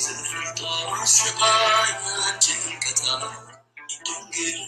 ዝፍርጦ ስቓይ ጭንቀታ ድንግል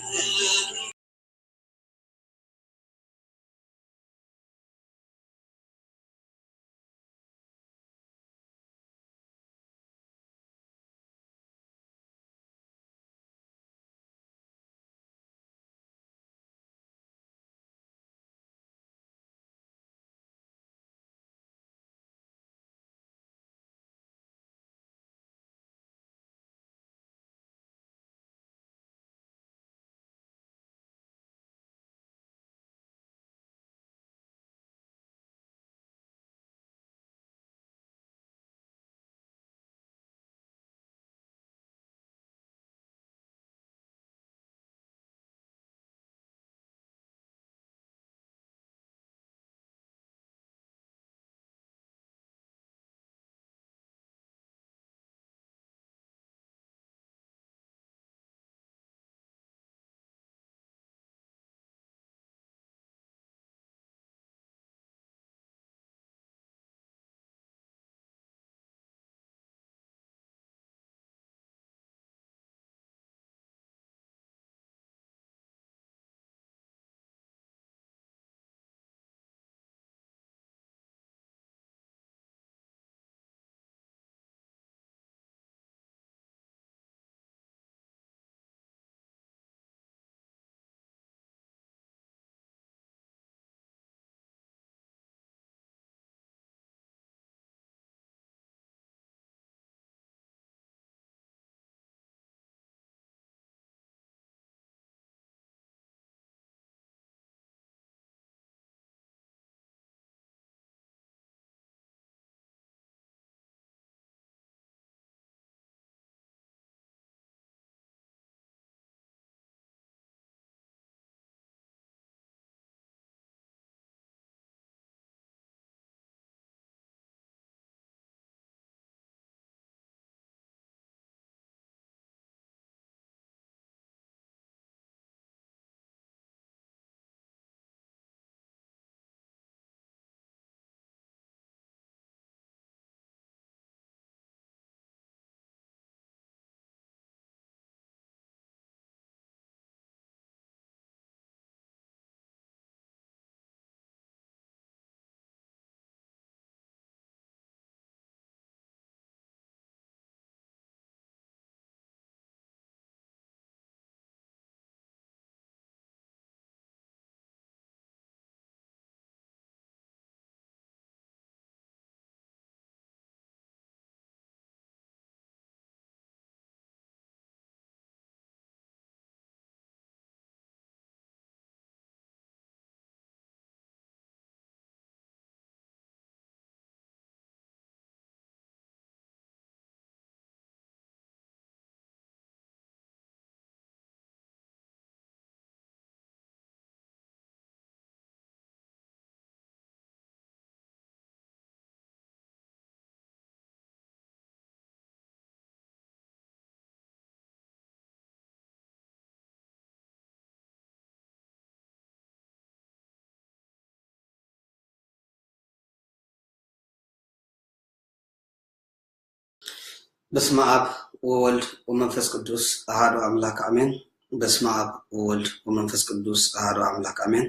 በስመ አብ ወወልድ ወመንፈስ ቅዱስ አሐዱ አምላክ አሜን። በስመ አብ ወወልድ ወመንፈስ ቅዱስ አሐዱ አምላክ አሜን።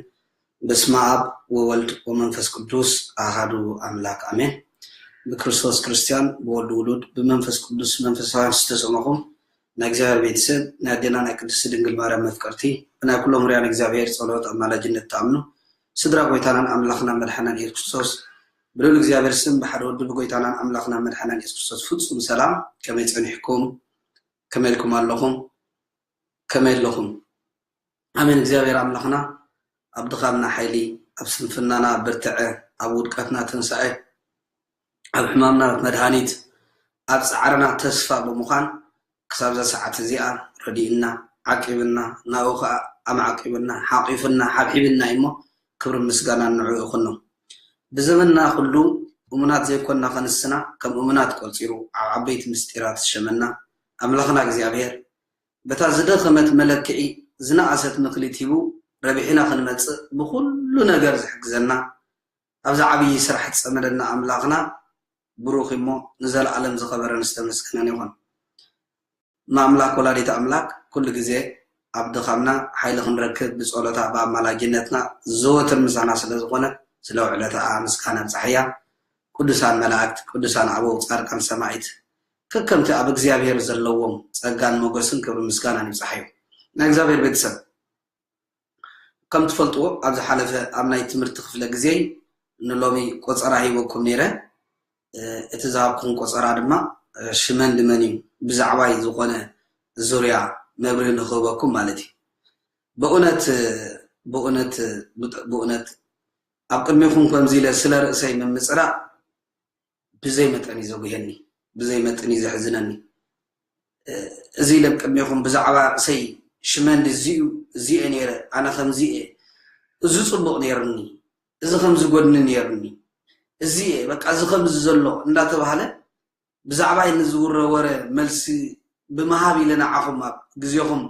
በስመ አብ ወወልድ ወመንፈስ ቅዱስ አሐዱ አምላክ አሜን። ብክርስቶስ ክርስቲያን፣ ብወልድ ውሉድ፣ ብመንፈስ ቅዱስ መንፈሳውያን ዝተሰመኹም ናይ እግዚኣብሔር ቤተሰብ፣ ናይ ኣዴና ናይ ቅድስቲ ድንግል ማርያም መፍቀርቲ፣ ብናይ ኩሎም ርያን እግዚኣብሔር ጸሎት ኣማላጅነት ትኣምኑ፣ ስድራ ጎይታናን ኣምላኽና መድሓናን የሱስ ክርስቶስ፣ ብልዑል እግዚኣብሔር ስም ብሓደ ወዲ ብጎይታናን ኣምላኽና መድሓናን የሱስ ክርስቶስ ፍጹም ሰላም፣ ከመይ ጸኒሕኩም? ከመይ ኢልኩም ኣለኹም? ከመይ ኣለኹም? ኣሜን። እግዚኣብሔር ኣምላኽና ኣብ ድኻምና ሓይሊ፣ ኣብ ስንፍናና ብርትዐ፣ ኣብ ውድቀትና ትንሳኤ፣ ኣብ ሕማምና መድሃኒት፣ ኣብ ጻዕርና ተስፋ ብምዃን ክሳብ እዛ ሰዓት እዚኣ ረዲእና፣ ዓቂብና፣ ናብኡ ኸኣ ኣማዕቂብና፣ ሓቂፍና፣ ሓብሒብና እዩ እሞ ክብርን ምስጋናን ንዕኡ ይኹኖ። ብዘመንና ኩሉ እሙናት ዘይኮንና ከንስና ከም እሙናት ቆጺሩ ኣብ ዓበይቲ ምስጢራት ዝሸመና ኣምላኽና እግዚኣብሔር በታ ዝደኸመት መለክዒ ዝነኣሰት ምክሊት ሂቡ ረቢሕና ክንመጽእ ብኹሉ ነገር ዝሕግዘና ኣብዚ ዓብዪ ስራሕ ዝጸመደና ኣምላኽና ብሩኽ እሞ ንዘለኣለም ዝኸበረን ዝተመስገነን ይኹን። ንኣምላክ ወላዲት ኣምላክ ኩሉ ግዜ ኣብ ድኻምና ሓይሊ ክንረክብ ብጸሎታ ብኣማላጅነትና ዘወትር ምሳና ስለ ዝኾነት ስለ ውዕለታኣ ምስጋና ኣብጽሓያ። ቅዱሳን መላእክት፣ ቅዱሳን ኣበው፣ ጻድቃን ሰማዒት ከከምቲ ኣብ እግዚኣብሔር ዘለዎም ጸጋን ሞገስን ክብሪ ምስጋናን ይብጽሓዮ። ናይ እግዚኣብሔር ቤተሰብ ከም ትፈልጥዎ ኣብ ዝሓለፈ ኣብ ናይ ትምህርቲ ክፍለ ግዜ ንሎሚ ቆጸራ ሂበኩም ነይረ። እቲ ዝሃብኩም ቆጸራ ድማ ሽመን ድመን እዩ ብዛዕባይ ዝኾነ ዙርያ መብርሂ ንክህበኩም ማለት እዩ። ብእውነት ብእውነት ብእውነት ኣብ ቅድሚኹም ከምዚ ኢለ ስለ ርእሰይ ምምፅራእ ብዘይ መጠን እዩ ዘጉሄኒ፣ ብዘይ መጠን እዩ ዘሕዝነኒ። እዚ ኢለ ቅድሚኹም ብዛዕባ ርእሰይ ሽመንዲ እዚኡ እዚኤ ነይረ፣ ኣነ ከምዚ እየ፣ እዚ ፅቡቕ ነይርኒ፣ እዚ ከምዚ ጎድኒ ነይርኒ፣ እዚ እየ በቃ፣ እዚ ከምዚ ዘሎ እንዳተባሃለ ብዛዕባይ ንዝውረ ወረ መልሲ ብምሃብ ኢለ ንዓኹም ኣብ ግዜኹም፣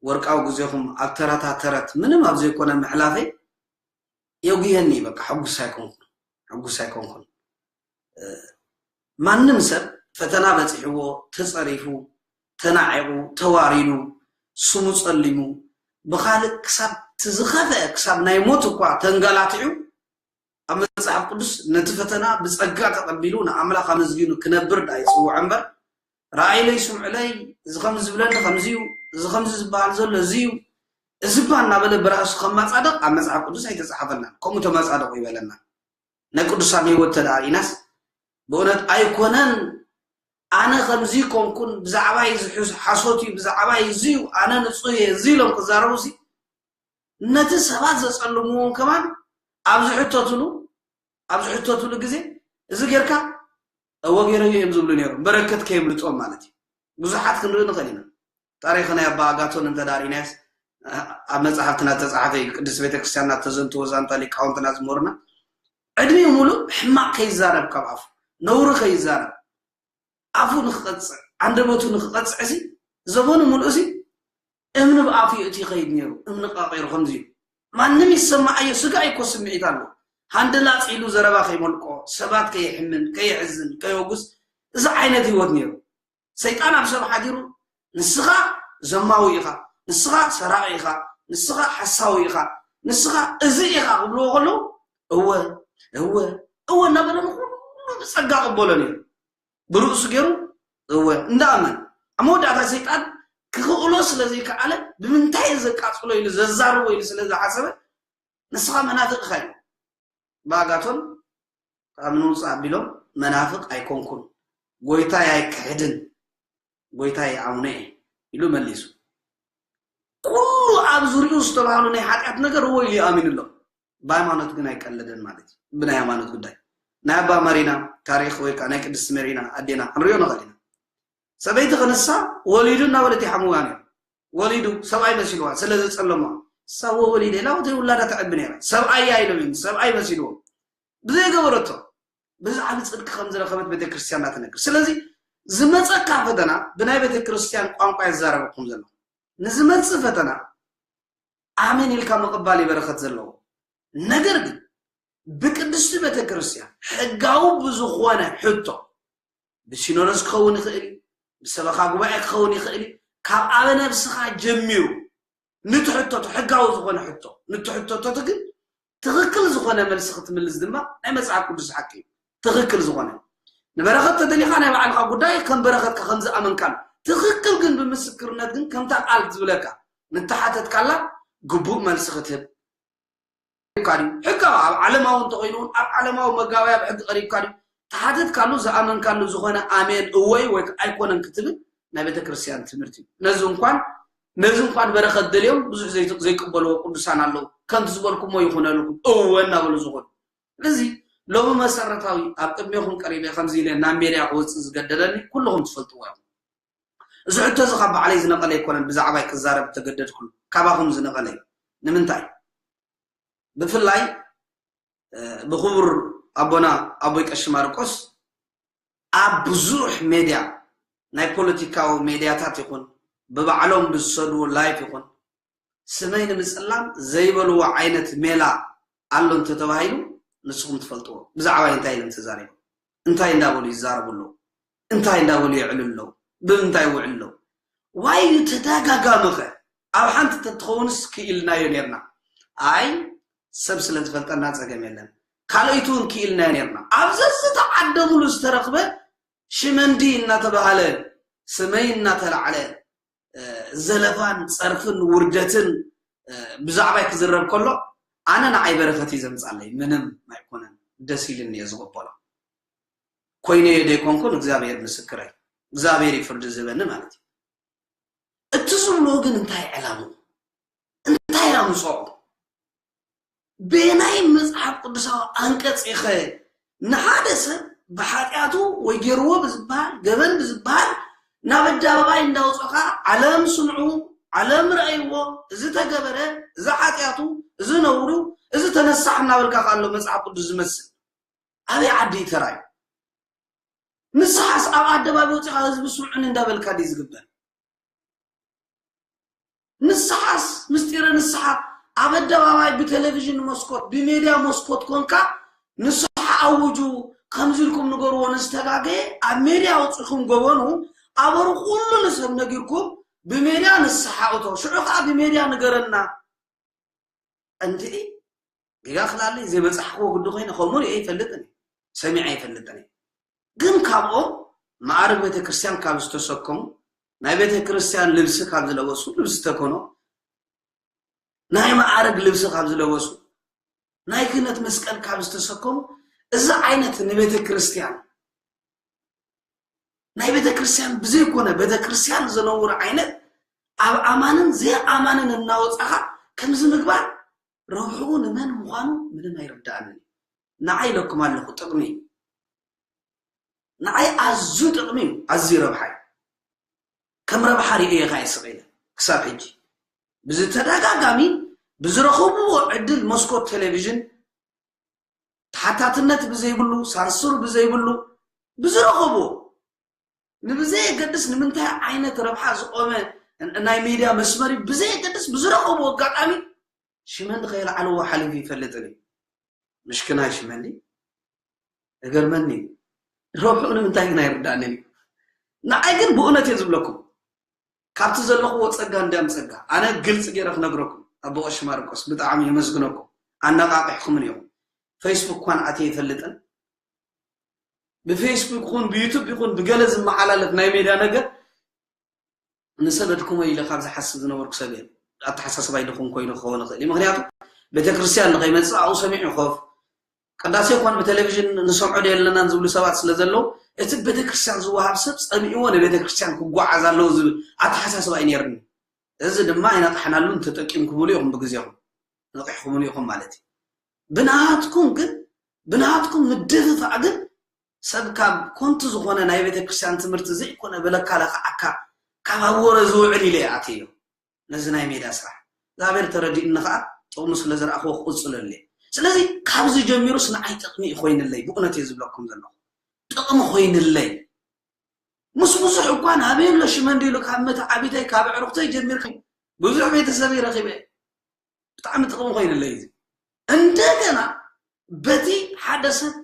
ወርቃዊ ግዜኹም ኣብ ተረታ ተረት ምንም ኣብ ዘይኮነ ምሕላፈይ የጉየኒ። በቃ ሕጉስ ኣይኮንኩን፣ ሕጉስ ኣይኮንኩን። ማንም ሰብ ፈተና በፂሕዎ፣ ተፀሪፉ፣ ተናዒቑ፣ ተዋሪዱ፣ ስሙ ፀሊሙ፣ ብኻልእ ክሳብ ትዝኸፈ ክሳብ ናይ ሞት እኳ ተንገላቲዑ ኣብ መፅሓፍ ቅዱስ ነቲ ፈተና ብፀጋ ተቐቢሉ ንኣምላኽ ኣመስጊኑ ክነብር ዳ ይፅውዖ እምበር፣ ረኣይለይ ስምዕለይ፣ እዚ ከምዚ ዝብለኒ ከምዚ እዩ፣ እዚ ከምዚ ዝበሃል ዘሎ እዚ እዩ፣ እዚ እባ እናበለ ብራእሱ ከማፃደቕ ኣብ መፅሓፍ ቅዱስ ኣይተፃሓፈናን። ከምኡ ተመፃደቑ ይበለና። ናይ ቅዱሳን ህይወት ተደኣ ርኢናስ ብእውነት ኣይኮነን። ኣነ ከምዚ ኮንኩን፣ ብዛዕባይ ዝሕዝ ሓሶት እዩ፣ ብዛዕባይ እዚ እዩ፣ ኣነ ንፁህ እየ እዚ ኢሎም ክዛረቡ ሲ ነቲ ሰባት ዘፀልምዎም ከማን ኣብ ዝሕተትሉ ኣብ ዝሕተትሉ ግዜ እዚ ጌርካ እወ ገይረዮ እዮም ዝብሉ ነይሮም። በረከት ከየምልጦም ማለት እዩ። ብዙሓት ክንርኢ ንኽእል ኢና። ታሪኽ ናይ ኣባ ኣጋቶን እንተ ዳሪናያስ ኣብ መጽሓፍትና ተጻሓፈ እዩ። ቅድስት ቤተክርስትያንና ተዘንትዎ ዛንታ ሊቃውንትና ዝመሩና ዕድሚኡ ሙሉእ ሕማቕ ከይዛረብ ካብ ኣፉ ነውሪ ከይዛረብ ኣፉ ንክቐጽዕ፣ ኣንደበቱ ንክቐጽዕ ሲ ዘበኑ ሙሉእ ሲ እምኒ ብኣፉ የእትዩ ይኸይድ ነይሩ። እምኒ ቃቒሩ ከምዚ እዩ። ማንም ይሰማዓዮ ስጋ እኮ ስምዒት ኣሎ። ሃንደላጽ ኢሉ ዘረባ ከይመልቆ፣ ሰባት ከየሕምን፣ ከየሕዝን፣ ከየወጉስ እዚ ዓይነት ህይወት ነይሩ። ሰይጣን ኣብ ሰብ ሓዲሩ ንስኻ ዘማዊ ኢኻ፣ ንስኻ ሰራቒ ኢኻ፣ ንስኻ ሓሳዊ ኢኻ፣ ንስኻ እዚ ኢኻ ክብልዎ ከለዉ እወ እወ እወ እናበለ ንኹሉ ብጸጋ ቅበሎ ነይሩ። ብርእሱ ገይሩ እወ እንዳኣመን ኣብ መወዳእታ ሰይጣን ክኽእሎ ስለ ዘይከኣለ ብምንታይ እየ ዘቃጽሎ ኢሉ ዘዛርቦ ኢሉ ስለ ዝሓሰበ ንስኻ መናፍቕ ኢኻ ኢሉ ብኣጋቶን ካብ ንውፅእ ኣቢሎም መናፍቕ ኣይኮንኩን ጎይታይ ኣይክሕድን ጎይታይ ኣምነ እየ ኢሉ መሊሱ። ኩሉ ኣብ ዙሪኡ ዝተባህሉ ናይ ሓጢኣት ነገር እወ ኢሉ ይኣሚኑ ኣሎ። ብሃይማኖት ግን ኣይቀለደን ማለት እዩ። ብናይ ሃይማኖት ጉዳይ ናይ ኣባ መሪና ታሪክ ወይ ከዓ ናይ ቅድስቲ መሪና ኣዴና ክንሪኦ ንኽእል ኢና። ሰበይቲ ክንሳ ወሊዱ እናበለት ይሓምዋ ነይሩ። ወሊዱ ሰብኣይ መሲልዋ ስለ ዘፀለማ እሳ ወሊደ ኢላ ወተይ ውላዳ ተዕቢ ነይራ። ሰብኣያ ኢሎም እዮም ሰብኣይ መሲልዎም ብዘይገበረቶ ብዛዕባ ፅድቂ ከም ዝረኸበት ቤተክርስትያን እናተነግር። ስለዚ ዝመፀካ ፈተና ብናይ ቤተክርስትያን ቋንቋ ይዛረበኩም ዘሎ ንዝመፅእ ፈተና ኣሜን ኢልካ ምቕባል እዩ በረኸት ዘለዎ። ነገር ግን ብቅድስቲ ቤተክርስትያን ሕጋዊ ብዝኾነ ሕቶ ብሲኖዶስ ክኸውን ይኽእል እዩ፣ ብሰበኻ ጉባኤ ክኸውን ይኽእል እዩ። ካብ ኣበ ነብስኻ ጀሚሩ ንትሕተቶ ሕጋዊ ዝኾነ ሕቶ ንትሕተቶት ግን ትኽክል ዝኾነ መልሲ ክትምልስ ድማ ናይ መፅሓፍ ቅዱስ ሓቂ እዩ። ትኽክል ዝኾነ ንበረኸት ተደሊኻ ናይ ባዕልኻ ጉዳይ ከም በረኸትካ ከም ዝኣመንካሉ ትኽክል ግን ብምስክርነት ግን ከምታ ቃል ትብለካ ንተሓተትካላ ግቡእ መልሲ ክትህብ ቀሪብካ ድዩ? ሕጋዊ ኣብ ዓለማዊ እንተኾይኑ እውን ኣብ ዓለማዊ መጋበያ ብሕጊ ቀሪብካ ድዩ? ተሓተትካሉ ዝኣመንካሉ ዝኾነ ኣሜን እወይ ወይ ኣይኮነን ክትብል ናይ ቤተክርስትያን ትምህርቲ እዩ። ነዚ እንኳን ነዚ እንኳን በረኸት ደልዮም ብዙሕ ዘይቅበልዎ ቅዱሳን ኣለዉ። ከምቲ ዝበልኩሞ ይኹነልኩም እወ እናበሉ ዝኾኑ። ስለዚ ሎሚ መሰረታዊ ኣብ ቅድሜኹም ቀሪበ ከምዚ ኢለ ናብ ሜድያ ክወፅእ ዝገደደኒ ኩልኹም ትፈልጥዎ ኢኹም። እዚ ሕቶ እዚ ካብ ባዕለይ ዝነቐለ ኣይኮነን ብዛዕባይ ክዛረብ እተገደድኩሉ ካባኹም ዝነቐለ እዩ። ንምንታይ? ብፍላይ ብክቡር ኣቦና ኣቦይ ቀሺ ማርቆስ ኣብ ብዙሕ ሜድያ ናይ ፖለቲካዊ ሜድያታት ይኹን ብባዕሎም ብዝሰድዎ ላይፍ ይኹን ስመይ ንምፅላም ዘይበልዎ ዓይነት ሜላ ኣሎ እንተተባሂሉ ንስኹም ትፈልጥዎ ብዛዕባይ እንታይ ኢሎም ተዛሪቦም እንታይ እንዳበሉ ይዛረቡ ኣለዉ? እንታይ እንዳበሉ የዕሉ ኣለዉ? ብምንታይ ይውዕሉ ኣለዉ? ዋይ እዩ ተደጋጋሚ ኸ? ኣብ ሓንቲ ተትኸውንስ ክኢልናዮ ኔርና። ኣይ ሰብ ስለ ዝፈልጠና ጸገም የለን። ካልኦይቱ እውን ክኢልናዮ ኔርና። ኣብ ዘዝተዓደሙሉ ዝተረኽበ ሽመንዲ እናተባህለ ስመይ እናተላዕለ ዘለፋን ጸርፍን ውርደትን ብዛዕባይ ክዝረብ ከሎ ኣነ ንዓይ በረኸት እዩ ዘምጻለይ። ምንም ኣይኮነን፣ ደስ ኢልኒ እየ ዝቕበሎ። ኮይነዮ ደይኮንኩን እግዚኣብሔር ምስክረይ፣ እግዚኣብሔር እዩ ፍርዲ ዝህበኒ ማለት እዩ። እቲ ዝብልዎ ግን እንታይ ዕላምኡ? እንታይ ኣምፅኦ? በየናይ መፅሓፍ ቅዱሳዊ ኣንቀፅ ኢኸ ንሓደ ሰብ ብሓጢኣቱ ወይ ገይርዎ ብዝበሃል ገበን ብዝበሃል ናብ ኣደባባይ እንዳውፀኻ ዓለም ስምዑ፣ ዓለም ረኣይዎ፣ እዚ ተገበረ፣ እዚ ሓጢኣቱ፣ እዚ ነውሩ፣ እዚ ተነሳሕ እናበልካ ኣሎ መፅሓፍ ቅዱስ ዝመስል? ኣበይ ዓዲ እዩ ተራዩ? ንስሓስ ኣብ ኣደባባይ ወፂኻ ህዝቢ ስምዑኒ እንዳበልካ ድዩ ዝግበር? ንስሓስ ምስጢረ ንስሓ ኣብ ኣደባባይ ብቴሌቪዥን መስኮት ብሜድያ መስኮት ኮንካ ንስሓ ኣውጁ፣ ከምዚ ኢልኩም ንገርዎ፣ ንዝተጋገየ ኣብ ሜድያ ኣውፂኹም ገበኑ ኣበሩ ኩሉ ንሰብ ነጊርኩም ብሜድያ ንስሓ እቶ፣ ሽዑ ከዓ ብሜድያ ንገረና። እንድዒ ጌጋ ክላለይ ዘይበጻሕክዎ ግዲ ኮይነ ከምኡ ሪኤ ኣይፈልጥን እየ፣ ሰሚዐ ኣይፈልጥን እየ። ግን ካብኦም መዓርግ ቤተ ክርስቲያን ካብ ዝተሰከሙ፣ ናይ ቤተ ክርስቲያን ልብሲ ካብ ዝለበሱ፣ ልብሲ ተኮኖ ናይ መዓርግ ልብሲ ካብ ዝለበሱ፣ ናይ ክህነት መስቀል ካብ ዝተሰከሙ፣ እዚ ዓይነት ንቤተ ክርስቲያን ናይ ቤተ ክርስቲያን ብዘይኮነ ቤተ ክርስቲያን ዘነውር ዓይነት ኣብ ኣማንን ዘይኣማንን እናወፃኻ ከምዚ ምግባር ረብሕኡ ንመን ምዃኑ ምንም ኣይርዳኣንን እዩ። ንዓይ ኢለኩም ኣለኹ ጥቕሚ እዩ። ንዓይ ኣዝዩ ጥቕሚ እዩ፣ ኣዝዩ ረብሓ እዩ። ከም ረብሓ ርእየ ኸዓ ይስቕ ኢለ ክሳብ ሕጂ ብዝተደጋጋሚ ብዝረኸብዎ ዕድል መስኮት ቴሌቪዥን ተሓታትነት ብዘይብሉ ሳንሱር ብዘይብሉ ብዝረኸብዎ ንብዘየገድስ ንምንታይ ዓይነት ረብሓ ዝቆመ ናይ ሚድያ መስመር እዩ ብዘየገድስ ብዝረኸብዎ ኣጋጣሚ ሽመንዲ ከየልዓልዎ ሓሊፉ ይፈልጥን እዩ። ምሽክናይ ሽመንዲ እገርመኒ እዩ። ረብሕኡ ንምንታይ ግን ኣይርዳእንን እዩ። ንዓይ ግን ብእውነት እየ ዝብለኩም ካብቲ ዘለኽዎ ጸጋ እንዲያም ጸጋ ኣነ ግልጽ ገይረ ክነግረኩም ኣቦ ቀሺ ማርቆስ ብጣዕሚ የመስግነኩም። ኣነቃቂሕኩምን ኢኹም። ፌስቡክ እኳን ኣትየ ይፈልጥን ብፌስቡክ ይኹን ብዩቱብ ይኹን ብገለ ዝመሓላለፍ ናይ ሜድያ ነገር ንሰብ ኣድክሞ ኢለ ካብ ዝሓስብ ዝነበርኩ ሰብ እየ። ኣተሓሳስባይ ድኹም ኮይኑ ክኸውን ይኽእል እዩ። ምክንያቱ ቤተክርስትያን ንኸይመጽእ ኣብኡ ሰሚዑ ኮፍ ቅዳሴ እኳን ብቴሌቪዥን ንሰምዖ ዶ የለናን ዝብሉ ሰባት ስለ ዘለዉ እቲ ቤተክርስትያን ዝወሃብ ሰብ ጸሚእዎ ንቤተክርስትያን ክጓዓዝ ኣለዎ ዝብል ኣተሓሳስባ እዩ ነይርኒ። እዚ ድማ ኣይነቃሕናሉን ተጠቂምኩምሉ ኢኹም ብግዜኹም ነቂሕኩምሉ ኢኹም ማለት እዩ። ብንሃትኩም ግን ብንሃትኩም ምድፍፋእ ግን ሰብ ካብ ኮንቱ ዝኾነ ናይ ቤተክርስትያን ትምህርቲ ዘይኮነ ብለካ ለኽዓካ ካብ ኣብ ወረ ዝውዕል ኢለ ይኣትዮ ነዚ ናይ ሜዳ ስራሕ እግዚኣብሔር ተረዲእኒ ከዓ ጥቕሙ ስለ ዝረኣኽዎ ክቕፅለሉ እየ ስለዚ ካብዚ ጀሚሩስ ንዓይ ጥቕሚ እዩ ኮይንለይ ብእውነት እየ ዝብለኩም ዘለኹ ጥቕሚ ኮይንለይ ምስ ብዙሕ እኳ ናበይ ኣሎ ሽመንዲ ኢሉ ካብ መተዓቢተይ ካብ ኣዕሩኽተይ ጀሚርካ ብዙሕ ቤተሰብ ይረኺበ ብጣዕሚ ጥቕሚ ኮይንለይ እዚ እንደገና በቲ ሓደ ሰብ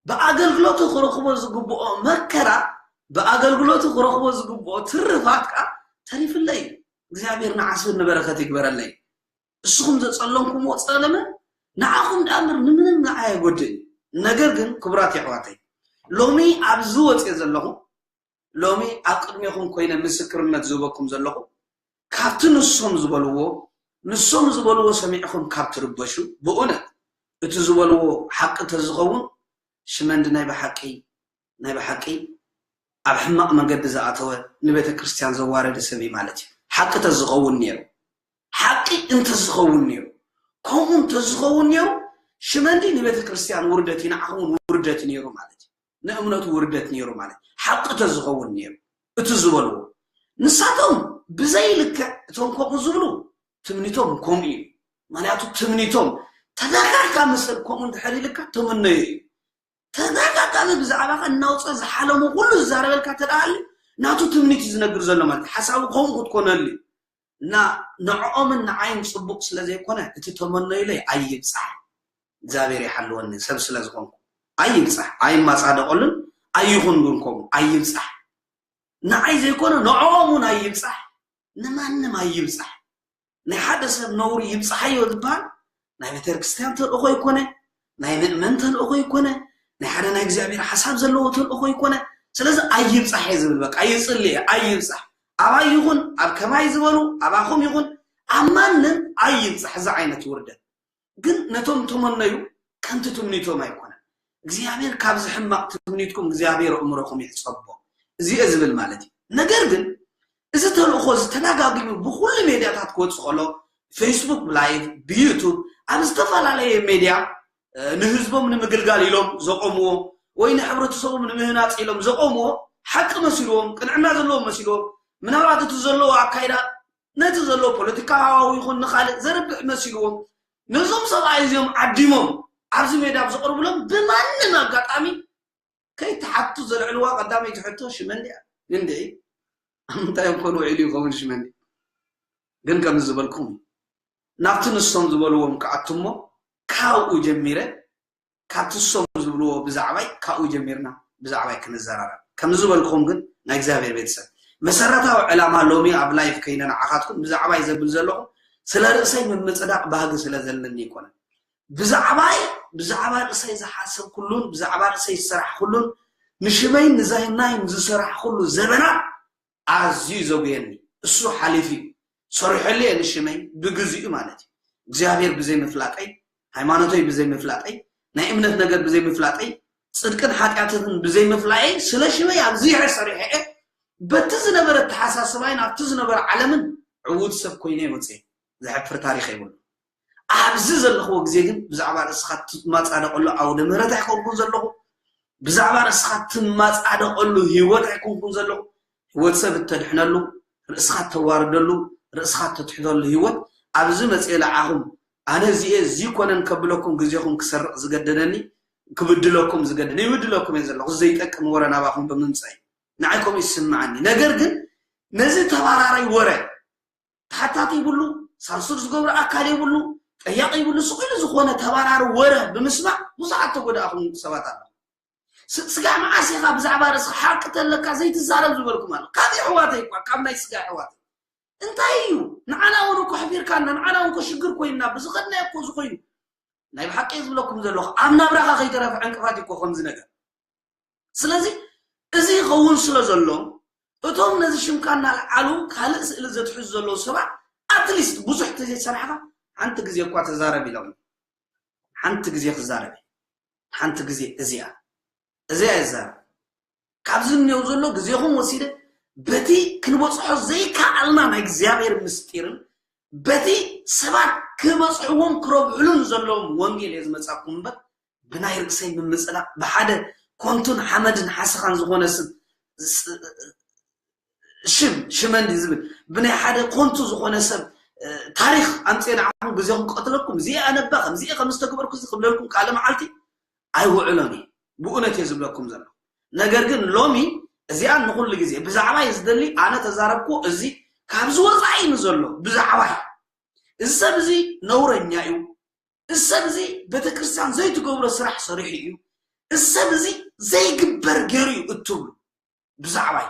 ብኣገልግሎቱ ክረኽቦ ዝግብኦ መከራ ብኣገልግሎቱ ክረኽቦ ዝግብኦ ትርፋት ከዓ ተሪፍለይ እግዚኣብሔር ንዓስብን ንበረከት ይግበረለይ እስኹም ዘፀለምኩምዎ ፀለመ ንዓኹም ደኣ እምበር ንምንም ንዓይ ኣይጎድእን ነገር ግን ክቡራት የሕዋተይ ሎሚ ኣብዚ ወፅየ ዘለኹ ሎሚ ኣብ ቅድሜኹም ኮይነ ምስክርነት ዝህበኩም ዘለኹ ካብቲ ንሶም ዝበልዎ ንሶም ዝበልዎ ሰሚዕኹም ካብ ትርበሹ ብእውነት እቲ ዝበልዎ ሓቂ ተዝኸውን ሽመንዲ ናይ ብሓቂ ናይ ብሓቂ ኣብ ሕማቕ መገዲ ዝኣተወ ንቤተ ክርስቲያን ዘዋረደ ሰብ እዩ ማለት እዩ ሓቂ ተዝኸውን ነይሩ ሓቂ እንተዝኸውን ነይሩ ከምኡ እንተዝኸውን ነይሩ ሽመንዲ ንቤተ ክርስቲያን ውርደት እዩ ንዓኹም ውርደት ነይሩ ማለት እዩ ንእምነቱ ውርደት ነይሩ ማለት ሓቂ ተዝኸውን ነይሩ እቲ ዝበልዎ ንሳቶም ብዘይልክዕ እቶም ከምኡ ዝብሉ ትምኒቶም ከምኡ እዩ ምክንያቱ ትምኒቶም ተደጋጋሚ ሰብ ከምኡ እንድሕር ኢልካ ተመነዩ እዩ ተደጋጋሚ ብዛዕባኻ እናውፀ ዝሓለሞ ኩሉ ዝዛረበልካ ተደኣሊ ናቱ ትምኒት እዩ ዝነግር ዘሎ ማለት ሓሳቡ ከምኡ ክትኮነሉ እና ንዕኦምን ንዓይን ፅቡቅ ስለ ዘይኮነ እቲ ተመነዩለይ ኣይብፃሕ እግዚኣብሔር ይሓልወኒ ሰብ ስለ ዝኾንኩ ኣይብፃሕ ኣይማፃደቀሉን ኣይኹን ግን ከምኡ ኣይብጻሕ። ንዓይ ዘይኮነ ንዕኦም እውን ኣይብጻሕ፣ ንማንም ኣይብጻሕ። ናይ ሓደ ሰብ ነውሪ ይብጻሓዮ ዝበሃል ናይ ቤተክርስትያን ተልእኾ ኣይኮነ፣ ናይ ምእመን ተልእኾ ኣይኮነ፣ ናይ ሓደ ናይ እግዚኣብሔር ሓሳብ ዘለዎ ተልእኾ ኣይኮነ። ስለዚ ኣይብጻሕ እየ ዝብል፣ በቃ ይጽሊ እየ ኣይብጻሕ። ኣባይ ይኹን ኣብ ከማይ ዝበሉ ኣባኹም ይኹን ኣብ ማንም ኣይብጻሕ እዚ ዓይነት ውርደት። ግን ነቶም ተመነዩ ከንቲ ትምኒቶም ኣይኮነን። እግዚኣብሔር ካብዚ ሕማቕ ትምኒትኩም እግዚኣብሔር ኣእምሮኹም ይሕጸቦ። እዚ እየ ዝብል ማለት እዩ። ነገር ግን እዚ ተልእኾ እዚ ተደጋጊሙ ብኹሉ ሜድያታት ክወጽእ ከሎ፣ ፌስቡክ ላይቭ፣ ብዩቱብ፣ ኣብ ዝተፈላለየ ሜድያ ንህዝቦም ንምግልጋል ኢሎም ዘቆምዎ ወይ ንሕብረተሰቦም ንምህናፅ ኢሎም ዘቆምዎ ሓቂ መሲልዎም ቅንዕና ዘለዎም መሲልዎም ምናልባት እቲ ዘለዎ ኣካይዳ ነቲ ዘሎ ፖለቲካዊ ሃዋሁ ይኹን ንኻልእ ዘርብሕ መሲልዎም ነዞም ሰብኣይ እዚኦም ዓዲሞም ኣብዚ ሜዳ ኣብ ዘቕርብሎም ብማንም ኣጋጣሚ ከይተሓቱ ዘልዕልዋ ቀዳመይቲ ሕቶ ሽመን ድያ ግን ድዒ ኣብ ምንታይ እዮም ኮን ውዒሉ ይኸውን ሽመን ግን ከም ዝበልኩም ናብቲ ንሶም ዝበልዎም ክኣቱ እሞ ካብኡ ጀሚረ ካብቲ ንሶም ዝብልዎ ብዛዕባይ ካብኡ ጀሚርና ብዛዕባይ ክንዘራረብ ከም ዝበልኩም ግን ናይ እግዚኣብሔር ቤተሰብ መሰረታዊ ዕላማ ሎሚ ኣብ ላይፍ ከይነ ንዓኻትኩም ብዛዕባይ ዘብል ዘለኹ ስለ ርእሰይ ምምፅዳቕ ባህጊ ስለ ዘለኒ ይኮነ ብዛዕባይ ብዛዕባ ርእሰይ ዝሓሰብ ኩሉን ብዛዕባ ርእሰይ ዝሰራሕ ኩሉን ንሽመይ ንዛይናይን ዝሰራሕ ኩሉ ዘበና ኣዝዩ ዘጉየኒ እሱ ሓሊፉ እዩ ሰሪሐሉ እየ ንሽመይ ብግዚኡ ማለት እዩ እግዚኣብሔር ብዘይ ምፍላጠይ ሃይማኖተይ ብዘይ ምፍላጠይ ናይ እምነት ነገር ብዘይ ምፍላጠይ ጽድቅን ሓጢኣትን ብዘይ ምፍላየይ ስለ ሽመይ ኣብዚሐ ሰሪሐ እየ በቲ ዝነበረ ተሓሳስባይ ናብቲ ዝነበረ ዓለምን ዕዉት ሰብ ኮይነ ይወፅእ ዘሕፍር ታሪክ የብሉ ኣብዚ ዘለኽዎ ግዜ ግን ብዛዕባ ርእስኻ ትማፃደቀሉ ኣውደ ምህረት ኣይኮንኩን ዘለኹ ብዛዕባ ርእስኻ ትማፃደቀሉ ህይወት ኣይኮንኩን ዘለኹ ህይወት ሰብ እተድሕነሉ ርእስኻ ተዋርደሉ ርእስኻ ተትሕተሉ ህይወት ኣብዚ መፅኤ ለዓኹም ኣነ እዚኤ እዚ ኮነን ከብለኩም ግዜኹም ክሰርቕ ዝገደደኒ ክብድለኩም ዝገደደ ይብድለኩም እየ ዘለኹ ዘይጠቅም ወረ ናባኹም ብምምፀእ ንዓይ ከምኡ ይስምዓኒ ነገር ግን ነዚ ተባራራይ ወረ ተሓታቲ ይብሉ ሳልሱር ዝገብሩ ኣካል የብሉ ጠያቂ ይብሉ ስቕ ኢሉ ዝኾነ ተባራሪ ወረ ብምስማዕ ብዙሓት ተጎዳእኹም ሰባት ኣለኹ ስጋዕ መዓስ ኢኻ ብዛዕባ ርእስኻ ሓቂ ተለካ ዘይትዛረብ ዝበልኩም ኣሎ ካብ የሕዋተይ እኳ ካብ ናይ ስጋ ኣሕዋተይ እንታይ እዩ ንዓና እውን እኮ ኣሕፊርካና ንዓና እውን እኮ ሽግር ኮይንና ብዝኸድናዮ እኮ ዝኾይኑ ናይ ብሓቂ ዝብለኩም ዘለኹ ኣብ ናብራኻ ከይተረፈ ዕንቅፋት እዩ እኮ ከምዚ ነገር ስለዚ እዚ ይኸውን ስለ ዘሎ እቶም ነዚ ሽምካ እናልዓሉ ካልእ ስእሊ ዘትሕዙ ዘለዉ ሰባት ኣትሊስት ብዙሕ ተዘይሰራሕካ ሓንቲ ግዜ እኳ ተዛረብ ኢሎም ሓንቲ ግዜ ክዛረብ ሓንቲ ግዜ እዚኣ እዚኣ ይዛረብ ካብዚ እኒው ዘሎ ግዜኹም ወሲደ በቲ ክንበፅሖ ዘይከኣልና ናይ እግዚኣብሔር ምስጢርን በቲ ሰባት ክበፅሕዎም ክረብሕሉን ዘለዎም ወንጌል እየ ዝመፃኩም እምበር ብናይ ርእሰይ ምምፅላቕ ብሓደ ኮንቱን ሓመድን ሓሰኻን ዝኾነ ስብ ሽም ሽመ እንዲ ዝብል ብናይ ሓደ ኮንቱ ዝኾነ ሰብ ታሪክ ኣምፅኤ ንዓኹም ግዜኹም ክቀትለኩም እዚኣ ኣነባ ከምዚኤ ከም ዝተግበርኩ እዚ ክብለልኩም ካልእ መዓልቲ ኣይውዕሎን እዩ ብእውነት እየ ዝብለኩም ዘሎ ነገር ግን ሎሚ እዚኣ ንኩሉ ግዜ ብዛዕባይ ዝደሊ ኣነ ተዛረብኩ እዚ ካብዚ ወፃኢ ንዘሎ ብዛዕባይ እዚ ሰብ እዚ ነውረኛ እዩ እዚ ሰብ እዚ ቤተክርስትያን ዘይትገብሮ ስራሕ ሰሪሑ እዩ እዚ ሰብ እዚ ዘይግበር ገይሩ እዩ እትብሉ ብዛዕባይ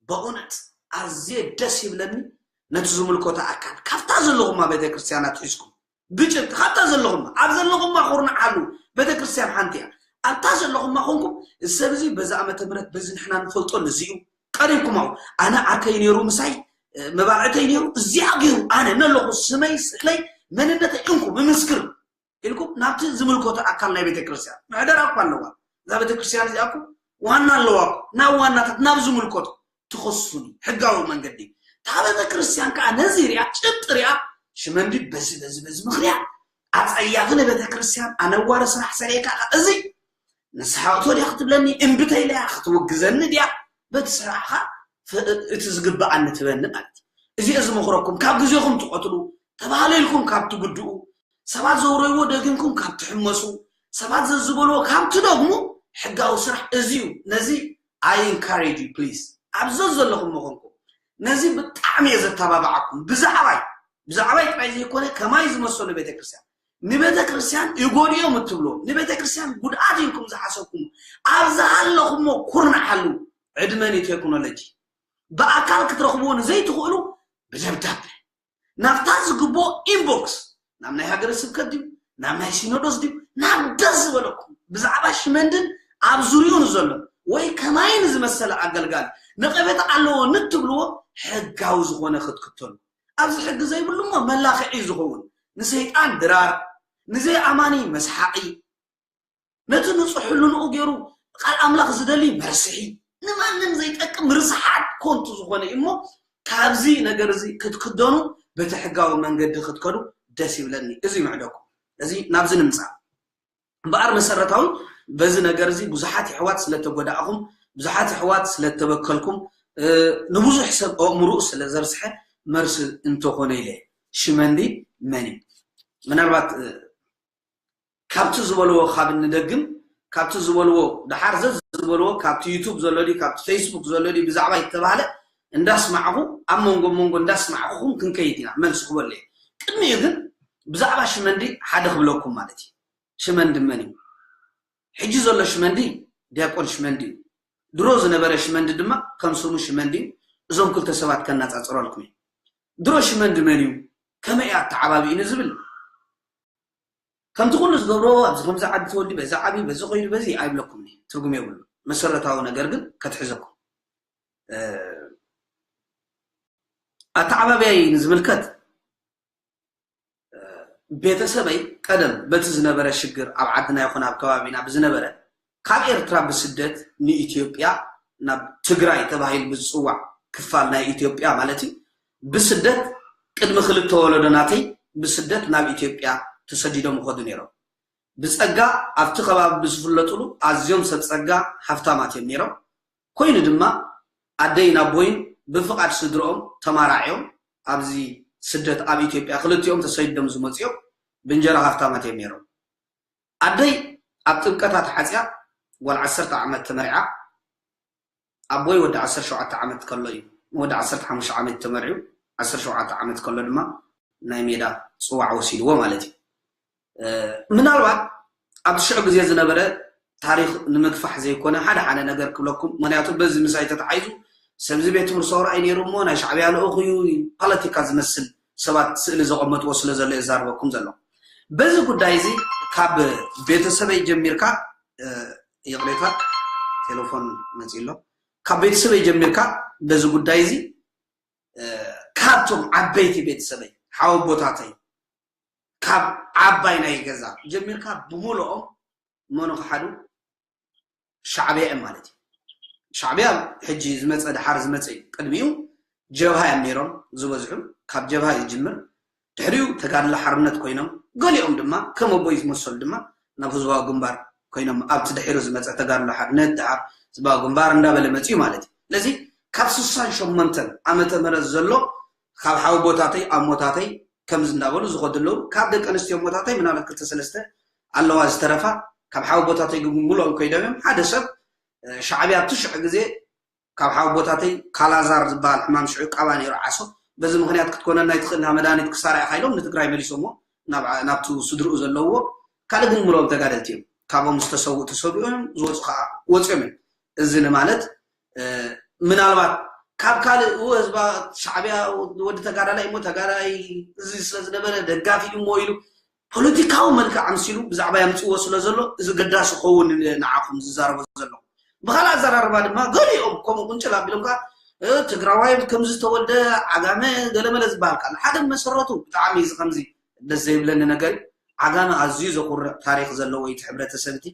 በእውነት ኣዝየ ደስ ይብለኒ ነቲ ዝምልከቶ ኣካል ካብታ ዘለኹማ ቤተክርስትያናት ሒዝኩም ብጭብጢ ካብታ ዘለኹማ ኣብ ዘለኹማ ኩርንዓሉ ቤተክርስትያን ሓንቲ እያ ኣብታ ዘለኹማ ኮንኩም እዚ ሰብ እዚ በዚ ዓመተ ምህረት በዚ ንሕና ንፈልጦ ነዚ እዩ ቀሪብኩም ኣብኡ ኣነ ዓርከይ ነይሩ ምሳይ መባልዕተይ ነይሩ እዚኣ ገይሩ ኣነ ነለኹ ስመይ ስእለይ መንነተይ እንኩ ምምስክር ኢልኩም ናብቲ ዝምልከቶ ኣካል ናይ ቤተክርስትያን ምሕደራ እኳ ኣለዋ እዛ ቤተክርስትያን እዚኣ እኮ ዋና ኣለዋ እኮ ናብ ዋናታት ናብ ዝምልከቶ ትኸሱኒ ሕጋዊ መንገዲ እታ ቤተክርስትያን ከዓ ነዚ ሪኣ ጭብጢ ሪኣ ሽመንዲ በዚ በዚ በዚ ምክንያት ኣፀያፊ ንቤተክርስትያን ኣነዋሪ ስራሕ ሰሪዕካ እዚ ንስሓ እቶ ድያ ክትብለኒ እምብተይ ኢለያ ክትውግዘኒ ድያ በቲ ስራሕኻ እቲ ዝግበኣኒ ትበኒ ማለት እዚ እዚ ምኽረኩም ካብ ግዜኹም ትቐትሉ ተባህለ ኢልኩም ካብ ትጉድኡ ሰባት ዘውረይዎ ደጊምኩም ካብ ትሕመሱ ሰባት ዘዝበልዎ ካብ ትደግሙ ሕጋዊ ስራሕ እዚ እዩ ነዚ I encourage you please ኣብ ዘዘለኹም ምኾንኩም ነዚ ብጣዕሚ እየ ዘተባብዓኩም ብዛዕባይ ብዛዕባይ ጥራይ ዘይኮነ ከማይ ዝመሰሉ ቤተክርስትያን ንቤተ ክርስቲያን ይጎድኦም እትብሎ፣ ንቤተ ክርስቲያን ጉድኣት ኢልኩም ዝሓሰብኩም፣ ኣብ ዝሃለኹሞ ኩርናዓሉ። ዕድመ ንቴክኖሎጂ። ብኣካል ክትረኽብዎ ንዘይትኽእሉ፣ ብደብዳቤ ናብታ ዝግብኦ ኢንቦክስ፣ ናብ ናይ ሃገረ ስብከት ድዩ፣ ናብ ናይ ሲኖዶስ ድዩ፣ ናብ ደስ ዝበለኩም፣ ብዛዕባ ሽመንድን ኣብ ዙሪኡ ንዘሎ ወይ ከማይ ንዝመሰለ ኣገልጋሊ ነቐፌታ ኣለዎ ንትብልዎ፣ ሕጋዊ ዝኾነ ክትክተሉ። ኣብዚ ሕጊ ዘይብሉ እሞ መላኽዒ ዝኸውን፣ ንሰይጣን ድራር፣ ንዘይኣማኒ መስሓቒ፣ ነቲ ንጹሕ ህልንኡ ገይሩ ቃል ኣምላኽ ዝደሊ መርስሒ፣ ንማንም ዘይጠቅም ርስሓት ኮንቱ ዝኾነ እዩ እሞ፣ ካብዚ ነገር እዚ ክትክደኑ፣ በቲ ሕጋዊ መንገዲ ክትከዱ ደስ ይብለኒ። እዚ ይምዕደኩም። እዚ ናብዚ ንምጻእ። እምበኣር መሰረታዊ፣ በዚ ነገር እዚ ብዙሓት የሕዋት ስለተጎዳእኹም፣ ብዙሓት የሕዋት ስለተበከልኩም፣ እ፣ ንብዙሕ ሰብ ኣእምሮኡ ስለ ዘርስሐ፣ መርሲ እንተኾነ ኢለ፣ ሽመንዲ መን እዩ? ምናልባት፣ እ፣ ካብቲ ዝበልዎ ካብ እንደግም፣ ካብቲ ዝበልዎ፣ ደሓር ዘዝ ዝበልዎ፣ ካብቲ ዩቱብ ዘሎ ድዩ፣ ካብቲ ፌስቡክ ዘሎ ድዩ፣ ብዛዕባ ይተባህለ እንዳስማዕኹ፣ ኣብ መንጎ መንጎ እንዳስማዕኹም ክንከይድ ኢና፣ መልሲ ክበሉ እየ። ቅድሚኡ ግን ብዛዕባ ሽመንዲ ሓደ ክብለኩም ማለት እዩ። ሽመንዲ መን እዩ? ሕጂ ዘሎ ሽመንዲ ዲያቆን ሽመንዲ እዩ። ድሮ ዝነበረ ሽመንዲ ድማ ከም ስሙ ሽመንዲ እዩ። እዞም ክልተ ሰባት ከናጻጽረልኩም እየ። ድሮ ሽመንዲ መን እዩ? ከመይ እዩ ኣተዓባቢኡ ንዝብል፣ ከምቲ ኩሉ ዝገብሮ፣ ኣብዚ ከምዚ ዓዲ ተወልዲ፣ በዚ ዓቢ፣ በዚ ኮይዱ፣ በዚ ኣይብለኩም እየ። ትርጉም የብሉ። መሰረታዊ ነገር ግን ከትሕዘኩም። እ፣ ኣተዓባቢያይ ንዝምልከት፣ እ፣ ቤተሰበይ ቀደም በቲ ዝነበረ ሽግር ኣብ ዓድና ይኹን ኣብ ከባቢና ብዝነበረ፣ ካብ ኤርትራ ብስደት ንኢትዮጵያ፣ ናብ ትግራይ ተባሂሉ ብዝጽዋዕ ክፋል ናይ ኢትዮጵያ ማለት እዩ፣ ብስደት ቅድሚ ክልተ ወለዶ ናተይ ብስደት ናብ ኢትዮጵያ ተሰዲዶም ይኸዱ ነይሮም። ብጸጋ ኣብቲ ከባቢ ብዝፍለጡሉ ኣዝዮም ሰብ ጸጋ ሃፍታማት እዮም ነይሮም። ኮይኑ ድማ ኣደይን ኣቦይን ብፍቓድ ስድርኦም ተማራዕዮም ኣብዚ ስደት ኣብ ኢትዮጵያ ክልቲኦም ተሰዲዶም ዝመጽኦም ብእንጀራ ሃፍታማት እዮም ነይሮም። ኣደይ ኣብ ጥምቀታ ተሓጽያ ጓል ዓሰርተ ዓመት ተመርዓ። ኣቦይ ወዲ ዓሰርተ ሸውዓተ ዓመት ከሎ እዩ፣ ወዲ ዓሰርተ ሓሙሽተ ዓመት ተመርዑ፣ ዓሰርተ ሸውዓተ ዓመት ከሎ ድማ ናይ ሜዳ ጽዋዕ ወሲድዎ ማለት እዩ። እ፣ ምናልባት ኣብቲ ሽዑ ግዜ ዝነበረ ታሪኽ ንምግፋሕ ዘይኮነ ሓደ ሓደ ነገር ክብለኩም፣ ምኽንያቱ በዚ ምሳይ ተተሓይዙ ሰብዚ ቤት ትምህርቲ ሰውራ እዩ ነይሩ እሞ ናይ ሻዕብያ ልኡኽ እዩ፣ ፖለቲካ ዝመስል ሰባት ስእሊ ዘቐመጥዎ ስለ ዘሎ እየ ዝዛረበኩም ዘሎ። በዚ ጉዳይ እዚ ካብ ቤተሰበይ ጀሚርካ፣ እ፣ ይቕሬታ፣ ቴሌፎን መጺእ ኣሎ። ካብ ቤተሰበይ ጀሚርካ በዚ ጉዳይ እዚ፣ እ፣ ካብቶም ዓበይቲ ቤተሰበይ፣ ሓወቦታተይ፣ ካብ ዓባይ ናይ ገዛ ጀሚርካ ብምልኦም መኑ ክሓዱ? ሻዕብያ እዮም ማለት እዩ። ሻዕብያ ሕጂ ዝመጸ፣ ደሓር ዝመጸ እዩ። ቅድሚኡ ጀብሃ እዮም ነይሮም ዝበዝሑ፣ ካብ ጀብሃ እዩ ዝጅምር። ድሕሪኡ ተጋድሎ ሓርነት ኮይኖም፣ ገሊኦም ድማ ከም ኣቦይ ዝመሰሉ ድማ ናብ ህዝባዊ ግንባር ኮይኖም፣ ኣብቲ ድሒሩ ዝመጸ ተጋድሎ ሓርነት፣ ደሓር ህዝባዊ ግንባር እንዳበለ መጺኡ ማለት እዩ። ስለዚ ካብ ስሳን ሸሞንተን ዓመተ ምህረት ዘሎ ካብ ሓወቦታተይ ኣሞታተይ ከምዚ እንዳበሉ ዝኸዱ ኣለዉ። ካብ ደቂ ኣንስትዮ ኣሞታተይ ምናልባት ክልተ ሰለስተ ኣለዋ ዝተረፋ፣ ካብ ሓወቦታተይ ግን ብምልኦም ከይዶም እዮም። ሓደ ሰብ፣ እ፣ ሻዕብያ ኣብቲ ሽዑ ግዜ ካብ ሓወቦታተይ ካላዛር ዝበሃል ሕማም ሽዑ ቃባ ነይሩ ዓሶ፣ በዚ ምኽንያት ክትኮነና ኣይትኽእልን፣ መድሃኒት ክሳራ ኢኻ ኢሎም ንትግራይ መሊሶምዎ፣ ናብ፣ ናብቲ ስድርኡ ዘለውዎ። ካልእ ግን ምልኦም ተጋደልቲ እዮም። ካብኦም ዝተሰውኡ ተሰዊኦም እዮም፣ ዝወፁ ከዓ ወፂኦም እዮም። እዚ ንማለት፣ እ፣ ምናልባት ካብ ካልእ፣ እ፣ ህዝባ ሻዕብያ ወዲ ተጋዳላይ እሞ ተጋዳላይ እዚ ስለ ዝነበረ ደጋፊ እዩ እሞ ኢሉ ፖለቲካዊ መልክዕ ኣምሲሉ ብዛዕባ የምፅዎ ስለ ዘሎ፣ እዚ ገዳሲ ክኸውን ንዓኹም ዝዛረቦ ዘለኹ። ብኻልእ ኣዘራርባ ድማ ገሊኦም ከምኡ ቁንጭል ኣቢሎም ከዓ፣ እ፣ ትግራዋይ ከምዚ ዝተወልደ ዓጋመ ገለመለ ዝበሃል ካለ፣ ሓደ መሰረቱ ብጣዕሚ እዚ ከምዚ ደስ ዘይብለኒ ነገር እዩ። ዓጋመ ኣዝዩ ዘኹርዕ ታሪኽ ዘለዎ እዩ፣ እቲ ሕብረተሰብ እቲ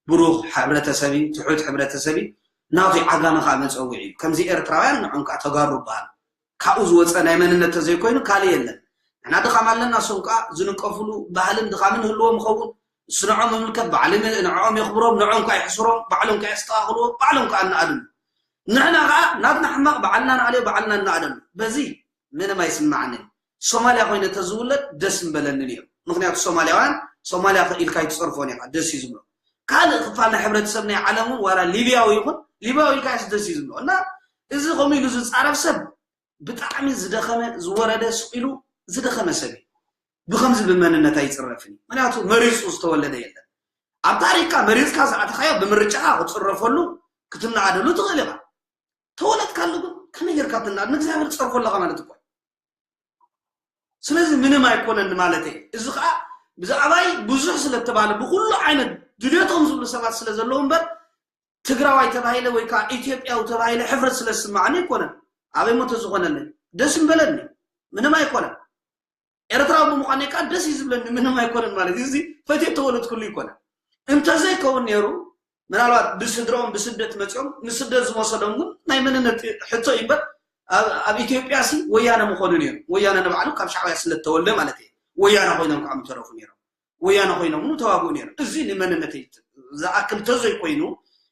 ብሩኽ ሕብረተሰብ እዩ፣ ትሑት ሕብረተሰብ እዩ። ናቱ ዓጋመ ከዓ መፀውዒ እዩ። ከምዚ ኤርትራውያን ንዖም ከዓ ተጋሩ ይበሃል። ካብኡ ዝወፀ ናይ መንነት ተዘይኮይኑ ካልእ የለን። ንሕና ድኻም ኣለና፣ እሶም ከዓ ዝንቀፍሉ ባህልን ድኻምን ህልዎም ይኸውን። እሱ ንዖም ይምልከት፣ ባዕሉ ይም-፣ ንዕኦም የኽብሮም፣ ንዖም ከዓ ይሕስሮም፣ ባዕሎም ከዓ የስተኻኽልዎ፣ ባዕሎም ከዓ እናኣድሉ። ንሕና ከዓ ናትና ሕማቕ ባዕልና ንኣልዮ፣ ባዕልና እናኣደሉ። በዚ ምንም ኣይስማዓንን። ሶማልያ ኮይነ ተዝውለድ ደስ ምበለኒ ነይሩ። ምኽንያቱ ሶማልያውያን፣ ሶማልያ ኢልካ ኣይትጸርፎን ኢኻ፣ ደስ እዩ ዝብሎ። ካልእ ክፋል ናይ ሕብረተሰብ ናይ ዓለም እውን፣ ዋላ ሊብያዊ ይኹን፣ ሊብያዊ ኢልካ ደስ እዩ ዝብሎ። እና እዚ ከምኡ ኢሉ ዝጻረፍ ሰብ ብጣዕሚ ዝደኸመ፣ ዝወረደ፣ ስቕ ኢሉ ዝደኸመ ሰብ እዩ። ብኸምዚ ብመንነት ኣይፅረፍን እዩ። ምክንያቱ መሪፁ ዝተወለደ የለን። ኣብ ታሪክካ መሪፅካ ዝኣተኻዮ ብምርጫኻ ክትፅረፈሉ ክትነኣደሉ ትኽእል ኢኻ። ተወለድካሉ ግን ከመይ ጌርካ ትነኣድ? ንእግዚኣብሔር ትፀርፎ ኣለኻ ማለት እኮ እዩ። ስለዚ ምንም ኣይኮነን ማለት እዩ። እዚ ከዓ ብዛዕባይ ብዙሕ ስለተባለ ብኩሉ ዓይነት ድልየቶም ዝብሉ ሰባት ስለ ዘለዉ እምበር ትግራዋይ ተባሂለ ወይ ከዓ ኢትዮጵያዊ ተባሂለ ሕፍረት ስለ ዝስማዓኒ ኣይኮነን። ኣበይ ሞ ተዝኾነለይ ደስ ምበለኒ። ምንም ኣይኮነን። ኤርትራዊ ብምዃነይ ከዓ ደስ እዩ ዝብለኒ። ምንም ኣይኮነን ማለት እዩ። እዚ ፈትየ ተወለድኩሉ ይኮነ። እንተዘይከውን ነይሩ ምናልባት ብስድረኦም ብስደት መፂኦም ንስደት ዝመሰሎም እውን ናይ መንነት ሕቶ እዩ እምበር ኣብ ኣብ ኢትዮጵያ ሲ ወያነ ምኾኑ ነይሩ። ወያነ ንባዕሉ ካብ ሻዕብያ ስለተወልደ ማለት እዩ። ወያነ ኮይኖም ከዓ ምተረፉ ነይሮም። ወያነ ኮይኖም እውን ተዋግኡ ነይሮም። እዚ ንመንነተይ ዝኣክል እንተዘይኮይኑ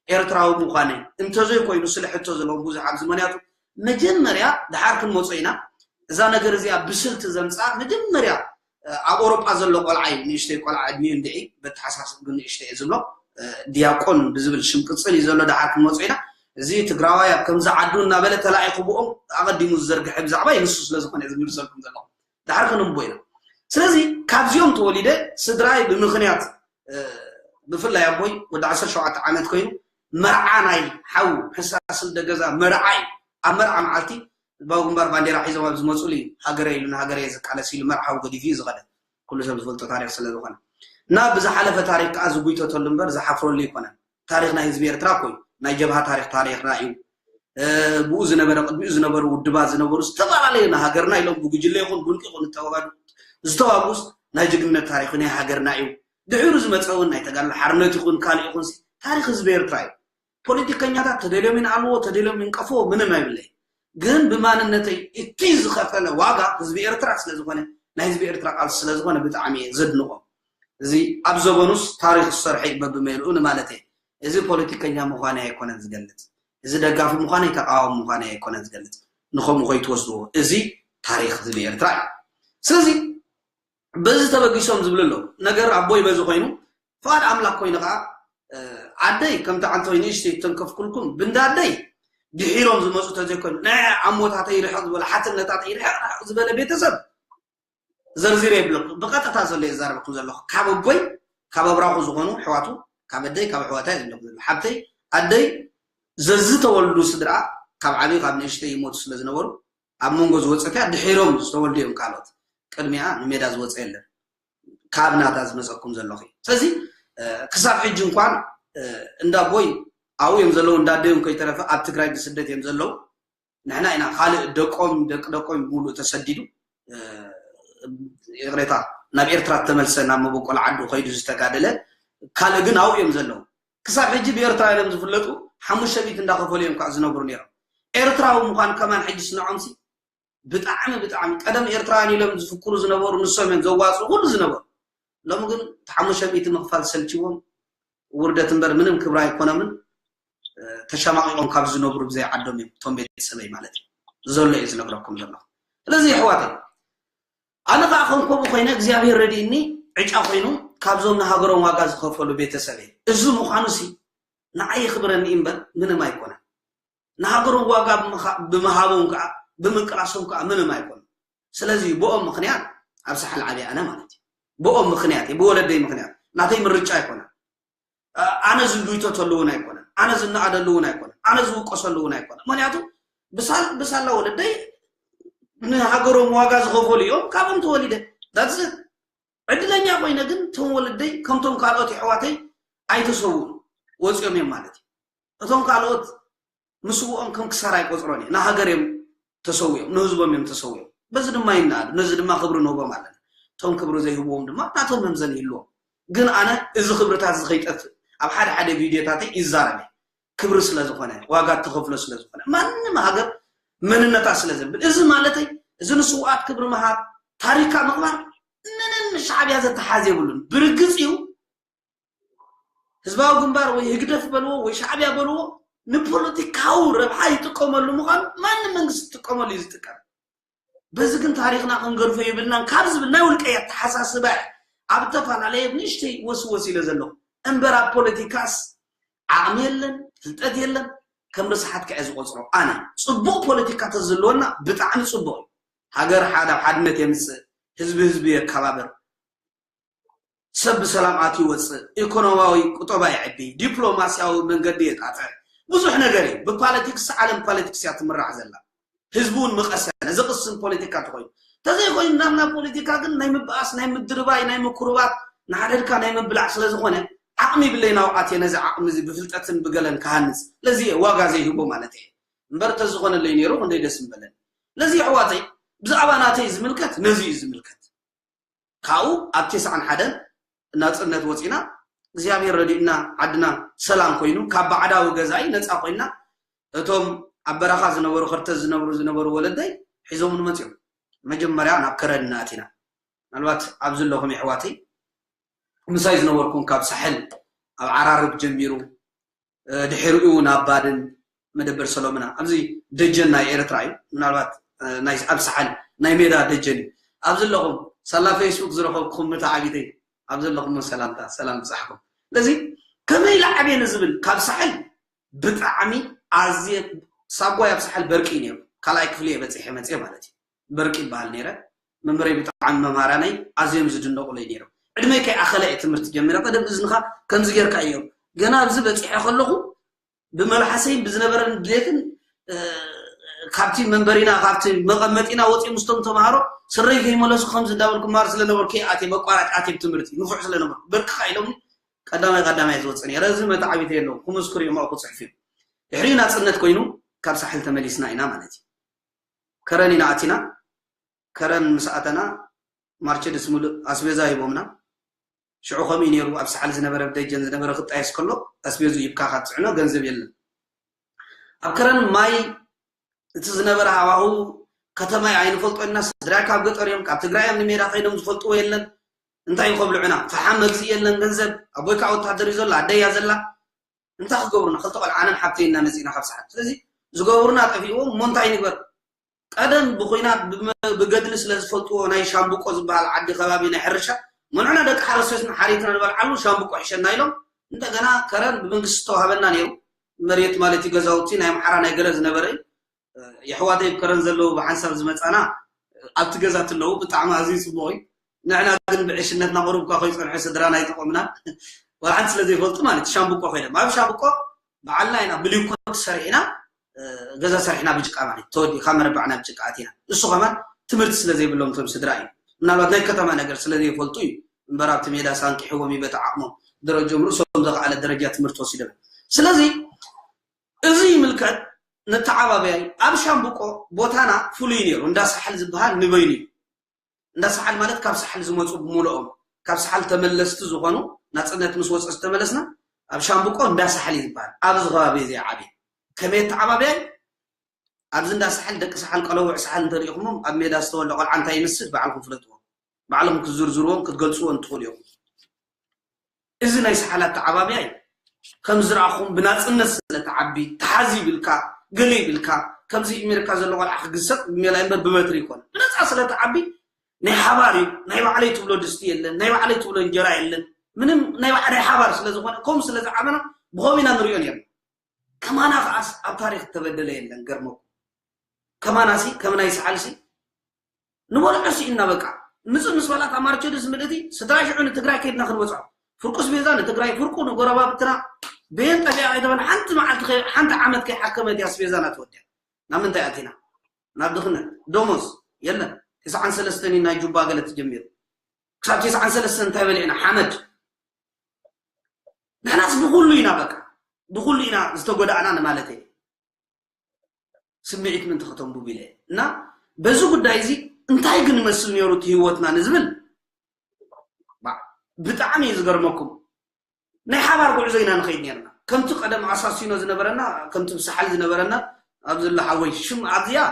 ኤርትራዊ ምዃነይ እንተዘይኮይኑ ስለ ሕቶ ዘለዎም ብዙሕ ኣብዚ ምክንያቱ መጀመርያ ድሓር ክንመፆ ኢና። እዛ ነገር እዚኣ ብስልቲ ዘምፅኣ መጀመርያ ኣብ ኣውሮጳ ዘሎ ቆልዓ እዩ። ንእሽተይ ቆልዓ ዕድሚኡ እንድዒ በተሓሳስብ ግን ንእሽተይ እየ ዝብሎ ዲያቆን ብዝብል ሽም ቅፅል እዩ ዘሎ። ድሓር ክንመፆ ኢና። እዚ ትግራዋይ ኣብ ከምዚ ዓዱ እናበለ ተላኢኹ ብኦም ኣቐዲሙ ዝዘርግሐ ብዛዕባ ንሱ ስለዝኾነ ዝምልሰልኩም ዘለኹ ድሓር ክንቦ ኢና። ስለዚ ካብዚኦም ተወሊደ ስድራይ ብምኽንያት ብፍላይ ኣቦይ ወዲ ዓሰርተ ሸውዓተ ዓመት ኮይኑ መርዓ ናይ ሓው ሕሳስ እንደ ገዛ መርዓ እዩ። ኣብ መርዓ መዓልቲ ህዝባዊ ግንባር ባንዴራ ሒዞም ኣብ ዝመፁሉ እዩ ሃገረ ኢሉ ንሃገረ እየ ዝቃለስ ኢሉ መርዓዊ ገዲፉ እዩ ዝኸደ። ኩሉ ሰብ ዝፈልጦ ታሪክ ስለ ዝኾነ እና ብዝሓለፈ ታሪክ ከዓ ዝጉይተተሉ እምበር ዝሓፍረሉ ኣይኮነን። ታሪክ ናይ ህዝቢ ኤርትራ እኮ እዩ። ናይ ጀብሃ ታሪክ ታሪክና እዩ። ብኡ ዝነበረ ቅድሚኡ ዝነበሩ ውድባት ዝነበሩ ዝተፈላለዩ ንሃገርና ኢሎም ብጉጅለ ይኹን ብውልቂ ይኹን ዝተዋጋዱ ዝተዋጉስ ናይ ጅግንነት ታሪክ ናይ ሃገርና እዩ። ድሕሩ ዝመፀ እውን ናይ ተጋድሎ ሓርነት ይኹን ካልእ ይኹን ታሪክ ህዝቢ ኤርትራ እዩ። ፖለቲከኛታት ተደልዮም ይንኣልዎ ተደልዮም ይንቀፍዎ ምንም ኣይብለይ። ግን ብማንነተይ እቲ ዝኸፈለ ዋጋ ህዝቢ ኤርትራ ስለዝኾነ ናይ ህዝቢ ኤርትራ ቃልሲ ስለዝኾነ ብጣዕሚ እየ ዘድንቖ። እዚ ኣብ ዘበኑስ ታሪክ ዝሰርሐ እዩ በብመልኡ ንማለት እየ። እዚ ፖለቲከኛ ምዃነይ ኣይኮነን ዝገልፅ። እዚ ደጋፊ ምዃነይ ተቃዋሚ ምዃነይ ኣይኮነን ዝገልፅ። ንኸምኡ ከይትወስድዎ። እዚ ታሪክ ህዝቢ ኤርትራ እዩ። ስለዚ በዚ ተበጊሶም ዝብሉ ኣለዉ። ነገር ኣቦይ በዚ ኮይኑ ፍቓድ ኣምላክ ኮይኑ ከዓ ዓደይ ከምቲ ዓንተወይ ንእሽተይ ተንከፍኩልኩም ብንዳ ኣደይ ድሒሮም ዝመፁ ተዘይኮይኑ ናይ ኣሞታተይ ርሕቕ ዝበለ ሓትነታተይ ርሕቕ ዝበለ ቤተሰብ ዘርዚረ ይብለኩም። ብቐጥታ ዘሎ የዛረበኩም ዘለኹ ካብ ኣቦይ ካብ ኣብራኹ ዝኾኑ ኣሕዋቱ ካብ ኣደይ ካብ ኣሕዋታይ ዝብለኩም ዘሎ ሓብተይ ኣደይ ዘዝተወልዱ ስድራ ካብ ዓብዪ ካብ ንእሽተይ ይሞቱ ስለ ዝነበሩ ኣብ መንጎ ዝወፀት እያ። ድሒሮም ዝተወልዱ እዮም ካልኦት። ቅድሚኣ ንሜዳ ዝወፀ የለን። ካብ ናታ ዝመፀኩም ዘለኹ እዩ። ስለዚ ክሳብ ሕጂ እንኳን እንዳ ኣቦይ ኣብኡ እዮም ዘለዉ፣ እንዳ ኣደዮም ከይተረፈ ኣብ ትግራይ ብስደት እዮም ዘለዉ። ንሕና ኢና ካልእ ደቆም ደቂ ደቆም ብምሉእ ተሰዲዱ ይቕሬታ ናብ ኤርትራ ዝተመልሰ ናብ መበቆል ዓዱ ከይዱ ዝተጋደለ ካልእ ግን ኣብኡ እዮም ዘለዉ። ክሳብ ሕጂ ብኤርትራ ኢሎም ዝፍለጡ ሓሙሽተ ሚእቲ እንዳኸፈሉ እዮም ከዓ ዝነብሩ ነይሮም። ኤርትራዊ ምዃን ከማን ሕጂ ስንዖምሲ ብጣዕሚ ብጣዕሚ ቀደም ኤርትራውያን ኢሎም ዝፍክሩ ዝነበሩ ንሶም እዮም ዘዋፅኡ ኩሉ ዝነበሩ። ሎም ግን እቲ ሓሙሽተ ሚእቲ ምኽፋል ሰልችዎም ውርደት እምበር ምንም ክብሪ ኣይኮኖምን። ተሸማቂቆም ካብ ዝነብሩ ብዘይ ዓዶም እዮም እቶም ቤተሰበይ ማለት እዩ። ዘሎ እዩ ዝነግረኩም ዘለኹ። ስለዚ ይሕዋተይ ኣነ ከዓ ከም ከምኡ ኮይነ እግዚኣብሔር ረድእኒ ዕጫ ኮይኑ ካብዞም ንሃገሮም ዋጋ ዝኸፈሉ ቤተሰበይ እዚ ምዃኑ ሲ ንዓይ የኽብረኒ እምበር ምንም ኣይኮነን። ንሃገሮም ዋጋ ብምሃቦም ከዓ ብምቅላሶም ከዓ ምንም ኣይኮነን። ስለዚ ብኦም ምኽንያት ኣብ ሳሕል ዓብየ ኣነ ማለት እዩ። ብኦም ምኽንያት እዩ፣ ብወለደይ ምኽንያት ናተይ ምርጫ ኣይኮነን። ኣነ ዝጉይተተሉ እውን ኣይኮነን፣ ኣነ ዝነኣደሉ እውን ኣይኮነን፣ ኣነ ዝውቀሰሉ እውን ኣይኮነን። ምክንያቱ ብሳላ ወለደይ ንሃገሮም ዋጋ ዝኸፈሉ እዮም፣ ካብኦም ተወሊደ። ዕድለኛ ኮይነ ግን እቶም ወለደይ ከምቶም ካልኦት የሕዋተይ ኣይተሰውኡን፣ ወፂኦም እዮም ማለት እዩ። እቶም ካልኦት ምስውኦም ከም ክሳራ ኣይቆፅሮን እየ። ንሃገር እዮም ተሰዊኦም፣ ንህዝቦም እዮም ተሰዊኦም። በዚ ድማ ይነኣዱ፣ ነዚ ድማ ክብሪ ንህቦም ኣለና። እቶም ክብሪ ዘይህብዎም ድማ ናቶም መምዘኒ ይህልዎም። ግን ኣነ እዚ ክብርታት እዚ ከይጠፍእ ኣብ ሓደ ሓደ ቪድዮታተይ ይዛረብ እየ። ክብሪ ስለ ዝኾነ፣ ዋጋ እትኸፍሎ ስለ ዝኾነ፣ ማንም ሃገር መንነታ ስለ ዘብል፣ እዚ ማለተይ እዚ ንስውኣት ክብሪ ምሃብ፣ ታሪካ ምኽባር ምንም ሻዕብያ ዘተሓዝ የብሉን። ብርግፅ እዩ ህዝባዊ ግንባር ወይ ህግደፍ በልዎ ወይ ሻዕብያ በልዎ ንፖለቲካዊ ረብሓ ይጥቀመሉ ምዃኑ ማንም መንግስቲ ዝጥቀመሉ እዩ ዝጥቀም። በዚ ግን ታሪኽና ክንገድፎ የብልናን ካብ ዝብል ናይ ውልቀይ ኣተሓሳስባ እየ ኣብ እተፈላለየ ብንእሽተይ ወስወስ ኢለ ዘለኹ እምበር ኣብ ፖለቲካስ ዓቕሚ የለን፣ ፍልጠት የለን። ከም ርስሓት ከዐ ዝቆፅሮ ኣነ ፅቡቕ ፖለቲካ ተዝህልወና ብጣዕሚ ፅቡቕ እዩ። ሃገር ሓደ ኣብ ሓድነት የምፅእ፣ ህዝቢ ህዝቢ የከባብር፣ ሰብ ብሰላም ኣትዩ ይወፅእ፣ ኢኮኖሚያዊ ቁጠባ የዕቢ፣ ዲፕሎማሲያዊ መንገዲ የጣጥዕ። ብዙሕ ነገር እዩ። ብፖለቲክስ ዓለም ፖለቲክስ እያ ትምራሕ ዘላ። ህዝቢ እውን ምቐሰነ ዝቕስን ፖለቲካ ተኾይኑ፣ ተዘይኮይኑ ናትና ፖለቲካ ግን ናይ ምብኣስ፣ ናይ ምድርባይ፣ ናይ ምኩርባት፣ ንሓደድካ ናይ ምብላዕ ስለ ዝኾነ ዓቕሚ ይብለይ ናውዓት እየ ነዚ ዓቕሚ እዚ ብፍልጠትን ብገለን ክሃንፅ። ለዚ እየ ዋጋ ዘይህቦ ማለት እየ። እምበር ተዝኾነለይ ነይሩ ክንደይ ደስ ምበለን። ለዚ ኣሕዋተይ ብዛዕባ ናተይ ዝምልከት ነዚ እዩ ዝምልከት። ካብኡ ኣብ ተስዓን ሓደን ናፅነት ወፂና እግዚኣብሔር ረዲእና ዓድና ሰላም ኮይኑ ካብ ባዕዳዊ ገዛኢ ነፃ ኮይና እቶም ኣብ በረኻ ዝነበሩ ከርተት ዝነብሩ ዝነበሩ ወለደይ ሒዞም ንመፅኦም መጀመርያ ናብ ከረን እናኣቲና ምናልባት ኣብዚ ኣለኹም የሕዋተይ ምሳይ ዝነበርኩም ካብ ሳሕል ኣብ ዓራርብ ጀሚሩ ድሕሪኡ ናብ ባድን መደበር ሰሎምና ኣብዚ ደጀን ናይ ኤርትራ እዩ ምናልባት ኣብ ሳሓል ናይ ሜዳ ደጀን እዩ ኣብዚ ኣለኹም ሳላ ፌስቡክ ዝረኸብኩም ምታ ዓቢተይ ኣብዚ ኣለኹም ሰላምታ ሰላም ብፃሕኩም ስለዚ ከመይ ኢለ ዓብየ ንዝብል ካብ ሳሕል ብጣዕሚ ኣዝየ ሳጓይ ኣብ ሳሕል በርቂ ነይሩ ካልኣይ ክፍሊ እየ በፂሐ መፅየ ማለት እዩ በርቂ ይበሃል ነይረ መምህረይ ብጣዕሚ መምሃራነይ ኣዝዮም ዝድነቑለይ ነይሮም ዕድመይ ከይኣኸለ እየ ትምህርቲ ጀሚረ ቀደም እዝንኻ ከምዚ ጌርካ እዮም ገና ኣብዚ በፂሐ ከለኹ ብመልሓሰይን ብዝነበረን ድሌትን ካብቲ መንበሪና ካብቲ መቐመጢና ወፂኡ ምስቶም ተምሃሮ ስረይ ከይመለሱ ከምዚ እንዳበልኩ ማር ስለነበርኩ ኣትየ መቋራጭ ኣትየ ትምህርቲ ንፉዕ ስለነበርኩ ብርክኻ ኢሎምኒ ቀዳማይ ቀዳማይ ዝወፅእ ነይረ እዚ መታዓቢተ የለዉ ክምስክሩ እዮም ኣብኡ ክፅሕፍ እዮም ድሕሪኡ ናፅነት ኮይኑ ካብ ሳሕል ተመሊስና ኢና ማለት እዩ ከረን ኢና ኣቲና ከረን ምስ ኣተና ማርቸድስ ሙሉእ ኣስቤዛ ሂቦምና ሽዑ ከምኡ ነይሩ ኣብ ሳሕል ዝነበረ ብደጀን ዝነበረ ክጣየስ ከሎ ኣስቤዙ ሂብካ ካብ ትፅዕኖ ገንዘብ የለን ኣብ ከረን ማይ እቲ ዝነበረ ሃዋሁ ከተማይ ኣይንፈልጦ ኢና ስድራይ ካብ ገጠር እዮም ካብ ትግራይ እዮም ንሜዳ ከይዶም ዝፈልጥዎ የለን እንታይ ይኸብልዑና ፈሓም መግዝኢ የለን ገንዘብ ኣቦይ ከዓ ወታደር እዩ ዘሎ ኣደያ ዘላ እንታይ ክገብሩና ክልተ ቆልዓ ኣነን ሓብተይ እና መፂና ካብ ሰዓት ስለዚ ዝገብሩና ጠፊእዎም እሞ እንታይ ንግበር ቀደም ብኩናት ብገድሊ ስለ ዝፈልጥዎ ናይ ሻምብቆ ዝበሃል ዓዲ ከባቢ ናይ ሕርሻ መንዑና ደቂ ሓረስቶትና ሓሪትና ንበልዓሉ ሻምብቆ ሕሸና ኢሎም እንደገና ከረን ብመንግስቲ ዝተዋሃበና ነይሩ መሬት ማለት ገዛውቲ ናይ ኣምሓራ ናይ ገለ ዝነበረ የሕዋተይ ከረን ዘለዉ ብሓንሳብ ዝመፃና ኣብቲ ገዛ ትለዉ ብጣዕሚ ኣዝዩ ፅቡቅ እዩ ንሕና ግን ብዕሽነትና ቁሩብ እኳ ከይፀንሑ ስድራና ኣይጠቆምና ወላ ሓንቲ ስለ ዘይፈልጡ ማለት ሻምብቆ ኮይኖም ኣብ ሻምብቆ በዓልና ኢና ብሊኮት ሰሪሕና ገዛ ሰሪሕና ብጭቃ ማለት ተወዲ ካብ መረባዕና ብጭቃ ኣቲና እሱ ከማን ትምህርቲ ስለ ዘይብሎም ቶም ስድራ እዩ ምናልባት ናይ ከተማ ነገር ስለ ዘይፈልጡ እዩ እምበር ኣብቲ ሜዳ ሳንቂሕዎም ይበቲ ዓቕሞም ደረጆም ርእሶም ዘኽኣለ ደረጃ ትምህርቲ ወሲዶም ስለዚ እዚ ይምልከት ንተዓባበያይ ኣብ ሻምብቆ ቦታና ፍሉይ ነይሩ እንዳ ሳሕል ዝበሃል ንበይኑ እዩ እንዳ ሳሓል ማለት ካብ ሳሓል ዝመፁ ብምልኦም ካብ ሳሓል ተመለስቲ ዝኾኑ ናፅነት ምስ ወፀ ዝተመለስና ኣብ ሻምብቆ እንዳ ሳሓል እዩ ዝበሃል ኣብዚ ከባቢ እዚ ዓብየ ከመይ ተዓባብያይ ኣብዚ እንዳ ሳሓል ደቂ ሳሓል ቀለውዕ ሳሓል እንተሪኢኹሞም ኣብ ሜዳ ዝተወልደ ቆልዓ እንታይ ይመስል ባዕልኩም ፍለጥዎ ባዕልኩም ክትዝርዝርዎም ክትገልፅዎ እንትኽእሉ እዮም እዚ ናይ ሳሓል ኣተዓባብያ እዩ ከም ዝረኣኹም ብናፅነት ስለተዓቢ ተሓዚ ይብልካ ገለ ይብልካ ከምዚ እሜርካ ዘሎ ቆልዓ ክግሰጥ ብሜላ እምበር ብበትሪ ይኮነ ብነፃ ስለተዓቢ ናይ ሓባር እዩ ናይ ባዕለይ ትብሎ ድስቲ የለን ናይ ባዕለይ ትብሎ እንጀራ የለን ምንም ናይ ባዕለይ ሓባር ስለዝኮነ ከምኡ ስለዝዓበና ብኸም ኢና ንሪኦ ነርና ከማና ከዓስ ኣብ ታሪክ እተበደለ የለን ገርመኩም ከማናሲ ከም ናይ ሰዓልሲ ንበልዖ ስኢንና በቃ ምፅእ ምስ በላ እታ ማርቸዲስ ምልእቲ ስድራ ሽዑ ንትግራይ ከይድና ክንበፅዖ ፍርቁስ ቤዛ ንትግራይ ፍርቁ ንጎረባብትና በየን ጠፊኣ ከይተበል ሓንቲ መዓልቲ ሓንቲ ዓመት ከይሓከመት እያ ኣስቤዛና ተወዲኣ ናብ ምንታይ ኣቲና ናብ ድኽነት ደሞዝ የለን ተስዓን ሰለስተን ናይ ጁባ ገለ ትጀሚሩ ክሳብ ተስዓን ሰለስተን እንታይ በሊዕና ሓመድ ንሕናስ ብኩሉ ኢና በቃ ብኩሉ ኢና ዝተጎዳእና ንማለት እየ ስምዒት ምእንቲ ከተንብቡ ኢለ እና በዚ ጉዳይ እዚ እንታይ ግን ይመስል ነይሩ እቲ ህይወትና ንዝብል ብጣዕሚ እዩ ዝገርመኩም ናይ ሓባር ጉዕዞ ኢና ንኸይድ ነርና ከምቲ ቀደም ኣሳሲኖ ዝነበረና ከምቲ ብሰሓል ዝነበረና ኣብዚ ኣሎ ሓወይ ሽም ኣብዚኣ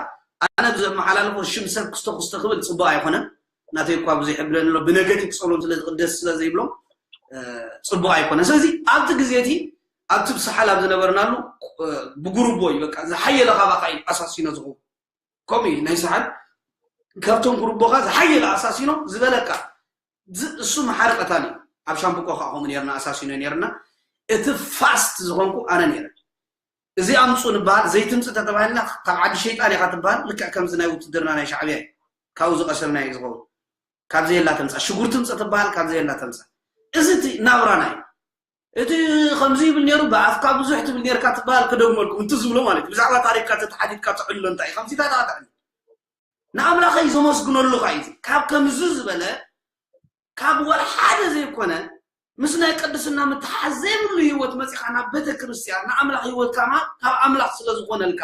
ኣነ ብዘመሓላልፎ ሽም ሰብ ክስቶ ክስቶ ክብል ፅቡቅ ኣይኮነን ናተይ እኳ ብዙሕ ይብለን ኣሎ ብነገቲቭ ፀሎም ስለ ዝቅደስ ስለ ዘይብሎም ፅቡቅ ኣይኮነን ስለዚ ኣብቲ ግዜ እቲ ኣብቲ ብሰሓል ኣብ ዝነበርናሉ ብጉሩቦ እዩ በቃ ዝሓየለ ካባካ እዩ ኣሳሲኖ ዝኸውን ከምኡ እዩ ናይ ሰሓል ካብቶም ጉሩቦካ ዝሓየለ ኣሳሲኖ ዝበለካ እሱ መሓሪ ቀታሊ እዩ ኣብ ሻምብቆ ከዓ ከምኡ ነርና ኣሳሲኖ ነርና እቲ ፋስት ዝኾንኩ ኣነ ነረ እዚ ኣምፁ ንበሃል ዘይትምፅ ተተባሂልና ካብ ዓዲ ሸይጣን ኢካ ትበሃል ልክዕ ከምዚ ናይ ውትድርና ናይ ሻዕብያ እዩ ካብኡ ዝቀሰምና እዩ ዝኸውን ካብ ዘየላ ተምፃእ፣ ሽጉርቲ ምፀ ትበሃል ካብ ዘየላ ተምፃእ። እዚ እቲ ናብራና እዩ። እቲ ከምዚ ይብል ነይሩ፣ ብኣፍካ ብዙሕ ትብል ነርካ ትበሃል፣ ክደግመልኩም እንት ዝብሎ ማለት እዩ። ብዛዕባ ታሪክካ ተተሓቲትካ ትዕሎ እንታይ እዩ? ከምዚታት ኣትዕል። ንኣምላኸይ ዘመስግነሉ ካ እዩ። ካብ ከምዚ ዝበለ፣ ካብ ወላ ሓደ ዘይኮነ፣ ምስ ናይ ቅድስና ምትሓዝ ዘይብሉ ህይወት መፂኻ ናብ ቤተ ክርስቲያን ንኣምላኽ ህይወትካ ምሃብ ካብ ኣምላኽ ስለ ዝኾነልካ፣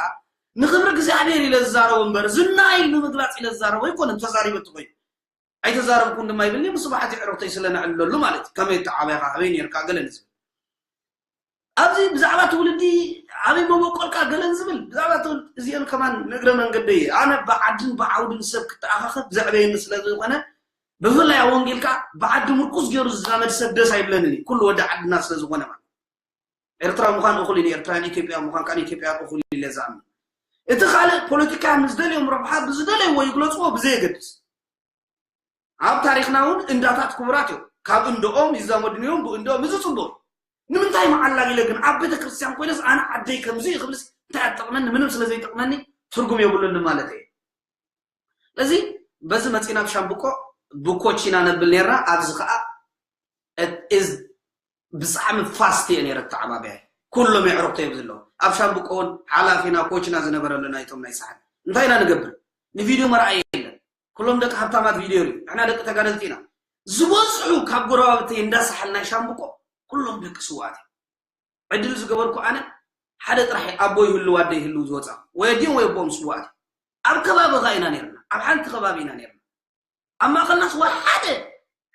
ንኽብሪ እግዚኣብሔር ኢለ ዝዛረቦ እምበር ዝና ኢል ንምግላፅ ኢለ ዝዛረቦ ኣይኮነን። ተዛሪበ እትኾይኑ ኣይተዛረብኩን ድማ ይብልኒ፣ ብስብሓት የዕርኽተይ ስለ ነዕልለሉ ማለት እዩ። ከመይ እተዓበኻ ኣበይ ነርካ ገለ ንዝብል ኣብዚ ብዛዕባ ትውልዲ ኣበይ መበቆልካ ገለን ዝብል ብዛዕባ ትውልዲ እዚአን ከማን ንእግረ መንገደይ ኣነ ብዓድን ብዓውድን ሰብ ክተኣኻኸብ ዘዕበየኒ ስለ ዝኾነ ብፍላይ ኣብ ወንጌል ከዓ ብዓዲ ምርኩስ ገይሩ ዝዛመድ ሰብ ደስ ኣይብለንን እዩ። ኩሉ ወዲ ዓድና ስለ ዝኾነ ማለት ኤርትራ ምዃን እኹል እዩ፣ ኤርትራን ኢትዮጵያ ምዃን ከዓ ኢትዮጵያ እኹል እዩ ኢለ ዝኣምን። እቲ ካልእ ፖለቲካ ንዝደልዮም ረብሓ ብዝደለይዎ ይግለፅዎ ብዘየገድስ ኣብ ታሪኽና እውን እንዳታት ክቡራት እዮም። ካብ እንደኦም ይዛመድንዮም ብእንደኦም እዚ ፅቡቅ። ንምንታይ መዓላል ኢለ ግን ኣብ ቤተ ክርስቲያን ኮይነስ ኣነ ዓደይ ከምዚ እዩ ክብልስ እንታይ ኣጠቕመኒ? ምንም ስለ ዘይጠቕመኒ ትርጉም የብሉን ማለት እየ። ስለዚ በዚ መፂና ኣብ ሻምብቆ ብኮቺና ነብል ነርና። ኣብዚ ከዓ is ብጣዕሚ ፋስት እየ ነይረ ተዓባቢያ ኩሎም የዕሩኽተይ ኣብዚ ኣለዉ ኣብ ሻምብቆ እውን ሓላፊና ኮችና ዝነበረ ኣሎ ናይቶም ናይ ሳሕል እንታይ ኢና ንገብር ንቪድዮ መርኣይ የለን ኩሎም ደቂ ሃብታማት ቪድዮ ሪኡ ንሕና ደቂ ተጋደልቲ ኢና ዝበዝሑ ካብ ጎረባብተይ እንዳሳሕል ናይ ሻምብቆ ኩሎም ደቂ ስውኣት እዮም ዕድል ዝገበርኩ ኣነ ሓደ ጥራሕ ኣቦ ይህልው ኣደ ይህልው ዝወፃ ወይ ኣዲኦም ወይ ኣቦኦም ስውኣት እዮም ኣብ ከባቢ ኸ ኢና ነርና ኣብ ሓንቲ ከባቢ ኢና ነርና ኣብ ማእኸልና ስዋ ሓደ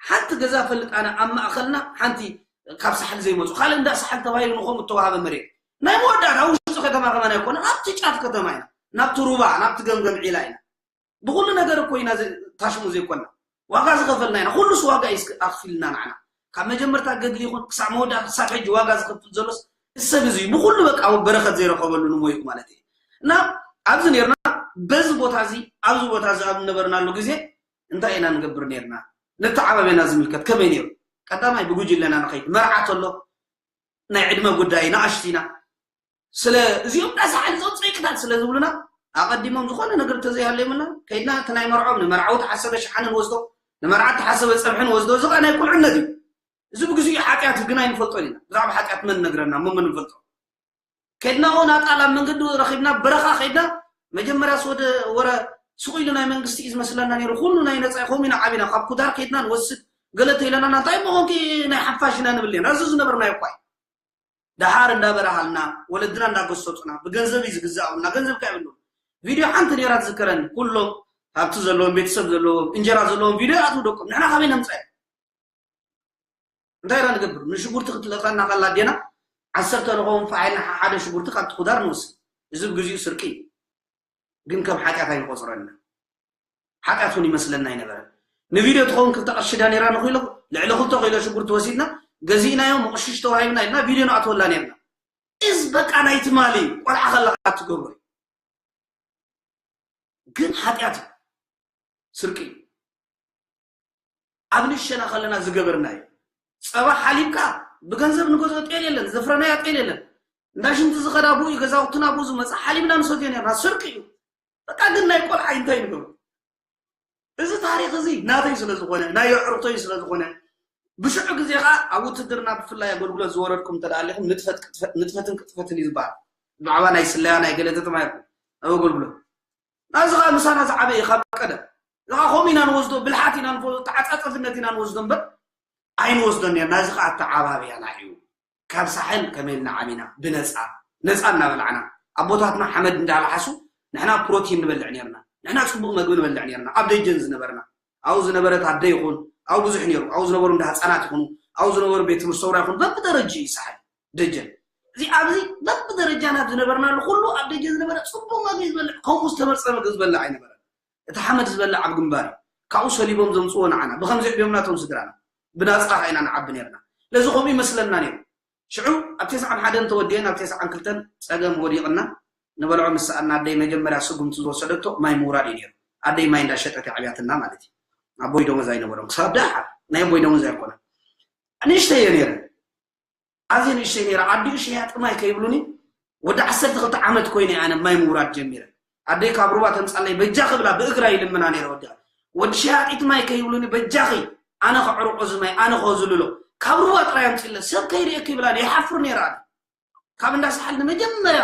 ሓንቲ ገዛ ፈልጥ ኣነ ኣብ ማእኸልና ሓንቲ ካብ ሳሕል ዘይመፁ ካልእ እንዳ ሳሕል ተባሂሉ ንኸምኡ እተዋሃበ መሬት ናይ መወዳእታ ውሽጢ ከተማ ከማን ኣይኮነ ኣብቲ ጫፍ ከተማ ኢና ናብቲ ሩባ ናብቲ ገምገም ዒላ ኢና ብኩሉ ነገር እኮ ኢና ታሽሙ ዘይኮና ዋጋ ዝኸፈልና ኢና ኩሉስ ዋጋ እዩ ኣኽፊልና ንዓና ካብ መጀመርታ ገድሊ ይኹን ክሳብ መወዳእታ ክሳብ ሕጂ ዋጋ ዝኸፍል ዘሎስ ሰብ እዚ ብኩሉ በቃ በረኸት ዘይረኸበሉ ንሞይኡ ማለት እዩ እና ኣብዚ ነርና በዚ ቦታ እዚ ኣብዚ ቦታ እዚ ኣብ ነበርናሉ ግዜ እንታይ ኢና ንገብር ነርና ንተዓባበና ዝምልከት ከመይ ነሩ ቀዳማይ ብጉጅለና ንኸይድ መርዓ ተሎ ናይ ዕድመ ጉዳይ ንኣሽቲና ስለ እዚኦም ዳሳዕል እዞም ፀይቅታት ስለ ዝብሉና ኣቐዲሞም ዝኾነ ነገር እንተዘይሃለዮምና ከይድና እቲ ናይ መርዖም ንመርዓዊ ተሓሰበ ሸሓነ ንወስዶ ንመርዓ ተሓሰበ ፀብሒ ንወስዶ እዚ ከዓ ናይ ቁልዕነት እዩ እዚ ብግዚኡ ሓጢኣት ግን ኣይንፈልጦን ኢና ብዛዕባ ሓጢኣት መን ነግረና መመን ንፈልጦ ከድናኦ ናጣል ኣብ መንገዲ ረኺብና በረኻ ከድና መጀመርያስ ወደ ወረ ስቑ ኢሉ ናይ መንግስቲ እዩ ዝመስለና ነይሩ ኩሉ ናይ ነፃ ከምኡ ኢና ዓቢና ካብ ኩዳር ከድና ንወስድ ገለ ተይለናና እንታይ መኾንኪ ናይ ሓፋሽ ኢና ንብል ነርና እዚ ዝነበርናዮ እኳ እዩ ደሓር እንዳበረሃልና ወለድና እንዳገሰፁና ብገንዘብ እዩ ዝግዛእ ኣብልና ገንዘብ ከ የብሉ ቪድዮ ሓንቲ ነይራ ትዝከረኒ ኩሎም ሃብቲ ዘለዎም ቤተሰብ ዘለዎም እንጀራ ዘለዎም ቪድዮ ይኣትዉ ደቆም ንሕና ካበይ ነምፀ እንታይ ኢና ንገብር ንሽጉርቲ ክትልእኸና ከላ ኣዴና ዓሰርተ ንኸውን ፋሕ ኢልና ሓደ ሽጉርቲ ካብቲ ኩዳር ንወስድ እዚ ብግዚኡ ስርቂ እዩ ግን ከም ሓጢኣት ኣይንቆፅሮን ኢና ሓጢኣት እውን ይመስለና ኣይነበረን ንቪድዮ ትኸውን ክልተ ቅርሺ ዳ ነይራ ንኽኢሎ ልዕሊ ክልተ ኪሎ ሽጉርቲ ወሲድና ገዚእናዮ ምቕሽሽ ተዋሂብና ኢልና ቪድዮ ንኣትወላ ነርና እዚ በቃ ናይ ትማሊ ቆልዓ ከለኻ ትገብሮ እዩ ግን ሓጢኣት እዩ ስርቂ እዩ ኣብ ንሸና ከለና ዝገበርናዮ ጸባ ሓሊብካ ብገንዘብ ንገዝኦ ጤል የለን ዘፍረናያ ጤል የለን እንዳ ሽንቲ ዝኸዳ ብኡ እዩ ገዛውትና ብኡ ዝመጽእ ሓሊብና ንሰትዮ ነርና ስርቂ እዩ በቃ ግን ናይ ቆልዓ እንታይ ንገብሮ እዚ ታሪኽ እዚ ናተይ ስለ ዝኾነ ናይ ኣዕሩኽተይ ስለ ዝኾነ ብሽዑ ግዜ ኸዓ ኣብ ውትድርና ብፍላይ ኣገልግሎት ዝወረድኩም እንተ ኣለኹም ንጥፈትን ቅጥፈትን እዩ ዝበሃል ብዛዕባ ናይ ስለያ ናይ ገለ ተተማሂርኩም ኣብ ኣገልግሎት ናዚ ኸዓ ምሳና ዝዓበየ ካብ ቀደም እዚ ኸዓ ከምኡ ኢና ንወስዶ ብልሓት ኢና ንፈ ተዓፃፀፍነት ኢና ንወስዶ እምበር ኣይንወስዶን ነርና እዚ ኸዓ ኣተዓባብያና እዩ ካብ ሳሕል ከመይ ኢልና ዓቢና ብነፃ ነፃ እናበላዕና ኣቦታትና ሓመድ እንዳለሓሱ ንሕና ፕሮቲን ንበልዕ ነርና ንሕና ፅቡቅ መግቢ ንበልዕ ነርና ኣብ ደጀን ዝነበርና ኣብኡ ዝነበረት ኣደ ይኹን ኣብኡ ብዙሕ ነይሩ ኣብኡ ዝነበሩ እንዳ ህፃናት ይኹኑ ኣብኡ ዝነበሩ ቤት ትምህርቲ ሰውራ ይኹን በብደረጅ እዩ ሳሕል ደጀን እዚ ኣብዚ በብደረጃና ዝነበርናሉ ኩሉ ኣብ ደጀን ዝነበረ ፅቡቅ መግቢ ዝበልዕ ከምኡ ዝተመርፀ መግቢ ዝበልዕ ኣይነበረን እቲ ሓመድ ዝበልዕ ኣብ ግንባር እዩ ካብኡ ሰሊቦም ዘምፅዎ ንዓና ብከምዚ ዕብዮም ናቶም ስድራና ብናፃ ኸዓ ኢና ንዓቢ ነርና ስለዚ ከምኡ ይመስለና ነይሩ ሽዑ ኣብ ተስዓን ሓደን ተወዲአን ኣብ ተስዓን ክልተን ፀገም ወዲቕና ንበልዖ ምስ ሰኣና ኣደይ መጀመርያ ስጉምቲ ዝወሰደቶ ማይ ምውራድ እዩ ነይሩ ኣደይ ማይ እንዳሸጠት የዕብያትና ማለት እዩ ኣቦይ ደሞዝ ኣይነበሮም ክሳብ ደሓር ናይ ኣቦይ ደሞዝ ኣይኮነን ንእሽተይ እየ ነይረ ኣዝየ ንእሽተይ ነይረ ኣዲኡ ሽያጢ ማይ ከይብሉኒ ወዲ ዓሰርተ ክልተ ዓመት ኮይነ ኣነ ማይ ምውራድ ጀሚረ ኣደይ ካብ ሩባ ተምፃለይ በጃ ክብላ ብእግራ ይልምና ነይረ ወዲኣ ወዲ ሸያጢት ማይ ከይብሉኒ በጃኺ ኣነ ከዕርቆ ዝማይ ኣነ ከዝልሎ ካብ ሩባ ጥራይ ኣምፅለ ሰብ ከይርእየኪ ይብላኒ ይሓፍር ነይራ። ካብ እንዳ ሰሓል ንመጀመርያ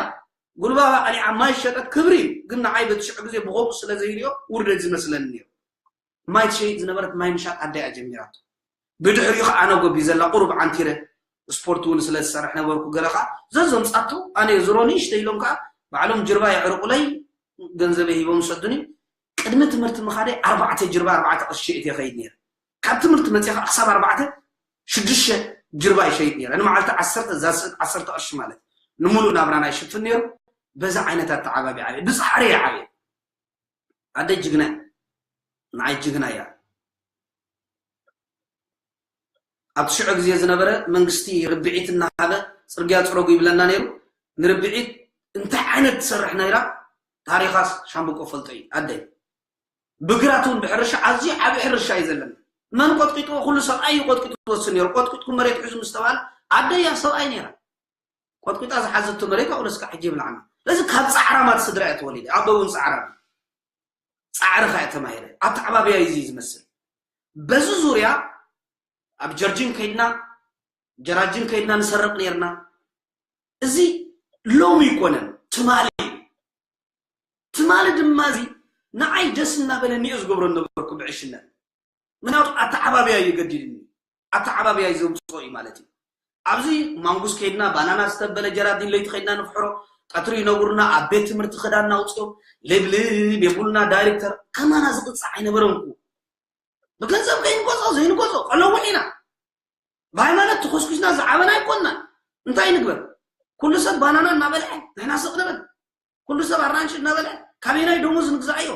ጉልባባ ቀሊዓ ማይ ሸጠት ክብሪ እዩ። ግን ንዓይ በቲ ሽዑ ግዜ ብኸምኡ ስለ ዘይሪኦ ውርደት ዝመስለኒ ነይሩ። ማይ ትሸይጥ ዝነበረት ማይ ምሻጥ ኣደያ ጀሚራቶ። ብድሕሪኡ ከዓ ኣነ ጎቢ ዘላ ቁሩብ ዓንቲረ ስፖርት እውን ስለ ዝሰርሕ ነበርኩ። ገለ ከዓ ዘዘምፃቶ ኣነ ዝሮ ንእሽተ ኢሎም ከዓ ባዕሎም ጅርባ የዕርቁለይ ገንዘበ ሂቦም ሰዱኒ። ቅድሚ ትምህርቲ ምኻደይ ኣርባዕተ ጅርባ ኣርባዕተ ቅርሺ እየ ከይድ ነይረ። ካብ ትምህርቲ መፅኻ ክሳብ ኣርባዕተ ሽዱሽተ ጅርባ ይሸይጥ ነይረ። ንመዓልቲ ዓሰርተ ዛስእት ዓሰርተ ቅርሺ ማለት እዩ። ንምሉእ ናብራና ይሽፍን ነይሩ። በዛ ዓይነት ኣተዓባቢ ዓብየ ብፃዕሪ እየ ዓብየ። ኣደይ ጅግና እያ። ንዓይ ጅግና እያ። ኣብቲ ሽዑ ግዜ ዝነበረ መንግስቲ ርብዒት እናሃበ ፅርግያ ፅረጉ ይብለና ነይሩ። ንርብዒት እንታይ ዓይነት ትሰርሕ ነይራ ታሪኻስ ሻምብቆ ፈልጦ እዩ ኣደይ። ብግራት እውን ብሕርሻ ኣዝዩ ዓብዪ ሕርሻ እዩ ዘለና። መን ቆጥቂጥዎ? ኩሉ ሰብኣይ እዩ ቆጥቂጡ ዝወስድ ነይሩ። ቆጥቂጥኩም መሬት ሕዙ ምስ ተባለ ኣደይ እያ ሰብኣይ ነይራ። ቆጥቂጣ ዝሓዘቶ መሬት ኣውለስካ ሕጂ ይብልዓና። ስለዚ ካብ ፃዕራማት ስድራ እያ ተወሊደ። ኣቦ እውን ፃዕራም እዩ። ፃዕርኻ እያ ተማሂረ። ኣተዓባብያ እዩ እዚ ዝመስል። በዚ ዙርያ ኣብ ጀርጂን ከይድና ጀራጂን ከይድና ንሰርቕ ነይርና። እዚ ሎሚ ይኮነን ትማሊ እዩ። ትማሊ ድማ እዚ ንዓይ ደስ እናበለኒ እየ ዝገብሮ ነበርኩ ብዕሽነት። ምክንያቱ ኣተዓባብያ እዩ ገዲድኒ። ኣተዓባብያ እዩ ዘምፅኦ እዩ ማለት እዩ። ኣብዚ ማንጉስ ከይድና ባናና ዝተበለ ጀራዲን ለይቲ ከይድና ንፍሕሮ። ቀትሪ ይነጉርና ኣብ ቤት ትምህርቲ ክዳንና ኣውፅኦም ልብልብ የብሉና። ዳይሬክተር ከማና ዝቅፃዕ ኣይነበረንኩ። ብገንዘብ ከይንገዝኦ ዘይንገዝኦ ቀለውሕ ኢና። ብሃይማኖት ተኾስኩስና ዝዓበና ኣይኮንና። እንታይ ንግበር? ኩሉ ሰብ ባናና እናበልዐ ንሕና ስቕ ንብል። ኩሉ ሰብ ኣራንሺ እናበልዐ ካበየናይ ደሞዝ ንግዛእዮ?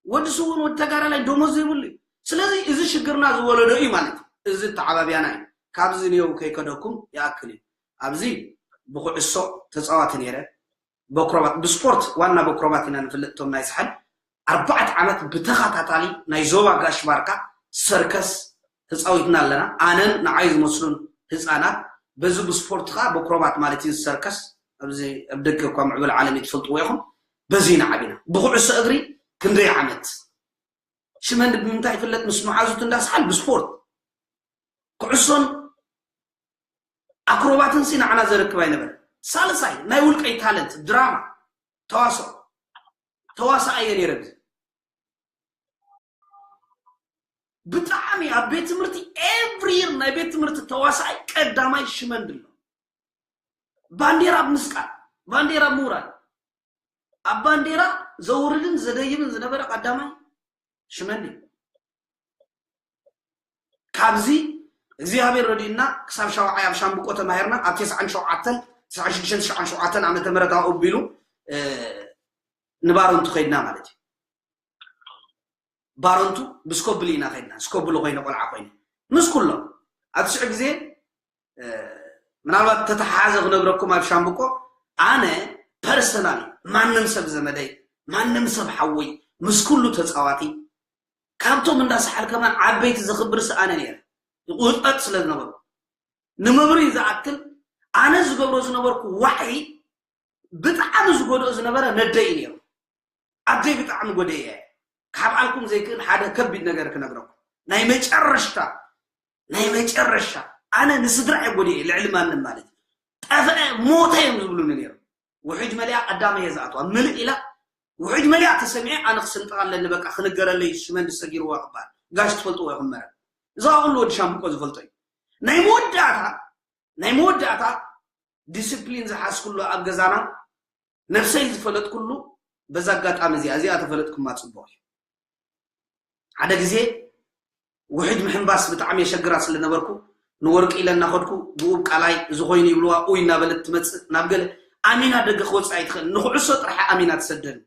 ወዲ ስውን ወዲ ተጋዳላይ ደሞዝ ዘይብሉ እዩ። ስለዚ እዚ ሽግርና ዝወለዶ እዩ ማለት እዩ። እዚ ተዓባብያና እዩ። ካብዚ ንየው ከይከደኩም ይኣክል እዩ። ኣብዚ ብኩዕሶ ተፃዋቲ ነይረ። በክሮባት ብስፖርት ዋና በክሮባት ኢና ንፍለጥ። እቶም ናይ ሳሕል ኣርባዕተ ዓመት ብተኸታታሊ ናይ ዞባ ጋሽ ባርካ ሰርከስ ተፃዊትና ኣለና። ኣነን ንዓይ ዝመስሉን ህፃናት በዚ ብስፖርት ከዓ በክሮባት ማለት እዩ። ሰርከስ ኣብዚ ኣብ ደገ እኳ ምዕብል ዓለም እዩ ትፈልጥዎ ኢኹም። በዚ ኢና ዓቢና። ብኩዕሶ እግሪ ክንደይ ዓመት ሽመንዲ ብምንታይ ይፍለጥ? ምስ መሓዙት እንዳስሓል ብስፖርት ኩዕሶን ኣክሮባትን ሲ ንዓና ዘረክብ ኣይነበረ። ሳልሳይ ናይ ውልቀይ ታለንት ድራማ ተዋስኦ ተዋሳኣይ እየ ነይረ። ብጣዕሚ ኣብ ቤት ትምህርቲ every year ናይ ቤት ትምህርቲ ተዋሳኣይ ቀዳማይ ሽመንዲ ኣሎ። ባንዴራ ኣብ ምስቃል፣ ባንዴራ ኣብ ምውራድ፣ ኣብ ባንዴራ ዘውርድን ዘደይብን ዝነበረ ቀዳማይ ሽመንዲ። ካብዚ እግዚኣብሔር ረድኡና ክሳብ ሻውዓይ ኣብ ሻምብቆ ተማሂርና። ኣብ ተስዓን ሸውዓተን፣ ተስዓን ሽዱሽተን፣ ተስዓን ሸውዓተን ዓመተ ምህረት ኣብኡ ኣቢሉ ንባረንቱ ከይድና ማለት እዩ። ባረንቱ ብስኮብል ኢና ከይድና። ስኮብል ኮይነ ቆልዓ ኮይነ ምስ ኩሎም ኣብቲ ሽዑ ግዜ ምናልባት ተተሓሓዘ ክነግረኩም ኣብ ሻምብቆ ኣነ ፐርሰናሊ ማንም ሰብ ዘመደይ ማንም ሰብ ሓወይ ምስ ኩሉ ተፃዋቲ ካብቶም እንዳሰሓል ከማን ዓበይቲ ዘኽብር ሰኣነ ነይረ። ይቁጠጥ ስለ ዝነበሩ ንምብሪ ዝኣክል ኣነ ዝገብሮ ዝነበርኩ ዋዒ ብጣዕሚ ዝጎድኦ ዝነበረ ነደይ ነይሩ። ኣደይ ብጣዕሚ ጎደየ። ካብ ኣልኩም ዘይክእል ሓደ ከቢድ ነገር ክነግረኩም። ናይ መጨረሽታ ናይ መጨረሻ ኣነ ንስድራ እየ ጎዲኤ ልዕሊ ማንም ማለት እዩ። ጠፍአ ሞተ እዮም ዝብሉኒ ነይሮም። ውሕጅ መሊኣ ቀዳመ እየ ዝኣትዋ ምልእ ኢላ ውሕጅ መሊኣ ተሰሚዐ ኣነ ክስንጥቕ ኣለኒ በቃ ክንገረለይ ሽመንዲ ሰጊርዋ ክበሃል ጋሽ ትፈልጥዎ ኢኹም መረ እዛ ኩሉ ወዲ ሻምብቆ ዝፈልጦ እዩ። ናይ መወዳእታ ናይ መወዳእታ ዲስፕሊን ዝሓዝኩሉ ኣብ ገዛና ነብሰይ ዝፈለጥኩሉ በዛ ኣጋጣሚ እዚኣ እዚኣ ተፈለጥኩማ ፅቡቅ እዩ። ሓደ ግዜ ውሕጅ ምሕንባስ ብጣዕሚ የሸግራ ስለነበርኩ ንወርቂ ኢለ እናኸድኩ ብኡብ ቃላይ እዚ ኮይኑ ይብልዋ ኡይ እናበለት ትመፅእ ናብ ገለ ኣሚና ደገ ክወፅእ ኣይትኽእል ንኩዕሶ ጥራሕ ኣሚና ትሰደኒ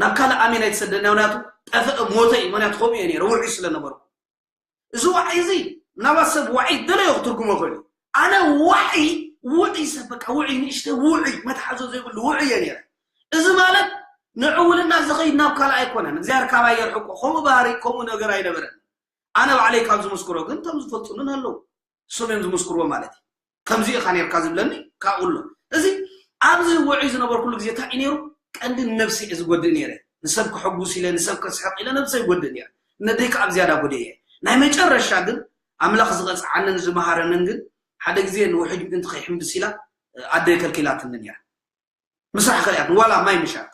ናብ ካልእ ኣሚና ኣይትሰደኒ ምክንያቱ ጠፍአ ሞተ እዩ ምክንያቱ ከምኡ እየ ነይረ ውዑይ ስለነበርኩ እዚ ዋዒ እዚ ምናልባት ሰብ ዋዒ ደለዮ ክትርጉሞ ኮይኑ ኣነ ዋዒ ውዒ ሰብ በቃ ውዒ ንእሽተ ውዒ መትሓዞ ዘይብሉ ውዒ እየ ነይረ እዚ ማለት ንዕውልና ዝኸይድ ናብ ካልእ ኣይኮነን እግዚኣብሔር ካባይ የርሕቆ ከምኡ ባህሪ ከምኡ ነገር ኣይነበረን ኣነ ባዕለይ ካብ ዝምስክሮ ግን እቶም ዝፈልጡንን ኣለዉ እሶም እዮም ዝምስክርዎ ማለት እዩ ከምዚ ኢኻ ነርካ ዝብለኒ ካብኡ ኣሎ እዚ ኣብዚ ውዒ ዝነበርኩሉ ግዜ እንታይ እዩ ነይሩ ቀንዲ ንነብሲ እየ ዝጎድእ ነይረ ንሰብ ክሕጉስ ኢለ ንሰብ ከስሕቕ ኢለ ነብሰይ ይጎድእ ነይረ ነደይ ከዓ ኣብ ዝያዳ ጎደ እየ። ናይ መጨረሻ ግን ኣምላኽ ዝቐፅዓንን ዝመሃረንን ግን ሓደ ግዜ ንውሕጅ ምእንቲ ከይሕምብስ ኢላ ኣደይ ከልኪላትኒ ነይራ። ምስራሕ ከልያት ዋላ ማይ ምሻጥ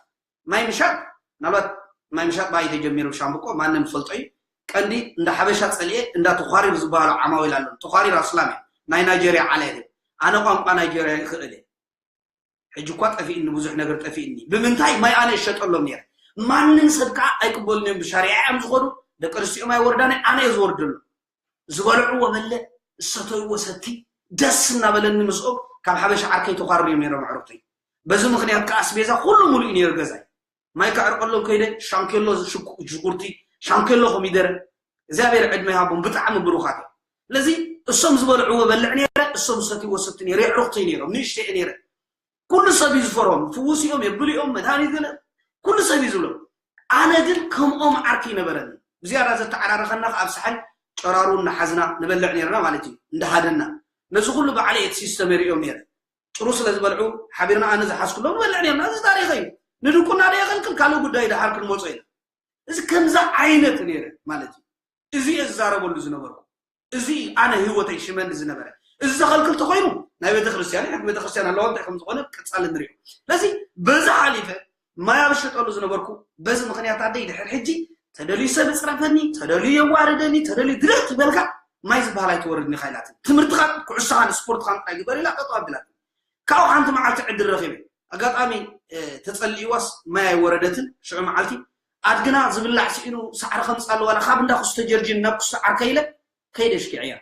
ማይ ምሻጥ ምናልባት ማይ ምሻጥ ባይ ተጀሚሩ ሻምብቆ ማንም ዝፈልጦ እዩ። ቀንዲ እንዳ ሓበሻ ፀልኤ እንዳ ተኳሪር ዝበሃሉ ዓማዊል ኣሎ። ተኳሪር ኣስላም እየ። ናይ ናይጀርያ ዓለ እየ። ኣነ ቋንቋ ናይጀርያ ይኽእል እየ። ሕጂ እኳ ጠፊእኒ፣ ብዙሕ ነገር ጠፊእኒ። ብምንታይ ማይ ኣነ ይሸጠሎም ነይረ። ማንም ሰብ ከዓ ኣይቅበሉን እዮም። ብሻሪዓ እዮም ዝኸዱ። ደቂ ኣንስትዮ ማይ ወርዳናይ ኣነ እየ ዝወርደሉ። ዝበልዕዎ በልዕ፣ ዝሰተይዎ ሰቲ፣ ደስ እናበለኒ ምስኦም ካብ ሓበሻ ዓርከይ ተኳርር እዮም ነይሮም ኣዕሩኽተይ። በዚ ምኽንያት ከዓ ኣስቤዛ ኩሉ ሙሉእ እዩ ነይሩ ገዛይ። ማይ ከዕርቀሎም ከይደ ሻንኬሎ ሽጉርቲ፣ ሻንኬሎ ኮሚደረ እግዚኣብሔር ዕድመ ይሃቦም ብጣዕሚ ብሩኻት እዮም። ስለዚ እሶም ዝበልዕዎ በልዕ ነይረ፣ እሶም ዝሰትይዎ ሰቲ ነይረ፣ የዕሩኽተይ ነይሮም፣ ንእሽተይ ነይረ። ኩሉ ሰብ እዩ ዝፈርሆም፣ ፍውስ እዮም፣ የብሉ እዮም፣ መድሃኒት ገለ ኩሉ ሰብ እዩ ዝብሎም። ኣነ ግን ከምኦም ዓርኪ ይነበረኒ። ብዝያዳ ዘተዓራረኸና ኣብ ሰሓል ጨራሩ እናሓዝና ንበልዕ ነርና ማለት እዩ፣ እንዳሃደና። ነዚ ኩሉ ባዕለ እቲ ሲስተም የርእዮም ነይረ። ጭሩ ስለ ዝበልዑ ሓቢርና ኣነ ዝሓዝኩሎም ንበልዕ ነርና። እዚ ታሪኸ እዩ። ንድቁና ዶ የኸልክል ካልእ ጉዳይ ደሓር ክንመጾ ኢና። እዚ ከምዚ ዓይነት ነይረ ማለት እዩ። እዚ እየ ዝዛረበሉ ዝነበርኩ። እዚ ኣነ ህይወተይ ሽመኒ ዝነበረ። እዚ ዘኸልክል ተኾይኑ ናይ ቤተክርስትያን ሕጊ ቤተክርስትያን ኣለዋ እንታይ ከም ዝኾነ ቀጻሊ ንሪኦ። ስለዚ በዚ ሓሊፈ ማይ ኣብ ዝሸጠሉ ዝነበርኩ በዚ ምኽንያት ኣደይ ድሕር ሕጂ ተደልዩ ሰብ ይፅረፈኒ፣ ተደልዩ የዋርደኒ፣ ተደልዩ ድርቅ ይበልካ ማይ ዝበሃል ኣይትወርድኒ ኢኻ ኢላትኒ። ትምህርትኻን ኩዕሶኻን ስፖርትኻን ጥራይ ግበር ኢላ ጠጠው ኣቢላትኒ። ካብኡ ሓንቲ መዓልቲ ዕድል ረኺበ። ኣጋጣሚ ተፀሊእዋስ ማይ ኣይወረደትን። ሽዑ መዓልቲ ኣድግና ዝብላዕ ስኢኑ ሳዕሪ ከምፅእ ኣለዋ ካብ እንዳ ክስቶ ጀርጂን ናብ ክስቶ ዓርከይ ኢለ ከይደ ሽኪዐያ።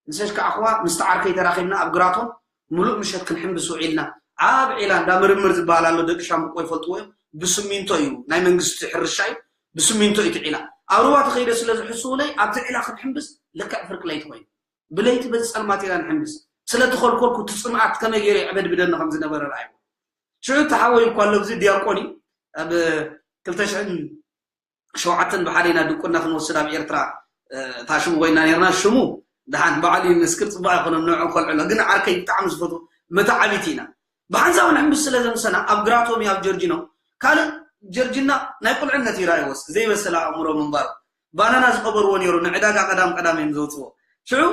ምስ ኣሽካዕኹዋ ምስቲ ዓርከይ ተራኺብና ኣብ ግራቶም ምሉእ ምሸት ክንሕምብስ ውዒልና። ኣብ ዒላ እንዳ ምርምር ዝበሃል ኣሎ፣ ደቂ ሻምብቆ ይፈልጥዎ እዮም። ብስሚንቶ እዩ፣ ናይ መንግስቲ ሕርሻ እዩ። ብስሚንቶ እዩ እቲ ዒላ። ኣብ ሩባ ተኸይደ ስለ ዝሕስውለይ ኣብቲ ዒላ ክንሕምብስ ልክዕ ፍርቂ ለይቲ ኮይኑ። ብለይቲ በዚ ጸልማት ኢና ንሕምብስ። ስለ ተኸልከልኩ እቲ ጽምኣት ከመይ ገይሩ የዕበድብደኒ ከም ዝነበረ ረኣይዎ። ሽዑ እቲ ሓወይ እኳ ኣሎ፣ እዚ ዲያቆን እዩ። ኣብ ክልተ ሽሕን ሸውዓተን ብሓደ ኢና ድቁና ክንወስድ ኣብ ኤርትራ፣ እ፣ እታ ሽሙ ኮይና ነርና። ሽሙ ደሓን ባዕሉ ይመስክር፣ ጽቡቕ ኣይኮነን፣ ንዕኦም ከልዕሎ። ግን ዓርከይ ብጣዕሚ ዝፈትዎ መተዓቢቲ ኢና። ብሓንሳብ ንሕምብስ ስለ ዘምሰና ኣብ ግራቶም እዩ፣ ኣብ ጀርጂኖ። ካልእ ጀርጂና ናይ ቁልዕነት ይረኣይዎስ ዘይበሰለ ኣእምሮ ምንባሩ። ባናና ዝቐበርዎ ነይሩ፣ ንዕዳጋ ቀዳም ቀዳም እዮም ዘውፅዎ። ሽዑ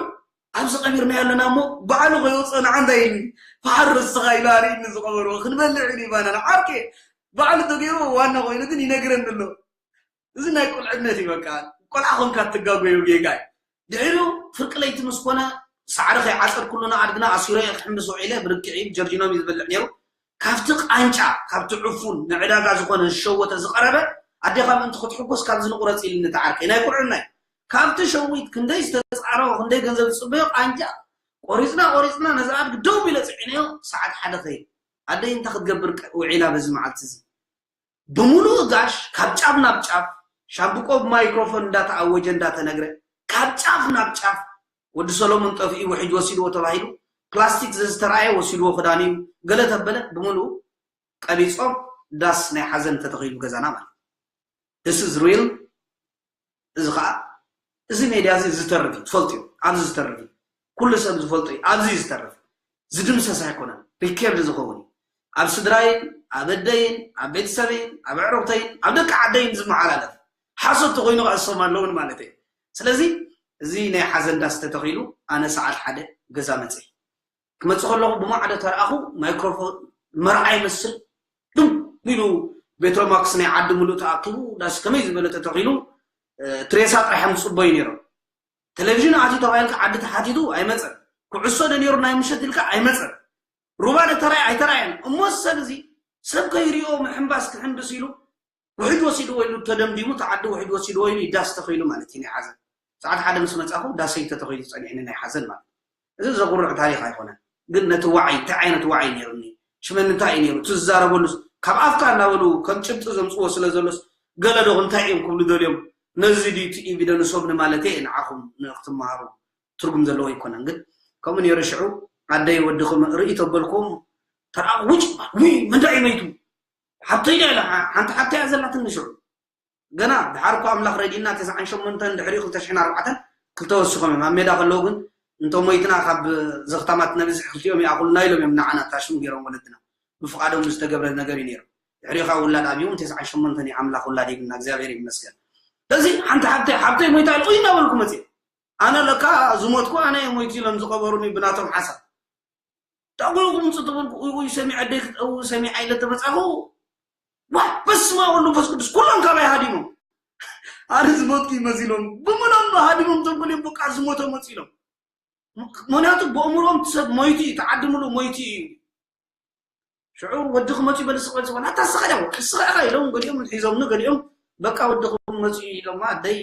ኣብዚ ቀቢርናዮ ኣለና እሞ ባዕሉ ከይወፅኦ ንዓንታ ኢልኒ፣ ፈሓር ርስኻ ኢሉ ኣርእይኒ ዝቐበርዎ። ክንበልዕ ኢሉ ባናና። ዓርከ ባዕሉ ተገይርዎ ዋና ኮይኑ ግን ይነግረኒ ኣሎ። እዚ ናይ ቁልዕነት እዩ። በቃ ቆልዓ ኮንካ እትጋጎዮ ጌጋ እዩ። ድሕሪኡ ፍርቂ ለይቲ ምስ ኮነ ሳዕሪ ከይዓፀድኩሉ ንኣድግና ኣሲሮየ ክሕምብስ ውዒለ። ብርግዒ ጀርጂኖም እዩ ዝበልዕ ነይሩ። ካብቲ ቃንጫ፣ ካብቲ ዕፉን ንዕዳጋ ዝኾነ ዝሸወተ ዝቐረበ ኣዴኻ ምእንቲ ክትሕጎስ ካብዚ ንቑረፅ ኢልኒ እቲ ዓርከይ። ናይ ቁልዕና እዩ። ካብቲ ሸዊት ክንደይ ዝተፃረወ ክንደይ ገንዘብ ዝፅበዮ ቃንጫ ቆሪፅና ቆሪፅና ነዚ ኣድጊ ደው ኢለ ፅዒነዮ። ሰዓት ሓደ ከይድ ኣደይ እንታይ ክትገብር ቀ- ውዒላ በዚ መዓልቲ እዚ ብምሉእ ጋሽ ካብ ጫፍ ናብ ጫፍ ሻምብቆ ብማይክሮፎን እንዳተኣወጀ እንዳተነግረ ካብ ጫፍ ናብ ጫፍ ወዲ ሰሎሞን ጠፊኡ ውሕጅ ወሲድዎ ተባሂሉ ፕላስቲክ ዘዝተረኣየ ወሲድዎ ክዳን እዩ ገለ ተበለ ብምሉኡ ቀቢጾም ዳስ ናይ ሓዘን ተተኺሉ ገዛና ማለት this is real። እዚ ከዓ እዚ ሜድያ እዚ ዝተርፍ እዩ ትፈልጡ እዩ ኣብዚ ዝተርፍ እዩ ኩሉ ሰብ ዝፈልጦ እዩ ኣብዚ ዝተርፍ ዝድምሰስ ኣይኮነን ሪኬርድ ዝኸውን እዩ ኣብ ስድራይን ኣብ ኣደይን ኣብ ቤተሰበይን ኣብ ኣዕሩኽተይን ኣብ ደቂ ዓደይን ዝመሓላለፍ ሓሶት ተኮይኑ ከዓ እሶም ኣለውን ማለት እዩ ስለዚ እዚ ናይ ሓዘን ዳስ ተተኺሉ ኣነ ሰዓት ሓደ ገዛ መፅእ ክመፅእ ከለኹ ብማዕዶ ተረኣኹ ማይክሮፎን መርዓ ይመስል ድም ኢሉ ቤትሮማክስ ናይ ዓዲ ምሉእ ተኣኪቡ ዳስ ከመይ ዝበለ ተተኺሉ ትሬሳ ጥራሕ እዮም ዝፅበዩ ነይሮም ቴሌቪዥን ኣትዩ ተባሂልካ ዓዲ ተሓቲቱ ኣይመፀን ኩዕሶ ዶ ነይሩ ናይ ምሸት ኢልካ ኣይመፀን ሩባ ዶ ተራይ ኣይተራየን እሞ ሰብ እዚ ሰብ ከይሪኦ ምሕንባስ ክሕንብስ ኢሉ ውሕጅ ወሲድዎ ኢሉ ተደምዲሙ እቲ ዓዲ ውሕጅ ወሲድዎ ኢሉ ይዳስ ተኺሉ ማለት እዩ ናይ ሓዘን ሰዓት ሓደ ምስ መፃኹ ዳሰይ ተተኺሉ ፀኒሕኒ ናይ ሓዘን ማለት እዚ ዘጉርዕ ታሪክ ኣይኮነን ግን ነቲ ዋዓይ እንታይ ዓይነት ዋዓይ ነይሩኒ ሽመን እንታይ እዩ ነይሩ እቲ ዝዛረበሉስ ካብ ኣፍካ እናበሉ ከም ጭብጢ ዘምፅዎ ስለ ዘሎስ ገለ ዶ እንታይ እዮም ክብሉ ደልዮም ነዚ ድዩ እቲ ኢቪደንሶም ንማለተይ ንዓኹም ንክትመሃሩ ትርጉም ዘለዎ ኣይኮነን ግን ከምኡ ነይሩ ሽዑ ኣደይ ወዲ ክም ርኢ ተበልኩም ተረኣቑ ውጭ ውይ መንዳይ መይቱ ሓብተይ ድያ ኢላ ሓንቲ ሓብተይ እያ ዘላትኒ ሽዑ ገና ድሓር እኮ ኣምላኽ ረዲእና ተስዓን ሸሞንተን ድሕሪኡ ክልተ ሽሕን ኣርባዕተን ክልተ ወሲኾም እዮም ኣብ ሜዳ ከለዉ ግን እንቶም ሞይትና ካብ ዘኽታማት ነብዝሕ ክልቲኦም ይኣኹልና ኢሎም እዮም ንዓና ታሽሙ ገይሮም ወለድና ብፍቓዶም ዝተገብረ ነገር እዩ ነይሩ ድሕሪኡ ካብ ውላድ ኣብዮም ተስዓን ሸሞንተን እዩ ኣምላኽ ውላድ ሂብና እግዚኣብሔር ይመስገን ስለዚ ሓንቲ ሓብተይ ሓብተይ ሞይታ ኢሉ እናበልኩ መፅእ ኣነ ለካ ዝሞትኩ ኣነ እየ ሞይቱ ኢሎም ዝቐበሩኒ ብናቶም ሓሳብ ዳጎልኩም ምፅእ ተበልኩ ውይ ውይ ሰሚዐ ደይ ክትጠው ሰሚዐ ኢለ ተመፃኹ ዋ በስመ ወሉ መንፈስ ቅዱስ ኩሎም ካባይ ሃዲሞም ኣነ ዝሞትኩ ይመሲሎም ብምሎም ሃዲሞም ተንኮል እዮም በቃ ዝሞተ መፂ ኢሎም ምክንያቱ ብእምሮኦም ሰብ ሞይቲ እዩ ተዓድምሉ ሞይቲ እዩ ሽዑ ወዲ ክመፁ ይበል ስቕ በል ስቕ ኣታ ስኻ ዲያ ወዲ ስኻ ኢኻ ኢሎም ገሊኦም ሒዞምኒ ገሊኦም በቃ ወዲ ክመፁ ኢሎማ ኣደይ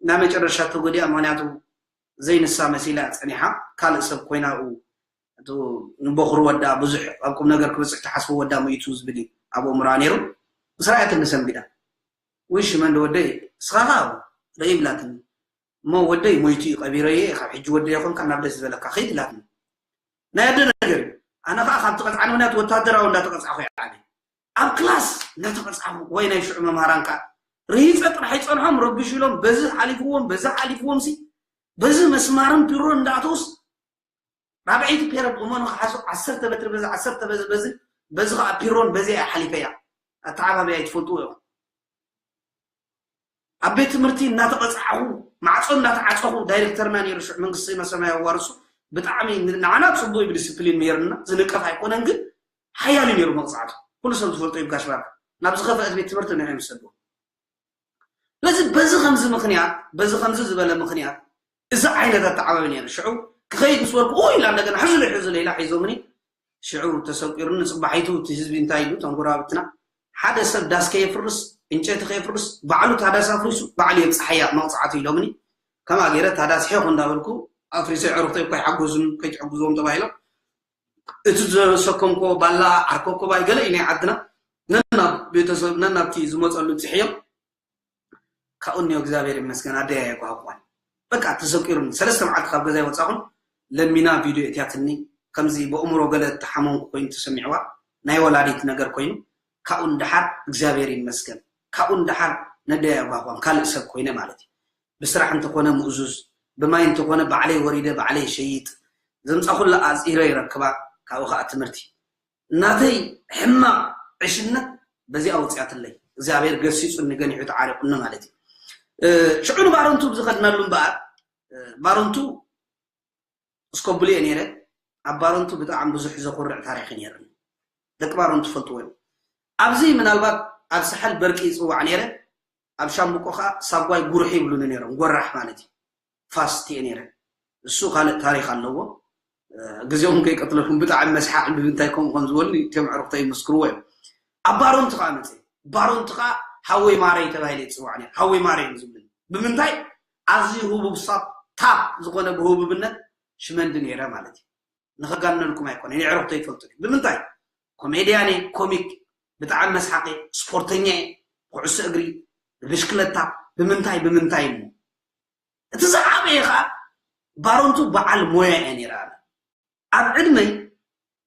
ናይ መጨረሻ ተጎዲኣ ምክንያቱ ዘይንሳ መሲላ ጸኒሓ ካልእ ሰብ ኮይና ኡ ንቦኽሩ ወዳ ብዙሕ ኣብ ቁም ነገር ክበፅሕ ትሓስቦ ወዳ ሞይቱ ዝብል እዩ ኣብ ኣእምሮኣ ነይሩ ብስራያ ትንሰንቢዳ ውይ ሽመንዲ ወደይ ስኻ ኸዓ ርኢ ብላትኒ እሞ ወደይ ሞይቱ እዩ ቀቢረዮ እየ ካብ ሕጂ ወደይ ይኾንካ ናብ ደስ ዝበለካ ኸይድ ኢላትኒ ናይ ኣደ ነገር እዩ ኣነ ከዓ ካብ ትቐፅዓኒ ምክንያት ወታደራዊ እንዳተቐፃዕኹ እየ ዓብየ ኣብ ክላስ እንዳተቐፃዕኹ ወይ ናይ ሽዑ መምሃራን ከዓ ርሂፀ ጥራሕ ይፀንሖም ረብሽ ኢሎም በዚ ሓሊፍዎም በዚ ሓሊፍዎም ሲ በዚ መስማርን ፒሮን እንዳኣተውስ ራብዐይቲ ፔረድ እሞ ንክሓሱ ዓሰርተ በትሪ በዚ ዓሰርተ በዚ በዚ በዚ ከዓ ፒሮን በዚ እያ ሓሊፈያ ኣተዓባብያ ይትፈልጥዎ እዮም ኣብ ቤት ትምህርቲ እናተቐፃዕኹ ማዕፆ እናተዓፀኹ ዳይሬክተርና ነይሩ ሽዑ መንግስቲ ሰማይ ኣዋርሱ ብጣዕሚ ንዓና ፅቡቅ እዩ ብዲስፕሊን ምሄርና ዝንቀፍ ኣይኮነን ግን ሓያል እዩ ነይሩ መቕፃዕቱ ኩሉ ሰብ ዝፈልጦ እዩ ጋሽ ባርካ ናብ ዝኸፍአት ቤት ትምህርቲ ንዕም ዝሰድዎ ስለዚ በዚ ከምዚ ምክንያት በዚ ከምዚ ዝበለ ምክንያት እዚ ዓይነት ኣተዓባቢ ነይሩ ሽዑ ክኸይድ ምስ በልኩ ኡ ኢላ እንደገና ሕዙለይ ሕዙለይ ኢላ ሒዞምኒ ሽዑ ተሰቂሩኒ ጽባሒቱ እቲ ህዝቢ እንታይ ኢሉ እቶም ጎረባብትና ሓደ ሰብ ዳስ ከየፍርስ ዕንጨይቲ ከየፍርስ ባዕሉ ታዳስ ኣፍሪሱ ባዕሉ የብጽሓያ መቕጻዕቱ ኢሎምኒ ከማ ገይረ ታዳስ ሒኹ እንዳበልኩ ኣፍሪሰ ዕሩኽተይ እኳ ይሓጎዙን ከይትሕግዞም ተባሂሎም እቲ ዘሰከምኮ ባላ ዓርኮ ኮባይ ገለ እዩ ናይ ዓድና ነናብ ቤተሰብ ነናብቲ ዝመፀሉ ፅሕዮም ካብኡ እኒኦ እግዚኣብሔር ይመስገን ኣደይ ኣየጓሃብኳን በቃ ተሰቂሩኒ ሰለስተ መዓልቲ ካብ ገዛ ይወፃኹን ለሚና ቪድዮ እትያትኒ ከምዚ ብእምሮ ገለ ተሓመምኩ ኮይኑ ተሰሚዕዋ ናይ ወላዲት ነገር ኮይኑ ካብኡ ንደሓር እግዚኣብሔር ይመስገን ካብኡ ንደሓር ነደይ ኣየጓሃብኳን ካልእ ሰብ ኮይነ ማለት እዩ ብስራሕ እንተኾነ ምእዙዝ ብማይ እንተኾነ ባዕለይ ወሪደ ባዕለይ ይሸይጥ ዘምፃኹላ ኣፂረ ይረክባ ካብኡ ከዓ ትምህርቲ ናተይ ሕማቕ ዕሽነት በዚኣ ወፂኣትለይ እግዚኣብሔር ገሲፁኒ ገኒሑ ተዓሪቑኒ ማለት እዩ ሽዑ ንባረንቱ ብዝኸድናሉ እምበኣር ባረንቱ እስኮብልዮ ነይረ ኣብ ባረንቱ ብጣዕሚ ብዙሕ ዘኩርዕ ታሪክ ነይርኒ ደቂ ባረንቱ ፈልጥዎ እዮም ኣብዚ ምናልባት ኣብ ሳሕል በርቂ ይፅዋዕ ነይረ ኣብ ሻምብቆ ከዓ ሳጓይ ጉርሒ ይብሉኒ ነይሮም ጎራሕ ማለት እዩ ፋስት እየ ነይረ እሱ ካልእ ታሪክ ኣለዎ ግዜኦም ከይቀትለኩም ብጣዕሚ መስሓቅ ብምንታይ ከምኡ ከም ዝበሉ እቶም ዕሩክተይ ይመስክርዎ እዮም ኣብ ባሮንቲ ከዓ መፀ ባሮንቲ ከዓ ሃወይ ማረይ ተባሂለ ይፅዋዕ ነይረ ሃወይ ማረይ እዮም ዝብልኒ ብምንታይ ኣዝዩ ህቡብ ሳብ ታፕ ዝኾነ ብህቡብነት ሽመንዲ ነይረ ማለት እዩ ንኸጋነልኩም ኣይኮነ ንዕሩክተይ ይፈልጡ ብምንታይ ኮሜድያን ኮሚክ ብጣዕሚ መስሓቂ ስፖርተኛ ኩዕሶ እግሪ ብብሽክለታ ብምንታይ ብምንታይ እሞ እቲ ዝዓበየ ከዓ ባረንቱ በዓል ሞያ እየ ነይረ ኣነ ኣብ ዕድመይ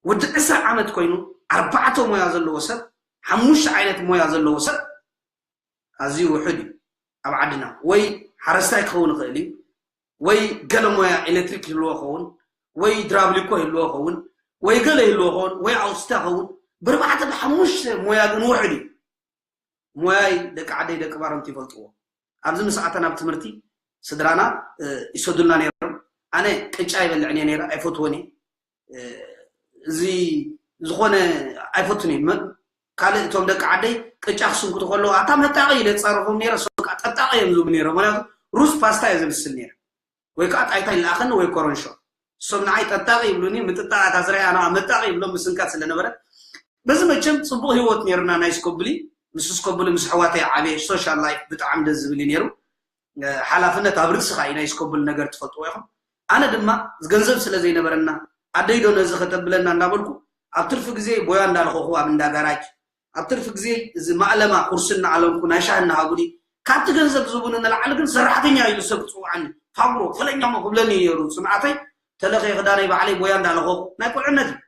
ወዲ ዕስራ ዓመት ኮይኑ ኣርባዕተ ሞያ ዘለዎ ሰብ ሓሙሽተ ዓይነት ሞያ ዘለዎ ሰብ ኣዝዩ ውሑድ እዩ ኣብ ዓድና ወይ ሓረስታይ ክኸውን ይኽእል እዩ ወይ ገለ ሞያ ኤሌክትሪክ ይህልዎ ኸውን ወይ ድራብሊኮ ይህልዎ ኸውን ወይ ገለ ይህልዎ ኸውን ወይ ኣውስታ ኸውን ብርባዕተ ብሓሙሽተ ሞያ ግን ውሑድ እዩ ሞያይ ደቂ ዓደይ ደቂ ባረንቱ ይፈልጥዎ ኣብዚ ምስ ኣተና ኣብ ትምህርቲ ስድራና ይሰዱልና ነይሮም ኣነ ቅጫ ይበልዕን እየ ነይረ ኣይፈትዎን እየ እዚ ዝኾነ ኣይፈቱን እየ ካልእ እቶም ደቂ ዓደይ ቅጫ ክስንኩቱ ከለዉ ኣታ መጣቂ ኢለ ፃረፎም ነይረ እሶም ከዓ ጠጣቂ እዮም ዝብሉ ነይሮም ምክንያቱ ሩዝ ፓስታ እየ ዘብስል ነይረ ወይ ከዓ ጣይታ ይለኣኸኒ ወይ ኮረንሾ እሶም ንዓይ ጠጣቂ ይብሉኒ ምጥጣቅ እታ ዝረኣያ ንዓ መጣቂ ይብሎም ምስንካት ስለነበረ በዚ መቸም ፅቡቅ ሂወት ነይሩና ናይ ስኮብሊ ምስ ስኮብሊ ምስ ኣሕዋተይ ዓብየ ሶሻል ላይፍ ብጣዕሚ ደስ ዝብል እዩ ነይሩ ሓላፍነት ኣብ ርእስኻ እዩ ናይ ስኮብል ነገር ትፈልጥዎ ኢኹም ኣነ ድማ ገንዘብ ስለ ዘይነበረና ኣደይ ዶ ነዚ ከተብለና እንዳበልኩ ኣብ ትርፊ ግዜ ቦያ እንዳለኸኹ ኣብ እንዳ ጋራጅ ኣብ ትርፊ ግዜ እዚ ማእለማ ኩርሲ እናኣለምኩ ናይ ሻሂ እናሃቡኒ ካብቲ ገንዘብ ዝቡኒ ንላዕሊ ግን ሰራሕተኛ ኢሉ ሰብ ክፅውዓኒ ፋጉሮ ፈለኛሞ ክብለኒ ነይሩ ፅንዓተይ ተለኸየ ክዳነይ ባዕለይ ቦያ እንዳለኸኹ ናይ ቁልዕነት እዩ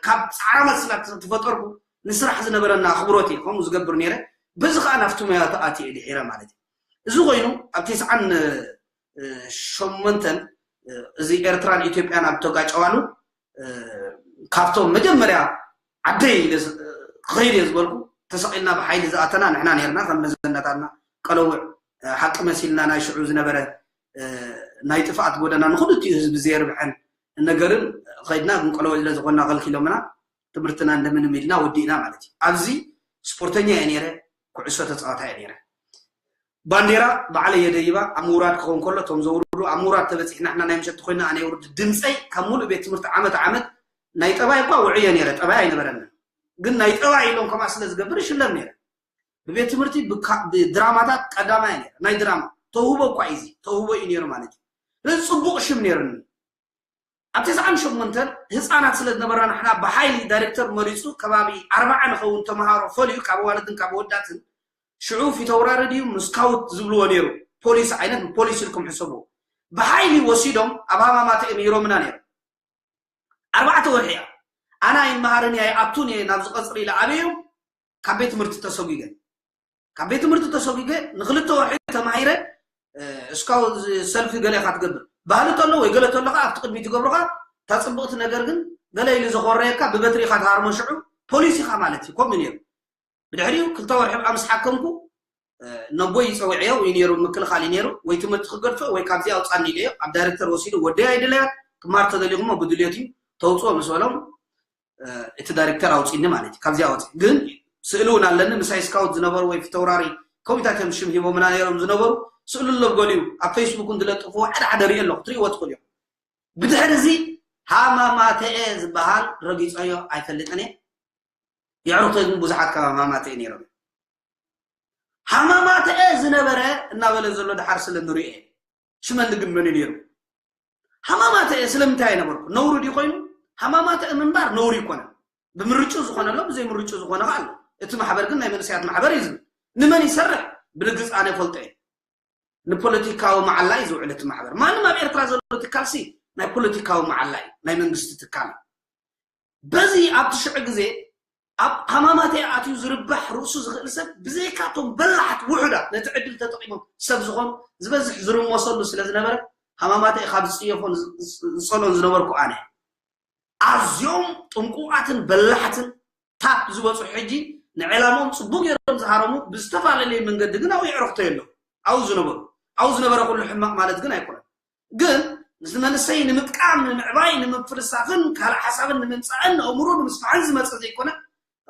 ካብ ፃዕራማት ስላ ዝፈጠርኩ ንስራሕ ዝነበረና ኣኽብሮት እየ ከምኡ ዝገብር ነይረ በዚ ከዓ ናብቲ ሙያ ተኣትየ ድሒረ ማለት እዩ እዚ ኮይኑ ኣብ ተስዓን ሸሞንተን እዚ ኤርትራን ኢትዮጵያን ኣብ ተጋጨዋሉ ካብቶም መጀመርያ ዓደይ ክኸይድ እየ ዝበልኩ ተሰቂልና ብሓይሊ ዝኣተና ንሕና ነርና ከም መዘነታትና ቀለውዕ ሓቂ መሲልና ናይ ሽዑ ዝነበረ ናይ ጥፍኣት ጎደና ንክልቲኡ ህዝቢ ዘየርብሐን ነገርን ከይድና ግን ቆለወ ስለ ዝኾንና ከልኪሎምና ትምህርትና እንደምንም ኢልና ወዲእና ማለት እዩ። ኣብዚ ስፖርተኛ እየ ነይረ፣ ኩዕሶ ተፃዋታ እየ ነይረ። ባንዴራ ባዕለይ የደይባ ኣብ ምውራድ ክኸውን ከሎ እቶም ዘውርዱ ኣብ ምውራድ ተበፂሕና ንሕና ናይ ምሸት ኮይና ኣነ የውርድ ድምፀይ ካብ ሙሉእ ቤት ትምህርቲ ዓመት ዓመት ናይ ጠባይ እኳ ውዕየ ነይረ፣ ጠባይ ኣይነበረንን ግን ናይ ጠባይ ኢሎም ከምኣ ስለ ዝገብር ይሽለም ነይረ። ብቤት ትምህርቲ ብድራማታት ቀዳማይ ነይረ። ናይ ድራማ ተውህቦ እኳ እዩ፣ ተውህቦ እዩ ነይሩ ማለት እዩ። ስለዚ ፅቡቕ ሽም ነይሩኒ። ኣብ ተስዓን ሸሞንተን ህፃናት ስለ ዝነበርና ንሕና ብሓይሊ ዳይሬክተር መሪፁ ከባቢ ኣርባዓ ንኸውን ተምሃሮ ፈልዩ ካብ ኣዋልድን ካብ ኣወዳትን ሽዑ ፊተውራሪ ድዩ ምስካውት ዝብልዎ ነይሩ ፖሊስ ዓይነት ፖሊስ ኢልኩም ሕሰቡ ብሓይሊ ወሲዶም ኣብ ሃማማተ እዮም ሂሮምና ነይሩ ኣርባዕተ ወርሒ እያ ኣነ ኣይመሃርን እየ ኣይኣቱን እየ ናብዚ ቀፅሪ ኢለ ኣበዮም ካብ ቤት ትምህርቲ ተሰጒገ ካብ ቤት ትምህርቲ ተሰጒገ ንክልተ ወርሒ ተማሂረ እስካው ሰልፊ ገለ ኢካ ትገብር ባህሊ ተሎ ወይ ገለ ተሎ ከዓ ኣብቲ ቅድሚ ትገብሩካ እታ ፅብቅቲ ነገር ግን ገለ ኢሉ ዘኮረየካ ብበትሪ ኢካ ትሃርሞ ሽዑ ፖሊስ ኢካ ማለት እዩ ከምኡ ነይሩ ብድሕሪኡ ክልተ ወርሒ ብኣ ምስ ሓከምኩ ነቦይ ይፀውዕዮ እዩ ነይሩ ምክልኻል እዩ ነይሩ ወይ ትምህርቲ ክገድፎ ወይ ካብዚ ኣውፃኒ ኢለዮ ኣብ ዳይሬክተር ወሲዱ ወደይ ኣይድለያ ክማር ተደሊኹሞ ብድልዮት እዩ ተውፅኦ ምስ በሎም እቲ ዳይሬክተር ኣውፂኒ ማለት እዩ ካብዚኣ ወፂ ግን ስእሊ እውን ኣለኒ ምሳይ ስካውት ዝነበሩ ወይ ፊተውራሪ ከምኡታት እዮም ሽም ሂቦምና ነይሮም ዝነበሩ ስእሉ ኣለብ ገሊኡ ኣብ ፌስቡክ እውን ዝለጥፍዎ ሓደ ሓደ ሪኦ ኣለኹ ትሪእዎ ትኽእሉ እዮም ብድሕሪ እዚ ሃማማተኤ ዝበሃል ረጊፀዮ ኣይፈልጥን እየ የዕሩኽተይ ግን ብዙሓት ካብ ሃማማተኤ ነይሮም ሃማማተኤ ዝነበረ እናበለ ዘሎ ድሓር ስለ ንሪኦ ሽመን ግን መን ነይሩ ሃማማተ እየ ስለምንታይ ኣይነበርኩ ነውሪ ድዩ ኮይኑ ሃማማተ ምንባር ነውሪ ይኮነ ብምርጩ ዝኾነ ኣሎ ብዘይ ምርጩ ዝኾነ ከ ኣሎ እቲ ማሕበር ግን ናይ መንእሰያት ማሕበር እዩ ዝብል ንመን ይሰርሕ ብልግፅ ኣነ ፈልጦ እየ ንፖለቲካዊ መዓላ እዩ ዝውዕል እቲ ማሕበር ማንም ኣብ ኤርትራ ዘሎ ትካል ሲ ናይ ፖለቲካዊ መዓላ እዩ ናይ መንግስቲ ትካል በዚ ኣብቲ ሽዑ ግዜ ኣብ ሃማማተይ ኣትዩ ዝርባሕ ርእሱ ዝኽእል ሰብ ብዘይካቶም በላሓት ውሑዳት ነቲ ዕድል ተጠቒሞም ሰብ ዝኾኑ ዝበዝሕ ዝርመሰሉ ስለ ዝነበረ ሃማማተይ ካብ ዝፅየፎን ዝፀሎን ዝነበርኩ ኣነ ኣዝዮም ጥንቁቓትን በላሕትን ታፕ ዝበፅሑ ሕጂ ንዕላሞም ፅቡቅ ገይሮም ዝሃረሙ ብዝተፈላለየ መንገዲ ግን ኣብኡ የዕርኽቶ የለው ኣብኡ ዝነበሩ ኣብኡ ዝነበረ ኩሉ ሕማቅ ማለት ግን ኣይኮነን ግን ንዝመንሰይ ንምጥቃም ንምዕባይ ንምፍልሳፍን ካልእ ሓሳብን ንምምፃእን ንእምሩ ንምስፋሕን ዝመፀ ዘይኮነ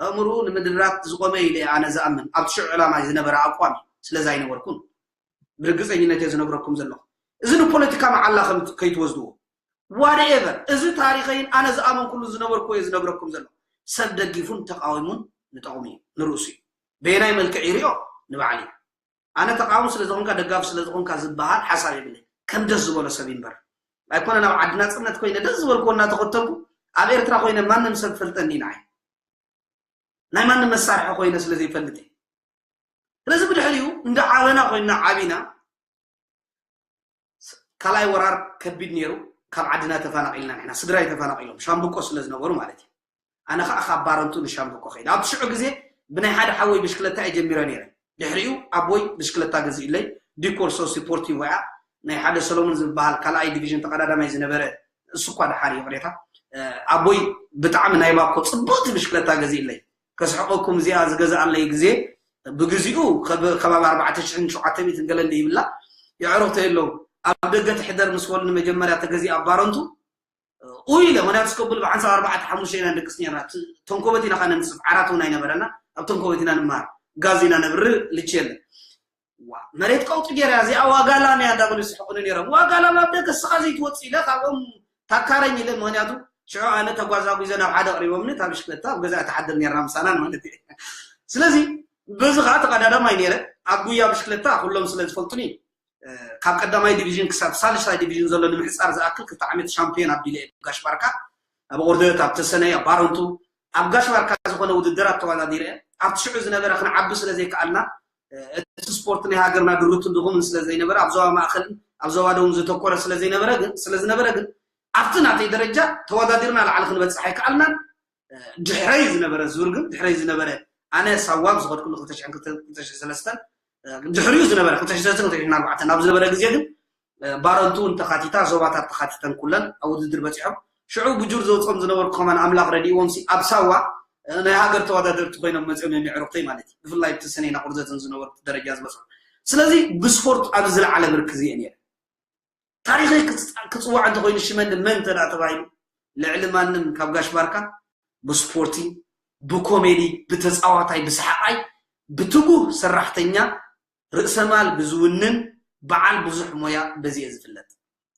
ኣእምሩ ንምድራት ዝቆመ ኢለ ኣነ ዝኣምን ኣብቲ ሽዑ ዕላማ ዝነበረ ኣቋም ስለዚ ኣይነበርኩን ብርግፀኝነት እየ ዝነግረኩም ዘለኹ እዚ ንፖለቲካ መዓላ ከይትወስድዎ ዋደኤቨር እዚ ታሪኸይን ኣነ ዝኣመንኩሉ ዝነበርኩ እየ ዝነግረኩም ዘለኹ ሰብ ደጊፉን ተቃዊሙን ንጠቕሙ እዩ ንርእሱ እዩ በየናይ መልክዕ ይሪኦ ንባዕሊ ኣነ ተቃውም ስለ ዝኾንካ ደጋፊ ስለ ዝኾንካ ዝበሃል ሓሳብ የብለይ ከም ደስ ዝበሎ ሰብ ይንበር ኣይኮነ ናብ ዓዲ ናፅነት ኮይነ ደስ ዝበልክዎ እናተኸተልኩ ኣብ ኤርትራ ኮይነ ማንም ሰብ ፈልጠኒ ንዓይ ናይ ማንም መሳርሒ ኮይነ ስለ ዘይፈልጥ እየ ስለዚ ብድሕሪኡ እንዳ ዓበና ኮይና ዓቢና ካልኣይ ወራር ከቢድ ነይሩ ካብ ዓድና ተፈናቂልና ንሕና ስድራይ ተፈናቂሎም ሻምብቆ ስለ ዝነበሩ ማለት እዩ ኣነ ከዓ ካብ ባረንቱ ንሻምብቆ ከይደ ኣብቲ ሽዑ ግዜ ብናይ ሓደ ሓወይ ብሽክለታ እየ ጀሚረ ነይረ ድሕሪኡ ኣቦይ ብሽክለታ ገዚእለይ ዲኮርሶ ስፖርቲቮ እያ ናይ ሓደ ሰሎሙን ዝበሃል ካልኣይ ዲቪዥን ተቀዳዳማይ ዝነበረ እሱ እኳ ደሓር ይቅሬታ ኣቦይ ብጣዕሚ ናይ ባኮ ፅብቅቲ ብሽክለታ ገዚእለይ ከስሕቀኩም እዚኣ ዝገዝኣለይ ግዜ ብግዚኡ ከባቢ ኣርባዕተ ሽሕን ሸውዓተ ሚእትን ገለ እንደ ይብላ የዕሩኽቶ የለውም ኣብ ደገ ትሕደር ምስ በሉኒ መጀመርያ ተገዚኣ ባረንቱ ኡ ኢለ ምክንያቱ ስከብል ብሓንሳብ ኣርባዕተ ሓሙሽተ ኢና ንድቅስ ነርና ተንኮበት ኢና ከ ነንፅፍ ዓራት እውን ኣይነበረና ኣብ ተንኮበት ኢና ንምሃር ጋዝ ኢና ነብሪ ልቺ የለን መሬት ቀውጢ ገይራ እዚኣ ዋጋ ላም እያ እንዳበሉ ይስሕቁኒ ነይሮም ዋጋ ላም ኣብ ደገ ስኻ ዘይትወፅእ ኢለ ካብኦም ታካረኝ ኢለ ምክንያቱ ሽዑ ኣነ ተጓዛጉዘ ናብ ሓደ ኣቕሪቦምኒ እታ ብሽክለታ ኣብ ገዛ ትሓድር ነይራ ምሳና ማለት እየ ስለዚ በዚ ከዓ ተቐዳዳማይ ነይረ ኣብ ጉያ ብሽክለታ ኩሎም ስለ ዝፈልጡኒ ካብ ቀዳማይ ዲቪዥን ክሳብ ሳልሳይ ዲቪዥን ዘሎ ንምሕፃር ዝኣክል ክልተ ዓመት ሻምፒዮን ኣቢለ እየ ጋሽ ባርካ ኣብ ቁርደት ኣብ ተሰነይ ኣብ ባረንቱ ኣብ ጋሽ ባርካ ዝኾነ ውድድራት ተወዳዲረ ኣብቲ ሽዑ ዝነበረ ክንዓቢ ስለ ዘይከኣልና እቲ ስፖርት ናይ ሃገርና ድሩትን ድኹምን ስለ ዘይነበረ ኣብ ዞባ ማእኸልን ኣብ ዞባ ደቡብን ዘተኮረ ስለ ዘይነበረ ግን ስለ ዝነበረ ግን ኣብቲ ናተይ ደረጃ ተወዳዲርና ላዕሊ ክንበፅሕ ኣይከኣልናን ድሕረይ ዝነበረ ዙር ግን ድሕረይ ዝነበረ ኣነ ሳዋ ዝኸድኩሉ ክልተ ሽሕን ክልተ ሽሕን ሰለስተን ድሕሪኡ ዝነበረ ክልተ ሽሕን ሰለስተን ክልተ ሽሕን ኣርባዕተን ኣብ ዝነበረ ግዜ ግን ባረንቱ እውን ተኻቲታ ዞባታት ተኻቲተን ኩለን ኣብ ውድድር በፂሖም ሽዑ ብጁር ዘውፅኦም ዝነበርኩ ከማን ኣምላኽ ረዲእዎም ሲ ኣብ ሳዋ ናይ ሃገር ተወዳደርቲ ኮይኖም መፅኦም እዮም የዕሩኽተይ ማለት እዩ ብፍላይ ብቲ ሰነይና ቁርዘትን ዝነበርኩ ደረጃ ዝበፅሑ ስለዚ ብስፖርት ኣብ ዝለዓለ ብርኪ እዚአ ነይረ። ታሪኸይ ክጽ- ክጽዋዕ እንተኮይኑ ሽመን መን እንተ ደኣ ተባሂሉ ልዕሊ ማንም ካብ ጋሽ ባርካ ብስፖርቲ፣ ብኮሜዲ፣ ብተጻዋታይ፣ ብሰሓቃይ፣ ብትጉህ ሰራሕተኛ፣ ርእሰማል ብዝውንን በዓል ብዙሕ ሞያ በዚ እየ ዝፍለጥ።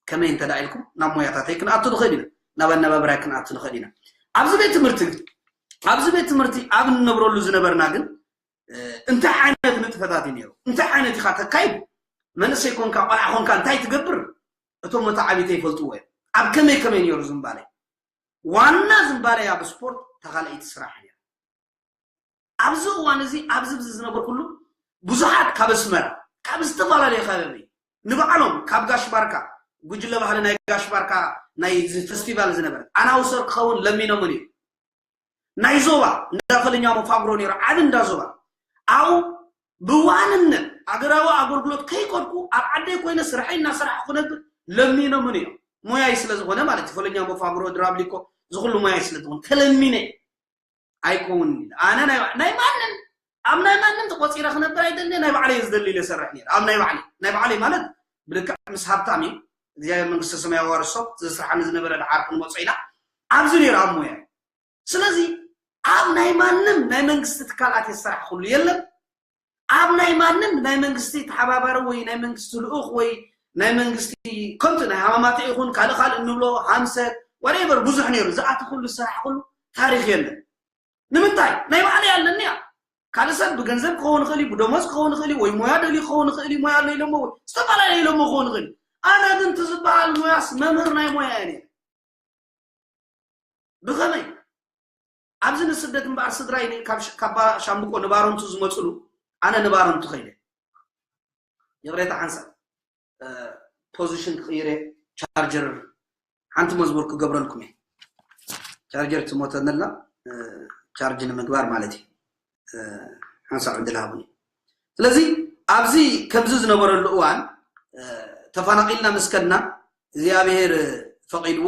ከመይ እንተ ደኣ ኢልኩም ናብ ሞያታተይ ክንኣቱ ንኽእል ኢና፣ ናብ ኣነባብራይ ክንኣቱ ንኽእል ኢና። ኣብዚ ቤት ትምህርቲ ግን ኣብዚ ቤት ትምህርቲ ኣብ እንነብረሉ ዝነበርና ግን እንታይ ዓይነት ንጥፈታት እዩ ነይሩ? እንታይ ዓይነት ኢኻ ተካይድ? መንእሰይ ኮንካ ቆልዓ ኮንካ እንታይ ትገብር? እቶም መተዓቢተይ ይፈልጥዎ እዮም። ኣብ ከመይ ከመይ ነይሩ ዝምባለይ? ዋና ዝምባለይ ኣብ ስፖርት ተኻልኣይቲ ስራሕ ነይሩ። ኣብዚ እዋን እዚ ኣብዚ ብዚ ዝነበርኩሉ ብዙሓት ካብ ኣስመራ ካብ ዝተፈላለየ ከባቢ ንባዕሎም ካብ ጋሽ ባርካ ጉጅለ ባህሊ ናይ ጋሽ ባርካ ናይ እዚ ፈስቲቫል ዝነበረ ኣናውሰር ክኸውን ለሚኖምን እዩ። ናይ ዞባ እንዳ ፈለኛ መፋግሮ ነይሩ ዓቢ እንዳ ዞባ ኣብኡ ብዋንነት ኣገራዊ ኣገልግሎት ከይከድኩ ኣብ ዓደይ ኮይነ ስርሐይ እናሰራሕ ክነብር ለሚኖምን እዮም። ሞያይ ስለ ዝኾነ ማለት እዩ። ፈለኛ መፋግሮ ድራብሊኮ ዝኩሉ ሞያይ ስለ ዝኾነ ተለሚነ ኣይከውን። ኣነ ናይ ናይ ማንም ኣብ ናይ ማንም ተቆፂረ ክነብር ኣይደሊ ናይ ባዕለይ ዝደሊ ኢለ ሰርሕ ነይረ ኣብ ናይ ባዕለይ ናይ ባዕለይ ማለት ብልክዕ ምስ ሃብታም እዩ እግዚኣብሔር መንግስተ ሰማይ ኣዋርሶ ዘስርሓኒ ዝነበረ ድሓር ክንመፆ ኢና ኣብዚ ነይረ ኣብ ሞያ ስለዚ ኣብ ናይ ማንም ናይ መንግስቲ ትካላት የሰራሕ ኩሉ የለን ኣብ ናይ ማንም ናይ መንግስቲ ተሓባባሪ ወይ ናይ መንግስቲ ልኡኽ ወይ ናይ መንግስቲ ከምቲ ናይ ሃማማተ ይኹን ካልእ ካልእ እንብሎ ሃምሰት whatever ብዙሕ ነይሩ ዝኣቲ ኩሉ ዝሰራሕ ኩሉ ታሪክ የለን ንምንታይ ናይ ባዕለይ ኣለኒ እያ ካልእ ሰብ ብገንዘብ ክኸውን ይኽእል እዩ ብደሞዝ ክኸውን ይኽእል እዩ ወይ ሞያ ደልዩ ክኸውን ይኽእል እዩ ሞያ ኣሎ ኢሎሞ ወይ ዝተፈላለዩ ኢሎሞ ክኸውን ይኽእል እዩ ኣነ ግን እቲ ዝበሃል ሞያስ መምህር ናይ ሞያ እየ ነይረ ብኸመይ ኣብዚ ንስደት እምበኣር ስድራይ ካብ ሻምብቆ ንባረንቱ ዝመፅሉ ኣነ ንባረንቱ ከይደ ይቕሬታ ሓንሳብ ፖዚሽን ክቕይር እየ ቻርጀር ሓንቲ መዝሙር ክገብረልኩም እየ ቻርጀር ትሞተንላ ቻርጅ ንምግባር ማለት እዩ ሓንሳብ ዕድል ሃቡኒ ስለዚ ኣብዚ ከምዚ ዝነበረሉ እዋን ተፈናቒልና ምስ ከድና እግዚኣብሔር ፈቒድዎ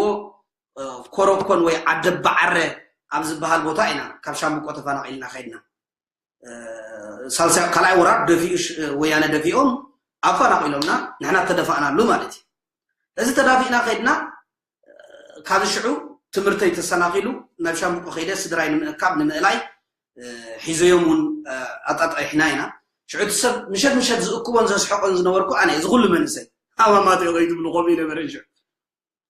ኮረኮን ወይ ዓደ በዓረ ኣብ ዝበሃል ቦታ ኢና ካብ ሻምብቆ ተፈናቒልና ከድና ሳልሳይ ካልኣይ ወራር ደፊኡ ወያነ ደፊኦም ኣፈናቒሎምና ንሕና ተደፋእናሉ ማለት እዩ እዚ ተዳፊእና ከድና ካብዚ ሽዑ ትምህርተይ ተሰናኺሉ ናብ ሻምብቆ ከይደ ስድራይ ንምእካብ ንምእላይ ሒዘዮም እውን ኣጣጣይሕና ኢና ሽዑ እቲ ሰብ ምሸት ምሸት ዝእክቦን ዘስሕቆን ዝነበርኩ ኣነ እዚ ኩሉ መንእሰይ ኣማማት ከይትብሉ ከምኡ ይነበረ ሽዑ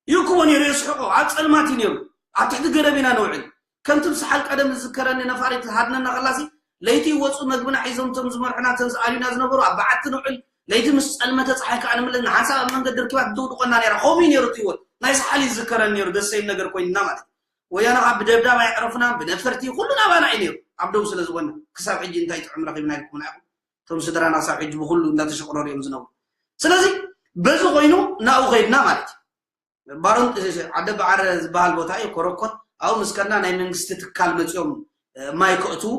ይእክቦ ነይሩ የስሕቆ ኣብ ፀልማት እዩ ነይሩ ኣብ ትሕቲ ገረብ ኢና ንውዕል ከምቲ ብሰሓል ቀደም ዝዝከረኒ ነፋሪት ሃድነና ከላሲ ለይቲ ይወፁ መግብና ሒዞም እቶም ዝመርሑና እተን ዝኣልዩና ዝነበሩ ኣብ በዓቲ ንውዕል ለይቲ ምስ ፀልመተ ፀሓይ ከዓ ንምለስ ንሓንሳብ ኣብ መንገዲ ርኪባት ትድውድቆና ነይራ ከምኡ እዩ ነይሩ እቲ ህይወት ናይ ሰሓል ይዝከረኒ ነይሩ ደስ ዘይብል ነገር ኮይንና ማለት እዩ ወያነ ከዓ ብደብዳብ ኣየዕረፉናን ብነፈርቲ ኩሉ ናባና እዩ ነይሩ ኣብ ደው ስለ ዝኾነ ክሳብ ሕጂ እንታይ ጥዑም ረኺብና ኢልኩምና ኢኹም እቶም ስድራና ክሳብ ሕጂ ብኩሉ እንዳተሸቕረሩ እዮም ዝነብሩ ስለዚ በዚ ኮይኑ ናብኡ ከይድና ማለት እዩ ባሮን ዓደ በዓረ ዝበሃል ቦታ እዩ ኮረኮት ኣብኡ ምስ ከድና ናይ መንግስቲ ትካል መፅኦም ማይ ከእትዉ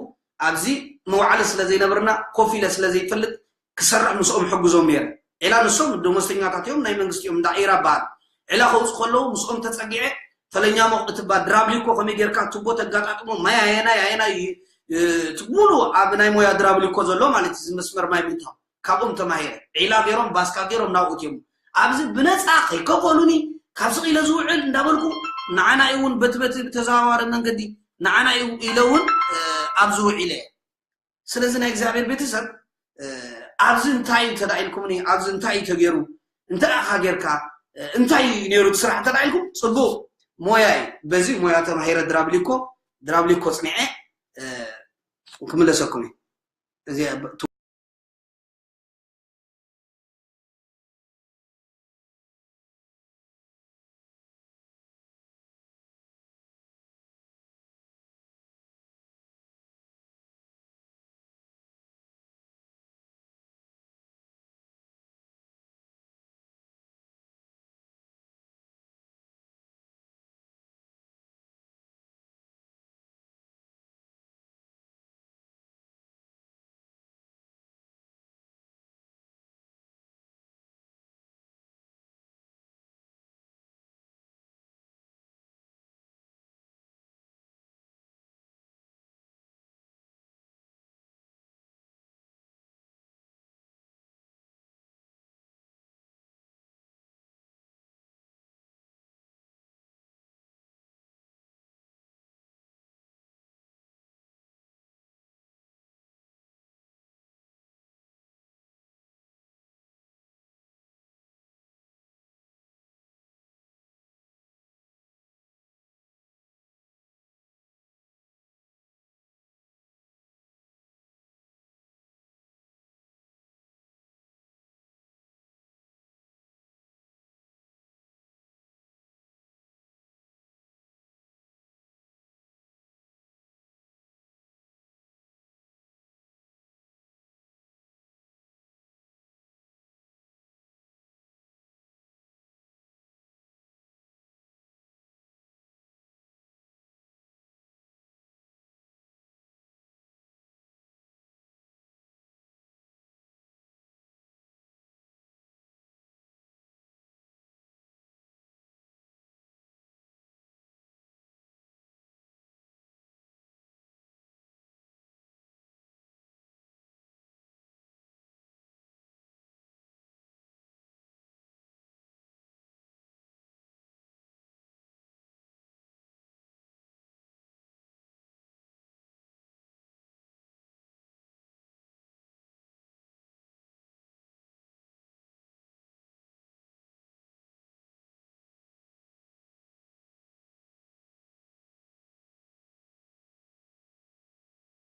ኣብዚ መውዓሊ ስለ ዘይነብርና ኮፍ ኢለ ስለ ዘይፈልጥ ክሰርሕ ምስኦም ሕግዞም ነይረ ዒላ ንሶም ደሞዝተኛታት እዮም ናይ መንግስቲ እዮም እንዳ ዒራ በሃል ዒላ ከውፁ ከለዉ ምስኦም ተፀጊዐ ፈለኛሞ እትባ ድራብሊኮ ከመይ ጌርካ ቱቦ ተጋጣጥሞ ማይ ኣየናይ ኣየናይ ትሙሉ ኣብ ናይ ሞያ ድራብሊኮ ዘሎ ማለት እዚ መስመር ማይ ምእታው ካብኦም ተማሂረ ዒላ ገይሮም ባስካ ገይሮም ናብኡ እዮም ኣብዚ ብነፃ ከይከፈሉኒ ካብ ስቕ ኢለ ዝውዕል እንዳበልኩ ንዓና እውን በቲ በቲ ብተዘዋዋሪ መንገዲ ንዓና ኢለ እውን ኣብዚ ውዒለ ስለዚ ናይ እግዚኣብሔር ቤተሰብ ኣብዚ እንታይ እዩ ተዳኢልኩምኒ ኣብዚ እንታይ እዩ ተገይሩ እንታይ ኢኻ ጌርካ እንታይ እዩ ነይሩ እቲ ስራሕ እንተ ኢልኩም ፅቡቅ ሞያ እዩ በዚ ሞያ ተማሂረ ድራብሊኮ ድራብሊኮ ፅኒዐ ክምለሰኩም እዩ እዚ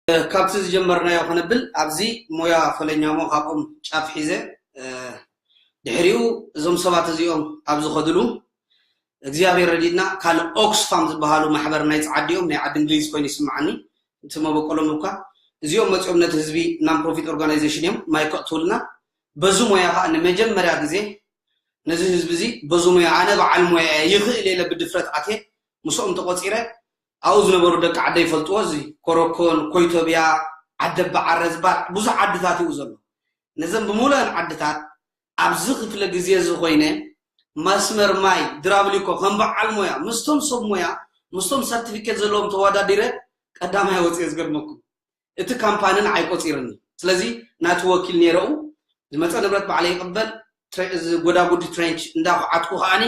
ካብቲ ዝጀመርናዮ ክነብል ኣብዚ ሞያ ፈለኛሞ ካብኦም ጫፍ ሒዘ ድሕሪኡ እዞም ሰባት እዚኦም ኣብ ዝኸድሉ እግዚኣብሔር ረዲእና ካልእ ኦክስፋም ዝበሃሉ ማሕበር ናይ ጸዓዲ እዮም ናይ ዓዲ እንግሊዝ ኮይኑ ይስምዓኒ እቲ መበቆሎም እኳ እዚኦም መጺኦም ነቲ ህዝቢ non profit organization እዮም ማይክ ክእትውልና በዚ ሞያ ከዓ ንመጀመርያ ግዜ ነዚ ህዝቢ እዚ በዚ ሞያ ኣነ በዓል ሞያ እየ ይኽእል የለ ብድፍረት ኣትየ ምስኦም ተቆፂረ ኣብኡ ዝነበሩ ደቂ ዓደይ ይፈልጥዎ እዚ ኮረኮን ኮይቶብያ ዓደበዓረ ዝበሃል ብዙሕ ዓድታት እዩ ዘሎ ነዘን ብምሉአን ዓድታት ኣብዚ ክፍለ ግዜ እዚ ኮይነ መስመር ማይ ድራብሊኮ ከም በዓል ሞያ ምስቶም ሰብ ሞያ ምስቶም ሰርቲፊኬት ዘለዎም ተወዳዲረ ቀዳማይ ወፅየ ዝገርመኩም እቲ ካምፓኒ ንዓይ ቆፂርኒ ስለዚ ናቲ ወኪል ነይረኡ ዝመፀ ንብረት ባዕለ ይቅበል ጎዳጉዲ ትሬንች እንዳኩዓትኩ ከዓኒ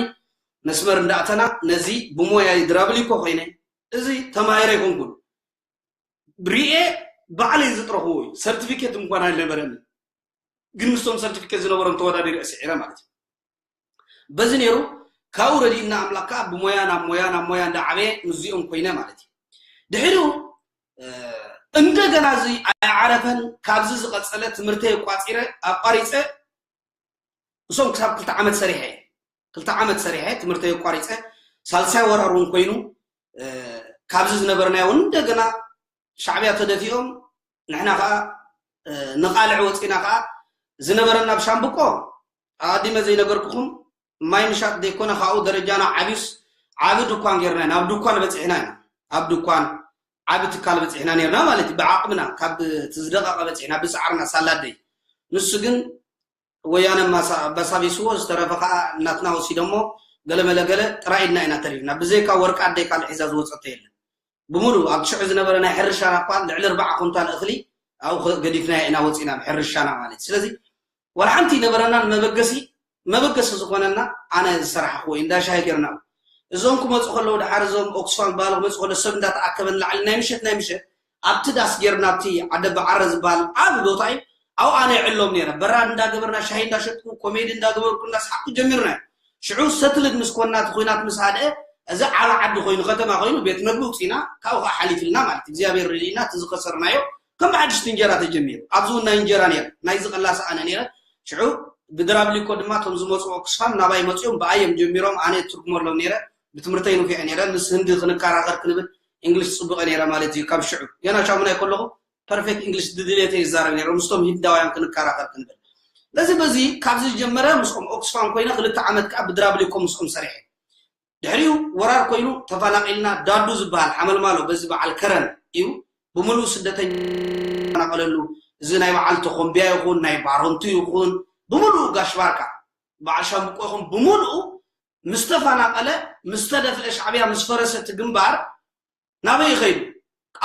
መስመር እንዳእተና ነዚ ብሞያ ድራብሊኮ ኮይነ እዚ ተማሂረ ይኮንኩን ብርኤ ባዕለይ ዝጥረኽዎ እዩ ሰርቲፊኬት እንኳን ኣይነበረኒ ግን ምስቶም ሰርቲፊኬት ዝነበሮም ተወዳዲረ ስዒረ ማለት እዩ በዚ ነይሩ ካብኡ ረዲእና ኣምላክ ከዓ ብሞያ ናብ ሞያ ናብ ሞያ እንዳዓበየ ምስዚኦም ኮይነ ማለት እዩ ድሕሪኡ እንደገና እዚ ኣይዓረፈን ካብዚ ዝቀፀለ ትምህርተይ ኣቋፂረ ኣቋሪፀ እሶም ክሳብ ክልተ ዓመት ሰሪሐ ክልተ ዓመት ሰሪሐ ትምህርተይ ኣቋሪፀ ሳልሳይ ወራር እውን ኮይኑ ካብዚ ዝነበርናዮ እውን እንደገና ሻዕብያ ተደፊኦም ንሕና ከዓ ንቃልዕ ወፂና ከዓ ዝነበረና ብሻምብቆ ኣዲመ ዘይነገርኩኹም ማይ ምሻጥ ዘይኮነ ካብኡ ደረጃና ዓብዩስ ዓቢ ድኳን ጌርና ኢና ኣብ ድኳን በፂሕና ኢና ኣብ ድኳን ዓቢ ትካል በፂሕና ነርና ማለት እዩ ብዓቅምና ካብ ዝደቀቀ በፂሕና ብሰዓርና ሳላደይ ንሱ ግን ወያነ በሳቢስዎ ዝተረፈ ከዓ እናትና ወሲዶሞ ገለመለገለ ጥራይ ኢድና ኢና ተሪፍና ብዘይካ ወርቂ ኣደይ ካልእ ሒዛ ዝወፀቶ የለን ብምሉእ ኣብ ሽዑ ዝነበረ ናይ ሕርሻና እኳ ልዕሊ ኣርባዓ ኩንታል እኽሊ ኣብኡ ገዲፍናዮ ኢና ወፂና ብሕርሻና ማለት እዩ ስለዚ ዋላ ሓንቲ ይነበረና ንመበገሲ መበገሲ ዝኾነና ኣነ ዝሰራሕኹ ወይ እንዳ ሻሂ ገርና እዞም ክመፁ ከለዉ ድሓር እዞም ኦክስፋም ዝበሃሉ ክመፁ ከለዉ ሰብ እንዳተኣከበ ንላዕሊ ናይ ምሸት ናይ ምሸት ኣብቲ ዳስ ጌርና ኣብቲ ዓደ በዓረ ዝበሃል ዓቢ ቦታ እዩ ኣብኡ ኣነ ይዕሎም ነይረ በራድ እንዳገበርና ሻሂ እንዳሸጥኩ ኮሜዲ እንዳገበርኩ እንዳስሓቅኩ ጀሚርና ሽዑ ሰትልድ ምስ ኮና እቲ ኩናት ምስ ሃድአ እዚ ዓቢ ዓዲ ኮይኑ ከተማ ኮይኑ ቤት መግቢ ውፅኢና ካብኡ ከዓ ሓሊፍልና ማለት እግዚኣብሔር ረድእና እቲ ዝኸሰርናዮ ከም ብሓድሽቲ እንጀራ ተጀሚሩ ኣብዚ እውን ናይ እንጀራ ነይረ ናይዚ ቀላሲ ኣነ ነይረ ሽዑ ብድራብሊኮ ድማ እቶም ዝመፅኡ ኦክስፋም ናባይ መፅኦም ብኣዮም ጀሚሮም ኣነ ትርጉመሎም ነይረ ብትምህርተይ ንፊዐ ነይረ ምስ ህንዲ ክንከራኸር ክንብል እንግሊሽ ፅቡቀ ነይረ ማለት እዩ ካብ ሽዑ ገና ሻሙናይ ከለኹ perfect English ድድሌተ ይዛረብ ነይረ ምስቶም ሂንዳውያን ክንከራኸር ክንብል ስለዚ በዚ ካብዚ ዝጀመረ ምስኦም ኦክስፋም ኮይነ ክልተ ዓመት ከዓ ብድራብሊኮ ምስኦም ሰሪሐ ድሕሪኡ ወራር ኮይኑ ተፈናቂልና ዳዱ ዝበሃል ሓመልማሎ በዚ በዓል ከረን እዩ ብምሉእ ስደተኛ ተፈናቀለሉ እዚ ናይ በዓል ተኮምቢያ ይኹን ናይ ባሮንቱ ይኹን ብምሉእ ጋሽ ባርካ በዓል ሻምብቆ ይኹን ብምሉኡ ምስተፈናቀለ ምስተደፍአ ሻዕብያ ምስ ፈረሰ እቲ ግንባር ናበይ ይኸይዱ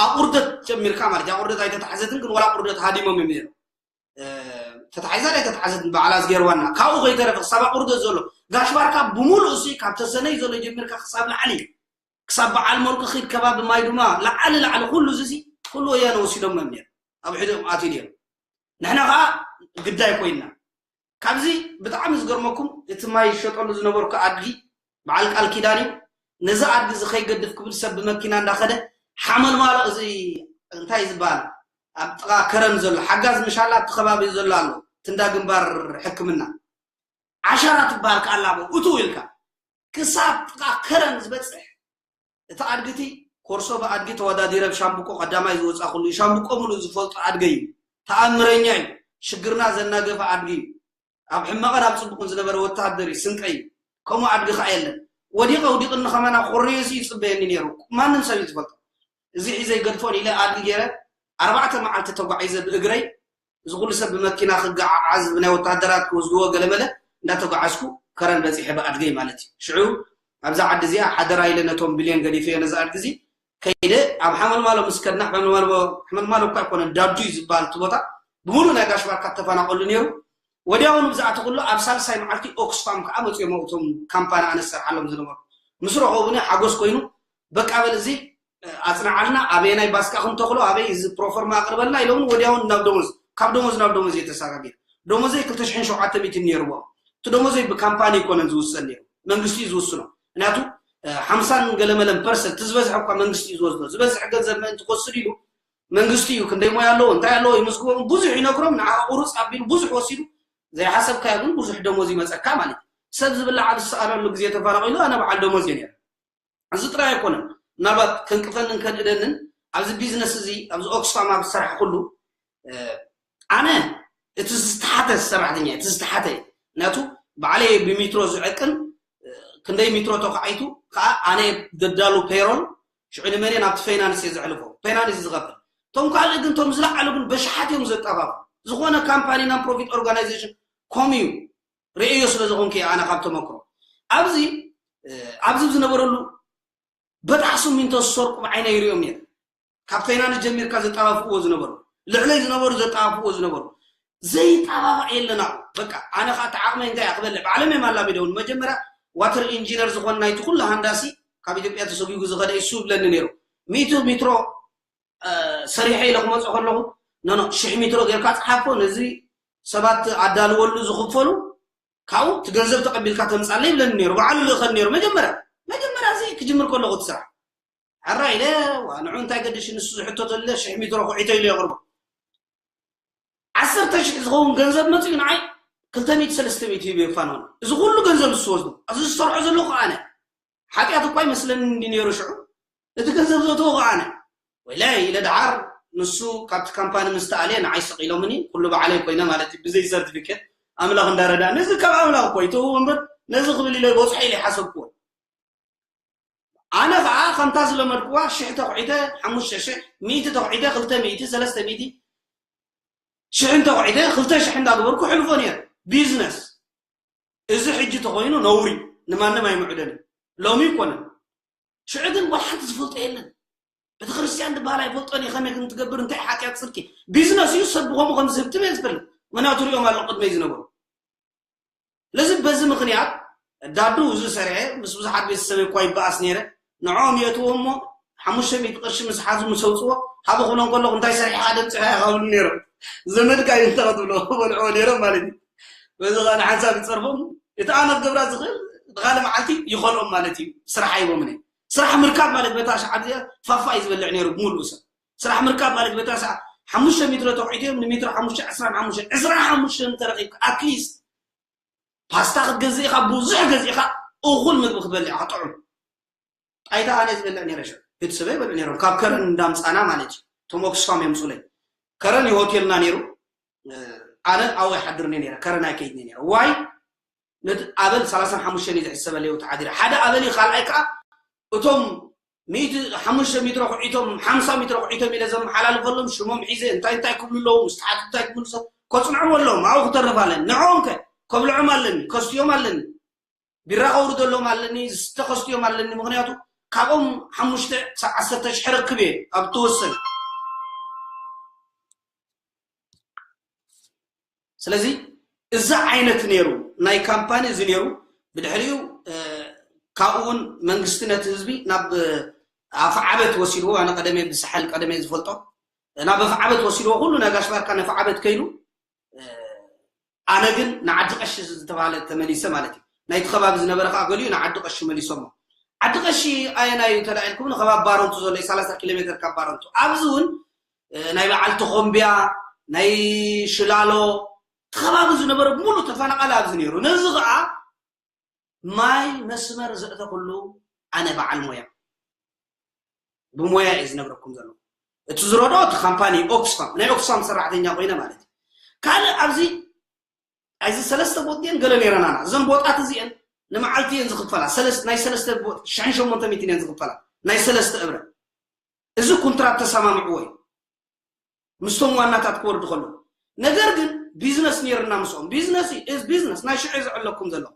ኣቁርደት ጀሚርካ ማለት ኣቁርደት ኣይተታሕዘትን ግን ወላ ቁርደት ሃዲሞም እዮም ነይሮም ተታሒዛ ዳይ ተታሓዘት በዓላ ዝገርዋና ካብኡ ከይተረፈ ክሳብ ኣቁርደት ዘሎ ጋሽ ባርካ ብምሉእ እሲ ካብ ተሰነይ ዘሎ ጀሚርካ ክሳብ ላዕሊ ክሳብ በዓል መርቁ ኺድ ከባቢ ማይ ድማ ላዕሊ ላዕሊ ኩሉ እዚ ኩሉ ወያነ ወሲዶም እዮም ነይሩ ኣብ ሕድኦም ኣትዩ ነይሩ ንሕና ከዓ ግዳይ ኮይንና ካብዚ ብጣዕሚ ዝገርመኩም እቲ ማይ ዝሸጠሉ ዝነበርኩ ኣድጊ በዓል ቃል ኪዳን እዩ ነዚ ኣድጊ እዚ ከይገድፍ ክብል ሰብ ብመኪና እንዳኸደ ሓመልማሎ እዚ እንታይ ዝበሃል ኣብ ጥቓ ከረን ዘሎ ሓጋዝ ምሻላ ኣብቲ ከባቢ ዘሎ ኣሎ ትንዳ ግንባር ሕክምና ዓሻራ ትበሃል ከኣላ እቱ ኢልካ ክሳብ ጥቓ ከረን ዝበፅሕ እቲ ኣድጊ እቲ ኮርሶ ብኣድጊ ተወዳዲረ ብሻምብቆ ቀዳማይ ዝወፃእኩሉ እዩ። ሻምብቆ ሙሉእ ዝፈልጦ ኣድገ እዩ። ተኣምረኛ እዩ። ሽግርና ዘናገፈ ኣድጊ እዩ። ኣብ ሕማቕን ኣብ ፅቡቕን ዝነበረ ወታሃደር እዩ። ስንቀይ እዩ። ከምኡ ኣድጊ ከዓ የለን። ወዲቐ ውዲቕኒ ከማና ኮርዮሲ ይፅበየኒ ነይሩ። ማንም ሰብ እዩ ዝፈልጦ። እዚ ሒዘ ይገድፎን ኢለ ኣድጊ ገይረ ኣርባዕተ መዓልቲ ተጓዒዘ ብእግረይ እዚ ኩሉ ሰብ ብመኪና ክገዓዓዝ ብናይ ወታደራት ክወስድዎ ገለመለ እንዳተጓዓዝኩ ከረን በፂሐ ብኣድገይ ማለት እዩ ሽዑ ኣብዛ ዓዲ እዚኣ ሓደራ ኢለ ነቶም ብልዮን ገዲፈዮ ነዚ ኣድጊ እዚ ከይደ ኣብ ሓመልማሎ ምስ ከድና ሓመልማሎ እኳ ኣይኮነን ዳዱ እዩ ዝበሃል እቲ ቦታ ብምሉእ ናይ ጋሽ ባርካ ተፈናቀሉ ነይሩ ወዲያውኑ ብዛዕቲ ኩሉ ኣብ ሳልሳይ መዓልቲ ኦክስፋም ከዓ መፅኦም ኣብቶም ካምፓኒ ኣነ ዝሰርሓሎም ዝነበሩ ምስ ረኸቡኒ ሓጎስ ኮይኑ በቃ በል እዚ ኣፅንዓልና ኣበየናይ ባስካ ክንተኽሎ ኣበይ እዚ ፕሮፎርማ ኣቅርበልና ኢሎምን ወዲያውን ናብ ደሞዝ ካብ ደሞዝ ናብ ደሞዝ እየ ተሳጋጊር ደሞዘይ ክልተ ሽሕን ሸውዓተ ሚእትን ነይርዎ እቲ ደሞዘይ ብካምፓኒ ይኮነን ዝውሰን ነይሩ መንግስቲ እዩ ዝውስኖ ምክንያቱ ሓምሳን ገለመለን ፐርሰንት ዝበዝሐ እኳ መንግስቲ እዩ ዝወስዶ ዝበዝሐ ገንዘብ ምእንቲ ክወስድ ኢሉ መንግስቲ እዩ፣ ክንደይ ሞያ ኣለዎ፣ እንታይ ኣለዎ ይምዝግቦም፣ ብዙሕ ይነግሮም። ንዓ ቁሩፅ ኣቢሉ ብዙሕ ወሲዱ ዘይሓሰብካዮ ግን ብዙሕ ደሞዝ ይመፀካ ማለት እዩ። ሰብ ዝብላዕ ኣብ ዝሰኣነሉ ግዜ ተፈናቒሉ ኣነ በዓል ደሞዝ እየ ነይረ። እዚ ጥራይ ኣይኮነን፣ ምናልባት ከንቅፈንን ከንእደንን ኣብዚ ቢዝነስ እዚ ኣብዚ ኦክስፋም ኣብ ዝሰራሕኩሉ ኣነ እቲ ዝተሓተ ሰራሕተኛ እቲ ዝተሓተ ምክንያቱ ባዕለይ ብሚትሮ ዝዕቅን ክንደይ ሚትሮ ተኳዒቱ ከዓ ኣነ ደዳሉ ፔሮል ሽዑ ንመን ናብቲ ፋይናንስ እየ ዘሕልፎ። ፋይናንስ ዝኸፍል እቶም ካልእ ግን እቶም ዝለዓሉ ግን በሽሓት እዮም ዘጠፋፉ። ዝኾነ ካምፓኒ ናን ፕሮፊት ኦርጋናይዜሽን ከምኡ እዩ። ርእዮ ስለ ዝኾንኩ እየ ኣነ ካብ ተመክሮ ኣብዚ ኣብዚ ዝነበረሉ በጣዕ ስሚንቶ ዝሰርቁ ብዓይነ ይሪኦም ነይረ። ካብ ፋይናንስ ጀሚርካ ዘጠፋፍእዎ ዝነበሩ ልዕለይ ዝነበሩ ዘጠፋፍእዎ ዝነበሩ ዘይጠባባዕ የለን ኣብኡ። በቃ ኣነ ከዓ እቲ ዓቕመይ እንታይ እያ ክበልዕ ባዕሎም እዮም ኣላሚደውን። መጀመርያ ዋተር ኢንጂነር ዝኾን ናይቲ ኩሉ ሃንዳሲ ካብ ኢትዮጵያ ተሰጒጉ ዝኸደ እሱ ይብለኒ ነይሩ። ሚእቲ ሚትሮ ሰሪሐ ኢለ ክመፅእ ከለኹ ኖኖ ሽሕ ሚትሮ ጌርካ ፀሓፎ ነዚ ሰባት ኣዳልወሉ ዝኽፈሉ ካብኡ እቲ ገንዘብ ተቐቢልካ ተምፃለይ ይብለኒ ነይሩ። ባዕሉ ልእኸኒ ነይሩ። መጀመርያ መጀመርያ እዚ ክጅምር ከለኹ እቲ ስራሕ ሕራ ኢለ ዋ ንዑ እንታይ ገድሽ ንሱ ዝሕቶ ተለ ሽሕ ሚትሮ ኩዒቶ ኢሉ የቕርቦ። ዓሰርተ ሽሕ ዝኸውን ገንዘብ መፅኡ ንዓይ ክልተ ሚእቲ ሰለስተ ሚእቲ ሂቡ የፋንወኒ። እዚ ኩሉ ገንዘብ ንሱ ወስዱ። እዚ ዝሰርሖ ዘለኹ ኣነ ሓጢኣት እኳ ይመስለኒ እንዲ ነይሩ ሽዑ እቲ ገንዘብ ዘእተዎ ከዓ ኣነ ወይለ ኢለ ደሓር ንሱ ካብቲ ካምፓኒ ምስ ተኣልየ ንዓይ ስቕ ኢሎምኒ ኩሉ ባዕለይ ኮይነ ማለት እዩ ብዘይ ሰርቲፊኬት ኣምላኽ እንዳረዳ ነዚ ካብ ኣምላኽ እኮ ይተው እምበር ነዚ ክብል ኢለ በፅሖ ኢለ ይሓሰብክዎ። ኣነ ከዓ ከምታ ዝለመድክዋ ሽሕ ተኩዒተ ሓሙሽተ ሽሕ ሚእቲ ተኩዒተ ክልተ ሚእቲ ሰለስተ ሚእቲ ሽሕ እንተኩዒተ ክልተ ሽሕ እንዳገበርኩ ሕልፎ ነይረ። ቢዝነስ እዚ ሕጂ ተኮይኑ ነውሪ ንማንም ኣይምዕደን እዩ። ሎሚ ይኮነን ሽዑ ግን ዋላ ሓንቲ ዝፈልጦ የለን። ቤተክርስትያን ዝበሃል ኣይፈልጦን እዩ ከመይ ከም ትገብር እንታይ ሓጢኣት ፅርኪ ቢዝነስ እዩ ሰብ ብከምኡ ከም ዝህብትም እየ ዝፈልጥ ምክንያቱ ሪኦም ኣሎ ቅድመይ ዝነበሩ ስለዚ በዚ ምክንያት ዳዱ እዚ ሰርሐ ምስ ብዙሓት ቤተሰብ እኳ ይበኣስ ነይረ ንዕኦም የእትዎ እሞ ሓሙሽተ ሚእቲ ቅርሺ ምስ ሓዙ ምስ ኣውፅዎ ሃበ ክብሎም ከለኩ እንታይ ሰሪሕካ ደምፅኻ ኢኻ ብሉ ነይሮም ዘመድካ እዩ እንተ ክትብሎ በልዕዎ ነይሮም ማለት እዩ በዚ ከዓ ንሓንሳብ ይፀርፎም እቲ ኣመት ገብራ ዝኽእል ብካለ መዓልቲ ይኸልኦም ማለት እዩ ስራሕ ኣይቦምን ስራሕ ምርካብ ማለት በታ ሸዓብ ዚኣ ፋፋ እዩ ዝበልዕ ነይሩ ብሙሉእ ሰብ ስራሕ ምርካብ ማለት በታ ሰዓ ሓሙሽተ ሚትሮ ተውዒትዮም ንሚትሮ ሓሙሽተ ዕስራን ሓሙሽተ ዕስራን ሓሙሽተ እንተረኺብካ ኣትሊስት ፓስታ ክትገዝእ ኢኻ ብዙሕ ገዚእኻ እኹል ምግቢ ክትበልዕ ኢኻ ጥዑም ጣይታ ኣነ ዝበልዕ ነይረ ሽዑ ቤተሰበይ ይበልዑ ነይሮም ካብ ከረን እንዳምፃና ማለት እዩ እቶም ኦክስፋም የምፁለይ ከረን ይሆቴልና ነይሩ ኣነ ኣብኡ ይሓድር እየ ነይረ ከረን ኣይከይድን እየ ነይረ ዋይ ነቲ ኣበል ሰላሳን ሓሙሽተን እዩ ዝሕሰበለይ እቲ ሓዲረ ሓደ ኣበል እዩ ካልኣይ ከዓ እቶም ሚእቲ ሓሙሽተ ሚትሮ ኩዒቶም ሓምሳ ሚትሮ ኩዒቶም ኢለ ዘመሓላልፈሎም ሽሞም ሒዘ እንታይ እንታይ ክብሉ ኣለዉ ምስ ተሓቱ እንታይ ክምልሶ ከፅንዕዎ ኣለዎም ኣብኡ ክተርፍ ኣለኒ ንዕኦም ከ ከብልዖም ኣለኒ ከስትዮም ኣለኒ ቢራ ከውርደሎም ኣለኒ ዝስተ ከስትዮም ኣለኒ ምክንያቱ ካብኦም ሓሙሽተ ክሳብ ዓሰርተ ሽሕ ረክብ እየ ኣብ ተወሰነ ስለዚ እዚ ዓይነት ነይሩ ናይ ካምፓኒ እዚ ነይሩ ብድሕሪኡ ካብኡ እውን መንግስቲ ነቲ ህዝቢ ናብ ኣፍዓበት ወሲድዎ ኣነ ቀደመ ብሳሕል ቀደመ ዝፈልጦ ናብ ኣፍዓበት ወሲድዎ ኩሉ ናይ ጋሽ ባርካ ነፍዓበት ከይዱ ኣነ ግን ንዓዲ ቀሺ ዝተባሃለ ተመሊሰ ማለት እዩ ናይቲ ከባቢ ዝነበረ ከዓ ገሊኡ ንዓዲ ቀሺ መሊሶሞ ዓዲ ቀሺ ኣየናይ እዩ ተላኢልኩም ንከባቢ ባረንቱ ዘሎ እዩ ሰላሳ ኪሎ ሜትር ካብ ባረንቱ ኣብዚ እውን ናይ በዓል ተኾምቢያ ናይ ሽላሎ እቲ ከባቢ ዝነበረ ብሙሉ ተፈናቐለ ኣብዚ ነይሩ ነዚ ከዓ ማይ መስመር ዘእተኩሉ ኣነ በዓል ሞያ ብሞያ እዩ ዝነግረኩም ዘሎ እቲ ዝረድኦ እቲ ካምፓኒ ኦክስፋም ናይ ኦክስፋም ሰራሕተኛ ኮይነ ማለት እዩ ካልእ ኣብዚ ኣይዚ ሰለስተ ቦጥ ድየን ገለ ነይረናና እዘን ቦጣት እዚአን ንመዓልቲ እየን ዝኽፈላ ናይ ሰለስተ ቦጥ ሽሕን ሸሞንተ ሚእትን እየን ዝኽፈላ ናይ ሰለስተ እብረ እዚ ኩንትራት ተሰማምዕዎ እዩ ምስቶም ዋናታት ክወርዱ ከለዉ ነገር ግን ቢዝነስ ነይርና ምስኦም ቢዝነስ ቢዝነስ ናይ ሽዑ ዝዕለኩም ዘለኹ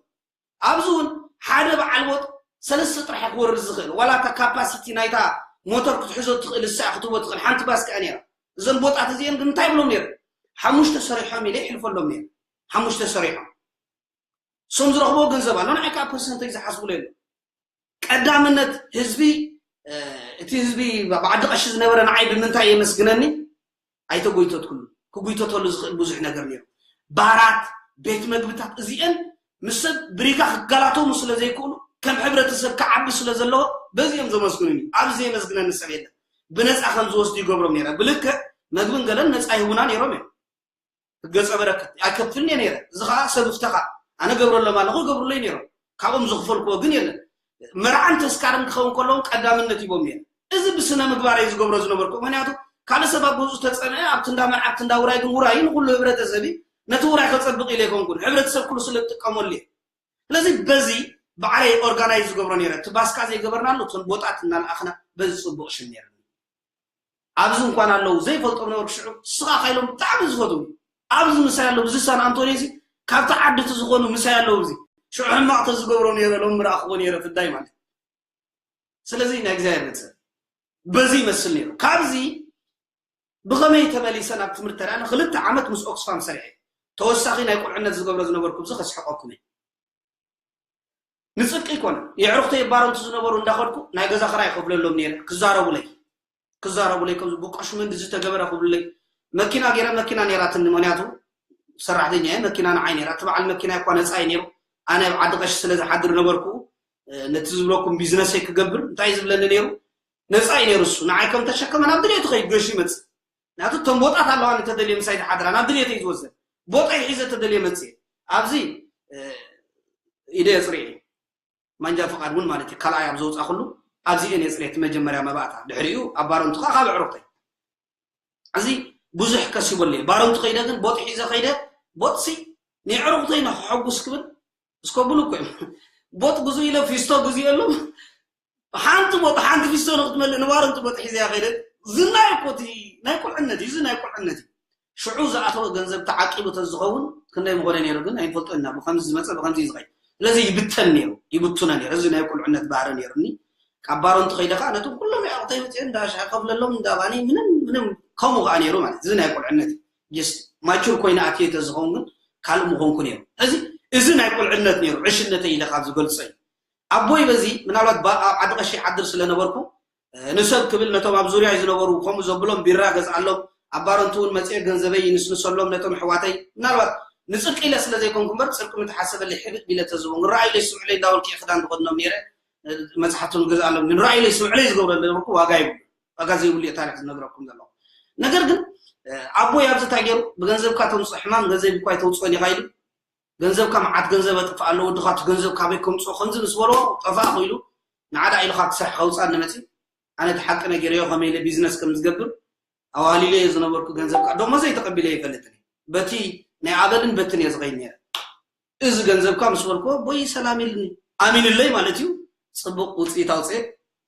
ኣብዚ እውን ሓደ በዓል ቦጥ ሰለስተ ጥራሕ ክወርድ ዝኽእል ዋላ እታ ካፓሲቲ ናይታ ሞተር ክትሕዞ ትኽእል እሳ ክትቦ ትኽእል ሓንቲ ባስ ከኣ ነይራ እዘን ቦጣት እዚአን ግን እንታይ ብሎም ነይረ ሓሙሽተ ሰሪሖም ኢለ ይሕልፈሎም ነይረ ሓሙሽተ ሰሪሖም እሶም ዝረኽብዎ ገንዘብ ኣሎ ንዓይ ከዓ ፐርሰንተጅ ዝሓስብሉ የለ ቀዳምነት ህዝቢ እቲ ህዝቢ ብዓዲ ቀሺ ዝነበረ ንዓይ ብምንታይ የመስግነኒ ኣይተጎይተትኩሉ ክጉይተተሉ ዝኽእል ብዙሕ ነገር ነይሩ ባራት ቤት መግብታት እዚአን ምስ ሰብ ብሪጋ ክጋላተሙ ስለ ዘይክእሉ ከም ሕብረተሰብ ክዓቢ ስለ ዘለዎ በዚኦም ዘመስግኑኒ ኣብዚ የመስግነኒ ሰብ የለን ብነፃ ከም ዝወስዱ ይገብሮም ነይረ። ብልክዕ መግብን ገለን ነፃ ይህቡና ነይሮም እዮም። ገጸ በረከት ኣይከፍልን እየ ነይረ። እዚ ከዓ ሰብ እፍተኻ ኣነ ገብረሎም ኣለኹ ይገብሩለይ ነይሮም። ካብኦም ዝኽፈልክዎ ግን የለን። መርዓን ተስካርን ክኸውን ከለዎም ቀዳምነት ሂቦም ነይረ። እዚ ብስነ ምግባር እየ ዝገብሮ ዝነበርኩ። ምክንያቱ ካልእ ሰብ ኣብ ገዝኡ ተፀንዐ ኣብቲ እንዳ መርዓ ኣብቲ እንዳ ውራይ ግን ውራይ ንኩሉ ህብረተሰብ እዩ። ነቲ ውራይ ከፀብቕ ኢለ ኣይኮንኩን፣ ሕብረተሰብ ኩሉ ስለ ዝጥቀመሉ እየ። ስለዚ በዚ ባዕለይ ኦርጋናይዝ ዝገብሮ ነይረ። እቲ ባስካ ዘይገበርናሉ እቶም ቦጣት እናልኣኽና በዚ ፅቡቕ ሽም ነይርኒ። ኣብዚ እንኳን ኣለዉ ዘይፈልጦም ነበርኩ። ሽዑ ስኻ ካይሎም ብጣዕሚ ዝፈትዉ ኣብዚ ምሳይ ኣለዉ። እዚ ሳን ኣንቶኒ እዚ ካብቲ ዓዲ እቲ ዝኾኑ ምሳይ ኣለዉ። እዚ ሽዑ ሕማቕ ተዝገብሮ ነይረ ሎም ምረኣኽዎ ነይረ ፍዳይ ማለት። ስለዚ ናይ እግዚኣብሔር ቤተሰብ በዚ ይመስል ነይሩ። ካብዚ ብኸመይ ተመሊሰ ናብ ትምህርቲ ተሪኣና ክልተ ዓመት ምስ ኦክስፋም ሰሪሐ ተወሳኺ ናይ ቁልዕነት ዝገብሮ ዝነበርኩ ብዚ ከስሕቀኩም እየ። ንጽድቂ ኣይኮነን። የዕሩኽተይ ባረንቱ ዝነበሩ እንዳኸድኩ ናይ ገዛ ክራይ ይኸፍለሎም ነይረ። ክዛረቡለይ፣ ክዛረቡለይ፣ ከምዚ ብቆሽ ምንዲ ዝተገበረ ክብሉለይ። መኪና ገይረ፣ መኪና ነይራትኒ፣ ምኽንያቱ ሰራሕተኛ እየ፣ መኪና ንዓይ ነይራ። እቲ በዓል መኪና እኳ ነጻ እዩ ነይሩ። ኣነ ኣብ ዓዲ ቀሺ ስለ ዝሓድር ነበርኩ፣ እ፣ ነቲ ዝብለኩም ቢዝነሰይ ክገብር እንታይ ዝብለኒ ነይሩ? ነጻ እዩ ነይሩ እሱ። ንዓይ ከም ተሸከመ ናብ ድሌቱ ከይድ ገሹ ይመጽእ። ምክንያቱ እቶም ቦጣት ኣለዋ እንተደልየ ምሳይ ዝሓድራ ናብ ድሌተ እዩ ዝወስደን። ቦጣይ ሒዘ ተደልየ መጽእ። ኣብዚ፣ እ፣ ኢደ የጽሪዕ እዩ። ማንጃ ፍቓድ እውን ማለት እዩ። ካልኣይ ኣብ ዘውጻእኩሉ ኣብዚ እየ ነጽሬ እቲ መጀመርያ መባእታ። ድሕሪኡ ኣብ ባረንቱ ከዓ ካብ ኣዕሩኽተይ። እዚ ብዙሕ ከሲበሉ እየ። ባረንቱ ከይደ ግን ቦጥ ሒዘ ከይደ፣ ቦጥሲ ንኣዕሩኽተይ ንኸሐጉስ ክብል እስከ ብሉ እኮ እዮም። ቦጥ ግዙ ኢለ ፊስቶ ግዙ የሎም። ሓንቲ ቦጥ፣ ሓንቲ ፊስቶ ንክትመልእ ንባረንቱ ቦጥ ሒዘ እያ ከይደ። ዝናይ እኮ እቲ ናይ ቁልዕነት እዩ፣ እዚ ናይ ቁልዕነት እዩ። ሽዑ ዝኣተወ ገንዘብ ተዓቂቡ ተዝኸውን ክንደይ ምኾነ ነይሩ፣ ግን ኣይንፈልጦ ኢና። ብኸምዚ ዝመጸ ብኸምዚ እዩ ዝኸይድ። ስለዚ ይብተን ነይሩ፣ ይብቱነ ነይሩ። እዚ ናይ ቁልዕነት ባህሪ ነይሩኒ። ካብ ባረንቱ ከይደ ከዓ ነቶም ኩሎም ኣዕሩኽተይ መጺኦም እንዳ ሻሂ ከፍለሎም፣ እንዳ ባኒ፣ ምንም፣ ምንም ከምኡ ከዓ ነይሩ ማለት እዩ። እዚ ናይ ቁልዕነት እዩ። ጀስት ማቹር ኮይነ ኣትየ ተዝኸውን ግን ካልእ ምኾንኩ ነይሩ። እዚ፣ እዚ ናይ ቁልዕነት ነይሩ፣ ዕሽነተይ ኢለ ካብ ዝገልጾ እዩ። ኣቦይ በዚ ምናልባት ባ-፣ ኣብ ዓዲ ቀሺ ይሓድር ስለ ነበርኩ፣ እ፣ ንሰብ ክብል ነቶም ኣብ ዙርያይ ዝነበሩ ከምኡ ዘብሎም ቢራ ገዝኣሎም፣ ኣብ ባረንቱ እውን መጽየ ገንዘበይ ይንስንሰሎም ነቶም ኣሕዋተይ። ምናልባት ንጽድቂ ኢለ ስለ ዘይኮንኩ እምበር፣ ጽድቂ ምተሓሰበለይ ሕብእ ቢለ ተዝቦም፣ ንረኣዩለይ ስምዑለይ እንዳበልኩ እየ ክዳን ዝኸድኖም ነይረ። እ፣ መጽሓፍቶም ገዝኣሎም፣ ንረኣዩለይ ስምዑለይ ዝገብረሉ ነበርኩ፣ ዋጋ ይብሉ። ዋጋ ዘይብሉ እየ ታሪኽ ዝነግረኩም ዘለኹ። ነገር ግን፣ እ፣ ኣቦይ ኣብዚ እንታይ ገይሩ፣ ብገንዘብካ ተምጽኦ ሕማም፣ ገንዘብ እኳ ኣይተውጽኦን ኢኻ ኢሉ፣ ገንዘብካ መዓት ገንዘብ ኣጥፍእ ኣሎ፣ ወድኻ እቲ ገንዘብ ካበይ ከምጽኦ ከምዚ ምስ በልዎ፣ ጠፋእኹ ኢሉ፣ ንዓዳ ኢልኻ ክሰርሕ ከውጻኒ መጺኡ። ኣነ እቲ ሓቂ ነጊረዮ፣ ከመይ ኢለ ቢዝነስ ከም ዝገብር ኣዋህሊለዮ ዝነበርኩ ገንዘብ፣ ከዓ ደሞዘይ ተቐቢለ ይፈልጥን እየ። በቲ ናይ ኣበልን በትን እየ ዝኸይድ ነይረ። እዚ ገንዘብካ ምስ በልክዎ፣ ኣቦይ ሰላም ኢሉኒ። ኣሚኑለይ ማለት እዩ። ጽቡቕ ውጽኢት ኣውጽኤ፣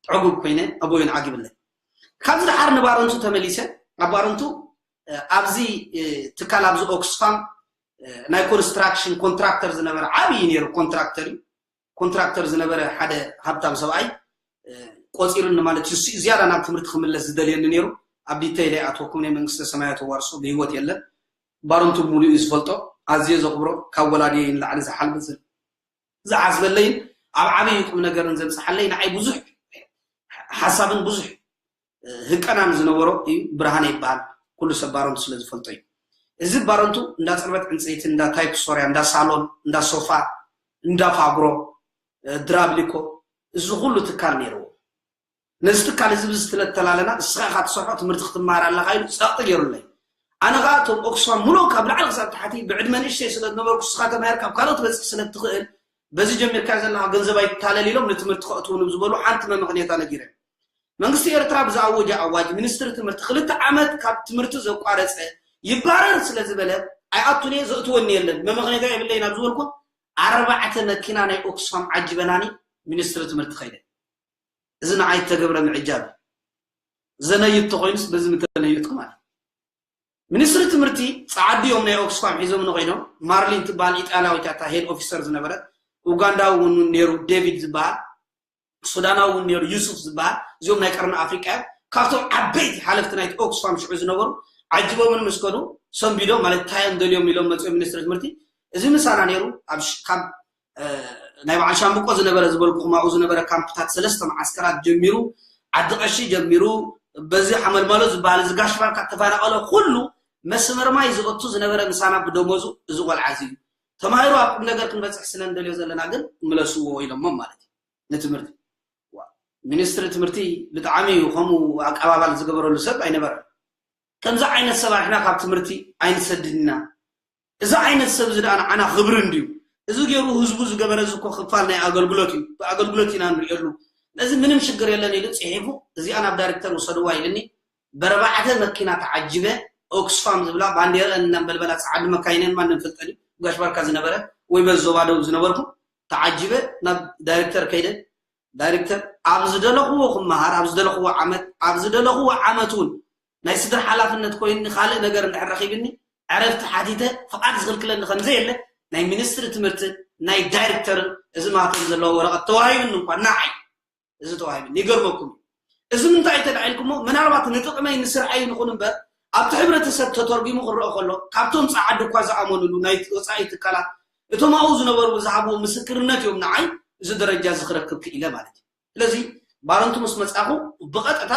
ዕጉብ ኮይነ፣ ኣቦይ እውን ዓጊብለይ። ካብዚ ደሓር ንባረንቱ ተመሊሰ፣ ኣብ ባረንቱ፣ እ፣ ኣብዚ፣ እ፣ ትካል ኣብዚ ኦክስፋም፣ እ፣ ናይ ኮንስትራክሽን ኮንትራክተር ዝነበረ ዓብዪ ነይሩ፣ ኮንትራክተር እዩ። ኮንትራክተር ዝነበረ ሓደ ሃብታም ሰብኣይ፣ እ፣ ቆጺሩኒ ማለት እዩ። እሱ ዝያዳ ናብ ትምህርቲ ክምለስ ዝደልየኒ ነይሩ። ኣብ ዲተይል ኣይኣትወኩም፣ ናይ መንግስተ ሰማያት ተዋርሶ ብህይወት የለን። ባረንቱ ሙሉ እዩ ዝፈልጦ፣ ኣዝየ ዘኽብሮ፣ ካብ ወላዲየይ ንላዕሊ ዝሓልበ ዝ-፣ ዝዓስበለይን ኣብ ዓብዪ ቁም ነገርን ዘብጽሓለይ ንዓይ ብዙሕ ሓሳብን ብዙሕ ህቀናን ዝነበሮ እዩ። ብርሃነ ይበሃል። ኩሉ ሰብ ባረንቱ ስለ ዝፈልጦ እዩ። እዚ ባረንቱ እንዳ ጽርበት ዕንጸይቲ፣ እንዳ ታይፕ ሶርያ፣ እንዳ ሳሎን፣ እንዳ ሶፋ፣ እንዳ ፋግሮ፣ ድራብሊኮ፣ እዚ ኩሉ ትካል ነይርዎ። ነዚ ትካል እዚ ብዚ ስለተላለና፣ እስኻ ኢኻ ትሰርሖ፣ ትምህርቲ ክትመሃር ኣለኻ ኢሉ ጸቕጢ ገይሩለይ። ኣነ ኸኣ እቶም ኦክስፋም ሙሉኦም ካብ ላዕሊ ክሳብ ታሕቲ ብዕድመ ንእሽተይ ስለ ዝነበርኩ፣ እስኻ ተማሂርካ ኣብ ካልኦት ትበጽሕ ስለ እትኽእል፣ በዚ ጀሚርካዮ ዘለኻ ገንዘብ ኣይትታለል ኢሎም ንትምህርቲ ከእትዉኒ ብዝበሉ ሓንቲ መመኽንያታ ነጊረዮም። መንግስቲ ኤርትራ ብዝኣወጀ ኣዋጅ ሚኒስትሪ ትምህርቲ ክልተ ዓመት ካብ ትምህርቲ ዘቋረጸ ይባረር ስለ ዝበለ ኣይኣቱን እየ፣ ዘእትወኒ የለን፣ መመኽነይታ የብለይን ኣብ ዝበልኩ ኣርባዕተ መኪና ናይ ኦክስፋም ዓጂበናኒ ሚኒስትሪ ትምህርቲ ከይደ። እዚ ንዓይ እተገብረ ምዕጃብ እዩ። ዘነይት ተኾይኑስ በዚ ምተነየትኩ ማለት እዩ። ሚኒስትሪ ትምህርቲ ጸዓዱ እዮም ናይ ኦክስፋም ሒዞምኒ ኮይኖም። ማርሊን ትበሃል ኢጣልያዊት እያ እታ ሄድ ኦፊሰር ዝነበረት። ኡጋንዳዊ እውን ነይሩ ዴቪድ ዝበሃል። ሱዳናዊ እውን ነይሩ ዩሱፍ ዝበሃል። እዚኦም ናይ ቀርኒ ኣፍሪቃ እዮም። ካብቶም ዓበይቲ ሓለፍቲ ናይቲ ኦክስፋም ሽዑ ዝነበሩ ዓጅቦምን ምስ ከዱ ሰንቢዶም ማለት እንታይ እዮም ደልዮም ኢሎም መፅኦም ሚኒስትሪ ትምህርቲ። እዚ ምሳና ነይሩ ኣብ ሽ-፣ ካብ፣ እ፣ ናይ በዓል ሻምብቆ ዝነበረ ዝበልኩኹም ኣብኡ ዝነበረ ካምፕታት ሰለስተ መዓስከራት ጀሚሩ ዓዲ ቀሺ ጀሚሩ በዚ ሓመልማሎ ዝበሃል እዚ ጋሽ ባርካ ተፈናቐለ ኩሉ መስመር ማይ ዝእቱ ዝነበረ ምሳና ብደሞዙ እዚ ቆልዓ እዚ እዩ። ተማሂሩ ኣብ ቁም ነገር ክንበፅሕ ስለ እንደልዮ ዘለና ግን ምለስዎ ኢሎሞም ማለት እዩ ንትምህርቲ። ዋ። ሚኒስትሪ ትምህርቲ ብጣዕሚ እዩ ከምኡ ኣቀባባል ዝገበረሉ ሰብ ኣይነበረን። ከምዚ ዓይነት ሰብ ኣሕና ካብ ትምህርቲ ኣይንሰድድና። እዚ ዓይነት ሰብ እዚ ደኣ ንዓና ክብሪ እንድዩ። እዚ ገይሩ ህዝቡ ዝገበረ እዚ እኮ ክፋል ናይ ኣገልግሎት እዩ። ብኣገልግሎት ኢና ንሪኤሉ። ነዚ ምንም ሽግር የለን ኢሉ ጽሒፉ እዚኣ ናብ ዳይሬክተር ውሰድዋ ኢልኒ። በረባዕተ መኪና ተዓጂበ ኦክስፋም ዝብላ ባንዴራ እናንበልበላ ጸዓዱ መካይነን ማንም ፈልጠኒ ጋሽ ባርካ ዝነበረ ወይ በዚ ዞባ ደቡብ ዝነበርኩ ተዓጂበ ናብ ዳይሬክተር ከይደ ዳይሬክተር ኣብ ዝደለኽዎ ክመሃር ኣብ ዝደለኽዎ ዓመት ኣብ ዝደለኽዎ ዓመት እውን ናይ ስድራ ሓላፍነት ኮይኒ ካልእ ነገር እንድሕር ረኺብኒ ዕረፍቲ ሓቲተ ፍቓድ ዝኽልክለኒ ከም ዘየለ ናይ ሚኒስትሪ ትምህርትን ናይ ዳይሬክተርን እዚ ማህተም ዘለዎ ወረቐት ተዋሂብኒ እንኳ ንዓይ እዚ ተዋሂብኒ ይገርመኩም እዩ እዚ ምንታይ እዩ ተዳዒልኩሞ ምናልባት ንጥቕመይ ንስርሐይ ንኹን እምበር ኣብቲ ሕብረተሰብ ተተርጒሙ ክረአ ከሎ ካብቶም ጸዓዱ እኳ ዝኣመኑሉ ናይ ወጻኢ ትካላት እቶም ኣብኡ ዝነበሩ ዝሃብዎ ምስክርነት እዮም ንዓይ እዚ ደረጃ እዚ ክረክብ ክኢለ ማለት እዩ ስለዚ ባረንቱ ምስ መጻኹ ብቐጥታ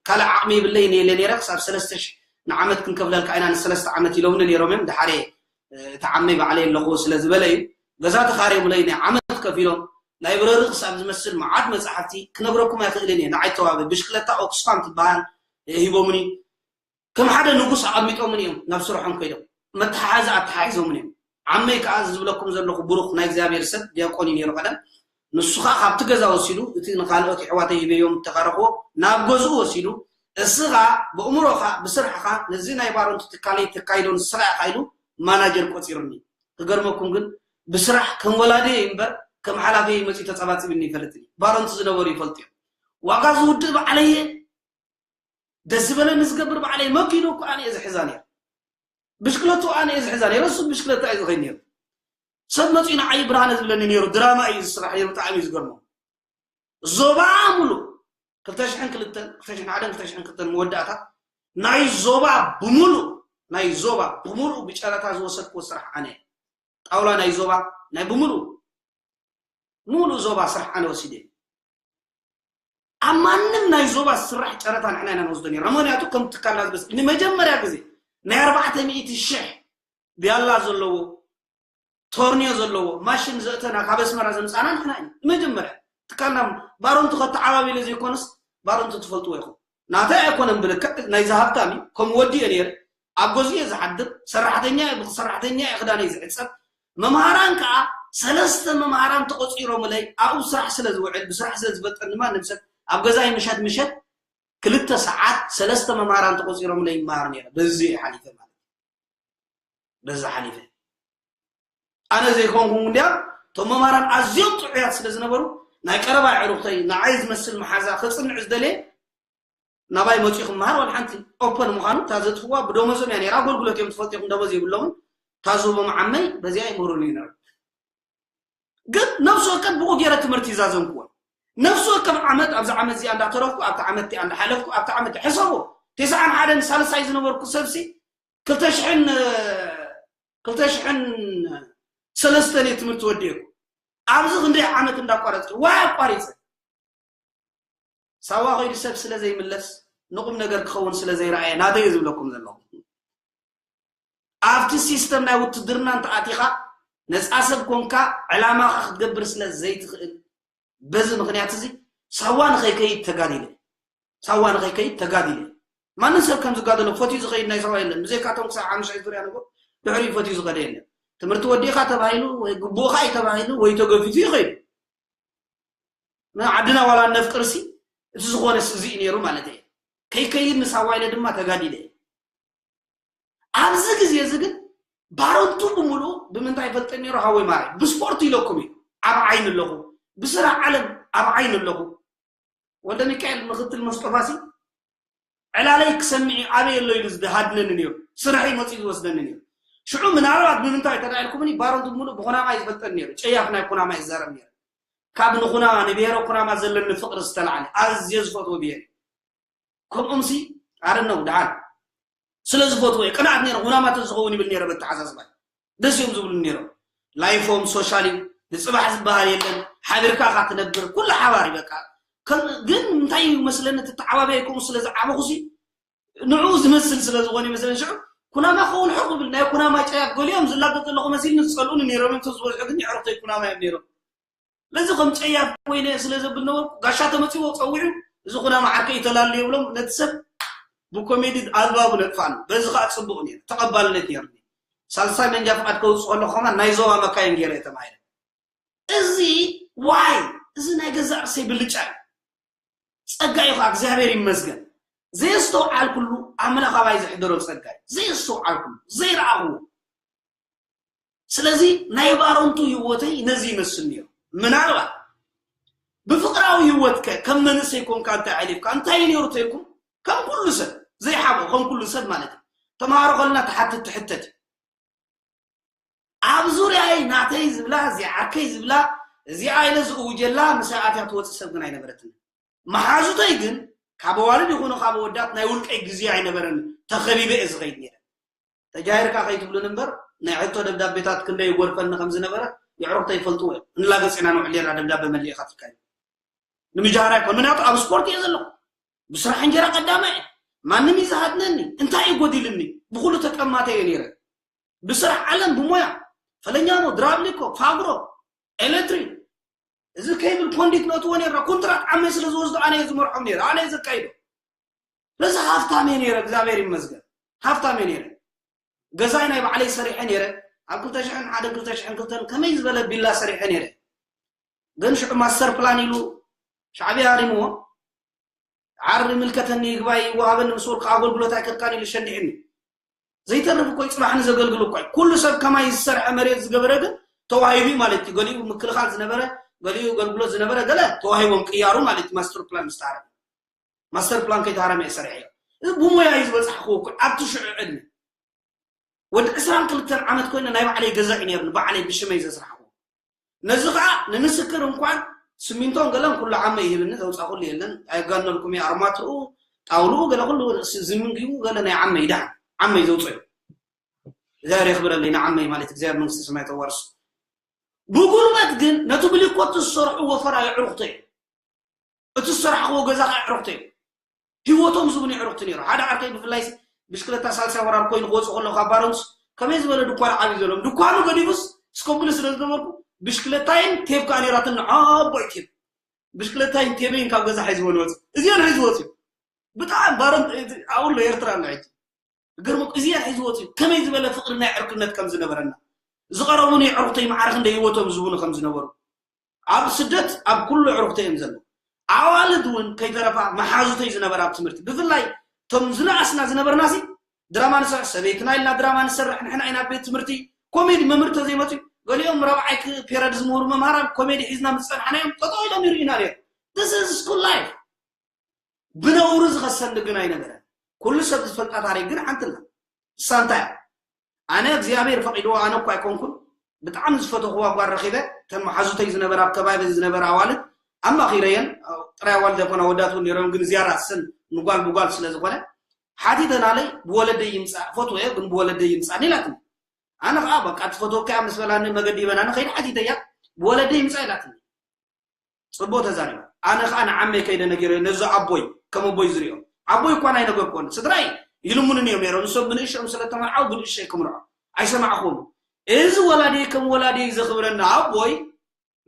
ካልእ ዓቕሚ የብለይን እየ ኢለ ነይረ ክሳብ ሰለስተ ሽሕ ንዓመት ክንከፍለልካ ኢና ንሰለስተ ዓመት ኢሎምኒ ነይሮም እዮም ድሓር እየ እቲ ዓመይ ባዕለይ ኣለኹዎ ስለ ዝበለ እዩ ገዛ ተኻርዮምለይ ናይ ዓመት ከፊሎም ላይብረሪ ክሳብ ዝመስል መዓት መጻሕፍቲ ክነግረኩም ኣይኽእልን እየ ንዓይ ተዋበ ብሽክለታ ኦክስፋም ትበሃል ሂቦምኒ ከም ሓደ ንጉስ ኣቐሚጦምን እዮም ናብ ስርሖም ከይዶም መተሓሓዚ ኣተሓሒዞምን እዮም ዓመይ ከዓ ዝብለኩም ዘለኹ ብሩኽ ናይ እግዚኣብሔር ሰብ ዲያቆን እዩ ነይሩ ቀደም ንሱ ከዓ ካብቲ ገዛ ወሲዱ እቲ ንካልኦት የሕዋተይ ሂበዮም እተኻረኽዎ ናብ ገዝኡ ወሲዱ እስኻ ብእምሮኻ ብስራሕኻ ነዚ ናይ ባሮንቱ ትካለይ ተካይዶ ንስኻ ኢኻ ኢሉ ማናጀር ቆፂሩኒ ክገርመኩም ግን ብስራሕ ከም ወላዲ እምበር ከም ሓላፊ መፂኡ ተፀባፂብኒ ይፈልጥኒ ባሮንቱ ዝነበሩ ይፈልጡ እዮም ዋጋ ዝውድእ ባዕለየ ደስ ዝበለኒ ዝገብር ባዕለይ መኪኑ እኮ ኣነ እየ ዝሕዛ ነይረ ብሽክለቱ ኣነ እየ ዝሕዛ ነይረ እሱ ብሽክለታ እዩ ዝኸይድ ነይሩ ሰብ መፂኡ ንዓይ ብርሃነ ዝብለኒ ነይሩ ድራማ እዩ ዝስራሕ ነይሩ ብጣዕሚ እዩ ዝገርሞ ዞባ ሙሉ ክልተ ሽሕን ክልተን ክልተ ሽሕን ሓደን ክልተ ሽሕን ክልተን መወዳእታ ናይ ዞባ ብሙሉ ናይ ዞባ ብሙሉ ብጨረታ ዝወሰድክዎ ስራሕ ኣነ ጣውላ ናይ ዞባ ናይ ብሙሉ ሙሉ ዞባ ስራሕ ኣነ ወሲደ ኣብ ማንም ናይ ዞባ ስራሕ ጨረታ ንሕና ኢና ንወስዶ ነርና ምክንያቱ ከም ትካልና ዝበስ ንመጀመርያ ግዜ ናይ ኣርባዕተ ሚእቲ ሽሕ ቢያላ ዘለዎ ቶርኒዮ ዘለዎ ማሽን ዘእተና ካብ ኣስመራ ዘምፃና ንሕና ኢና ንመጀመርያ ትካልና ባሮንቱ ከተዓባቢለ ዘይኮነስ ባሮንቱ ትፈልጥዎ ኢኹም ናተይ ኣይኮነን ብልክዕ ናይዚ ሃብታም እዩ ከም ወዲ እየ ነይረ ኣብ ገዝኡ እየ ዝሓድር ሰራሕተኛ እየ ብሰራሕተኛ እየ ክዳነይ ዝሕፀብ መምሃራን ከዓ ሰለስተ መምሃራን ተቆፂሮምለይ ኣብኡ ስራሕ ስለ ዝውዕል ብስራሕ ስለ ዝፈልጠኒ ማንም ሰብ ኣብ ገዛይ ምሸት ምሸት ክልተ ሰዓት ሰለስተ መምሃራን ተቆፂሮምለይ ይመሃር ነይረ በዚ እየ ሓሊፈ ማለት በዚ ሓሊፈ ኣነ ዘይኮንኩ እንዲያ እቶም መምሃራን ኣዝዮም ጥዑያት ስለ ዝነበሩ ናይ ቀረባ ኣዕሩኽተይ ንዓይ ዝመስል መሓዛ ከፅንዕ ዝደልየ ናባይ መፂኡ ክመሃር ዋላ ሓንቲ ኦፐን ምዃኑ እታ ዘጥፍዋ ብደሞዞም እያ ነይራ ኣገልግሎት እዮም ትፈልጡ ኢኹም ደሞዝ የብሎምን እታ ዝህቦም ዓመይ በዚኣ ይምህሩኒ ነሩ ግን ነፍሲ ወከፍ ብኡ ገይረ ትምህርቲ ይዛዘምክዎ ነፍሲ ወከፍ ዓመት ኣብዚ ዓመት እዚኣ እንዳተረፍኩ ኣብቲ ዓመት እቲኣ እንዳሓለፍኩ ኣብቲ ዓመት ሕሰቦ ተስዓን ሓደን ሳልሳይ ዝነበርኩ ሰብሲ ክልተ ሽሕን ክልተ ሽሕን ሰለስተን እየ ትምህርቲ ወዲእኩ ኣብዚ ክንደይ ዓመት እንዳቋረፅኩ ዋይ ኣቋሪፀ ሳዋ ከይዱ ሰብ ስለ ዘይምለስ ንቁም ነገር ክኸውን ስለ ዘይረኣየ ናተይ ዝብለኩም ዘለኹ ኣብቲ ሲስተም ናይ ውትድርና እንተኣቲኻ ነፃ ሰብ ኮንካ ዕላማኻ ክትገብር ስለ ዘይትኽእል በዚ ምኽንያት እዚ ሳዋ ንኸይከይድ ተጋዲለ ሳዋ ንኸይከይድ ተጋዲለ ማንም ሰብ ከም ዝጋደሎ ፈትዩ ዝኸይድ ናይ ሳዋ የለን ብዘይካቶም ክሳብ ሓሙሻይ ዙርያ ንጎ ድሕሪኡ ፈትዩ ዝኸደ የለን ትምህርቲ ወዲእኻ ተባሂሉ ወይ ግቡእኻ እዩ ተባሂሉ ወይ ተገፊፉ ይኸይዱ ዓድና ዋላ ነፍቅርሲ እቲ ዝኾነስ እዚ እዩ ነይሩ ማለት እየ ከይከይድ ንሳዋ ኢለ ድማ ተጋዲለ እየ ኣብዚ ግዜ እዚ ግን ባረንቱ ብምሉኡ ብምንታይ ይፈልጠ ነይሩ ሃወይ ማርያም ብስፖርት ኢለኩም እዩ ኣብ ዓይኒ ኣለኹ ብስራሕ ዓለም ኣብ ዓይኒ ኣለኹ ወልደ ሚካኤል ምክትል መስጦፋሲ ዕላለይ ክሰምዕ እዩ ኣበይ ኣሎ ኢሉ ዝሃድነኒ ነይሩ ስርሐይ መፅኡ ዝወስደኒ ነይሩ ሽዑ ምናልባት ብምንታይ ተዳኢልኩምኒ ባረንቱ ብምሉእ ብኩናማ ይፈልጠኒ ነይሩ ጨያፍ ናይ ኩናማ ይዛረብ ነይሩ ካብ ንኩናማ ንብሄረ ኩናማ ዘለኒ ፍቅሪ ዝተላዓለ ኣዝየ ዝፈትዎ ብሄር ከምኦም ሲ ኣረነው ደሓን ስለ ዝፈትዎ እየ ቅንዓት ነይረ ኩናማ ተዝኸውን ይብል ነይረ በተሓሳስባይ ደስ እዮም ዝብሉ ነይሮም ላይፎም ሶሻል እዩ ንፅባሕ ዝበሃል የለን ሓቢርካ ካ ትነብር ኩሉ ሓባር እዩ በቃ ግን እንታይ እዩ መስለኒ ተተዓባቢያ ከምኡ ስለ ዝዓበኹ ሲ ንዕኡ ዝመስል ስለ ዝኾነ ይመስለኒ ሽዑ ኩናማ ክኸውን ሕቕ ብል ናይ ኩናማ ጨያፍ ገሊኦም ዝላገፅ ዘለኹ መሲልኒ ዝፀልኡኒ ነይሮም እዮም ተዝበዝሑ ግን የዕርኽተይ ኩናማ እዮም ነይሮም ስለዚ ከም ጸያፍ ኮይነ ስለ ዘብል ነበርኩ፣ ጋሻ ተመጺዎ ጸዊዑ፣ እዚ ኩናማ ዓርከይ ተላሉ የብሎም፣ ነቲ ሰብ ብኮሜዲ ኣልባቡ ነጥፋን። በዚ ኸኣ ጽቡቕ ነይሩ፣ ተቐባልነት ነይሩ። ሳልሳይ መንጃ ፍቓድ ከውጽእ ከለኹ ከማን ናይ ዞባ መካይን ገይረ እየ ተማሂረ። እዚ ዋይ፣ እዚ ናይ ገዛእ ርእሰይ ብልጫ እዩ። ጸጋ እዩ ኸኣ፣ እግዚኣብሔር ይመስገን። ዘየስተውዓልኩሉ ኣምላኽ ኣባይ ዘሕደሮ ጸጋ እዩ። ዘየስተውዓልኩሉ፣ ዘይረኣኽዎ። ስለዚ ናይ ባሮንቱ ህይወተይ ነዚ ይመስል ነይሩ። ምናልባት ብፍቕራዊ ህይወትከ ከም መንእሰይ ኮንካ እንታይ ኣሕሊፍካ? እንታይ እዩ ነይሩ ተይልኩም? ከም ኩሉ ሰብ ዘይሓብኦ፣ ከም ኩሉ ሰብ ማለት እዩ። ተምሃሮ ከለና ትሓትት ትሕተት እዩ። ኣብ ዙርያይ ናተይ ዝብላ፣ እዚኣ ዓርከይ ዝብላ፣ እዚኣ ኢለ ዝእውጀላ፣ ምሳይ ኣትያ ትወጽእ ሰብ ግን ኣይነበረትን። መሓዙተይ ግን ካብ ኣዋልድ ይኹኑ ካብ ኣወዳት ናይ ውልቀይ ግዜ ኣይነበረን፣ ተኸቢበ እየ ዝኸይድ ነይረ። ተጃሂርካ ከይትብሉን እምበር፣ ናይ ሕቶ ደብዳቤታት ክንደይ ይጎርፈኒ ከም ዝነበረ የዕሩኽተይ ይፈልጥዎ እዮም። እንላገጽ ኢና ንውዕል ኔርና ደብዳበ መሊእኻ ትልካ እዩ። ንምጃህራ ኣይኮን፣ ምክንያቱ ኣብ ስፖርት እየ ዘለኹ። ብስራሕ እንጀራ ቀዳማይ እየ። ማንም እዩ ዝሃድነኒ። እንታይ እዩ ጎዲልኒ? ብኹሉ ተጠማተ እየ ነይረ። ብስራሕ ዓለም ብሞያ፣ ፈለኛሞ፣ ድራብሊኮ፣ ፋግሮ፣ ኤሌክትሪክ፣ እዚ ኬብል ኮንዲት ነእትዎ ነይርና። ኮንትራት ዓመይ ስለ ዝወስዱ ኣነ እየ ዝመርሖም ነይረ። ኣነ እየ ዘካይዶ። ስለዚ ሃፍታም እየ ነይረ፣ እግዚኣብሔር ይመስገን። ሃፍታም እየ ነይረ። ገዛይ ናይ ባዕለይ ሰሪሐ ነይረ። ኣብ ክልተ ሽሕን ሓደ ክልተ ሽሕን ክልተን ከመይ ዝበለ ቢላ ሰሪሐ ነይረ። ግን ሽዑ ማስተር ፕላን ኢሉ ሻዕብያ ኣሪምዎ። ዓር ይምልከተኒ፣ ይግባይ ይወሃበኒ ምስ በልኩ ኣገልግሎት ኣይከድካን ኢሉ ሸኒዕኒ። ዘይተርፍ እኮ እዩ፣ ጽባሕ ንዘገልግል እኮ እዩ። ኩሉ ሰብ ከማይ ዝሰርሐ መሬት ዝገበረ ግን ተዋሂቡ እዩ ማለት እዩ። ገሊኡ ምክልኻል ዝነበረ፣ ገሊኡ ኣገልግሎት ዝነበረ፣ ገለ ተዋሂቦም ቅያሩ ማለት እዩ። ማስተር ፕላን ምስ ተሃረመ። ማስተር ፕላን ከይተሃረመ እየ ሰሪሐዮ። እዚ ብሞያ እዩ ዝበጻሕክዎ እኮ ኣብቲ ሽዑ ዕድመ። ወዲ ዕስራን ክልተን ዓመት ኮይነ ናይ ባዕለይ ገዛ እዩ ነይሩኒ፣ ባዕለይ ብሽመይ ዘስራሕክዎ። ነዚ ኸኣ ንምስክር እንኳን ስሚንቶን ገለን ኩሉ ዓመ ይህብኒ፣ ዘውጻእኩሉ የለን። ኣየጋነልኩም እየ፣ ኣርማትኡ፣ ጣውልኡ፣ ገለ ኩሉ ስ-፣ ዝምንጊቡ ገለ ናይ ዓመ ይድሓን፣ ዓመ ይዘውፅኦ እዩ። እግዚኣብሔር የኽብረለይ ንዓመይ ማለት እግዚኣብሔር መንግስተ ሰማይ ተዋርሱ። ብጉልበት ግን ነቲ ብሊኮት ዝሰርሑ ወፈራ የዕሩኽቶ እዩ። እቲ ዝሰራሕክዎ ገዛ ኸዓ የዕሩኽቶ እዩ። ህይወቶም ዝብኑ የዕሩኽቲ ነይሩ። ሓደ ዓርከይ ብፍላይ ብሽክለታ ሳልሳይ ወራር ኮይኑ ክወፅእ ከሎ ካብ ባሮንስ ከመይ ዝበለ ድኳን ዓብዩ ዘለዎም። ድኳኑ ገዲፉስ እስከብሉ ስለ ዝነበርኩ ብሽክለታይን ቴብ ከዓ ነይራትን ዓባይ ቴብ። ብሽክለታይን ቴበይን ካብ ገዛ ሒዝዎ ንወፅእ። እዚኦን ሒዝዎ ወፅዩ። ብጣዕሚ ባሮን ኣብሎ ኤርትራ ኣሎ ሕጂ። ገርሞ እዚኣ ሒዝዎ ወፅዩ። ከመይ ዝበለ ፍቕሪ ናይ ዕርክነት ከም ዝነበረና። ዝቐረቡኒ ኣዕሩኽተይ ማዕረ ክንደይ ህይወቶም ዝህቡኒ ከም ዝነበሩ። ኣብ ስደት ኣብ ኩሉ ኣዕሩኽተይ እዮም ዘለዉ። ኣዋልድ እውን ከይተረፋ መሓዙተይ ዝነበራ ኣብ ትምህርቲ። ብፍላይ እቶም ዝነኣስና ዝነበርናሲ ድራማ ንሰርሕ፣ ሰበይትና ኢልና ድራማ ንሰርሕ፣ ንሕና ኢና ኣብ ቤት ትምህርቲ ኮሜዲ መምህር ተዘይመፅዩ። ገሊኦም ራብዓይ ክ-፣ ፔረድ ዝምህሩ መምሃራን ኮሜዲ ሒዝና ምስ ፀናሕና እዮም ጠጠው ኢሎም ይርእዩና ነይሩ። This is school life። ብነውሪ ዝኸሰኒ ግን ኣይነበረን። ኩሉ ሰብ ዝፈልጣ ታሪክ ግን ሓንቲ ኣላ። እሳ እንታይ እያ? ኣነ እግዚኣብሔር ፈቒድዎ፣ ኣነ እኮ ኣይኮንኩን። ብጣዕሚ ዝፈተኽዋ ጓል ረኺበ፣ እተን መሓዙተይ ዝነበራ፣ ኣብ ከባቢ ዝነበራ ኣዋልድ ኣማኺረየን። ጥራይ ኣዋልድ ኣይኮና፣ ኣወዳት እውን ነይሮም፣ ግን ዝያዳ ሰን ንጓል ብጓል ስለ ዝኾነ፣ ሓቲተናለይ፣ ብወለደይ ይምጻእ፣ ፈትወዮ፣ ግን ብወለደይ ይምጻእ ኢላትኒ። ኣነ ኸዓ በቃ ትፈትወካ እያ ምስ በላኒ፣ መገዲ ይበናኒ፣ ከይደ ሓቲተያ፣ ብወለደይ ይምጻእ ኢላትኒ። ጽቡቕ ተዛሪባ። ኣነ ኸኣ ንዓመይ ከይደ ነጊረዮ፣ ነዚ ኣቦይ፣ ከም ኣቦይ ዝሪኦ። ኣቦይ እኳ ኣይነገርኩዎን። ስድራይ ይልምኑኒ እዮም ነይሮም። ንሶም ብንእሽኦም ስለ እተመርዓዉ፣ ብንእሽተይ ክምርዖ። ኣይሰማዕኹዎን። እዚ ወላዲየይ ከም ወላዲየይ ዘኽብረኒ ኣቦይ፣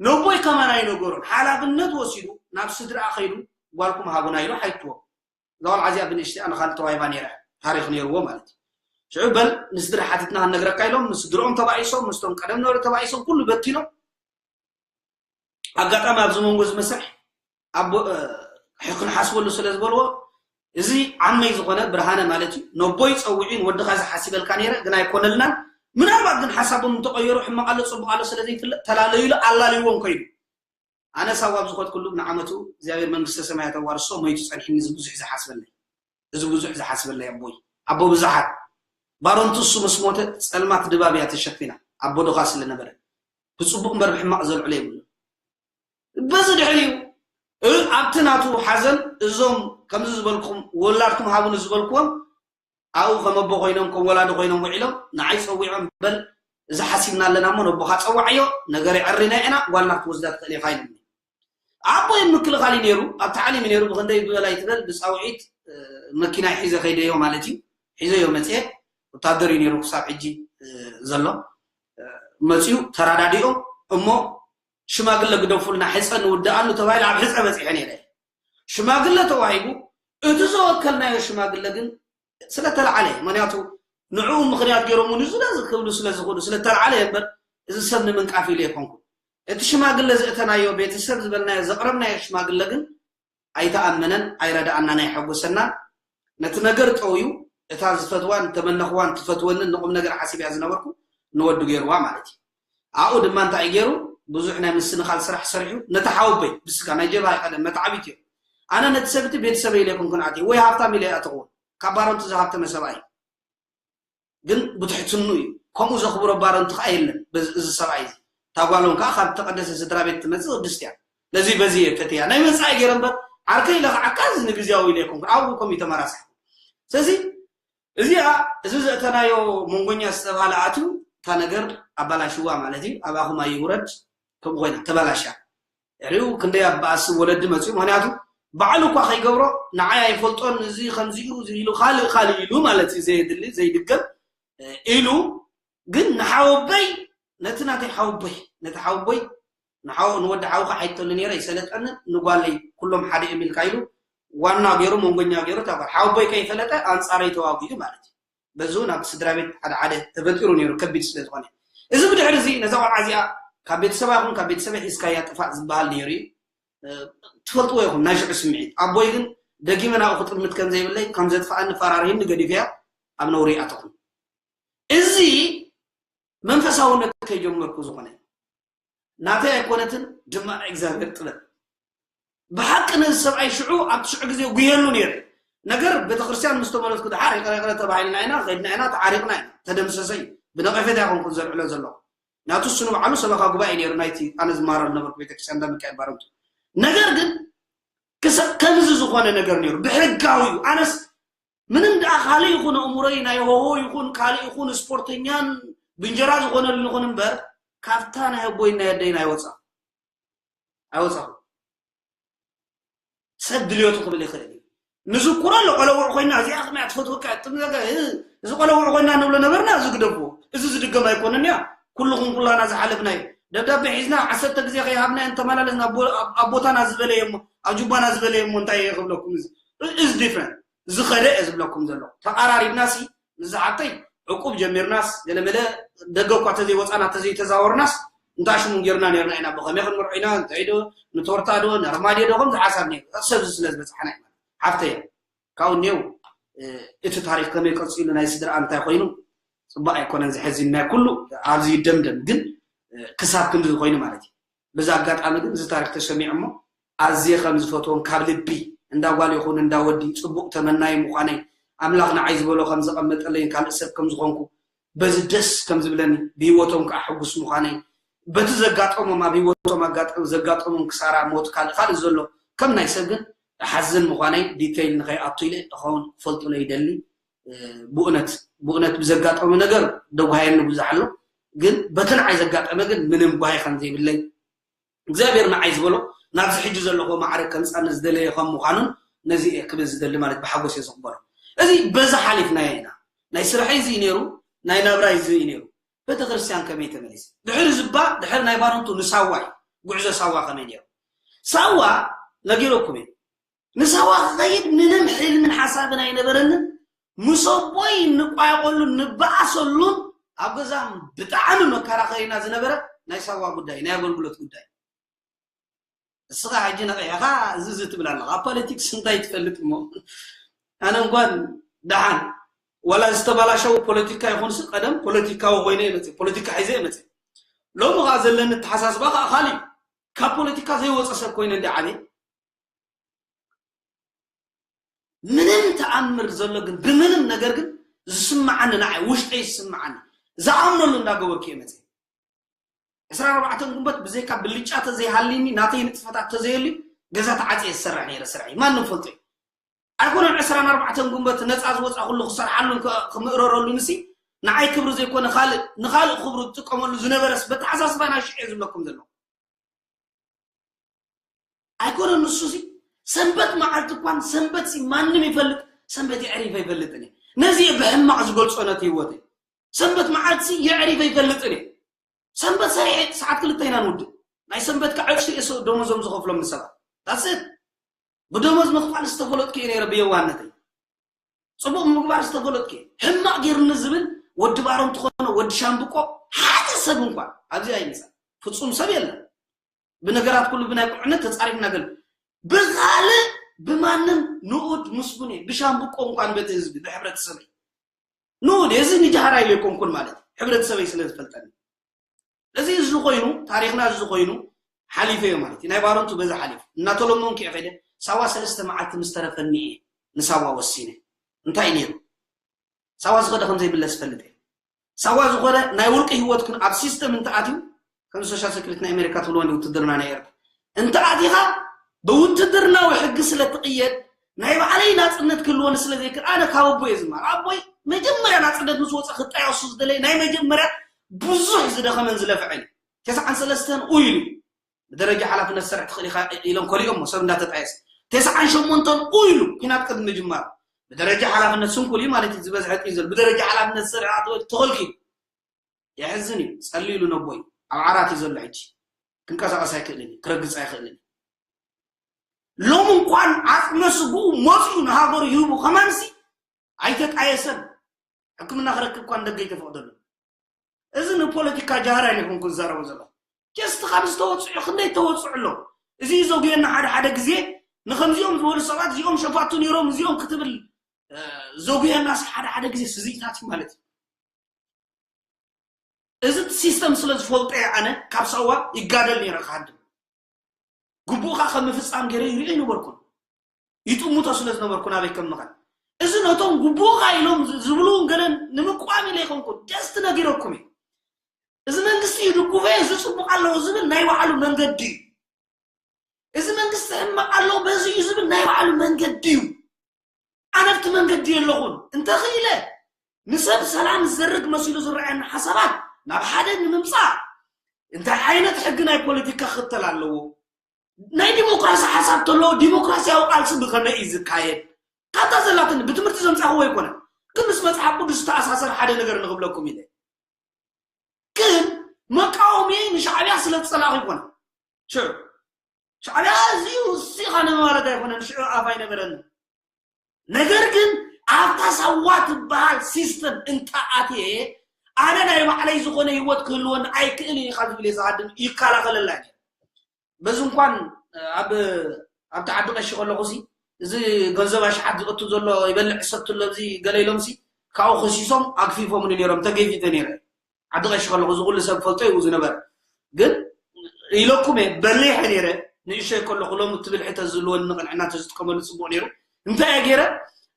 ነቦይ ከማን ኣይነገሮን። ሓላፍነት ወሲዱ፣ ናብ ስድራኣ ከይዱ፣ ጓልኩም ሃቡና ኢሉ ሓቲትዎም። እዛ ቆልዓ እዚኣ ብንእሽተያ ንኻልእ ተዋሂባ ነይራ። ታሪኽ ነይርዎ ማለት እዩ። ሽዑ በል፣ ንስድራ ሓቲትና ክንነግረካ ኢሎም፣ ንስድርኦም ተባኢሶም፣ ምስቶም ቀደም ነበሩ ተባኢሶም፣ ኩሉ በቲኖም። ኣጋጣሚ ኣብዚ መንጎ እዚ መስርሕ ኣቦ፣ እ፣ ክንሓስበሉ ስለ ዝበልዎ፣ እዚ ዓመይ ዝኾነ ብርሃነ ማለት እዩ። ነቦይ ጸዊዑ፣ ንወድኻ እዚ ሓሲበልካ ነይረ፣ ግን ኣይኮነልናን። ምናልባት ግን ሓሳቦም እንተቐየሩ፣ ሕማቕ ኣሎ፣ ጽቡቕ ኣሎ ስለ ዘይፍለጥ፣ ተላለዩ ኢሉ ኣላልይዎም ከይዱ። ኣነ ሳዋ ኣብ ዝኸድኩሉ፣ ንዓመቱ እግዚኣብሔር መንግስተ ሰማያት ኣዋርሶ፣ ሞይቱ ጸኒሕኒ፣ እዚ ብዙሕ ዝሓስበለይ። እዚ ብዙሕ ዝሓስበለይ ኣቦይ። ኣቦ ብዙሓት። ባሮንቱ እሱ ምስ ሞተ፣ ጸልማት ድባብ እያ ተሸፊና። ኣቦ ድኻ ስለ ነበረ። ብጽቡቕ እምበር ብሕማቕ ዘልዕሎ የብሉን። በዚ ድሕሪኡ፣ እ-፣ ኣብቲ ናቱ ሓዘን፣ እዞም ከምዚ ዝበልኩም፣ ወላድኩም ሃቡኒ ዝበልኩዎም፣ ኣብኡ ከም ኣቦ ኮይኖም፣ ከም ወላዲ ኮይኖም ውዒሎም፣ ንዓይ ጸዊዖም፣ በል፣ እዚ ሓሲብና ኣለና እሞ፣ ነቦኻ ጸውዓዮ፣ ነገር የዕሪና ኢና፣ ጓልና ክትወስዳ ትኽእል ኢኻ ኢሎምኒ። ኣቦይ ምክልኻል እዩ ነይሩ፣ ኣብ ታዕሊም እዩ ነይሩ፣ ብኽንደይ ብበላይ ትበል፣ ብጻውዒት፣ እ፣ መኪናይ ሒዘ ከይደዮ ማለት እዩ። ሒዘዮ መጽየ፣ ወታደር እዩ ነይሩ ክሳብ ሕጂ፣ እ፣ ዘሎ። እ፣ መጽዩ ተራዳዲኦም እሞ፣ ሽማግለ ግደፉልና ሕፀ ንውድኣሉ ተባሂሉ ኣብ ሕፀ በፂሐ ነይረ። ሽማግለ ተዋሂቡ፣ እቲ ዘወከልናዮ ሽማግለ ግን ስለተለዓለ፣ ምክንያቱ ንዕኡ ምክንያት ገይሮም እውን እዚ ክብሉ ስለ ዝኽእሉ ስለተለዓለ እምበር፣ እዚ ሰብ ንምንቃፍ ኢሉ ኣይኮንኩን። እቲ ሽማግለ ዘእተናዮ ቤተሰብ ዝበልናዮ ዘቕረብናዮ ሽማግለ ግን ኣይተኣመነን፣ ኣይረዳኣናን ኣይሐጎሰናን። ነቲ ነገር ጠውዩ፣ እታ ዝፈትዋን ተመነኽዋን ትፈትወንን ንቁም ነገር ሓሲብ እያ ዝነበርኩ ንወዱ ገይርዋ ማለት እዩ። ኣብኡ ድማ እንታይ ገይሩ? ብዙሕ ናይ ምስንኻል ስራሕ ሰሪሑ። ነቲ ሓወቦይ ብስጋ ናይ ጀብሃ ይቐደም መትዓቢት እዩ። ኣነ ነቲ ሰብቲ ቤተሰበይ ኢለ ኣይኮንኩን ኣትየ ወይ ሃብታም ኢለ ኣይኣተኽዎን። ካብ ባረንቱ ዝሃብተመ ሰብኣይ ግን ብትሕትኑ እዩ። ከምኡ ዘኽብሮ ባረንቱ ከዓ የለን። በዚ- እዚ ሰብኣይ እዚ እታ ጓሎም ከዓ ካብ ተቐደሰ ስድራ ቤት ትመፅእ ቅድስቲ እያ። ነዚ በዚ እየ ፈትያ ናይ መፃኢ ገይረ እምበር ዓርከይ ኢለ ከዓ እዚ ንግዚያዊ ኢለ ኣይኮንኩን። ኣብኡ ከምኡ ተመራሳሕ። ስለዚ እዚኣ እዚ ዘእተናዮ መንጎኛ ዝተባሃለ ኣትዩ እታ ነገር ኣባላሽዋ ማለት እዩ። ኣባኹም ኣይውረድ። ከምኡ ኮይና ተባላሻ። ድሕሪኡ ክንደይ ኣባኣስ ወለዲ መፅኡ። ምክንያቱ ባዕሉ እኳ ከይገብሮ ንዓይ ኣይፈልጦን፣ እዚ ከምዚኡ ኢሉ ካልእ ካልእ ኢሉ ማለት እዩ። ዘየድሊ ዘይድገም ኢሉ ግን ንሓወቦይ ነቲ ናተይ ሓወቦይ ነቲ ሓወቦይ ንሓው ንወዲ ሓውካ ሓይተሉ ነይረ ይሰለጠኒ ንጓለይ ኩሎም ሓደ እዮም ኢልካ ኢሉ ዋና ገይሩ መንጎኛ ገይሩ ታጓል ሓወቦይ ከይፈለጠ ኣንፃረይ ተዋጊኡ ማለት እዩ። በዚ እውን ኣብቲ ስድራ ቤት ሓደ ሓደ ተፈጢሩ ነይሩ ከቢድ ስለ ዝኾነ። እዚ ብድሕሪ እዚ ነዛ ቆልዓ እዚኣ ካብ ቤተሰባ ይኹን ካብ ቤተሰበይ ሒዝካያ ጥፋእ ዝበሃል ነይሩ እዩ። ትፈልጥዎ ኢኹም ናይ ሽዑ ስምዒት። ኣቦይ ግን ደጊመ ናብኡ ክጥምት ከም ዘይብለይ ከም ዘጥፍኣኒ ፈራሪህኒ ገዲፈያ ኣብ ነውሪ ኣተኹ። እዚ መንፈሳውነት ከይጀመርኩ ዝኾነ ናተይ ኣይኮነትን ድማ እግዚኣብሔር ጥበብ ብሓቂ ነዚ ሰብኣይ ሽዑ ኣብቲ ሽዑ ግዜ ጉየሉ ነይረ ነገር ቤተክርስትያን ምስ ተመለስኩ ድሓር ይቕረ ይቕረ ተባሂልና ኢና ከድና ኢና ተዓሪቕና ኢና ተደምሰሰ እዩ ብነቐፌታ ይኮንኩ ዘልዕሎ ዘለኹ ናቱ እሱ ንባዕሉ ሰበኻ ጉባኤ ነይሩ ናይቲ ኣነ ዝማረሉ ነበርኩ ቤተክርስትያን እንዳ ሚካኤል ባረንቱ ነገር ግን ክሰ- ከምዚ ዝኾነ ነገር ነይሩ ብሕጋዊ እዩ ኣነስ ምንም ደኣ ካልእ ይኹን ኣእምሮይ ናይ ሆሆ ይኹን ካልእ ይኹን ስፖርተኛን ብእንጀራ ዝኾነሉ ይኹን እምበር ካብታ ናይ ኣቦይ ናይ ኣደይን ኣይወፃ ኣይወፃኹ ሰብ ድልዮቱ ክብል ይኽእል እዩ ንዝኩሮ ኣሎ ቆለውዕ ኮይና እዚኣ ከመያ ትፈትወካ ጥምዘጋ እዚ ቆለውዕ ኮይና ንብሎ ነበርና እዚ ግደፍዎ እዚ ዝድገም ኣይኮነን እያ ኩልኹም ኩላና ዝሓለፍና እዩ ደብዳቤ ሒዝና ዓሰርተ ግዜ ከይሃብና እንተመላለስና ኣቦታና ዝበለየ እሞ ኣብ ጁባና ዝበለየ እሞ እንታይ እየ ክብለኩም እዚ is different ዝኸደ እየ ዝብለኩም ዘለኹ ተቓራሪብና ሲ ምስ ዝሓብተይ ዕቁብ ጀሚርናስ ገለመለ ደገ እኳ ተዘይወፃና ተዘይተዛወርናስ እንታይ ሽሙን ጌርና ኔርና ኢና ብኸመይ ክንምርዖ ኢና እንታይ ዶ ንቶርታ ዶ ንኣርማድዮ ዶ ከምዚ ሓሳብ ነይሩ ሰብ ስለ ዝበፅሓና ኢና ሓፍተይ ካብኡ እኒው እቲ ታሪክ ከመይ ቀፂሉ ናይ ስድራ እንታይ ኮይኑ ፅቡቅ ኣይኮነን ዝሕዝን ናይ ኩሉ ኣብዚ ይደምደም ግን ክሳብ ክንዲ ኮይኑ ማለት እዩ በዚ ኣጋጣሚ ግን እዚ ታሪክ ተሰሚዑ እሞ ኣዝየ ከም ዝፈትዎም ካብ ልቢ እንዳ ጓል ይኹን እንዳ ወዲ ጽቡቕ ተመናይ ምዃነይ ኣምላኽ ንዓይ ዝበሎ ከም ዘቐመጠለይን ካልእ ሰብ ከም ዝኾንኩ በዚ ደስ ከም ዝብለኒ ብህይወቶም ከዓ ሕጉስ ምዃነይ በቲ ዘጋጠሞም ኣብ ህይወቶም ኣጋጠም ዘጋጠሞም ክሳራ ሞት ካልእ ካልእ ዘሎ ከም ናይ ሰብ ግን እሓዝን ምዃነይ ዲተይል ንኸይኣቱ ኢለ እኸውን ክፈልጡለ ይደሊ ብእውነት ብእውነት ብዘጋጠሙ ነገር ደጓሃየኒ ብዙሕ ኣሎ ግን በቲ ንዓይ ዘጋጠመ ግን ምንም ጓሂ ከም ዘይብለይ እግዚኣብሔር ንዓይ ዝበሎ ናብዚ ሕጂ ዘለኹ ማዕረ ከምፃኒ ዝደለየ ከም ምዃኑን ነዚ እየ ክብል ዝደሊ ማለት ብሓጎስ እየ ዝቕበሎ እዚ በዚ ሓሊፍናዮ ኢና ናይ ስርሐይ እዚ ነይሩ ናይ ናብራይ እዚ ነይሩ ቤተክርስትያን ከመይ ተመሊሰ ድሕሪ ዝባ ድሕሪ ናይ ባረንቱ ንሳዋ እዩ ጉዕዞ ሳዋ ከመይ ነይሩ ሳዋ ነጊረኩም እየ ንሳዋ ክኸይድ ምንም ሕልምን ሓሳብን ኣይነበረንን ምስ ኣቦይ እንቋየቐሉን እንበኣሰሉን ኣብ ገዛ ብጣዕሚ መከራኸሪና ዝነበረ ናይ ሳዋ ጉዳይ ናይ ኣገልግሎት ጉዳይ እስኻ ሕጂ ነቒሕኻ እዚ እዚ ትብል ኣለኻ ኣብ ፖለቲክስ እንታይ ትፈልጥ እሞ ኣነ እንኳን ደሓን ዋላ ዝተባላሸው ፖለቲካ ይኹንስ ቀደም ፖለቲካዊ ኮይነ ይመፅእ ፖለቲካ ሒዘ ይመፅእ ሎሚ ከዓ ዘለኒ ተሓሳስባ ከዓ ካሊእ ካብ ፖለቲካ ዘይወፀ ሰብ ኮይነ እንዲ ዓብየ ምንም ተኣምር ዘሎ ግን ብምንም ነገር ግን ዝስምዓኒ ንዓይ ውሽጠይ ዝስምዓኒ ዝኣምነሉ እንዳገበርኩ እየ መፅእ ዕስራን ኣርባዕተን ግንቦት ብዘይካ ብልጫ ተዘይሃልዩኒ ናተይ ንጥፈታት ተዘየልዩ ገዛ ተዓፅየ ዝሰርሕ ነይረ ስርሐይ ማንም ፈልጦ እዩ ኣይኮነን ዕስራን ኣርባዕተን ግንቦት ነፃ ዝወፃ ኩሉ ክሰርሓሉን ክምእረረሉን ሲ ንዓይ ክብሪ ዘይኮነ ካልእ ንካልእ ክብሩ ዝጥቀመሉ ዝነበረስ በተሓሳስባ ናይ ሽዑ እየ ዝብለኩም ዘለኹ ኣይኮነን ንሱ ሲ ሰንበት መዓልቲ እኳን ሰንበት ሲ ማንም ይፈልጥ ሰንበት የዕሪፈ ይፈልጥን እየ ነዚ እየ ብሕማቕ ዝገልፆ ነቲ ህይወተይ ሰንበት መዓልቲ ሲ የዕሪፈ ይፈልጥን እየ ሰንበት ሰሪሐ ሰዓት ክልተ ኢና ንውድእ ናይ ሰንበት ከዓብሽ እየ ደሞዞም ዝኸፍሎም ንሰባት። ዳስት ብደሞዝ ምኽፋል ዝተፈለጥኩ እየ ነይረ ብየዋህነተይ። ፅቡቕ ምግባር ዝተፈለጥኩ እየ። ሕማቕ ጌርኒ ዝብል ወዲ ባሮም ትኾነ ወዲ ሻምብቆ ሓደ ሰብ እንኳን ኣብዚ ኣይምፃ። ፍፁም ሰብ የለን። ብነገራት ኩሉ ብናይ ቁልዕነት ተፃሪፍና ገል ብኻልእ ብማንም ንኡድ ምስጉን እየ። ብሻምብቆ እንኳን በቲ ህዝቢ ብሕብረተሰበይ ንኡድ እየ። እዚ ንጃህራ ኢለ ኣይኮንኩን ማለት እዩ። ሕብረተሰበይ ስለ ዝፈልጠኒ እዚ እዚ ኮይኑ ታሪኽና እዚ ኮይኑ ሓሊፈዮ ማለት እዩ። ናይ ባረንቱ በዛ ሓሊፉ እናተለመንኩ እየ ከይደ። ሳዋ ሰለስተ መዓልቲ ምስ ተረፈኒ እየ ንሳዋ ወሲነ። እንታይ ነይሩ ሳዋ ዝኸደ ከም ዘይምለስ ፈልጥ እየ። ሳዋ ዝኾነ ናይ ውልቂ ህይወት ኩን ኣብ ሲስተም እንተ ኣትዩ ከም ሶሻል ሴኩሪቲ ናይ ኣሜሪካ ትብልዎ እንዲ ውትድርና ናይ ኤርትራ እንተ ኣቲኻ ብውትድርናዊ ሕጊ ስለ ትቕየድ ናይ ባዕለይ ናጽነት ክህልወኒ ስለ ዘይክእል ኣነ ካብ ኣቦይ እየ ዝማር። ኣቦይ መጀመርያ ናጽነት ምስ ወፀ ክጣየሱ ዝደለየ ናይ መጀመርያ ብዙሕ ዝደኸመን ዝለፍዐን እዩ። ተስዓን ሰለስተን ኡይ ኢሉ ብደረጃ ሓላፍነት ትሰርሕ ትኽእል ኢኻ ኢሎም ከሊኦሞ ሰብ እንዳተጣየሰ። ተስዓን ሸሞንተን ኡይ ኢሉ ኲናት ቅድሚ ምጅማሩ ብደረጃ ሓላፍነት ስንኩል እዩ ማለት እዩ ዝበዝሐ ጥዩ ዘሎ ብደረጃ ሓላፍነት ትሰርሕ ኣትወድ ተኸልኪሉ። የሕዝን እዩ። ጸልዩ ኢሉ ነቦይ ኣብ ዓራት እዩ ዘሎ ሕጂ። ክንቀሳቐስ ኣይክእልን እዩ። ክረግጽ ኣይክእልን እዩ። ሎም እንኳን ዓጽመ ስግኡ መፅኡ ንሃገሩ ይህቡ ከማንሲ ኣይተጣየሰን። ሕክምና ክረክብ እኳ ንደገ ይተፈቕደሉ። እዚ ንፖለቲካ ጃህራ ኢለ ኮንኩ ዝዛረቦ ዘሎ። ጀስት ካብ ዝተወፅዑ ክንደይ ተወፅዑ ኣሎ። እዚ ዘጉየና ሓደ ሓደ ግዜ ንከምዚኦም ዝበሉ ሰባት እዚኦም ሸፋቱ ነይሮም እዚኦም ክትብል ዘጉየናስ ሓደ ሓደ ግዜ ስዚታት እዩ ማለት እዩ። እዚ ሲስተም ስለ ዝፈልጦ እየ ኣነ ካብ ሳዋ ይጋደል ነይረ ክሃድም። ግቡእካ ከም ምፍፃም ገይረ ይሪኦ ኣይነበርኩን። ይጥምቶ ስለ ዝነበርኩ ናበይ ከም ምኸድ። እዚ ነቶም ግቡእካ ኢሎም ዝ- ዝብሉ እውን ገለን ንምቋም ኢለ ይኮንኩን። ጀስት ነጊረኩም እየ። እዚ መንግስቲ ይድግፎ እየ፣ እዚ ፅቡቅ ኣለዎ ዝብል ናይ ባዕሉ መንገዲ እዩ። እዚ መንግስቲ ሕማቅ ኣለዎ በዚ እዩ ዝብል ናይ ባዕሉ መንገዲ እዩ። ኣነ ኣብቲ መንገዲ የለኹን። እንተኽኢለ ንሰብ ሰላም ዝዘርግ መሲሉ ዝረኣየኒ ሓሳባት ናብ ሓደ ንምምፃእ እንታይ ዓይነት ሕጊ ናይ ፖለቲካ ክኽተል ኣለዎ? ናይ ዲሞክራሲ ሓሳብ ተሎ ዲሞክራሲያዊ ቃልሲ ብኸመይ እዩ ዝካየድ? ካብታ ዘላትኒ ብትምህርቲ ዘምፃኽዎ ኣይኮነን። ግን ምስ መፅሓፍ ቅዱስ ዝተኣሳሰር ሓደ ነገር ንኽብለኩም ኢለ ግን መቃወሚየይ ንሻዕብያ ስለ ዝፀላእኹ ኣይኮነን። ሽዑ ሻዕብያ እዚዩ እዚኻ ንማለት ኣይኮነን። ሽዑ ኣፍ ኣይነበረኒ። ነገር ግን ኣብታ ሳዋ ትበሃል ሲስተም እንተ ኣትየ ኣነ ናይ ባዕለይ ዝኾነ ህይወት ክህልወኒ ኣይክእል እዩ ካብ ዝብል እየ ዝሃድም ይከላኸለላ እየ። በዚ እንኳን ኣብ ኣብቲ ዓዲ ቀሺ ከለኹ ሲ እዚ ገንዘብ ኣሽሓት ዝእቱ ዘሎ ይበልዕ ሰትሎ እዚ ገለ ኢሎም ሲ ካብኡ ከሲሶም ኣግፊፎምኒ ነይሮም ተገይፊፈ ነይረ። ዓዲ ቀሺ ከለኹ እዚ ኩሉ ሰብ ፈልጦ ይብኡ ዝነበረ ግን ኢለኩም እየ በሊሐ ነይረ። ንእሸይ ከለኹ ሎም እቲ ብልሒ ተዝህልወኒ ንቕንዕና ተዝጥቀመሉ ፅቡቕ ነይሩ። እንታይ እየ ገይረ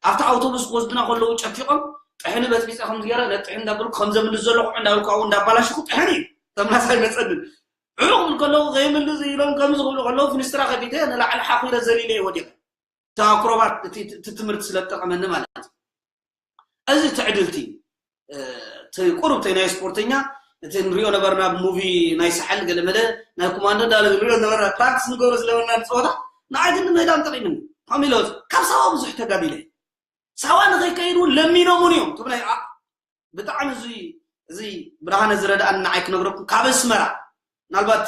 ኣብቲ ኣውቶቡስ ክወስዱና ከለዉ ጨፊቖም ጥሕኒ በፅቢፀ ከም ዝገይረ ነጥሕኒ እንዳበልኩ ከም ዘምልስ ዘለኹ እንዳበልኩ ኣብኡ እንዳባላሽኩ ጥሕኒ እዩ ተምላስ ኣይመፀንን። ዕሩቕ ብል ከለዉ ከይምልስ ኢሎም ከም ዝኽብሉ ከለዉ ፍንስትራ ከፊተ ንላዕሊ ሓኺረ ዘሊለ እየ ወዲቐ። ተኣክሮባት እቲ እቲ ትምህርቲ ስለ ዝጠቐመኒ ማለት እዩ። እዚ ትዕድልቲ እቲ ቁሩብ ናይ ስፖርተኛ እቲ ንሪኦ ነበርና ሙቪ ናይ ሳሕል ገለመለ ናይ ኮማንዶ ዳለ ንሪኦ ነበርና ፕራክቲስ ንገብሮ ስለበና ንፀወታ ንዓይ ግን ንምህዳም ጠቂምኒ። ከምኡ ኢለ ካብ ሳዋ ብዙሕ ተጋዲለ። ሳዋ ንኸይከይድ እውን ለሚኖምን እዮም ትብላይ። ብጣዕሚ እዚ እዚ ብርሃነ ዝረድኣኒ ንዓይ ክነግረኩም ካብ ኣስመራ ምናልባት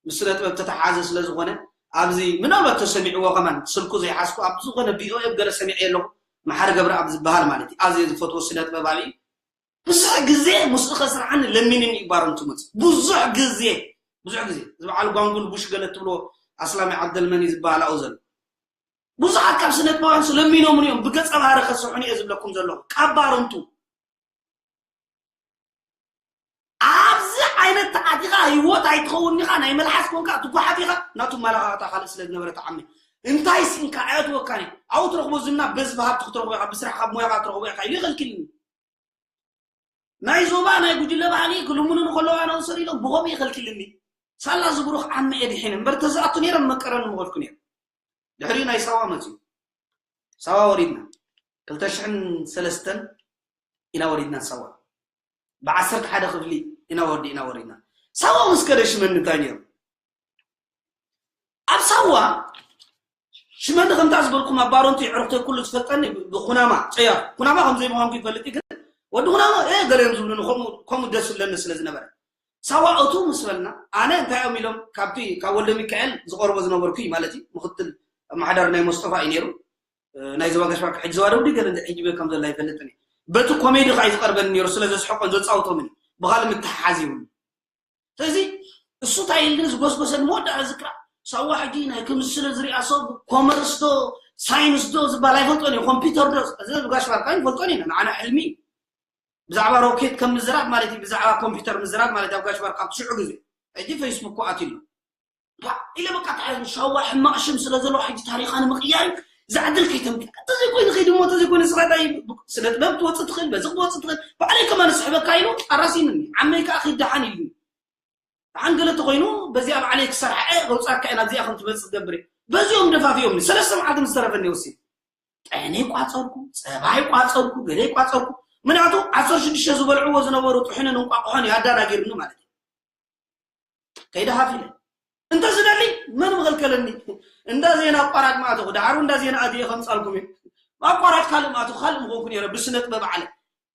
ምስ ስነ ጥበብ ተተሓሓዘ ስለ ዝኾነ ኣብዚ ምናልባት ተሰሚዕዎ ከማን ስልኩ ዘይሓዝኩ ኣብ ዝኾነ ቢኦኤፍ ገለ ሰሚዐ ኣለኹ። መሓሪ ገብረኣብ ዝበሃል ማለት እዩ ኣዝየ ዝፈትዎ ስነ ጥበባዊ ብዙሕ ግዜ ምስኡ ከስርሓኒ ለሚንኒ እዩ ባሮም ትመፅ ብዙሕ ግዜ ብዙሕ ግዜ እዚ በዓል ጓንጉል ቡሽ ገለ ትብሎ ኣስላሚ ዓብደልመኒ ዝበሃል ኣው ዘሎ ብዙሓት ካብ ስነ ጥበባውያን ለሚኖምን እዮም ብገፀ ባህሪ ከስርሑኒ እየ ዝብለኩም ዘለኹ ካብ ባሮምቱ ኣብዚ ዓይነት ተኣቲኻ ህይወት ኣይትኸውን ኢኻ ናይ መልሓስ ኮንካ ትጓሓፍ ኢኻ ናቱ መላኻታ ካልእ ስለ ዝነበረ ተዓሚ እንታይ ሲንካ ኣየትወካን እዩ ኣብኡ ትረኽቦ ዝና በዚ ብሃብቲ ክትረኽቦ ኢኻ ብስራሕ ካብ ሞያኻ ትረኽቦ ኢኻ ኢሉ ይኸልክልኒ ናይ ዞባ ናይ ጉጅለ ባህሊ ክልምኑኒ ከለዉ ኣነ ውሰድ ኢሎም ብኸምኡ ይኸልክልኒ ሳላ ዝብሩኽ ዓሚ እየ ድሒነ እምበር ተዝኣቱ ነይረ መቀረኒ ምኸድኩ ነይረ ድሕሪኡ ናይ ሳዋ መፅዩ ሳዋ ወሪድና ክልተ ሽሕን ሰለስተን ኢና ወሪድና ሳዋ ብዓሰርተ ሓደ ክፍሊ ኢና ወርዲ ኢና ወሪድና ሳዋ ምስ ከደ ሽመኒ እንታይ ነይሩ ኣብ ሳዋ ሽመኒ ከምታ ዝበልኩም ኣብ ባሮንቲ ዕርክተይ ኩሉ ዝፈልጠኒ ብኩናማ ፀያፍ ኩናማ ከም ዘይምዃንኩ ይፈልጥ ግን ወዲ ኩናማ እ ገለ እዮም ዝብሉኒ ከምኡ ደስ ዝብለኒ ስለ ዝነበረ ሳዋ እቱ ምስ በልና ኣነ እንታይ እዮም ኢሎም ካብቲ ካብ ወልደ ሚካኤል ዝቐርቦ ዝነበርኩ እዩ ማለት እዩ። ምክትል ኣመሓዳሪ ናይ መስጠፋ እዩ ነይሩ። ናይ ዞባ ጋሽ ባርካ ሕጂ ዞባ ደቡብ ገለ ሕጂ በይ ከም ዘላ ይፈልጥን እዩ። በቲ ኮሜዲ ከዓ ዝቐርበኒ ነይሩ ስለ ዘስሐቆን ዘፃውቶምን እዩ። ብኻልእ ምትሓሓዝ ይብሉ። ስለዚ እሱ እንታይ ኢልኒ ዝጎስጎሰን መወዳእ ዝክራ ሳዋ ሕጂ ናይ ከምዚ ስለ ዝሪኣ ሰብ ኮመርስ ዶ ሳይንስ ዶ ዝበሃል ኣይፈልጦን እዩ። ኮምፒውተር ዶ እዚ ጋሽ ባርካ ይፈልጦን ኢና ንዓና ሕልሚ እዩ። ብዛዕባ ሮኬት ከም ምዝራብ ማለት እዩ። ብዛዕባ ኮምፒውተር ምዝራብ ማለት ኣብ ጋሽ ባርካ ኣብ ሽዑ ግዜ ሕጂ ፌስቡክ ኮኣት ኢሉ ኢለ በቃ ተሓዝ ሻዋ ሕማቕ ሽም ስለ ዘለዎ ሕጂ ታሪኻ ንምቕያር እዩ። ዝዓድል ከይተምጥእ እንተዘይኮይኑ ከይድሞ እንተዘይኮይኑ ስኻ እንታይ ስነ ጥበብ ትወፅእ ትኽእል በዚ ክትወፅእ ትኽእል ባዕለይ ከማን ስሕበካ ኢሉ ኣራሲኑኒ። ዓመይ ከዓ ከይደሓን ኢሉ ደሓን ገለ ተኮይኑ በዚኣ ባዕለይ ክሰርሓ እየ ከውፃካ እየ ናብዚኣ ከም ትመፅእ ትገብር እየ። በዚኦም ደፋፊኦም ሰለስተ መዓልቲ ምስ ተረፈኒ ወሲድ ጠሕኒ ቋፀርኩ፣ ፀባይ ቋፀርኩ፣ ገለ ቋፀርኩ። ምክንያቱ ዓሰርተ ሽዱሽተ ዝበልዕዎ ዝነበሩ ጥሕንን እንቋቑሖን እዩ ኣዳናጊርኒ ማለት እዩ። ከይደ ሃፍ ኢለ እንተ ዝደሊ መን ምኸልከለኒ? እንዳ ዜና ኣቋራጭ ማእተኹ ደሓሩ እንዳ ዜና ኣድየ ከምፃልኩም እዩ። ኣቋራጭ ካልእ ማእተኹ ካልእ ምኾንኩ ነረ ብስነ ጥበብ ዓለ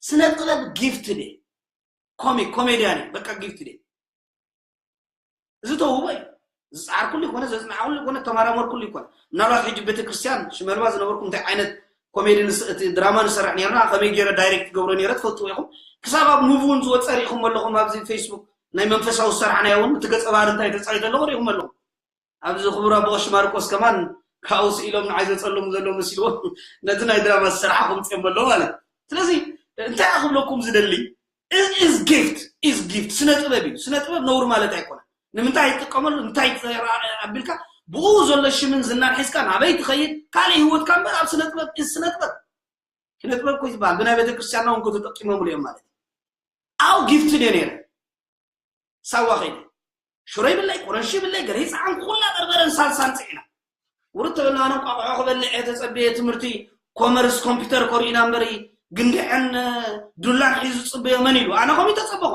ስነ ጥበብ ጊፍት ደ ኮሚክ ኮሜድያን እዩ በቃ ጊፍት ደ እዚ ተውህቦ እዩ። ዝፀዓርኩሉ ይኮነ ዘፅናዕኩሉ ይኮነ ተመራመርኩሉ ይኮነ ምናልባት ሕጂ ቤተክርስትያን ሽመልባ ዝነበርኩም እንታይ ዓይነት ኮሜዲ እቲ ድራማ ንሰርሕ ነርና ከመይ ገይረ ዳይሬክት ገብሮ ነረ ትፈልጥዎ ኢኹም። ክሳብ ኣብ ሙቪ እውን ዝወፀ ርኢኹም ኣለኹም ኣብዚ ፌስቡክ ናይ መንፈሳዊ ዝሰርሓናዮ እውን እቲ ገፀ ባህሪ እንታይ ተፃዊተ ኣለኹ ርኢኹም ኣለኹም። ኣብዚ ክቡር ኣቦ ቀሺ ማርቆስ ከማን ካብኡ ስኢሎም ንዓይ ዘፀልሙ ዘለዉ መሲልዎ ነቲ ናይ ድራማ ዝሰርሓ ከምፅኦም ኣለዉ ማለት እዩ። ስለዚ እንታይ ክብለኩም ዝደሊ is gift is gift ስነ ጥበብ እዩ። ስነ ጥበብ ነውሪ ማለት ኣይኮነ ንምንታይ ይጥቀመሉ እንታይ ኣቢልካ ብኡ ዘሎ ሽምን ዝናን ሒዝካ ናበይ ትኸይድ ካልእ ህይወትካ እምበር ኣብ ስነ ጥበብ is ስነ ጥበብ ስነ ጥበብ ኮ ዝበሃል ብናይ ቤተክርስትያንና እውን ተጠቂሞምሉ እዮም ማለት እዩ። ኣው ጊፍት ድዮ ነይረ ሳዋ ከይደ ሽሮ ይብለይ ቁረንሺ ይብለይ ገለ ይፀዓን ኩላ በርበረን ሳልሳን ፅዒና ውርድ ተበልና ኣነ ቋቑሖ ክበልዕ እየ ተፀብየ ትምህርቲ ኮመርስ ኮምፒውተር ኮሪእና እምበሪ ግንድዐን ዱላን ሒዙ ዝፅበዮ መን ኢሉ ኣነ ከምኡ ተፀበኹ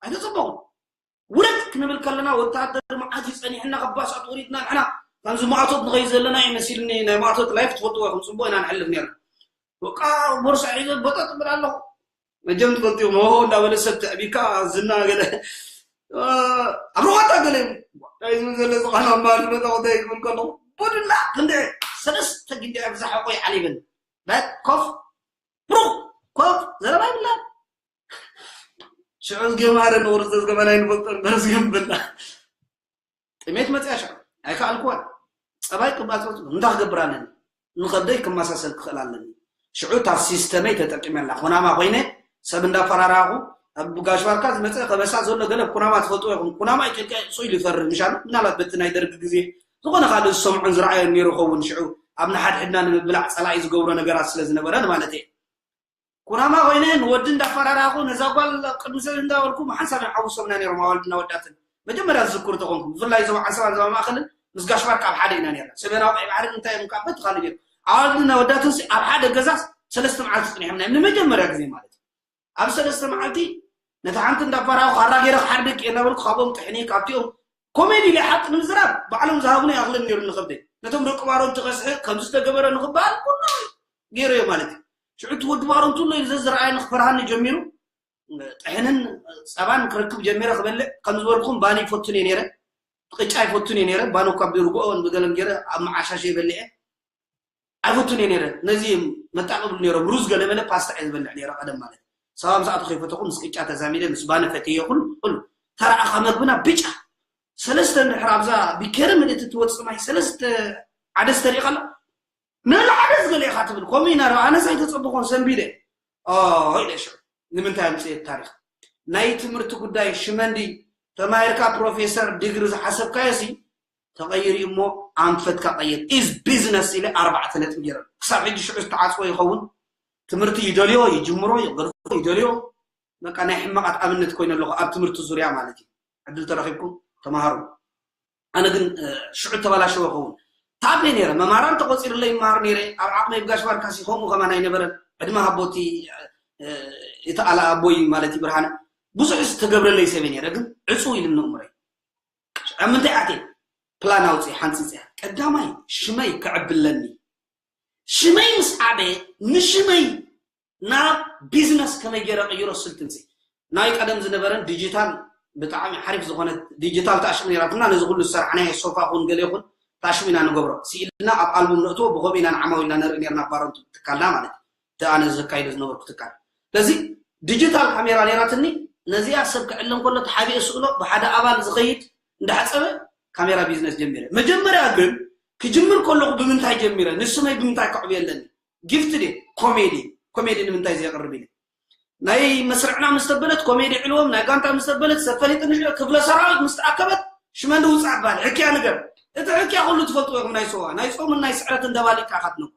ኣይተፀበኹ ውረድ ክንብል ከለና ወታደር መዓት ይፀኒሕና ከባሳት ወሪድና ንሕና ከምዚ ማእቶት ንኸይ ዘለና እዩ መሲልኒ ናይ ማእቶት ላይፍ ትፈልጥዎ ኢኹም ፅቡቅ ኢና ንሕልፍ ነርና በቃ ቦርሳ ሒዘ በጠጥ ብል ኣለኹ መጀም ትፈልጥዎ መሆ እንዳበለ ሰብ ተዕቢካ ዝና ገለ ኣብ ሩዋታ ገለ እዩ እንታይ ዝብል ዘሎ ዝቃና ማል መጠቁ እንታይ ክብል ከለኹ ቦድላ ክንደ ሰለስተ ግዜ ኣብዛ ሓቆ ይዓሊብን በት ኮፍ ብሩ ኮፍ ዘረባ ይብላ ሽዑ ዝገማረ ንቁርፅ ዝገበና ይንፈልጦ እምበር ዝገምብላ ጥሜት መፅያ ሽዑ ኣይከኣልኩዋን ፀባይ ቅባፅበፅ እንታይ ክገብር ኣለኒ ንኸብደይ ክመሳሰል ክኽእል ኣለኒ ሽዑ እታ ሲስተመይ ተጠቂመላ ኩናማ ኮይነ ሰብ እንዳፈራራኹ ኣብ ጋሽ ባርካ ዝመፀ ከበሳ ዘሎ ገለ ኩናማ ትፈልጥዎ ኢኹም ኩናማ ኢትዮጵያ ሶ ኢሉ ይፈርህ ምሻሉ ምናልባት በቲ ናይ ደርጊ ግዜ ዝኾነ ካልእ ዝሰምዖን ዝረኣዮን ነይሩ ኸውን ሽዑ ኣብ ንሓድሕድና ንምብላዕ ፀላኢ ዝገብሮ ነገራት ስለ ዝነበረ ማለት እየ ኩናማ ኮይነ ንወዲ እንዳፈራራኹ ነዛ ጓል ቅድሚ ሰብ እንዳበልኩ ሓንሳብ ሓውሶምና ነይሮም ኣዋልድና ወዳትን መጀመርያ ዝዝክሩ ተኾንኩ ብፍላይ ዞባ ዓንሰባ ዞባ ማእኸልን ምስ ጋሽ ባርካ ኣብ ሓደ ኢና ነርና ሰሜናዊ ቀይ ባሕሪ እንታይ እዮም ካብ በቲ ካልእ ነይሩ ኣዋልድና ወዳትን ኣብ ሓደ ገዛስ ሰለስተ መዓልቲ ፅኒሖም ናይ ንመጀመርያ ግዜ ማለት እዩ ኣብ ሰለስተ መዓልቲ ነታ ሓንቲ እንዳፈራኹ ካራ ገይረ ክሓርደኪ እየ እናበልኩ ካብኦም ጥሕኒ ካብቲኦም ኮሜዲ ኢለ ሓቂ ንምዝራብ ባዕሎም ዝሃቡኒ ይኣኽለኒ ነይሩ ንኸብደይ ነቶም ደቂ ባሮም ትኸስሐ ከም ዝተገበረ ንኽበሃል ኩሉ ገይረዮ ማለት እዩ ሽዑ እቲ ወዲ ባሮም ትሎ ኢሉ ዘዝረኣየኒ ክፈርሃኒ ጀሚሩ ጥሕንን ፀባን ክረክብ ጀሚረ ክበልዕ ከም ዝበልኩም ባኒ ይፈቱን እየ ነይረ ቅጫ ይፈቱን እየ ነይረ ባኒ እኳ ብርግኦ ብገለም ገይረ ኣብ መዓሻሸ ይበልዐ ኣይፈቱን እየ ነይረ ነዚ መጣቀብሉ ነይሮም ሩዝ ገለመለ ፓስታ እየ ዝበልዕ ነይረ ቀደም ማለት ሰባ ምስ ኣቶ ከይፈተኹ ምስ ቅጫ ተዛሚደ ምስ ባኒ ፈትየ ኩሉ ኩሉ ተረኣኻ መግብና ብጫ ሰለስተ እንድሕር ኣብዛ ቢኬሪ ምልእቲ ትወፅእ ማይ ሰለስተ ዓደስ ተሪእኻ ኣሎ ንላዕሊ ዝገለ ኢኻ ትብል ከምኡ ኢና ኣነስ ኣይተፀበኾን ሰንቢደ ኢለ ሽዑ ንምንታይ ኣምፅኤት ታሪክ ናይ ትምህርቲ ጉዳይ ሽመንዲ ተማሂርካ ፕሮፌሰር ዲግሪ ዝሓሰብካዮ ሲ ተቐይሩ እሞ ኣንፈትካ ቀይር is business ኢለ ኣርባዕተ ነጥቢ ገይረ ክሳብ ሕጂ ሽዑ ዝተዓፅወ ይኸውን ትምህርቲ ይደልዮ ይጅምሮ ይገርፎ ይደልዮ በቃ ናይ ሕማቃት ኣብነት ኮይነ ኣለኹ ኣብ ትምህርቲ ዙርያ ማለት እዩ ዕድል ተረኺብኩም ተማሃሩ ኣነ ግን ሽዑ ተባላሸወ ኸውን ታቤ ነይረ መማራን ተቆፂርለይ ይመሃር ነይረ ኣብ ዓቕመይ ብጋሽ ባርካሲ ከምኡ ከማን ኣይነበረን ዕድመ ሃቦቲ እቲ ኣላ ኣቦይ ማለት እዩ ብርሃነ ብዙሕ ዝተገብረለይ ሰበ ነይረ ግን ዕፁ ኢልኒ እምረይ ኣብ ምንታይ ኣትየ ፕላን ኣውፅእ ሓንፂፅያ ቀዳማይ ሽመይ ክዕብለኒ ሽመይ ምስ ዓበየ ንሽመይ ናብ ቢዝነስ ከመይ ገይረ ቀይሮ ስልትንሲ ናይ ቀደም ዝነበረን ዲጂታል ብጣዕሚ ሓሪፍ ዝኾነት ዲጂታል ታሽም ነራትና። ነዚ ኩሉ ዝሰርሓናዮ ሶፋ ኹን ገለ ይኹን ታሽም ኢና ንገብሮ። ስኢልና ኣብ ኣልቡም ነእትዎ፣ ብኸምኡ ኢና ንዓማዊልና ነርኢ ነርና፣ ባሮንቱ ትካልና ማለት እዩ። እቲ ኣነ ዘካይዶ ዝነበርኩ ትካል። ስለዚ ዲጂታል ካሜራ ነራትኒ። ነዚኣ ሰብ ክዕለም ከሎ ተሓቢኤ ስእሎ ብሓደ ኣባል ዝኸይድ እንዳሓጸበ ካሜራ ቢዝነስ ጀሚረ። መጀመርያ ግን ክጅምር ከለኹ ብምንታይ ጀሚረ፣ ንስመይ ብምንታይ ከዕብየ ኣለኒ? ጊፍት ድየ? ኮሜዲ። ኮሜዲ ንምንታይ ዘየቕርብ ኢለ። ናይ መስርዕና ምስ ተበለት ኮሜዲ ዕልዎም፣ ናይ ጋንታ ምስ ተበለት ሰብ ፈሊጥኒ ሽዑ ክፍለ ሰራዊት ምስ ተኣከበት ሽመንዲ ውፃእ በሃል። ሕክያ ንገር። እቲ ሕክያ ኩሉ ትፈልጥዎ ኢኹም፣ ናይ ሰዋ ናይ ጾምን ናይ ስዕረትን ደባሊቅካ ኢኻ ትነብር።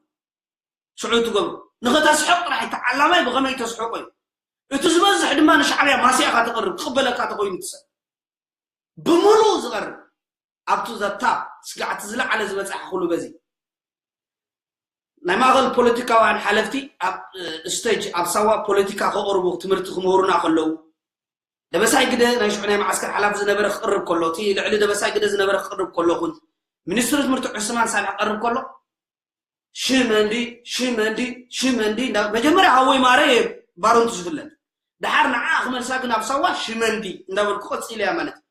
ሽዑ ትገብሩ። ንኸተስሕቕ ጥራሕ እቲ ዓላማይ ብኸመይ ተስሕቆ እዩ። እቲ ዝበዝሕ ድማ ንሻዕብያ ማስያ ኢኻ ተቕርብ፣ ክቕበለካ ተኾይኑ ትሰብ ብምሉኡ ዝቐርብ ኣብቱ ዘታ ስጋዕቲ ዝለዓለ ዝበፅሓ ኩሉ በዚ ናይ ማእኸል ፖለቲካውያን ሓለፍቲ ኣብ ስቴጅ ኣብ ሳዋ ፖለቲካ ከቕርቡ ትምህርቲ ክምህሩና ከለዉ ደበሳይ ግደ ናይ ሽዑ ናይ መዓስከር ሓላፊ ዝነበረ ክቕርብ ከሎ እቲ ልዕሊ ደበሳይ ግደ ዝነበረ ክቕርብ ከሎ ኹን ሚኒስትሪ ትምህርቲ ዑስማን ሳልሕ ክቐርብ ከሎ ሽመንዲ ሽመንዲ ሽመንዲ እንዳ መጀመርያ ሃወይ ማረ እየ ባሮንቱ ዝፍለጥ ድሓር ንዓ ክመልሳ ግን ኣብ ሳዋ ሽመንዲ እንዳበልኩ ቀፂለ እያ ማለት እዩ።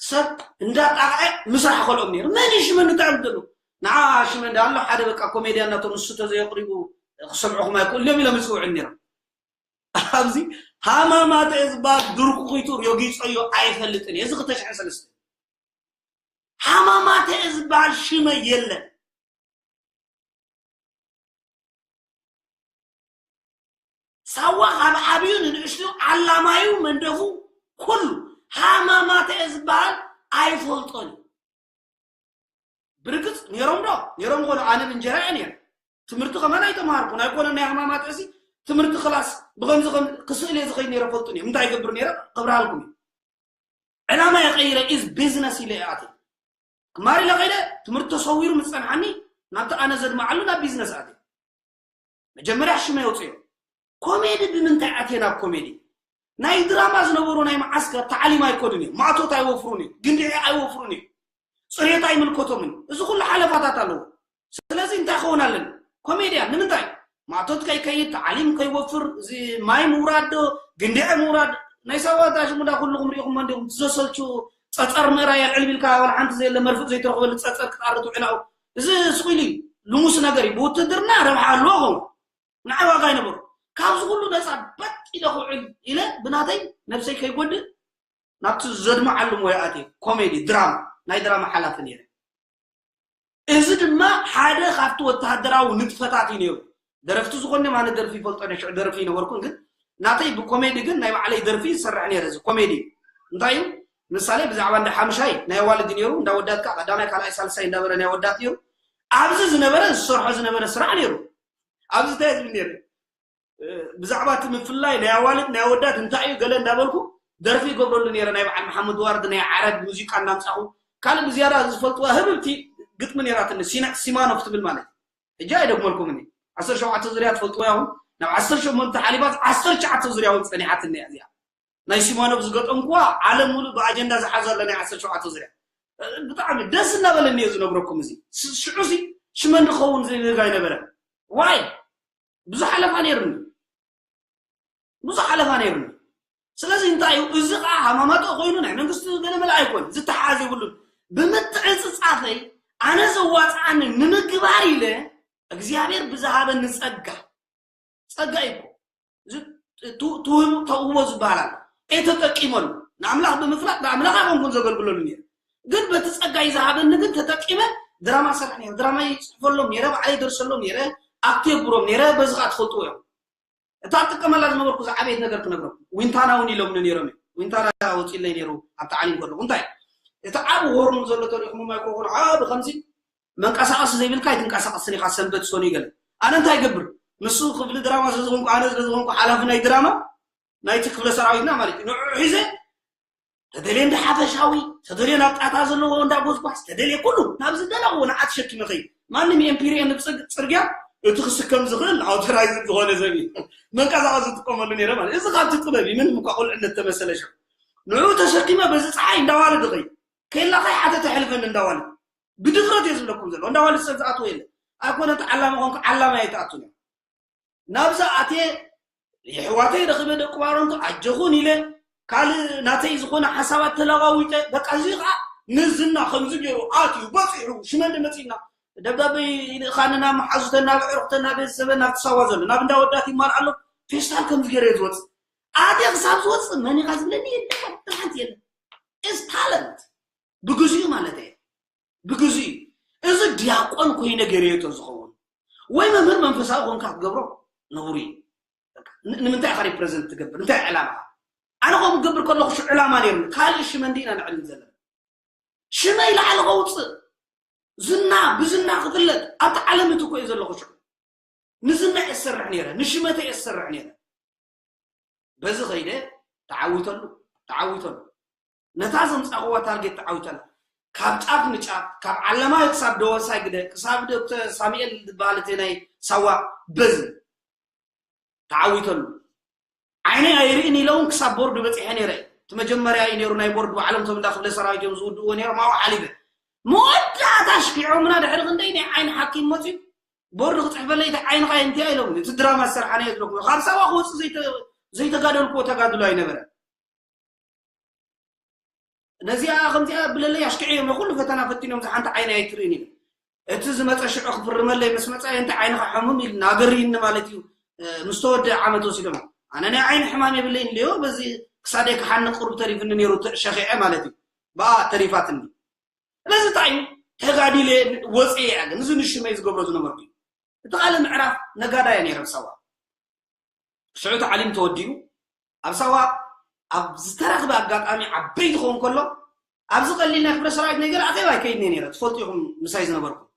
ሰብ እንዳጣቕዐ ምስራሕ ከልኦም ነይሩ። መን እዩ ሽመንዲ እንታይ ይብል ዘሎ? ንዓ ሽመንዲ ኣሎ ሓደ በቃ ኮሜድያን ናቶም ንሱ ተዘየቕሪቡ ክሰምዑኹም ኣይክእሉ እዮም ኢሎም ይፅውዑ ነይሮም። ኣብዚ ሃማማተ ዝበሃል ድርቁ ኪቱ ረጊፀዮ ኣይፈልጥን እየ። እዚ ክልተ ሽሕን ሰለስተ ሃማማተ ዝበሃል ሽመ የለን። ሳዋ ካብ ዓብዩ ንንእሽቱ ዓላማዩ መንደፉ ኩሉ ሃማማተ ዝበሃል ኣይፈልጦን እዩ። ብርግፅ ነይሮም ዶ ነይሮም ኮነ ኣነ ብእንጀራ እየ ነይረ። ትምህርቲ ከማን ኣይተምሃርኩን ኣይኮነ ናይ ሃማማተ እዚ ትምህርቲ ክላስ ብከምዚ ከም ክስእል እየ ዝኸይድ ነይረ ፈልጡን እዮም። እንታይ ይገብር ነይረ ክብርሃልኩም እዩ። ዕላማ የቀይረ ኢዝ ቢዝነስ ኢለ እየ ኣትየ። ክማር ኢለ ከይደ ትምህርቲ ተሰዊሩ ምስ ጸንሓኒ ናብቲ ኣነ ዘድምዓሉ ናብ ቢዝነስ ኣትየ። መጀመርያ ሽመ የውፅዮ። ኮሜዲ ብምንታይ ኣትየ ናብ ኮሜዲ? ናይ ድራማ ዝነበሩ ናይ መዓስከር ታዕሊም ኣይኮዱን እዮም። ማእቶት ኣይወፍሩን እዮም። ግንድዒ ኣይወፍሩን እዮም። ፅሬት ኣይምልከቶምን። እዚ ኩሉ ሓለፋታት ኣለዎ። ስለዚ እንታይ ክኸውን ኣለኒ? ኮሜድያን ንምንታይ? ማእቶት ከይከይድ፣ ተዓሊም ከይወፍር፣ እዚ ማይ ምውራድ ዶ፣ ግንድዐ ምውራድ፣ ናይ ሳዋ ታሽሙዳ ኩልኹም ሪኢኹም እንዲኹም፣ እቲ ዘሰልቹ ጸጸር ምእራይ ኣልዕል ቢልካ ዋላ ሓንቲ ዘየለ መርፍእ ዘይትረኽበሉ ጸጸር ክትኣሪ ትውዕል ኣብኡ። እዚ ስቕ ኢሉ እዩ። ልሙስ ነገር እዩ። ብውትድርና ረብሓ ኣለዎ ኸውን። ንዓይ ዋጋ ይነበሮ። ካብዚ ኩሉ ነጻ በጥ ኢለ ክውዕል ኢለ ብናተይ ነብሰይ ከይጎድእ ናብቲ ዘድምዓሉ ሞያ ኣትየ። ኮሜዲ፣ ድራማ፣ ናይ ድራማ ሓላፊ ነይረ። እዚ ድማ ሓደ ካብቲ ወተሃደራዊ ንጥፈታት እዩ ነይሩ። ደረፍቲ ዝኾነ ኣነ ደርፊ ይፈልጦ ናይ ሽዑ ደርፊ ይነበርኩን ግን ናተይ ብኮሜዲ ግን ናይ ባዕለይ ደርፊ ዝሰርሕ ነይረ። እዚ ኮሜዲ እንታይ እዩ? ምሳሌ ብዛዕባ እንዳ ሓምሻይ ናይ ኣዋልድ ነይሩ፣ እንዳ ወዳትካ ቀዳማይ ካልኣይ ሳልሳይ እንዳበረ ናይ ወዳት ነይሩ። ኣብዚ ዝነበረ ዝሰርሖ ዝነበረ ስራሕ ነይሩ። ኣብዚ እንታይ ዝብል ነይሩ? ብዛዕባ እቲ ምፍላይ ናይ ኣዋልድ ናይ ኣወዳት እንታይ እዩ ገለ እንዳበልኩ ደርፊ ይገብረሉ ነይረ። ናይ በዓል መሓመድ ዋርድ ናይ ዓረብ ሙዚቃ እናምፃኹ ካልእ ብዝያዳ ዝፈልጥዋ ህብብቲ ግጥሚ ነይራትኒ። ሲና ሲማኖፍ ትብል ማለት እዩ። ሕጂ ኣይደግመልኩምን። ዓሰርተ ሸውዓተ ዙርያ ትፈልጥዋ ይኹን ናብ ዓሰርተ ሸሞንተ ሓሊፋ ዓሰርተ ትሽዓተ ዙርያ እውን ፀኒሓትኒ እያ እዚኣ። ናይ ሲማኖፍ ዝገጠምኩዋ ዓለም ሙሉእ ብኣጀንዳ ዝሓዘ ኣሎ ናይ ዓሰርተ ሸውዓተ ዙርያ። ብጣዕሚ ደስ እናበለኒ እየ ዝነግረኩም። እዚ ሽዑ ሲ ሽመ እንድኸውን ዝብህግ ኣይነበረን። ዋይ ብዙሕ ሓለፋ ነይርኒ። ብዙሕ ሓለፋ ነይርኒ። ስለዚ እንታይ እዩ እዚ ከዓ ሃማማጦ ኮይኑ ናይ መንግስቲ ገለመለ ኣይኮን ዝተሓዝ የብሉን። ብምትዕፅፃፈይ ኣነ ዘዋፅኣኒ ንምግባር ኢለ እግዚኣብሔር ብዝሃበኒ ጸጋ ጸጋ እዩ እኮ። እዚ ቱ- ትውህብ ተውህቦ ዝበሃል ኣሎ። እየተጠቂመሉ ንኣምላኽ ብምፍላጥ ንኣምላኽ ኣይኮንኩን ዘገልግለሉ ነይረ። ግን በቲ ጸጋይ ዝሃበኒ ግን ተጠቂመ ድራማ ሰርሕ ነይረ። ድራማ ይፅሕፈሎም ነይረ፣ ባዕለይ ደርሰሎም ነይረ፣ ኣክት የብሮም ነይረ። በዚ ከዓ ትፈልጥዎ እዮም። እታ ትጥቀመላ ዝነበርኩ ዝዓበየት ነገር ክነግረኩም። ዊንታና እውን ኢሎምኒ ነይሮም እዮም። ዊንታና ወፂለይ ነይሩ ኣብ ተዓሊም ከለኹ። እንታይ እቲ ዓብ ሆርኑ ዘሎ ተሪኹም ማይክሮፎን ዓብ ከምዚ መንቀሳቐሲ ዘይብልካ ኣይትንቀሳቐስን ኢኻ ሰንበት ሰኑ ይገለ ኣነ እንታይ ይገብር ንሱ ክፍሊ ድራማ ስለዝኾንኩ ኣነ ስለዝኾንኩ ሓላፊ ናይ ድራማ ናይቲ ክፍለ ሰራዊትና ማለት እዩ ንዑ ሒዘ ተደልየ እንዳ ሓፈሻዊ ተደልየ ናብ ጣታ ዘለዎ እንዳ ጎዝጓዝ ተደልየ ኩሉ ናብ ዝደለኹ ንዓት ሸኪመ ኸይ ማንም ኤምፒሪየን ጽርግያ እቲ ክስከም ዝኽእል ኣውቶራይዝ ዝኾነ ሰብ እዩ መንቀሳቐሲ ዝጥቀመሉ ነይረ ማለት እዚ ካብቲ ጥበብ እዩ ምንም እኳ ቁልዕነት ተመሰለ ሸ ንዑ ተሸኪመ በዚ ፀሓይ እንዳዋለ ድኸይ ከላ ከይ ሓደ ተሕልፈኒ እንዳዋለ ብድፍረት እየ ዝብለኩም ዘሎ እንዳዋለ ሰብ ዝኣትዎ የለ ኣይኮነ ተዓላሚ ኮንኩ ዓላማ እየ ተኣቱን ናብዛ ኣትየ የሕዋተይ ረኺበ ደቂ ባሮንቱ ኣጀኹን ኢለ ካልእ ናተይ ዝኾነ ሓሳባት ተለዋዊጠ፣ በቃ እዚ ኸዓ ንዝና ከምዚ ገይሩ ኣትዩ በፂሑ ሽመንዲ መፂና ደብዳቤ ይልእኻኒ ናብ መሓዙተን ናብ ኣዕሩኽተን ናብ ቤተሰበን ናብቲ ሳዋ ዘሎ ናብ እንዳ ወዳት ይማል ኣሎ። ፌስታል ከምዚ ገይረ እየ ዝወፅእ። ኣትየ ክሳብ ዝወፅእ መን ኢኻ ዝብለኒ የለን። ሓንቲ የለን። Is talent ብግዚኡ ማለት እየ። ብግዚኡ እዚ ዲያቆን ኮይነ ገይረዮ ተዝኸውን ወይ መምህር መንፈሳዊ ኮንካ ክትገብሮ ነውሪ እዩ። ንምንታይ ኢኻ ሪፕረዘንት ትገብር? እንታይ ዕላማ? ኣነ ከምኡ ክገብር ከለኹ ሽዑ ዕላማ ነይሩኒ። ካልእ ሽመ እንዲና ንዕልል ዘለና። ሽመይ ላዕሊ ከውፅእ፣ ዝና ብዝና ክፍለጥ ኣብቲ ዓለም እቲ እኮ እየ ዘለኹ። ሽዑ ንዝና እየ ዝሰርሕ ነይረ፣ ንሽመተ እየ ዝሰርሕ ነይረ። በዚ ኸይደ ተዓዊተሉ፣ ተዓዊተሉ። ነታ ዘምፃእዋ ታርጌት ተዓዊተላ። ካብ ጫፍ ንጫፍ፣ ካብ ዓለማይ ክሳብ ደወሳይ ግደ፣ ክሳብ ዶክተር ሳሙኤል ዝበሃል እቲ ናይ ሳዋ በዚ ተዓዊተሉ። ዓይነይ ኣይርእን ኢለ እውን ክሳብ ቦርዱ በፂሐ ነይረ። እቲ መጀመርያ እዩ ነይሩ ናይ ቦርድ ባዕሎም እቶም እንዳ ክፍለ ሰራዊት እዮም ዝውድእዎ ነይሮም፣ ኣብኡ ሓሊፈ። መወዳእታ ኣሽኪዖምና ድሕሪ ክንደይ ናይ ዓይኒ ሓኪም መፅዩ ቦርድ ክፅሕፈለይ እቲ ዓይንኻ እንታይ ኢሎም እቲ ድራማ ዝሰርሓ ናይ ዝለኩ ካብ ሳዋ ክወፅእ ዘይተ- ዘይተጋደልኩዎ ተጋድሎ ኣይነበረ። ነዚኣ ከምዚኣ ብለለይ ኣሽክዕዮም ኩሉ ፈተና ፈቲኖም ዝሓንቲ ዓይኒ ኣይትርእን ኢሉ እቲ ዝመፀ ሽዑ ክፍርመለይ ምስ መፀ እንታይ ዓይንኻ ሕሙም ኢልና ኣገርይኒ ማለት እዩ። ምስ ተወደ ዓመት ወሲዶም ኣነ ናይ ዓይኒ ሕማም የብለይን ኢለዮ። በዚ ክሳደይ ክሓንቕ ቁሩብ ተሪፍኒ ነይሩ ሸኺዐ ማለት እዩ። ብኣ ተሪፋትኒ። ስለዚ እንታይ እዩ ተጋዲለ ወፅየ እያ ግን እዚ ንሽመይ ዝገብሮ ዝነበርኩ እዩ። እቲ ካልእ ምዕራፍ ነጋዳይ እየ ነይረ ኣብ ሳዋ። ሽዑ ታዕሊም ተወዲኡ ኣብ ሳዋ ኣብ ዝተረኽበ ኣጋጣሚ ዓበይ ዝኸውን ከሎ ኣብዚ ቀሊል ናይ ክብረ ሰራዊት ናይ ገለ ኣኼባ ኣይከይድን እየ ነይረ ትፈልጡ ኢኹም ምሳይ ዝነበርኩም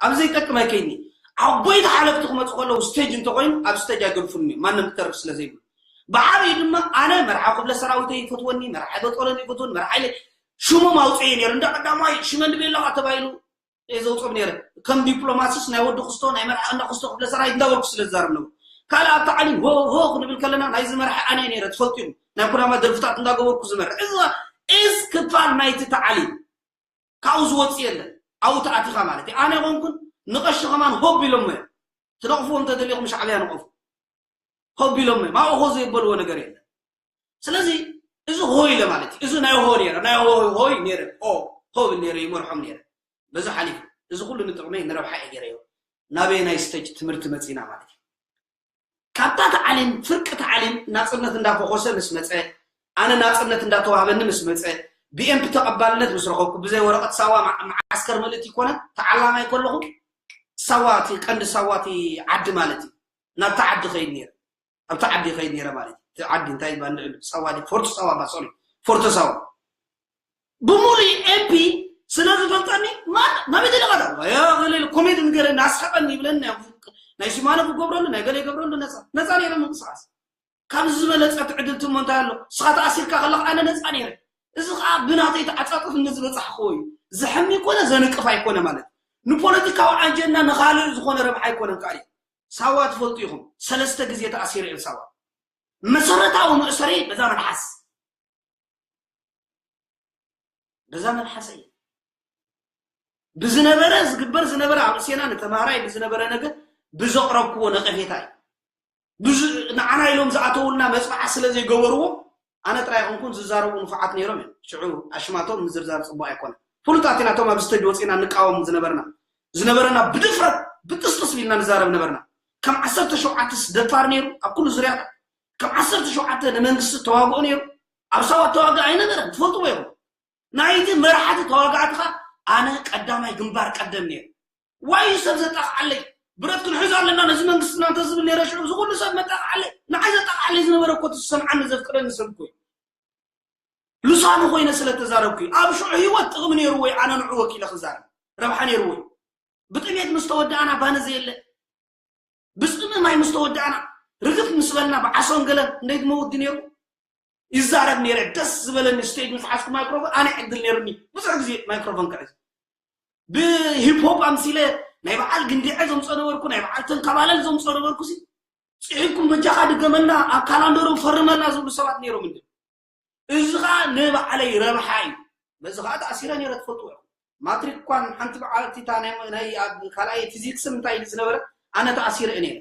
ኣብዚ ዘይጠቅም ኣይከይድን እየ ዓበይቲ ሓለፍቲ ክመፁ ከለዉ ስቴጅ እንተኮይኑ ኣብ ስቴጅ ኣይገድፉን እዮም ማንም ክተርፍ ስለ ዘይብሉ ብዓብዩ ድማ ኣነ መርሓ ክፍለ ሰራዊተይ ይፈትወኒ መርሓ በጦሎን ይፈትወኒ መርሓ ኢለ ሽሞም ኣውፅእ እየ ነይረ እንዳ ቀዳማይ ሽመ ንቤለኻ ተባሂሉ እየ ዘውፅኦም ነይረ ከም ዲፕሎማሲስ ናይ ወዲ ክስቶ ናይ መርዓ እንዳ ክስቶ ክፍለ ሰራዊት እንዳበልኩ ስለ ዝዛረብ ነበር ካልእ ኣብ ታዕሊም ሆ ሆ ክንብል ከለና ናይዚ መርሒ ኣነ እየ ነይረ ትፈልጡ ኢኹም ናይ ኩናማ ደርፍታት እንዳገበርኩ ዝመርሕ እዚ ኢዝ ክፋል ናይቲ ታዕሊም ካብኡ ዝወፅእ የለን ኣብኡ ተኣቲኻ ማለት እዩ ኣነ ይኾንኩን ንቐሺ ከማን ሆብ ኢሎሞ እዮም ትነቕፍዎ እንተደሊኹም ሻዕብያ ንቐፉ ሆብ ኢሎሞ እዮም ኣብኡ ሆ ዘይበልዎ ነገር የለን ስለዚ እዚ ሆ ኢለ ማለት እዩ እዚ ናይ ሆ ነይረ ናይ ሆ ሆይ ነይረ ሆ ሆ ብል ነይረ ይመርሖም ነይረ በዚ ሓሊፉ እዚ ኩሉ ንጥቕመይ ንረብሓ እየ ገይረዮ ናበየናይ ስተጅ ትምህርቲ መፂና ማለት እዩ ካብታ ተዓሊም ፍርቂ ተዓሊም ናፅነት እንዳፈኾሰ ምስ መፀ ኣነ ናፅነት እንዳተዋህበኒ ምስ መፀ ብኤምፒ ተቐባልነት ምስ ረኸብኩ ብዘይ ወረቐት ሳዋ መዓስከር ምልእቲ ይኮነ ተዓላማይ ከለኹ ሳዋ እቲ ቀንዲ ሳዋ እቲ ዓዲ ማለት እዩ ናብታ ዓዲ ከይድ ነይረ ኣብታ ዓዲ ይኸይድ ነይረ ማለት እዩ። እቲ ዓዲ እንታይ ይባል ንዕሉ ሳዋ ድዩ? ፎርቶ ሳዋ እባ ሶሪ ፎርቶ ሳዋ ብሙሉእ ኤምፒ ስለ ዝፈልጠኒ ማን ናበይ ተለቐዳ ያ ገለ ኢሉ ኮሜዲ ንገረ እናስሐቐኒ ይብለኒ ናይ ናይ ሲማነ ክገብረሉ ናይ ገለ ይገብረሉ ነፃ ነፃ ነይረ ምንቅስቃስ ካብዚ ዝበለፀ ትዕድልቲ እሞ እንታይ ኣሎ ንስኻ ተኣሲርካ ከለኻ ኣነ ነፃ ነይረ እዚ ከዓ ብናተይ ተዓፃፅፍ ንዝበፃሕክዎ እዩ ዝሕሚ ይኮነ ዘንቅፍ ኣይኮነ ማለት ንፖለቲካዊ ኣጀንዳ ንኻልእ ዝኾነ ረብሓ ኣይኮነን ከዓ ሳዋ ትፈልጡ ኢኹም ሰለስተ ግዜ ተኣሲረ እየ ሳዋ መሰረታዊ መእሰሪ በዛ መልሓስ በዛ መልሓስ እየ ብዝነበረ ዝግበር ዝነበረ ኣብ ርእሴና ንተማሃራይ ብዝነበረ ነገር ብዘቕረብክዎ ነቐፌታ እዩ ንዓና ኢሎም ዝኣተውልና መፅናዕቲ ስለ ዘይገበርዎ ኣነ ጥራይ ይኹንኩን ዝዛረቡ ንፉዓት ነይሮም እዮም ሽዑ ኣሽማቶም ምዝርዛር ፅቡቅ ኣይኮነ ፍሉጣት ኢና እቶም ኣብ ስተጅ ወፂና ንቃወም ዝነበርና ዝነበረና ብድፍረት ብጥስጥስ ኢልና ንዛረብ ነበርና ከም ዓሰርተ ሸውዓተስ ደፋር ነይሩ ኣብ ኩሉ ዙርያታት ከም ዓሰርተ ሸውዓተ ንመንግስቲ ተዋግኦ ነይሩ ኣብ ሳዋ ተዋግእ ኣይነበረን ትፈልጥዎ ኢኹም ናይቲ መራሕቲ ተዋጋእትኻ ኣነ ቀዳማይ ግንባር ቀደም ነይሩ ዋይ ሰብ ዘጣቕዓለይ ብረት ክንሕዝ ኣለና ነዚ መንግስትና እንተዝብል ነይረ ሽዑ እዚ ኩሉ ሰብ መጣቕዓለይ ንዓይ ዘጣቕዓለይ ዝነበረ እኮ እቲ ዝሰምዓኒ ዘፍቅረኒ ሰብ እኮ እዩ ልሳኑ ኮይነ ስለ ተዛረብኩ እዩ ኣብ ሽዑ ህይወት ጥቕሚ ነይሩ ወይ ኣነ ንዑ ወኪለ ክዛረብ ረብሓ ነይርዎ እዩ ብጥሜት ምስ ተወዳእና ባኒ ዘየለ ብፅምእ ማይ ምስ ተወዳእና ርግፍ ምስ በልና ብዓሶን ገለን እንደይ ዝመውዲ ነይሩ ይዛረብ ነይረ ደስ ዝበለኒ ስቴጅ ምስ ሓዝኩ ማይክሮፎን ኣነ ዕድል ነይሩኒ ብዙሕ ግዜ ማይክሮፎን ክዕዝ ብሂፕሆፕ ኣምሲለ ናይ በዓል ግንዲዐ ዘምፀ ነበርኩ ናይ በዓል ተንከባለል ዘምፀ ነበርኩ ሲ ፅሒፍኩም በጃኻ ድገመልና ኣብ ካላንደሮም ፈርመልና ዝብሉ ሰባት ነይሮም እንዲ እዚ ከዓ ንባዕለይ ረብሓ እዩ በዚ ከዓ ተኣሲረ ነይረ ትፈልጥዎ ኢኹም ማትሪክ እኳን ሓንቲ በዓልቲ እታ ናይ ናይ ኣብ ካልኣይ ፊዚክስን እንታይ ኢሉ ዝነበረ ኣነ ተኣሲረ እየ ነይረ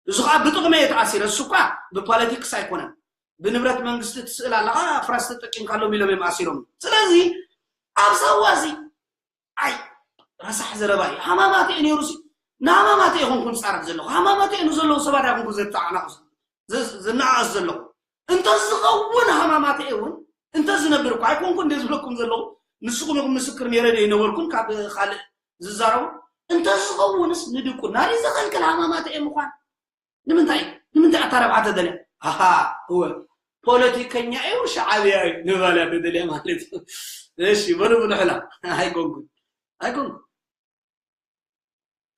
እዚ ከዓ ብጥቕመ እየ ተኣሲረ እሱ እኳ ብፖለቲክስ ኣይኮነን ብንብረት መንግስቲ ትስእል ኣለኻ፣ ፍራስ ተጠቂምካሎም ኢሎም እዮም ኣሲሮም። ስለዚ ኣብ ሳዋ እዚ ኣይ ረሳሕ ዘረባ እዩ። ሃማማተ እዩ ነይሩ ሲ ንሃማማተ ይኹንኩን ፃረፍ ዘለኹ ሃማማተ እዩ ንዘለዉ ሰባት ኣይኹንኩን ዘተዓናቑ ዝነኣስ ዘለኹ እንተ ዝኸውን ሃማማተ እውን እንተ ዝነብር እኳ ኣይኮንኩ እንደ ዝብለኩም ዘለኹ ንስኹም ኢኹም ምስክር ነይረ ዶ ይነበርኩም ካብ ካልእ ዝዛረቡ እንተ ዝኸውንስ ንድቁና ድዩ ዘኸልክል ሃማማተ እዩ ምዃን ንምንታይ ንምንታይ ኣታ ረብሓ ተደልያ ሃሃ እወ ፖለቲከኛ እዩ ሻዓብያ እዩ ንባል እያ ተደልያ ማለት እዩ እሺ በሉ ብንሕላ ኣይኮንኩን ኣይኮንኩን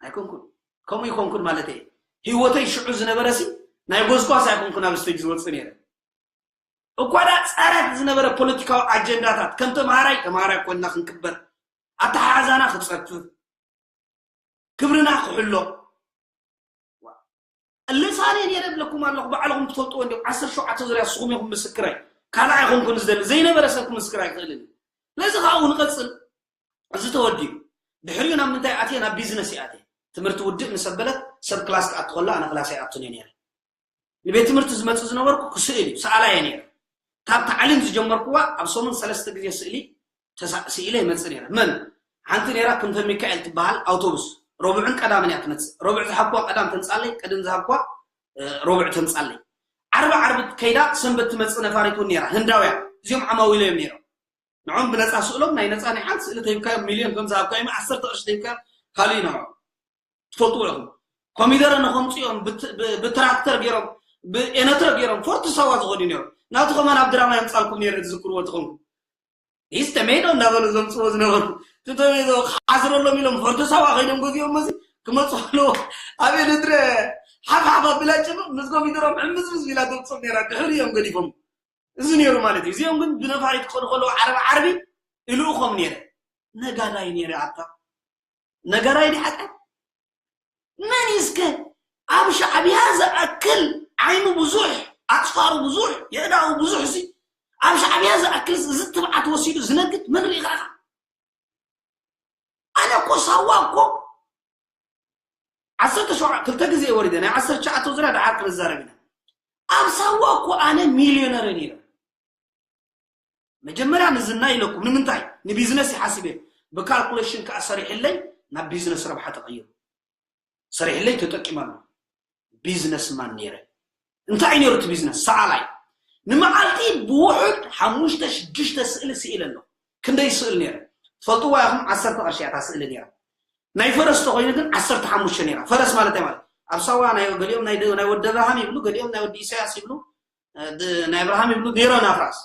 ኣይኮንኩን ከምኡ ይኮንኩን ማለት እየ ህይወተይ ሽዑ ዝነበረ ሲ ናይ ጎስጓስ ኣይኮንኩን ኣብ ስተጅ ዝወፅእ ነይረ እኳ ዳ ፀረት ዝነበረ ፖለቲካዊ ኣጀንዳታት ከም ተምሃራይ ተምሃራይ ኮይንና ክንክበር ኣተሓሕዛና ክፀፍፍ ክብርና ክሕሎ ልሳነይ ነይረ ብለኩም ኣለኹ ባዕልኹም ትፈልጥዎ እንዲኹም ዓሰርተ ሸውዓተ ዙርያ ንስኹም ኢኹም ምስክረይ ካልኣይ ኹንኩን ዝደሊ ዘይነበረ ሰብ ክምስክር ኣይክእልን እዩ ለዚ ከዓ ንቐፅል እዚ ተወዲኡ ድሕሪኡ ናብ ምንታይ ኣትየ ናብ ቢዝነስ ይኣትየ ትምህርቲ ውድእ ምስ ኣበለት ሰብ ክላስ ክኣቱ ከሎ ኣነ ክላስ ኣይኣቱን እየ ነይረ ንቤት ትምህርቲ ዝመፅእ ዝነበርኩ ክስእል እዩ ሰኣላ እየ ነይረ ካብ ታዕሊም ዝጀመርኩዋ ኣብ ሰሙን ሰለስተ ግዜ ስእሊ ስኢለ ይመፅእ ነይረ መን ሓንቲ ነይራ ክንፈ ሚካኤል ትበሃል ኣውቶቡስ ረብዕን ቀዳምን እያ ትመፅእ ረብዕ ዝሃብኳ ቀዳም ተምፃለይ ቅድም ዝሃብኳ ረብዕ ተምፃለይ ዓርቢ ዓርቢ ከይዳ ሰንበት ትመፅእ ነፋሪት እውን ነይራ ህንዳውያ እዚኦም ዓማዊለ እዮም ነይሮም ንዖም ብነፃ ስእሎም ናይ ነፃ ናይ ሓንቲ ስእሊ ተሂብካዮም ሚልዮን ከም ዝሃብካዮም ዓሰርተ ቅርሺ ተሂብካዮም ካልእ ይነዖ ትፈልጥዎ ኢኹም ኮሚደረ ንኸምፅኦም ብትራክተር ገይሮም ብኤነትረ ገይሮም ፎርቲ ሳዋ ዝኸዱ ነይሮም ናቱ ከማን ኣብ ድራማ የምፃልኩም ነይረ ዝዝክርዎ ትኾንኩም ሂስተሜዶ እንዳበሉ ዘምፅዎ ዝነበሩ ትተሜዶ ሓዝረሎም ኢሎም ፎርቲ ሳዋ ከይዶም ገዚኦም መዚ ክመፁ ከለዎ ኣብ ኤነትረ ሓፍሓፍ ኣቢላ ጭብቕ ምስ ኮሚደሮም ሕምዝምዝ ኢላ ተምፅኦም ነይራ ድሕሪ እዮም ገዲፎም እዚ ነይሩ ማለት እዩ እዚኦም ግን ብነፋሪት ክኸዱ ከለዉ ዓረብ ዓርቢ ይልእኾም ነይረ ነጋዳይ ነይረ ኣታ ነጋዳይ ዲ ሓጢኣት መን እስከ ኣብ ሻዕብያ ዝኣክል ዓይኑ ብዙሕ ኣፅፋሩ ብዙሕ የእዳኡ ብዙሕ ሲ ኣብ ሻዕብያ ዝኣክል እዚ ትብዓት ወሲዱ ዝነግድ መን ርኢኻ ኢኻ ኣነ እኮ ሳዋ እኮ ዓሰርተ ሸውዓተ ክልተ ግዜ ወሪደ ናይ ዓሰርተ ትሽዓተ ዙርያ ደሓር ክንዛረብ ኢና ኣብ ሳዋ እኮ ኣነ ሚልዮነር ነይረ መጀመርያ ንዝና ኢለኩም ንምንታይ ንቢዝነስ ይሓስብ እየ ብካልኩሌሽን ከዓ ሰሪሕለይ ናብ ቢዝነስ ረብሓ ተቐይሩ ሰሪሕለይ ተጠቂመሉ ቢዝነስ ማን ነይረ እንታይ ነይሩ እቲ ቢዝነስ ሰኣላይ ንመዓልቲ ብውሑድ ሓሙሽተ ሽዱሽተ ስእሊ ስኢለ ኣለኹ ክንደይ ስእል ነይረ ትፈልጥዋ ኢኹም ዓሰርተ ቅርሺ እያ እታ ስእሊ ነይራ ናይ ፈረስ ተኾይኑ ግን ዓሰርተ ሓሙሽተ ነይራ ፈረስ ማለት ማለት ኣብ ሳዋ ናይ ገሊኦም ናይ ወዲ ኣብርሃም ይብሉ ገሊኦም ናይ ወዲ ኢሳያስ ይብሉ ናይ ኣብርሃም ይብሉ ነይረን ኣፍራስ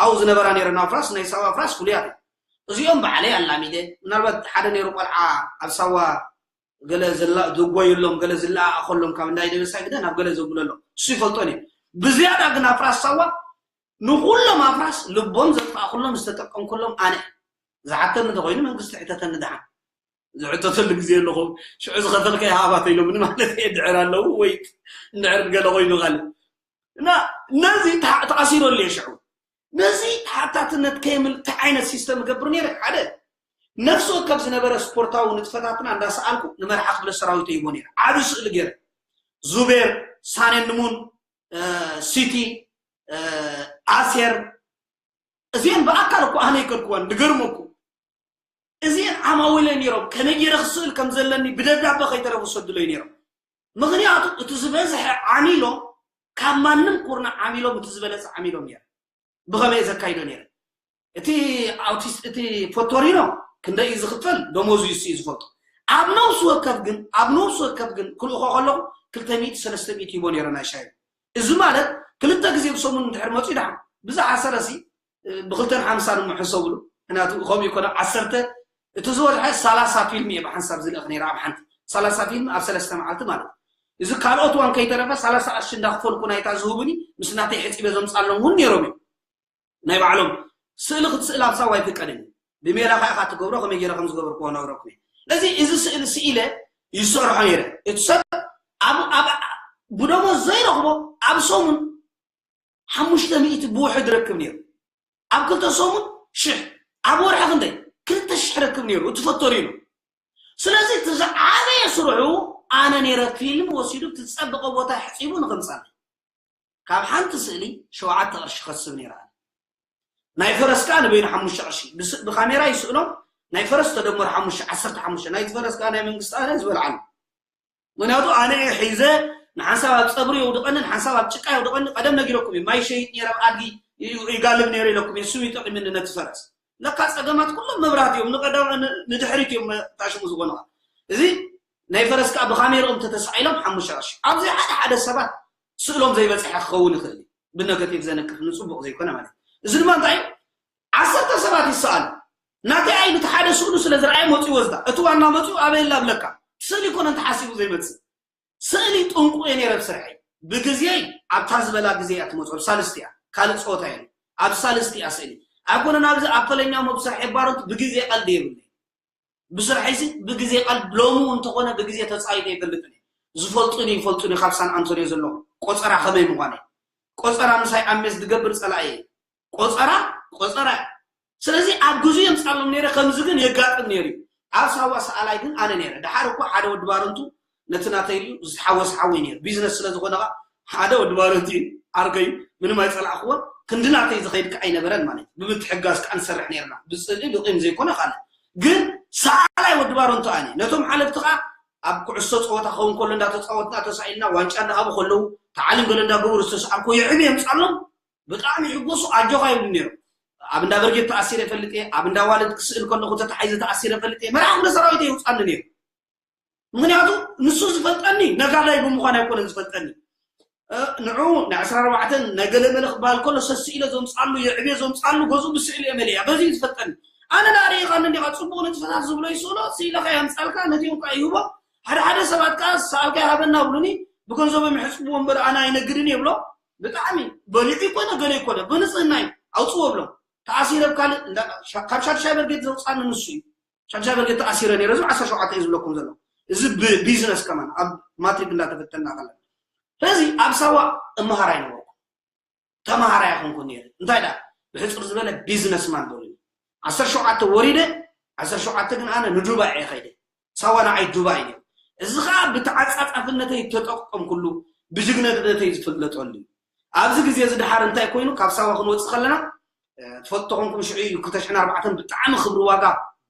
ኣብኡ ዝነበራ ነይረን ኣፍራስ ናይ ሳዋ ኣፍራስ ፍሉያት እዚኦም ባዕለይ ኣላሚደ ምናልባት ሓደ ነይሩ ቆልዓ ኣብ ሳዋ ገለ ዝጓየሎም ገለ ዝለኣኣኸሎም ካብ እንዳይ ደበሳይ ግደ ናብ ገለ ዘብለሎም እሱ ይፈልጦን እዩ ብዝያዳ ግን ኣፍራስ ሳዋ ንኩሎም ኣፍራስ ልቦም ዘጥፋእኩሎም ዝተጠቀምኩሎም ኣነ ዝሓተኒ ተኮይኑ መንግስቲ ሕተተኒ ድሓን ዝሕተተሉ ግዜ ኣለኹ ሽዑ ዝኸፈልከ ሃባ ተኢሎምኒ ማለት እየ ድዕር ኣለዉ ወይ እንድዕር ገለ ኮይኑ ካልእ እና ነዚ ተኣሲረሉ እየ ሽዑ ነዚ ተሓታትነት ከየምል እንታይ ዓይነት ሲስተም እገብር ነይረ ሓደ ነፍሲ ወከፍ ዝነበረ ስፖርታዊ ንጥፈታትና እንዳሰኣልኩ ንመርሓ ክፍለ ሰራዊት ይቦ ነይረ ዓቢ ስእሊ ገይረ ዙቤር ሳኔንሙን ሲቲ ኣሴር እዚአን ብኣካል እኮ ኣነ ይከድኩወን ድገርመኩ እዚአን ዓማዊለ ነይሮም ከመይ ገይረ ክስእል ከም ዘለኒ ብደብዳበ ከይተረፉ ሰድለይ ነይሮም ምኽንያቱ እቲ ዝበዝሐ ዓሚሎም ካብ ማንም ኩርና ዓሚሎም እቲ ዝበለፀ ዓሚሎም ነይረ ብኸመይ ዘካይዶ ነይረ እቲ ኣውቲስት እቲ ፎቶሪኖ ክንደይ ዝኽፈል ደሞዙ ይስ ዝፈልጡ ኣብ ነብሱ ወከፍ ግን ኣብ ነብሱ ወከፍ ግን ክልእኾ ከለኹ ክልተ ሚእቲ ሰለስተ ሚእቲ ይቦ ነይረ ናይ ሻይ እዚ ማለት ክልተ ግዜ ብሰሙን እንድሕር መፅኡ ይድሓን ብዛዕባ ሰለሲ ብክልተን ሓምሳን እሞ ሕሰብሉ ምክንያቱ ከምኡ ይኮነ ዓሰርተ እቲ ዝበዝሐ ሰላሳ ፊልም እየ ብሓንሳብ ዝልእኽ ነይረ ኣብ ሓንቲ ሰላሳ ፊልም ኣብ ሰለስተ መዓልቲ ማለት እዚ ካልኦት ዋን ከይተረፈ ሰላሳ ቅርሺ እንዳክፈልኩ ናይታ ዝህቡኒ ምስ ናተይ ሕፂበ ዘምፃሎም እውን ነይሮም እዮም ናይ ባዕሎም ስእሊ ክትስእል ኣብ ሳዋ ኣይፍቀድን እዩ ብሜላኻ ኢኻ ትገብሮ ከመይ ገይረ ከም ዝገበርኩዎ ነግረኩም እየ ስለዚ እዚ ስእሊ ስኢለ ይሰርሖ ነይረ እቲ ሰብ ኣብ ኣብ ብደሞዝ ዘይረኽቦ ኣብ ሰሙን ሓሙሽተ ሚእቲ ብውሕድ ረክብ ነይሩ ኣብ ክልተ ሰሙን ሽሕ ኣብ ወርሒ ክንደይ ክልተ ሽሕ ረክብ ነይሩ እቲ ፈቶሪኖ ስለዚ እቲ ዝዓበየ ስርሑ ኣነ ነይረ ፊልም ወሲዱ እቲ ዝፀበቐ ቦታ ሕፂቡ ንክምፃለይ ካብ ሓንቲ ስእሊ ሸውዓተ ቅርሺ ከስብ ነይራ። ናይ ፈረስ ከዓ ንበይኑ ሓሙሽተ ቅርሺ ብስ- ብካሜራ ይስእሎም። ናይ ፈረስ ተደመሩ ሓሙሽተ፣ ዓሰርተ ሓሙሽተ። ናይቲ ፈረስ ከዓ ናይ መንግስቲ ኣነ ዝበልዓሉ። ምክንያቱ ኣነ እየ ሒዘ፣ ንሓንሳብ ኣብ ፀብሪ የውድቐኒ፣ ንሓንሳብ ኣብ ጭቃ የውድቐኒ። ቀደም ነጊረኩም እዩ፣ ማይ ሸይጥ ነይረ፣ ኣብ ኣድጊ ዩ- ይጋልብ ነይረ ኢለኩም እየ። እሱ ይጠቕምኒ ነቲ ፈረስ። ለካ ፀገማት ኩሎም መብራት እዮም፣ ንቀዳም ን- ንድሕሪት እዮም ታሽሙ ዝኾኑ። እዚ ናይ ፈረስ ከዓ ብካሜርኦም ተተሳኢሎም ሓሙሽተ ቅርሺ። ኣብዚ ሓደ ሓደ ሰባት ስእሎም ዘይበፅሐ ክኸውን ይኽእል እዩ፣ ብነገቲቭ ዘነቅፍ ንፅቡቅ ዘይኮነ ማለት እዩ። እዚ ድማ እንታይ እዩ? ዓሰርተ ሰባት ይሰኣሉ። ናተይ ኣይሉ እቲ ሓደ ስእሉ ስለ ዝረኣየ መፁ ይወስዳ። እቲ ዋና መፁ ኣበየላ ብለካ። ስእሊ ይኮነ እንተሓሲቡ ዘይመፅእ። ስእሊ ጥንቁ እየ ነይረ ብስርሐይ። ብግዜይ ኣብታ ዝበላ ግዜ እያ ትመፁ። ኣብ ሳልስቲ እያ። ካልእ ፀወታ የለ። ኣብ ሳልስቲ እያ ስእሊ። ኣይኮነን ኣብዚ ኣፐለኛ ሞ ብስርሐይ ባሮት ብግዜ ቀልዲ የብለይ። ብስርሐይሲ ብግዜ ቀልድ ሎሚ እውን እንተኾነ ብግዜ ተፃይደ ይፈልጥን እየ። ዝፈልጡን ይፈልጡን ካብ ሳን ኣንቶኒዮ ዘለኹ ቆፀራ ከመይ ምዃነ። ቆፀራ ምሳይ ኣሜስ ዝገብር ፀላኢ እየ። ቆፀራ ቆፀራ እያ። ስለዚ ኣብ ግዙ የምፃሎም ነይረ። ከምዚ ግን የጋጥም ነይሩ እዩ። ኣብ ሳዋ ሰኣላይ ግን ኣነ ነይረ። ደሓር እኮ ሓደ ወዲ ባረንቱ ነቲ ናተይ ድዩ ዝተሓወስ ሓወይ ነይሩ። ቢዝነስ ስለ ዝኾነ ከዓ ሓደ ወዲ ባረንቱ እዩ፣ ዓርከይ እዩ፣ ምንም ኣይፀላእክዎን። ክንዲ ናተይ ዝኸይድ ከዓ ኣይነበረን ማለት እዩ። ብምትሕጋዝ ከዓ ንሰርሕ ነይርና። ብፅልኢ ብቂም ዘይኮነ ካልእ። ግን ሰኣላይ ወዲ ባረንቱ ኣነ። ነቶም ሓለፍቲ ከዓ ኣብ ኩዕሶ ፀወታ ክኸውን ከሎ እንዳተፃወትና ተሳኢልና ዋንጫ እንዳሃቡ ከለዉ ተዓሊም ገለ እንዳገበሩ ዝተሰኣልኮ የዕቢ የምፃሎም ብጣዕሚ ይሕጎሱ ኣጆኻ ይብሉ ነይሩ። ኣብ እንዳ በርጌድ ተኣሲረ ፈልጥ እየ፣ ኣብ እንዳ ዋልድ ክስእል ከለኹ ተታሒዘ ተኣሲረ ፈልጥ እየ። መርሓ ክፍለ ሰራዊት የውፃኒ ነይሩ። ምክንያቱ ንሱ ዝፈልጠኒ ነጋዳይ ብምዃን ኣይኮነን ዝፈልጠኒ። እ፣ ንዑ ናይ ዕስራ ኣርባዕተን ናይ ገለመለ ክበሃል ከሎ ሰስኢለ ዘምፅኣሉ የዕብየ ዘምፅኣሉ ገዝኡ ብስእሊ እየ መሊእያ በዚ እዩ ዝፈልጠኒ። ኣነ ዳ ርኢኻኒ እንዲኻ ፅቡቕ ንጥፈታት ዝብሎ ይስእሎ ስኢለካ የምፃልካ ነቲኦም ከዓ ይህቦ። ሓደ ሓደ ሰባት ከዓ ሰኣልካ ይሃበና ብሉኒ ብገንዘቦም ይሕፅብዎ እምበር ኣነ ኣይነግድን የብሎ። ብጣዕሚ በሊዑ ይኮነ ገለ ይኮነ ብንፅህና እዩ ኣውፅዎ ብሎም። ተኣሲረ ኣብ ካልእ እንዳ- ሻ- ካብ ሻድሻይ በርጌድ ዘውፃኒ ንሱ እዩ። ሻድሻይ በርጌድ ተኣሲረ ነይረ። እዚ ዓሰርተ ሸውዓተ እዩ ዝብለኩም ዘሎ። እዚ ብ- ቢዝነስ ከማን ኣብ ማትሪክ እንዳተፈተና ከለና። ስለዚ ኣብ ሳዋ እመሃር ኣይነበርኩ። ተምሃራይ ኣይኮንኩ ነይረ። እንታይ ዳ ብሕፅር ዝበለ ቢዝነስማን በሉኒ። ዓሰርተ ሸውዓተ ወሪደ። ዓሰርተ ሸውዓተ ግን ኣነ ንዱባይ እየ ከይደ። ሳዋ ንዓይ ዱባይ እዩ። እዚ ከዓ ብተዓፃፃፍነተይ ተጠቀምኩሉ፣ ብጅግነተይ ዝፍለጠሉ እዩ። ኣብዚ ግዜ እዚ ድሓር እንታይ ኮይኑ ካብ ሳዋ ክንወፅእ ከለና እ፣ ትፈልጡ ተኾንኩም ሽዑ እዩ ክልተ ሽሕን ኣርባዕተን ብጣዕሚ ክብሪ ዋጋ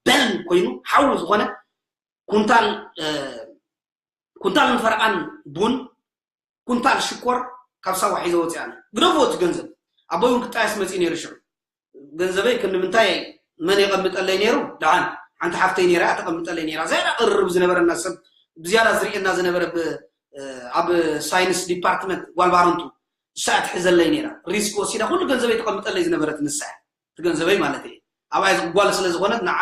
በል ኮይኑ ሓዊ ዝኾነ ኩንታል እ፣ ኩንታልን ፈረቓን ቡን ኩንታል ሽኮር ካብ ሳዋ ሒዘ ወፂኣ። ግደፎ እቲ ገንዘብ ኣቦይ እውን ክጣየስ መፂኡ ነይሩ ሽዑ። ገንዘበይ ክንምንታይ መን የቐምጠለይ ነይሩ? ደሓን ሓንቲ ሓፍተይ ነይራ እያ ተቐምጠለይ ነይራ። ዝያዳ ቅርርብ ዝነበረና ሰብ ብዝያዳ ዝርእየና ዝነበረ ብ- ኣብ ሳይንስ ዲፓርትመንት ጓል ባረንቱ ንሳ እያ ትሕዘለይ ነይራ። ሪስክ ወሲዳ ኩሉ ገንዘበይ ተቐምጠለይ ዝነበረት ንሳ እያ። እቲ ገንዘበይ ማለት እየ። ኣብኣይ ጓል ስለ ዝኾነት ንዓ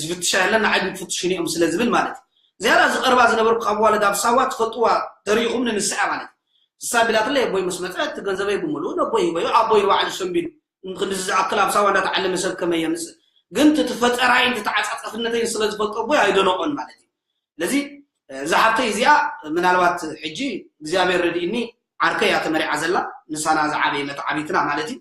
ዝፍትሻ የለን ንዓይ ግን ትፍትሹኒ እዮም ስለ ዝብል ማለት እዩ። ዝያዳ ዝቐርባ ዝነበርኩ ካብ ዋለድ ኣብ ሳዋ ትፈልጥዋ ተሪኢኹምኒ ንሳ እያ ማለት እዩ። ንሳ ቢላትለይ ኣቦይ ምስ መፀ እቲ ገንዘበይ ብምሉእ ነቦይ ሂበዮ ኣቦይ ንባዕሉ ሰንቢዱ ንክንድዚ ዝኣክል ኣብ ሳዋ እንዳተዓለመ ሰብ ከመይ የምፅእ ግን እቲ ፈጠራይን እቲ ተዓፃፃፍነተይን ስለ ዝፈልጦ ኣቦይ ኣይደነቆን ማለት እዩ። ስለዚ እዛ ሓብተይ እዚኣ ምናልባት ሕጂ እግዚኣብሔር ረድእኒ ዓርከይ እያ ተመሪዓ ዘላ ምሳና ዝዓበየ መተዓቢትና ማለት እዩ።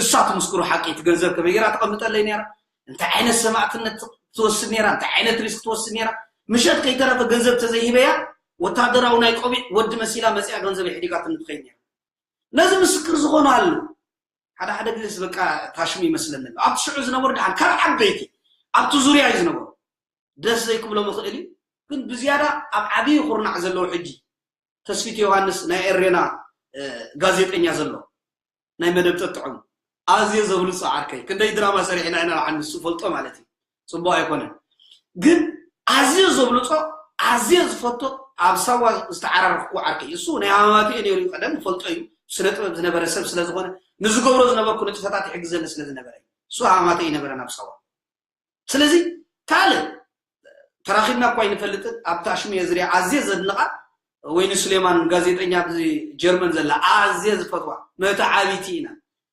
እሳ ትምስክሮ ሓቂ እቲ ገንዘብ ከመይ ገይራ ተቐምጠለይ ነይራ እንታይ ዓይነት ሰማእትነት ትወስድ ነይራ እንታይ ዓይነት ሪስክ ትወስድ ነይራ ምሸት ከይተረፈ ገንዘብ ተዘይሂበያ ወታደራዊ ናይ ቆቢዕ ወዲ መሲላ መፅያ ገንዘብ ይሕዲጋትኒ ትኸይድ ነይራ። ነዚ ምስክር ዝኾኑ ኣለዉ። ሓደ ሓደ ግዜስ በቃ ታሽሙ ይመስለኒ ኣሎ ኣብቲ ሽዑ ዝነበሩ ድሓን ካብ ዓበይቲ ኣብቲ ዙርያ እዩ ዝነበሩ ደስ ዘይክብሎም ይኽእል እዩ ግን ብዝያዳ ኣብ ዓብዪ ኩርናዕ ዘለዉ ሕጂ ተስፊት ዮሃንስ ናይ ኤሬና ጋዜጠኛ ዘሎ ናይ መደብ ጠጥዑም ኣዝየ ዘብልፆ ዓርከይ ክንደይ ድራማ ሰሪሕና ኢና ንሱ ፈልጦ ማለት እዩ ፅቡቅ ኣይኮነን ግን ኣዝየ ዘብልፆ ኣዝየ ዝፈቶ ኣብ ሳዋ ዝተዓራረፍኩ ዓርከይ እሱ ናይ ሃማማት እዩ ነይሩ ቀደም ፈልጦ እዩ ስነ ጥበብ ዝነበረ ሰብ ስለ ዝኾነ ንዝገብሮ ዝነበርኩ ንጥፈታት ይሕግዘኒ ስለ ዝነበረ እሱ ሃማማት እዩ ነበረ ናብ ሳዋ ስለዚ ካልእ ተራኺብና እኳ ይንፈልጥን ኣብታ ሽሙ እየ ዝሪኣ ኣዝየ ዘድንቓ ወይኒ ሱሌማን ጋዜጠኛ ኣብዚ ጀርመን ዘላ ኣዝየ ዝፈትዋ መተዓቢቲ ኢና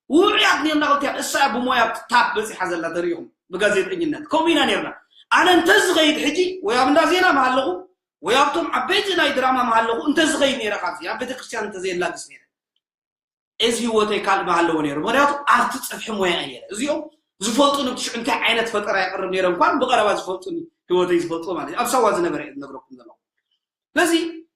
ውዑያት ኔርና ክልቲኣን እሳ እያ ብሞያ ታፕ በፂሓ ዘላ ተሪኢኹም ብጋዜጠኝነት ከምኡ ኢና ኔርና ኣነ እንተዝኸይድ ሕጂ ወይ ኣብ እንዳ ዜና ምሃለኹ ወይ ኣብቶም ዓበይቲ ናይ ድራማ ምሃለኹ እንተዝኸይድ ኔረ ካብዚ ኣብ ቤተክርስትያን እንተዘየላግስ ኔረ እዚ ህይወተይ ካልእ ምሃለዎ ነይሩ ምክንያቱ ኣብቲ ፀፍሒ ሞያ እየ ነይረ እዚኦም ዝፈልጡኒ ብትሽዑ እንታይ ዓይነት ፈጠራ የቅርብ ነይረ እንኳን ብቀረባ ዝፈልጡኒ ህይወተይ ዝፈልጡ ማለት ኣብ ሳዋ ዝነበረ እየ ዝነግረኩም ዘለኹ ስለዚ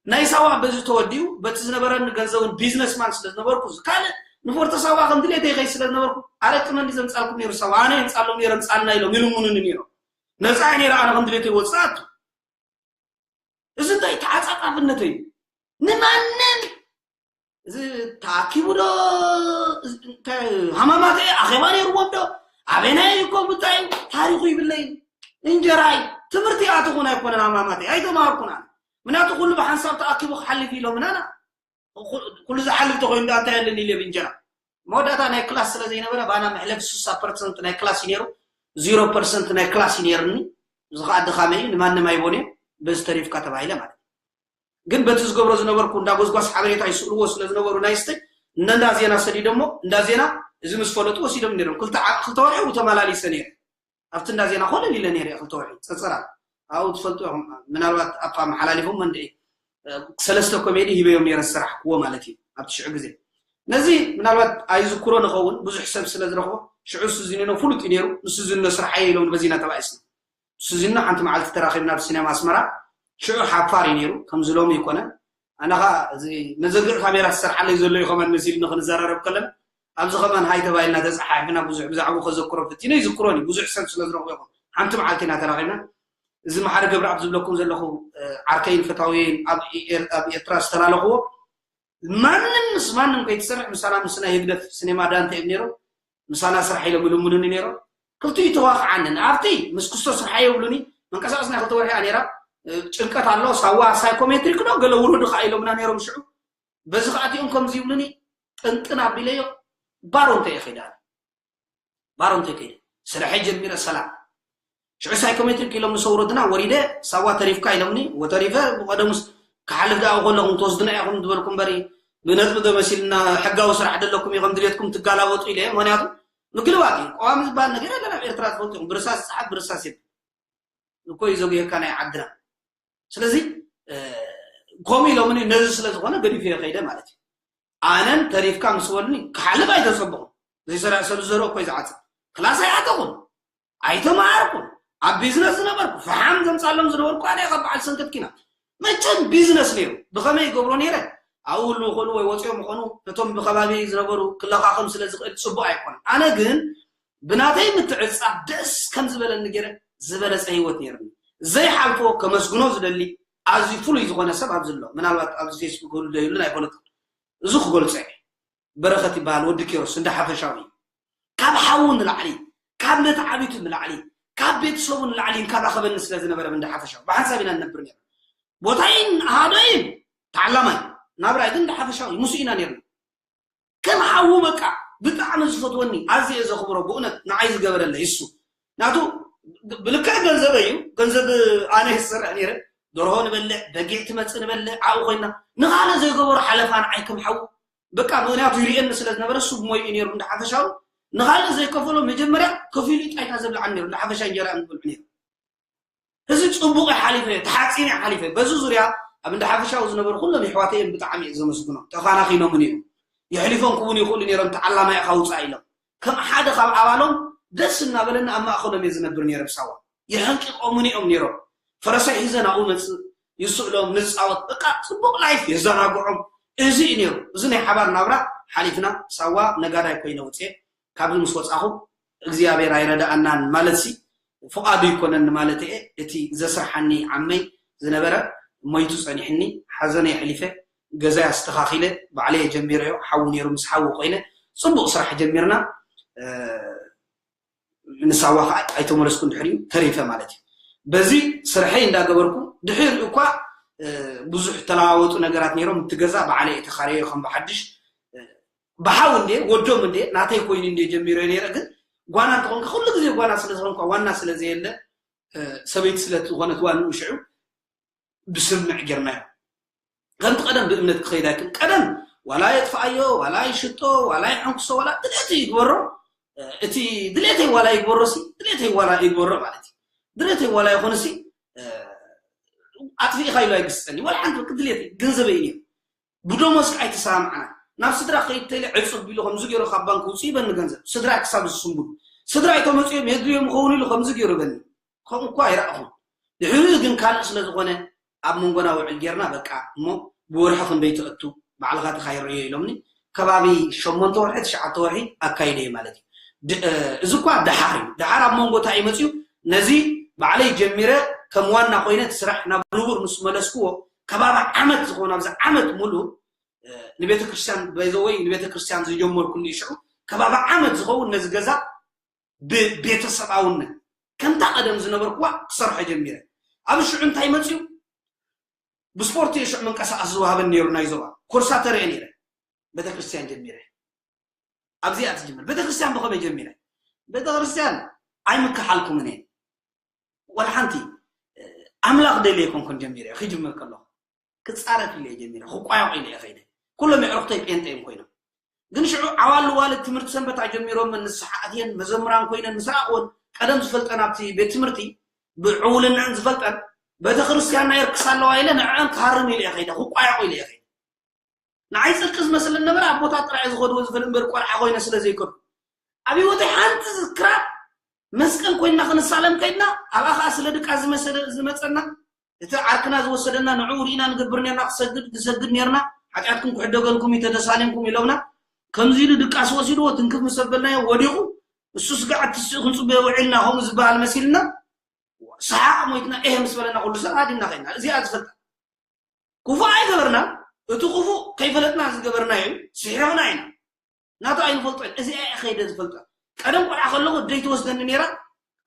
ናይ ሳዋ በዚ ተወዲኡ በቲ ዝነበረኒ ገንዘብን ቢዝነስማን ስለ ዝነበርኩ፣ ካልእ ንፎርቶ ሳዋ ከም ድሌተይ ይኸይድ ስለ ዝነበርኩ፣ ኣረቂ መን ድዩ ዘምጻልኩም ነይሩ? ሳዋ ኣነ የምጻሎም ነይረ፣ ምጻልና ኢሎም ይልምኑኒ ነይሮም። ነጻ እየ ነይረ ኣነ ከም ድሌተይ ወጻእ። እዚ እንታይ ተዓጻጻፍነት እዩ? ንማንም እዚ ተኣኪቡ ዶ እንታይ ሃማማተ ኣኼባ ነይርዎም ዶ? ኣበናይ እኮ ምታይ ታሪኹ ይብለይ። እንጀራይ ትምህርቲ ኣትኹን ኣይኮነን ሃማማተ ኣይተማሃርኩን ኣነ። ምክንያቱ ኩሉ ብሓንሳብ ተኣኪቡ ክሓልፍ ኢሎምና። ኩሉ ዝሓልፍ ተኮይኑ ዳ እንታይ ኣለኒ ኢለ ብእንጀራ። መወዳእታ ናይ ክላስ ስለ ዘይነበረ ባና መሕለፊ ስሳ ፐርሰንት ናይ ክላስ እዩ ነይሩ፣ ዜሮ ፐርሰንት ናይ ክላስ እዩ ነይርኒ። እዚ ከዓ ድኻመይ እዩ፣ ንማንም ኣይቦን እየ። በዚ ተሪፍካ ተባሂለ ማለት እዩ። ግን በቲ ዝገብሮ ዝነበርኩ እንዳ ጎዝጓዝ ሓበሬታ ይስእልዎ ስለ ዝነበሩ ናይ ስተይ፣ እንዳ ዜና ሰዲዶሞ፣ እንዳ ዜና እዚ ምስ ፈለጡ ወሲዶም ነይሮም። ክልተ ዓ- ክልተ ወርሒ ተመላሊሰ ነይረ። ኣብቲ እንዳ ዜና ኮለል ኢለ ነይረ ክልተ ወርሒ ጸጸራ። ኣብኡ ትፈልጡ ኢኹም፣ ምናልባት ኣፋ መሓላሊፎም መንድዒ ሰለስተ ኮሜዲ ሂበዮም ነይረ ዝሰራሕክዎ ማለት እዩ ኣብቲ ሽዑ ግዜ። ነዚ ምናልባት ኣይዝክሮ ንኸውን፣ ብዙሕ ሰብ ስለ ዝረኽቦ፣ ሽዑ ስዚኒኖ ፍሉጥ እዩ ነይሩ። ንስዚኒኖ ስርሓየ ኢሎም በዚና ተባኢስና። ስዚኒኖ ሓንቲ መዓልቲ ተራኺብና ኣብ ሲኔማ ኣስመራ። ሽዑ ሓፋር እዩ ነይሩ፣ ከምዚ ሎሚ ይኮነ። ኣነ ኸኣ እዚ መዘንግዕ ካሜራ ዝሰርሓለይ ዘሎ እዩ ከማን መሲሉ ንኽንዘራረብ ከለና፣ ኣብዚ ከማን ሃይ ተባሂልና ተጸሓሒፍና ብዙሕ ብዛዕባኡ ከዘክሮ ፈቲነ ይዝክሮን እዩ። ብዙሕ ሰብ ስለ ዝረኽቦ ይኹን ሓንቲ መዓልቲ ኢና ተራኺብና። እዚ መሓሪ ገብረኣብ ዝብለኩም ዘለኹ ዓርከይን ፈታውየይን ኣብ ኤርትራ ዝተላለኽዎ፣ ማንም ምስ ማንም ከይትሰርሕ ምሳና ምስ ናይ ህግደፍ ሲኔማ ዳንተ እዮም ነይሮም። ምሳና ስራሕ ኢሎም ይልምኑኒ ነይሮም። ክልቲኡ ተዋኽዓኒ። ኣብቲ ምስ ክስቶ ስርሓ የብሉኒ። መንቀሳቐስ ናይ ክልተ ወርሒ እያ ነይራ። ጭንቀት ኣሎ፣ ሳዋ ሳይኮሜትሪክ ዶ ገለ ውረዱ ከዓ ኢሎምና ነይሮም ሽዑ። በዚ ከዓ እቲኦም ከምዚ ይብሉኒ፣ ጥንጥን ኣቢለዮ ባሮንተ እየ ከይዳ። ባሮንተ ከይደ ስርሐ ጀሚረ ሰላም ሽዑ ሳይኮሜትሪክ ኢሎም ምስ ኣውረዱና ወሪደ ሳዋ ተሪፍካ ኢሎምኒ። ወተሪፈ ብቐደሙስ ክሓልፍ ደኣ ከለኹም ትወስዱና ኢኹም ዝበልኩ እምበሪ ብነጥቢ ዶ መሲልና ሕጋዊ ስራሕ ደለኩም ኢኹም ድሌትኩም ትጋላበጡ ኢለ። ምክንያቱ ምግልባጥ እዩ። ቀዋሚ ዝበሃል ነገር የለን ኣብ ኤርትራ ትፈልጡ ኢኹም። ብርሳስ ዝፀሓፍ ብርሳስ የለን እኮ እዩ ዘጉየካ ናይ ዓድና። ስለዚ ከምኡ ኢሎምኒ ነዚ ስለ ዝኾነ ገዲፈዮ ከይደ ማለት እዩ። ኣነን ተሪፍካ ምስ በሉኒ ክሓልፍ ኣይተጸበኹን። ዘይሰርሕ ሰብ ዝዘርኦ እኮ እዩ ዝዓጽድ። ክላስ ኣይኣተኹን፣ ኣይተማሃርኩን። ኣብ ቢዝነስ ዝነበርኩ፣ ፈሓም ዘምጻሎም ዝነበርኩ ኣነ ካብ በዓል ሰንከት ኪናት። መቸም ቢዝነስ ነይሩ። ብኸመይ ይገብሮ ነይረ? ኣብኡ ህልው ይኾኑ ወይ ወጺኦም ይኾኑ፣ ነቶም ብከባቢ ዝነበሩ ክለኻኸም ስለ ዝኽእል ጽቡቕ ኣይኮነን። ኣነ ግን ብናተይ ምትዕጻፍ ደስ ከም ዝበለኒ ገይረ ዝበለጸ ህይወት ነይርኒ። ዘይሓልፎ ከመስግኖ ዝደሊ ኣዝዩ ፍሉይ ዝኾነ ሰብ ኣብዚ ኣሎ። ምናልባት ኣብዚ ፌስቡክ ህሉ ዶ ይህሉን ኣይፈለጥኩን። እዚ ክገልጾ እየ። በረኸት ይበሃል ወዲ ኪሮስ እንዳ ሓፈሻዊ። ካብ ሓዉ ንላዕሊ፣ ካብ መተዓቢቱ ንላዕሊ፣ ካብ ቤተሰቡ ንላዕሊ እንካባኸበኒ ስለ ዝነበረ እንዳ ሓፈሻዊ ብሓንሳብ ኢና ንነብር ነይርና። ቦታይን ኣሃዶይን ተዓላማይ ናብራይ ግን እንዳ ሓፈሻዊ ምስ ኢና ነይርና። ከም ሓዉ በቃ ብጣዕሚ ዝፈትወኒ ኣዝየ ዘኽብሮ ብእውነት ንዓይ ዝገበረለይ እሱ ናቱ ብልክዕ ገንዘበ እዩ። ገንዘብ ኣነ ዝሰርሕ ነይረ። ደርሆ ንበልዕ፣ በጊዕ ትመጽእ ንበልዕ፣ ኣብኡ ኮይና ንኻልእ ዘይገበሮ ሓለፋ ንዓይ ከም ሓዉ በቃ ምኽንያቱ ይርእየኒ ስለ ዝነበረ እሱ ብሞይኡ ነይሩ እንዳ ሓፈሻዊ ንኻልእ ዘይከፈሎ መጀመርያ ከፊሉ ጣይታ ዘብልዓኒ ነይሩ። እንዳ ሓፈሻ እንጀራ እዮም ዝበልዑ ነይሩ። እዚ ጽቡቕ ሓሊፈ፣ ተሓጺነ ሓሊፈ። በዚ ዙርያ ኣብ እንዳ ሓፈሻዊ ዝነበሩ ኩሎም የሕዋተይ እዮም ብጣዕሚ እየ ዘመስግኖም። ተኻናኺኖምን እዮም። የሕሊፎም ክውን ይኽእሉ ነይሮም፣ ተዓላማይ ኢኻ ውጻእ ኢሎም። ከም ሓደ ካብ ኣባሎም ደስ እናበለኒ ኣብ ማእኸሎም እየ ዝነብር ነይረ ብሳዋ። የሐንቂቖሙኒ እዮም ነይሮም። ፈረሰይ ሒዘ ናብኡ መጽእ፣ ይስእሎም፣ ንጻወት፣ በቃ ጽቡቕ ላይፍ የዘናግዖም። እዚ እዩ ነይሩ። እዚ ናይ ሓባር ናብራ ሓሊፍና ሳዋ ነጋዳይ ኮይነ ውጽኤ ካብዚ ምስ ወጻኹ እግዚኣብሔር ኣይረዳኣናን ማለት ሲ ፍቓዱ ይኮነን ማለት እየ። እቲ ዘስርሓኒ ዓመይ ዝነበረ ሞይቱ ጸኒሕኒ ሓዘነ የሕሊፈ ገዛይ ኣስተኻኺለ ባዕለየ ጀሚረዮ ሓዊ ነይሩ ምስ ሓዊ ኮይነ ጽቡቕ ስራሕ ጀሚርና ንሳዋ ከዓ ኣይተመለስኩን ድሕሪኡ ተሪፈ ማለት እዩ። በዚ ስርሐይ እንዳገበርኩ ድሕሪኡ እኳ ብዙሕ ተለዋወጡ ነገራት ነይሮም። እቲ ገዛ ባዕለየ ተኻረዮ ከም ብሓድሽ ብሓው እንዴ ወዶም እንዴ ናተይ ኮይኑ እንዴ ጀሚረ ነይረ። ግን ጓና እንተኾንካ ኩሉ ግዜ ጓና ስለ ዝኾንኳ ዋና ስለ ዘየለ ሰበይቲ ስለ ዝኾነት ዋንኡ ሽዑ ብስምምዕ ጌርናዮ። ከምቲ ቀደም ብእምነት ክኸይድ ኣይክል ቀደም ዋላ የጥፍኣዮ ዋላ ይሽጦ ዋላ ይሐንክሶ ዋላ ድሌቱ ይግበሮ። እቲ ድሌተይ ዋላ ይግበሮ ሲ ድሌተይ ዋላ ይግበሮ ማለት እዩ። ድሌተይ ዋላ ይኾን ሲ ኣጥፊእኻ ኢሉ ኣይግስጸኒ ዋላ ሓንቲ ድሌተይ ገንዘበይ እዩ። ብደሞዝ ከዓ ኣይተሰማምዓና። ናብ ስድራ ከይድ ተይለ ዕፅብ ቢሉ ከምዚ ገይሩ ካብ ባንክ ውፅእ ይበኒ ገንዘብ ስድራ ክሳብ ዝስንብዱ ስድራ ኣይተመፅኦም የድልዮም ይኸውን ኢሉ ከምዚ ገይሩ በኒ። ከምኡ እኳ ኣይረኣኹን። ድሕሪኡ ግን ካልእ ስለ ዝኾነ ኣብ መንጎና ውዕል ጌርና በቃ እሞ ብወርሒ ክንደይ ትእቱ ባዕልኻ ተኻይርዮ ኢሎምኒ። ከባቢ ሸሞንተ ወርሒ ትሽዓተ ወርሒ ኣካይደ እዩ ማለት እዩ። እዚ እኳ ደሓር እዩ። ደሓር ኣብ መንጎ እንታይ እዩ መፅዩ? ነዚ ባዕለይ ጀሚረ ከም ዋና ኮይነ እቲ ስራሕ ናብ ንቡር ምስ መለስክዎ ከባቢ ዓመት ዝኾኑ ኣብዚ ዓመት ሙሉ ንቤተክርስትያን በይዘወይ ንቤተክርስትያን ዝጀመርኩሉ ሽዑ ከባቢ ዓመት ዝኸውን ነዚ ገዛ ብቤተሰባውነት ከምታ ቀደም ዝነበርኩዋ ክሰርሖ ጀሚረ። ኣብ ሽዑ እንታይ መፅዩ? ብስፖርት እየ ሽዑ መንቀሳቐሲ ዝወሃበኒ ነይሩ ናይ ዞባ ኮርሳ ተረአ ነይረ። ቤተክርስትያን ጀሚረ። ኣብዚኣ ትጅምር ቤተክርስትያን ብኸመይ ጀሚረ? ቤተክርስትያን ኣይምክሓልኩምን እየ። ወላ ሓንቲ ኣምላኽ ደልየ ኣይኮንኩን ጀሚረ ክጅምር ከለኹ ክፃረፍ ኢለ ጀሚረ ክቋየቑ ኢለ እየ ከይደ። ኩሎም የዕሩኽተይ ጴንጠ እዮም ኮይኖም። ግን ሽዑ ዓዋሉ ዋልድ ትምህርቲ ሰንበት ኣጀሚሮም ንስሓ ኣትየን መዘምራን ኮይነን ምስ ረኣኽወን ቀደም ዝፈልጠን ኣብቲ ቤት ትምህርቲ ብዕውልንዕን ዝፈልጠን ቤተክርስትያንና የርክሳ ኣለዋ ኢለ ንዕዐን ክሃርም ኢለ እየ ከይደ ክቋየቑ ኢለ እየ ከይደ። ንዓይ ጽድቂ ዝመስለኒ ነበረ ኣቦታት ጥራይ ዝኸድዎ ዝኽእል እምበር ቆልዓ ኮይነ ስለ ዘይከድኩ። ኣብ ህይወተይ ሓንቲ ዝክራ መስቀል ኮይንና ክንሳለም ከይድና ኣብኣ ከዓ ስለ ድቃ ዝመሰለ ዝመፀና እቲ ዓርክና ዝወሰደና ንዕኡ ርኢና ንገብር ነርና ክሰግድ ክሰግድ ነርና ሓጢኣትኩም ክሕደገልኩም እዩ ተተሳሊምኩም ኢሎምና ከምዚ ኢሉ ድቃስ ወሲድዎ ትንክፍ ምስ ኣበልናዮ ወዲቑ እሱ ስጋዕ ትስኡ ክንፅበዮ ውዒልና ከምኡ ዝበሃል መሲልና ሰሓቕ ሞይትና ኤህ ምስ በለና ኩሉ ሰብ ሃዲምና ከይድና እዚኣ ዝፈልጣ ክፉእ ኣይገበርና እቲ ክፉእ ከይፈለጥና ዝገበርናዮ ስሒቕና ኢና ናቱ ኣይንፈልጦን እዚኣ እየ ከይደ ዝፈልጦ ቀደም ቆልዓ ከለኹ ደይ ትወስደኒ ነይራ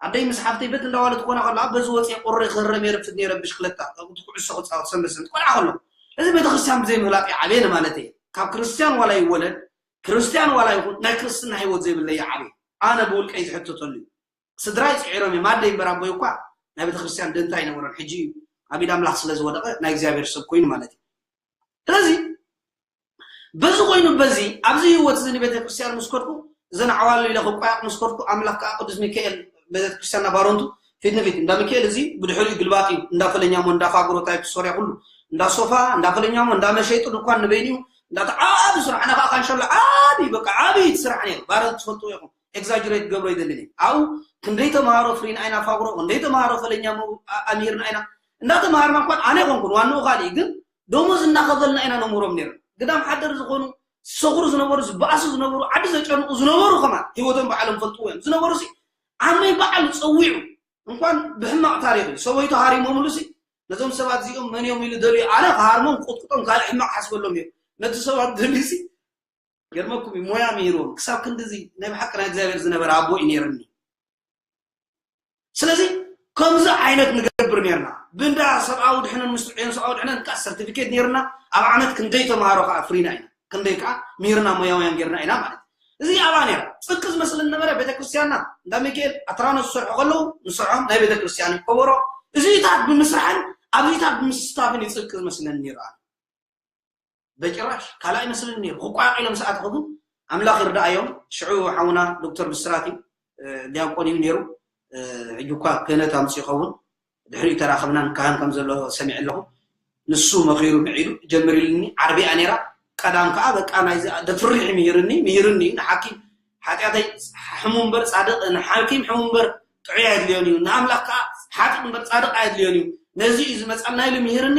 ኣደይ ምስ ሓፍተይ በት እንዳዋለት ኮና ከለዋ በዚ ወፅየ ቁሪ ክህረም የረፍድ ነይረ ብሽክለታ እቲ ኩዕሶ ክፃወት ሰንበት ሰንበት ቆልዓ ከለኹ እዚ ቤተክርስትያን ብዘይ ምህላጥ ይዓብየ ንማለት እየ ካብ ክርስትያን ዋላ ይወለድ ክርስትያን ዋላ ይኹን ናይ ክርስትና ህይወት ዘይብለይ ይዓብየ ኣነ ብውልቀይ ዝሕተተሉ እዩ ስድራይ ፅዒሮም እዮም ኣደይ እምበር ኣቦይ እኳ ናይ ቤተክርስትያን ደንታ ኣይነበሮን ሕጂ እዩ ኣብ ኢድ ኣምላኽ ስለ ዝወደቐ ናይ እግዚኣብሔር ሰብ ኮይኑ ማለት እዩ ስለዚ በዚ ኮይኑ በዚ ኣብዚ ህይወት እዚ ንቤተክርስትያን ምስ ከድኩ እዘን ዓዋሉ ኢለ ክቋየቕ ምስ ከድኩ ኣምላኽ ከዓ ቅዱስ ሚካኤል ቤተክርስትያን ናባሮንቱ ፊት ንፊት እንዳ ሚካኤል እዚ ብድሕሪኡ ግልባጥ እዩ እንዳ ፈለኛሞ እንዳ ፋግሮ ታይፕ ሶርያ ኩሉ እንዳ ሶፋ እንዳ ፈለኛሞ እንዳ መሸይጡ ድኳን ንበይኑ እዩ እንዳተዓባቢ ስራሕ ኣነ ከዓ ካንሸሎ ዓብይ በቃ ዓብይ ስራሕ ነይሩ ባረ ትፈልጡ ኢኹም exaggerate ገብሮ ይደልን እዩ ኣብኡ ክንደይ ተምሃሮ ፍሪና ኢና ፋግሮ ክንደይ ተምሃሮ ፈለኛሞ ኣምሂርና ኢና እንዳተምሃርና እንኳን ኣነ ይኮንኩን ዋንኡ ካሊእ ግን ደሞዝ እናኸፈልና ኢና ነምህሮም ነይሩ ግዳም ሓደር ዝኾኑ ዝሰኽሩ ዝነበሩ ዝበኣሱ ዝነበሩ ዓዲ ዘጨንቁ ዝነበሩ ከማን ህይወቶም ባዕሎም ፈልጥዎ እዮም ዝነበሩ ሲ ዓመይ ባዕሉ ፀዊዑ እንኳን ብሕማቕ ታሪክ እዩ ሰበይቱ ሃሪሞምሉ ሲ ነዞም ሰባት እዚኦም መን እዮም ኢሉ ደልዩ ኣነ ክሃርሞም ክቁጥቁጦም ካልእ ሕማቕ ሓስበሎም እዮም ነቲ ሰባት ደልዩ ሲ ገርመኩም እዩ ሞያ ምሂርዎም ክሳብ ክንድዚ ናይ ብሓቂ ናይ እግዚኣብሔር ዝነበረ ኣቦ እዩ ነይርኒ ስለዚ ከምዚ ዓይነት ንገብር ነርና ብእንዳ ሰብኣዊ ድሕነን ምስ ጥዑየን ሰብኣዊ ድሕነን ከዓ ሰርቲፊኬት ነርና ኣብ ዓመት ክንደይ ተምሃሮ ከዓ ፍሪና ኢና ክንደይ ከዓ ምሂርና ሞያውያን ጌርና ኢና ማለት እዚ ኣባ ነራ ፅድቂ ዝመስልን ነበረ ቤተክርስትያንና እንዳ ሚካኤል ኣትራኖ ዝሰርሑ ከለዉ ንስርሖም ናይ ቤተክርስትያን ከበሮ እዚታት ብምስራሕን ኣብዚታት ብምስታፍን እዩ ፅድቂ ዝመስለኒ ነይሩ ኣነ በጭራሽ ካልእ ኣይመስልን ነይሩ ክቋየቕ ኢሎም ሰኣት ኸዱ ኣምላኽ ይርዳኣዮም ሽዑ ሓውና ዶክተር ብስራት እዩ ዲያቆን እዩ ነይሩ ሕጂ እኳ ክህነት ኣምፅኡ ይኸውን ድሕሪኡ ተራኸብናን ካህን ከም ዘሎ ሰሚዐ ኣለኹ ንሱ መኺሩ ምዒዱ ጀምር ኢሉኒ ዓርቢያ ነይራ ቀዳም ከዓ በቃ ናይዚ ደፍርሕ ምሂርኒ ምሂርኒ ንሓኪም ሓጢኣተይ ሕሙ እምበር ፃድቕ ንሓኪም ሕሙ እምበር ጥዑይ ኣየድልዮን እዩ ንኣምላኽ ከዓ ሓጢእ እምበር ፃድቕ ኣየድልዮን እዩ ነዚ እዩ ዝመፃልና ኢሉ ምሂርኒ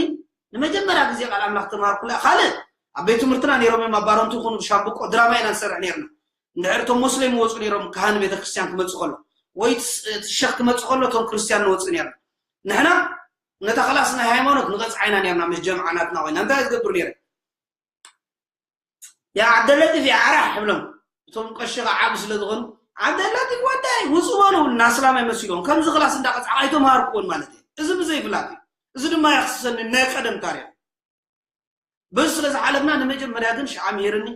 ንመጀመርያ ግዜ ቃል ኣምላኽ ተምሃርኩላ ካልእ ኣብ ቤት ትምህርትና ነይሮም እዮም ኣባረንቱ ይኹኑ ብሻምብቆ ድራማ ኢና ንሰርሕ ነይርና እንድሕር እቶም ሞስሌም ይወፁ ነይሮም ካህን ቤተክርስትያን ክመፁ ከሎ ወይ ሸክ ክመፁ ከሎ እቶም ክርስትያን ንወፅእ ነይርና ንሕና ነታ ክላስ ናይ ሃይማኖት ንቐፅዓ ኢና ነርና ምስ ጀምዓ ናትና ኮይና እንታይ ዝገብር ነይረ ያ ዓብደለጢፍ ያ ዓራሕ ይብሎም እቶም ቀሺ ከዓ ዓቢ ስለ ዝኾኑ ዓብደለጢፍ ወዳይ ውፁ በሉ ናስላም ኣይመሲልዎም ከምዚ ክላስ እንዳቐፅዓ ኣይተምሃርክዎን ማለት እዩ እዚ ብዘይፍላጥ እዩ እዚ ድማ የኽስሰኒ ናይ ቀደም ታሪክ በዚ ስለ ዝሓለፍና ንመጀመርያ ግን ሽዓ ምሂርኒ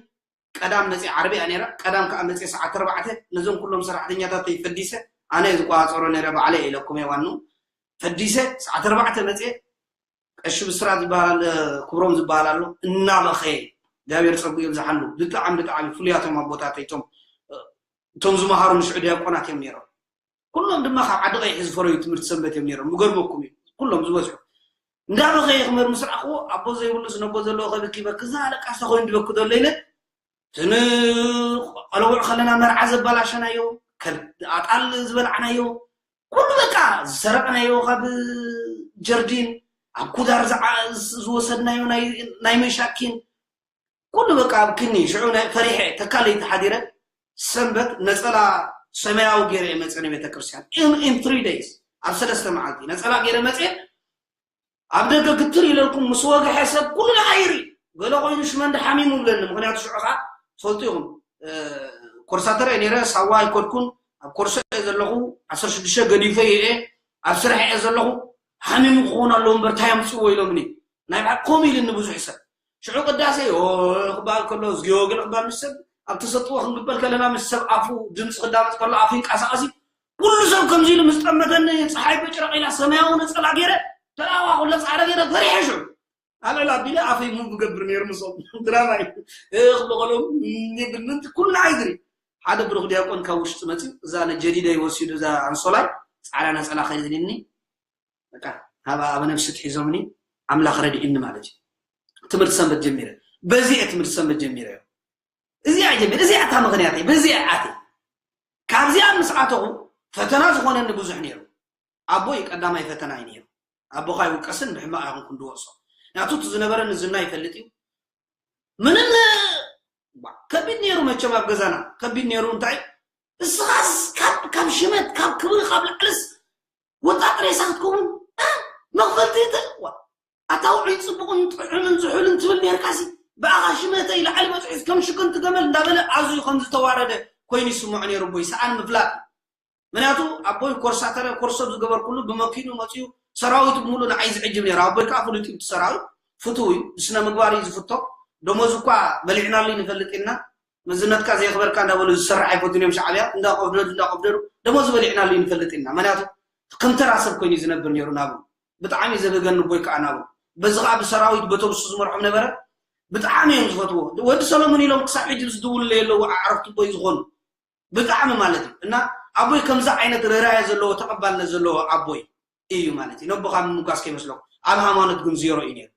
ቀዳም መፅየ ዓርቢ እያ ነይራ ቀዳም ከዓ መፅየ ሰዓት ኣርባዕተ ነዞም ኩሎም ሰራሕተኛታተይ ፈዲሰ ኣነ እየ ዝቆፃፀሮ ነይረ ባዕለይ ኢለኩም እየ ዋንኡ ፈዲሰ ሰዓት ኣርባዕተ መፅየ ቀሺ ብስራት ዝበሃል ክብሮም ዝበሃል ኣሎ እናበኸየ እግዚኣብሔር ፀጉ የብዝሓሉ ብጣዕሚ ብጣዕሚ ፍሉያቶም ኣቦታተይ እቶም እቶም ዝመሃሩ ንሽዑ ዲያቆናት እዮም ነይሮም ኩሎም ድማ ካብ ዓዲ ቀይሒ ዝፈረዩ ትምህርቲ ሰንበት እዮም ነይሮም ምገርመኩም እዩ ኩሎም ዝበዝሑ እንዳበኸየ ክመር ምስ ረኣኽዎ ኣቦ ዘይብሉ ዝነቦ ዘለዎ ከብኪ በክዛ ኣለቃስታ ኮይኑ ዝበኪ ዘሎ ኢለ ትንቆልውዕ ከለና መርዓ ዘባላሸናዮ ኣጣል ዝበላዕናዮ ኩሉ በቃ ዝሰረቕናዮ ካብ ጀርዲን ኣብ ኩዳር ዝዓ- ዝወሰድናዮ ናይ ናይ መሻኪን ኩሉ በቃ ኣብ ክኒ ሽዑ ናይ ፈሪሐ ተካለይቲ ሓዲረ ሰንበት ነፀላ ሰማያዊ ገይረ እየ መፀ ንቤተክርስትያን in three days ኣብ ሰለስተ መዓልቲ ነፀላ ገይረ መፅየ ኣብ ደገ ግትር ኢለልኩም ምስ ወግሐ ሰብ ኩሉ ንዓይ ይርኢ ገለ ኮይኑ ሽመንዲ ሓሚሙ ብለኒ ምክንያቱ ሽዑ ከዓ ፈልጡ ይኹም ኮርሳተር እየ ነይረ ሳዋ ኣይኮድኩን ኣብ ኮርሶ እየ ዘለኹ ዓሰርተ ሽዱሽተ ገዲፈ እየ ኣብ ስራሕ እየ ዘለኹ ሓሚሙ ክኸውን ኣለዎ እምበር እንታይ ኣምፅዎ ኢሎምኒ ናይ ብሓቅ ከምኡ ኢልኒ ብዙሕ ሰብ ሽዑ ቅዳሴ ክበሃል ከሎ እዝግዮ ገለ ክበሃል ምስ ሰብ ኣብ ተሰጥዎ ክንግበል ከለና ምስ ሰብ ኣፉ ድምፂ ክዳመፅ ከሎ ኣፉ ይንቀሳቀስ እዩ ኩሉ ሰብ ከምዚ ኢሉ ምስ ጠመተኒ ፀሓይ በጭረቕ ኢላ ሰማያዊ ነፀላ ገይረ ተራዋ ኩለ ፃዕረ ገይረ ፈሪሐ ሽዑ ኣልዕል ኣቢለ ኣፈይ ሙ ብገብር ነይሩ ምሶም ድራማ እዩ ክበቐሎም ይብል ምንቲ ኩሉ ንዓይ ዝርኢ ሓደ ብሩኽ ዲያቆን ካብ ውሽጢ መፅዩ እዛ ነጀዲደይ ወሲዱ እዛ ኣንሶላይ ፃዕዳ ነፀላ ከይድልኒ በቃ ሃባ ኣብ ነብሲ ትሒዞምኒ ኣምላኽ ረድእኒ ማለት እዩ ትምህርቲ ሰንበት ጀሚረ በዚ እየ ትምህርቲ ሰንበት ጀሚረ እዚኣ ጀሚረ እዚኣ እታ ምኽንያት በዚኣ ኣተ ካብዚኣ ምስ ኣተኹ ፈተና ዝኾነኒ ብዙሕ ነይሩ ኣቦይ ቀዳማይ ፈተና እዩ ነይሩ ኣቦኻ ይውቀስን ብሕማቕ ኣይኹንኩን ድወቅሶ ናቱ እቲ ዝነበረኒ ዝና ይፈልጥ እዩ ምንም ከቢድ ነይሩ መቸም ኣብ ገዛና ከቢድ ነይሩ እንታይ እስኻስ ካብ ሽመት ካብ ክብሪ ካብ ላዕልስ ወጣጥ ሬሳ ክትከውን መኽፈልቲ ይትል ኣታ ውዑይ ፅቡቕን ጥዑምን ዝሑልን ትብል ነርካሲ ብኣኻ ሽመተይ ላዕሊ በፅሒስ ከም ሽግንቲ ገመል እንዳበለ ኣዝዩ ከም ዝተዋረደ ኮይኑ ይስምዖ ነይሩ ኣቦይ ሰኣን ምፍላጥ ምክንያቱ ኣቦይ ኮርሳተረ ኮርሶ ዝገበርኩሉ ብመኪኑ መፅኡ ሰራዊት ብምሉ ንዓይ ዝዕጅብ ነይሩ ኣቦይ ከዓ ፍሉጥ እዩ ሰራዊት ፍትው እዩ ብስነ ምግባር እዩ ዝፍቶ ደሞዝ እኳ በሊዕናሉ ይንፈልጥ ኢና መዝነትካ ዘየኽበርካ እንዳበሉ ዝሰርሕ ኣይፈቱን እዮም ሻዕብያ እንዳቆፍደዱ እንዳቆፍደዱ ደሞዝ በሊዕናሉ ይንፈልጥ ኢና ምክንያቱ ከም ተራ ሰብ ኮይኑ ዝነብር ነይሩ ናብኡ ብጣዕሚ ዘብህገኒ ኣቦይ ከዓ ናብኡ በዚ ከዓ ብሰራዊት በተብሱ ዝመርሖም ነበረ ብጣዕሚ እዮም ዝፈትዎ ወዲ ሰለሙን ኢሎም ክሳብ ሕጂ ዝድውሉለይ ኣለዉ ኣዕረፍቲ ኣቦይ ዝኾኑ ብጣዕሚ ማለት እዩ እና ኣቦይ ከምዚ ዓይነት ርራየ ዘለዎ ተቐባልነት ዘለዎ ኣቦይ እዩ ማለት እዩ ነቦኻ ምምጓስ ከይመስለኩም ኣብ ሃይማኖት ግን ዜሮ እዩ ነይሩ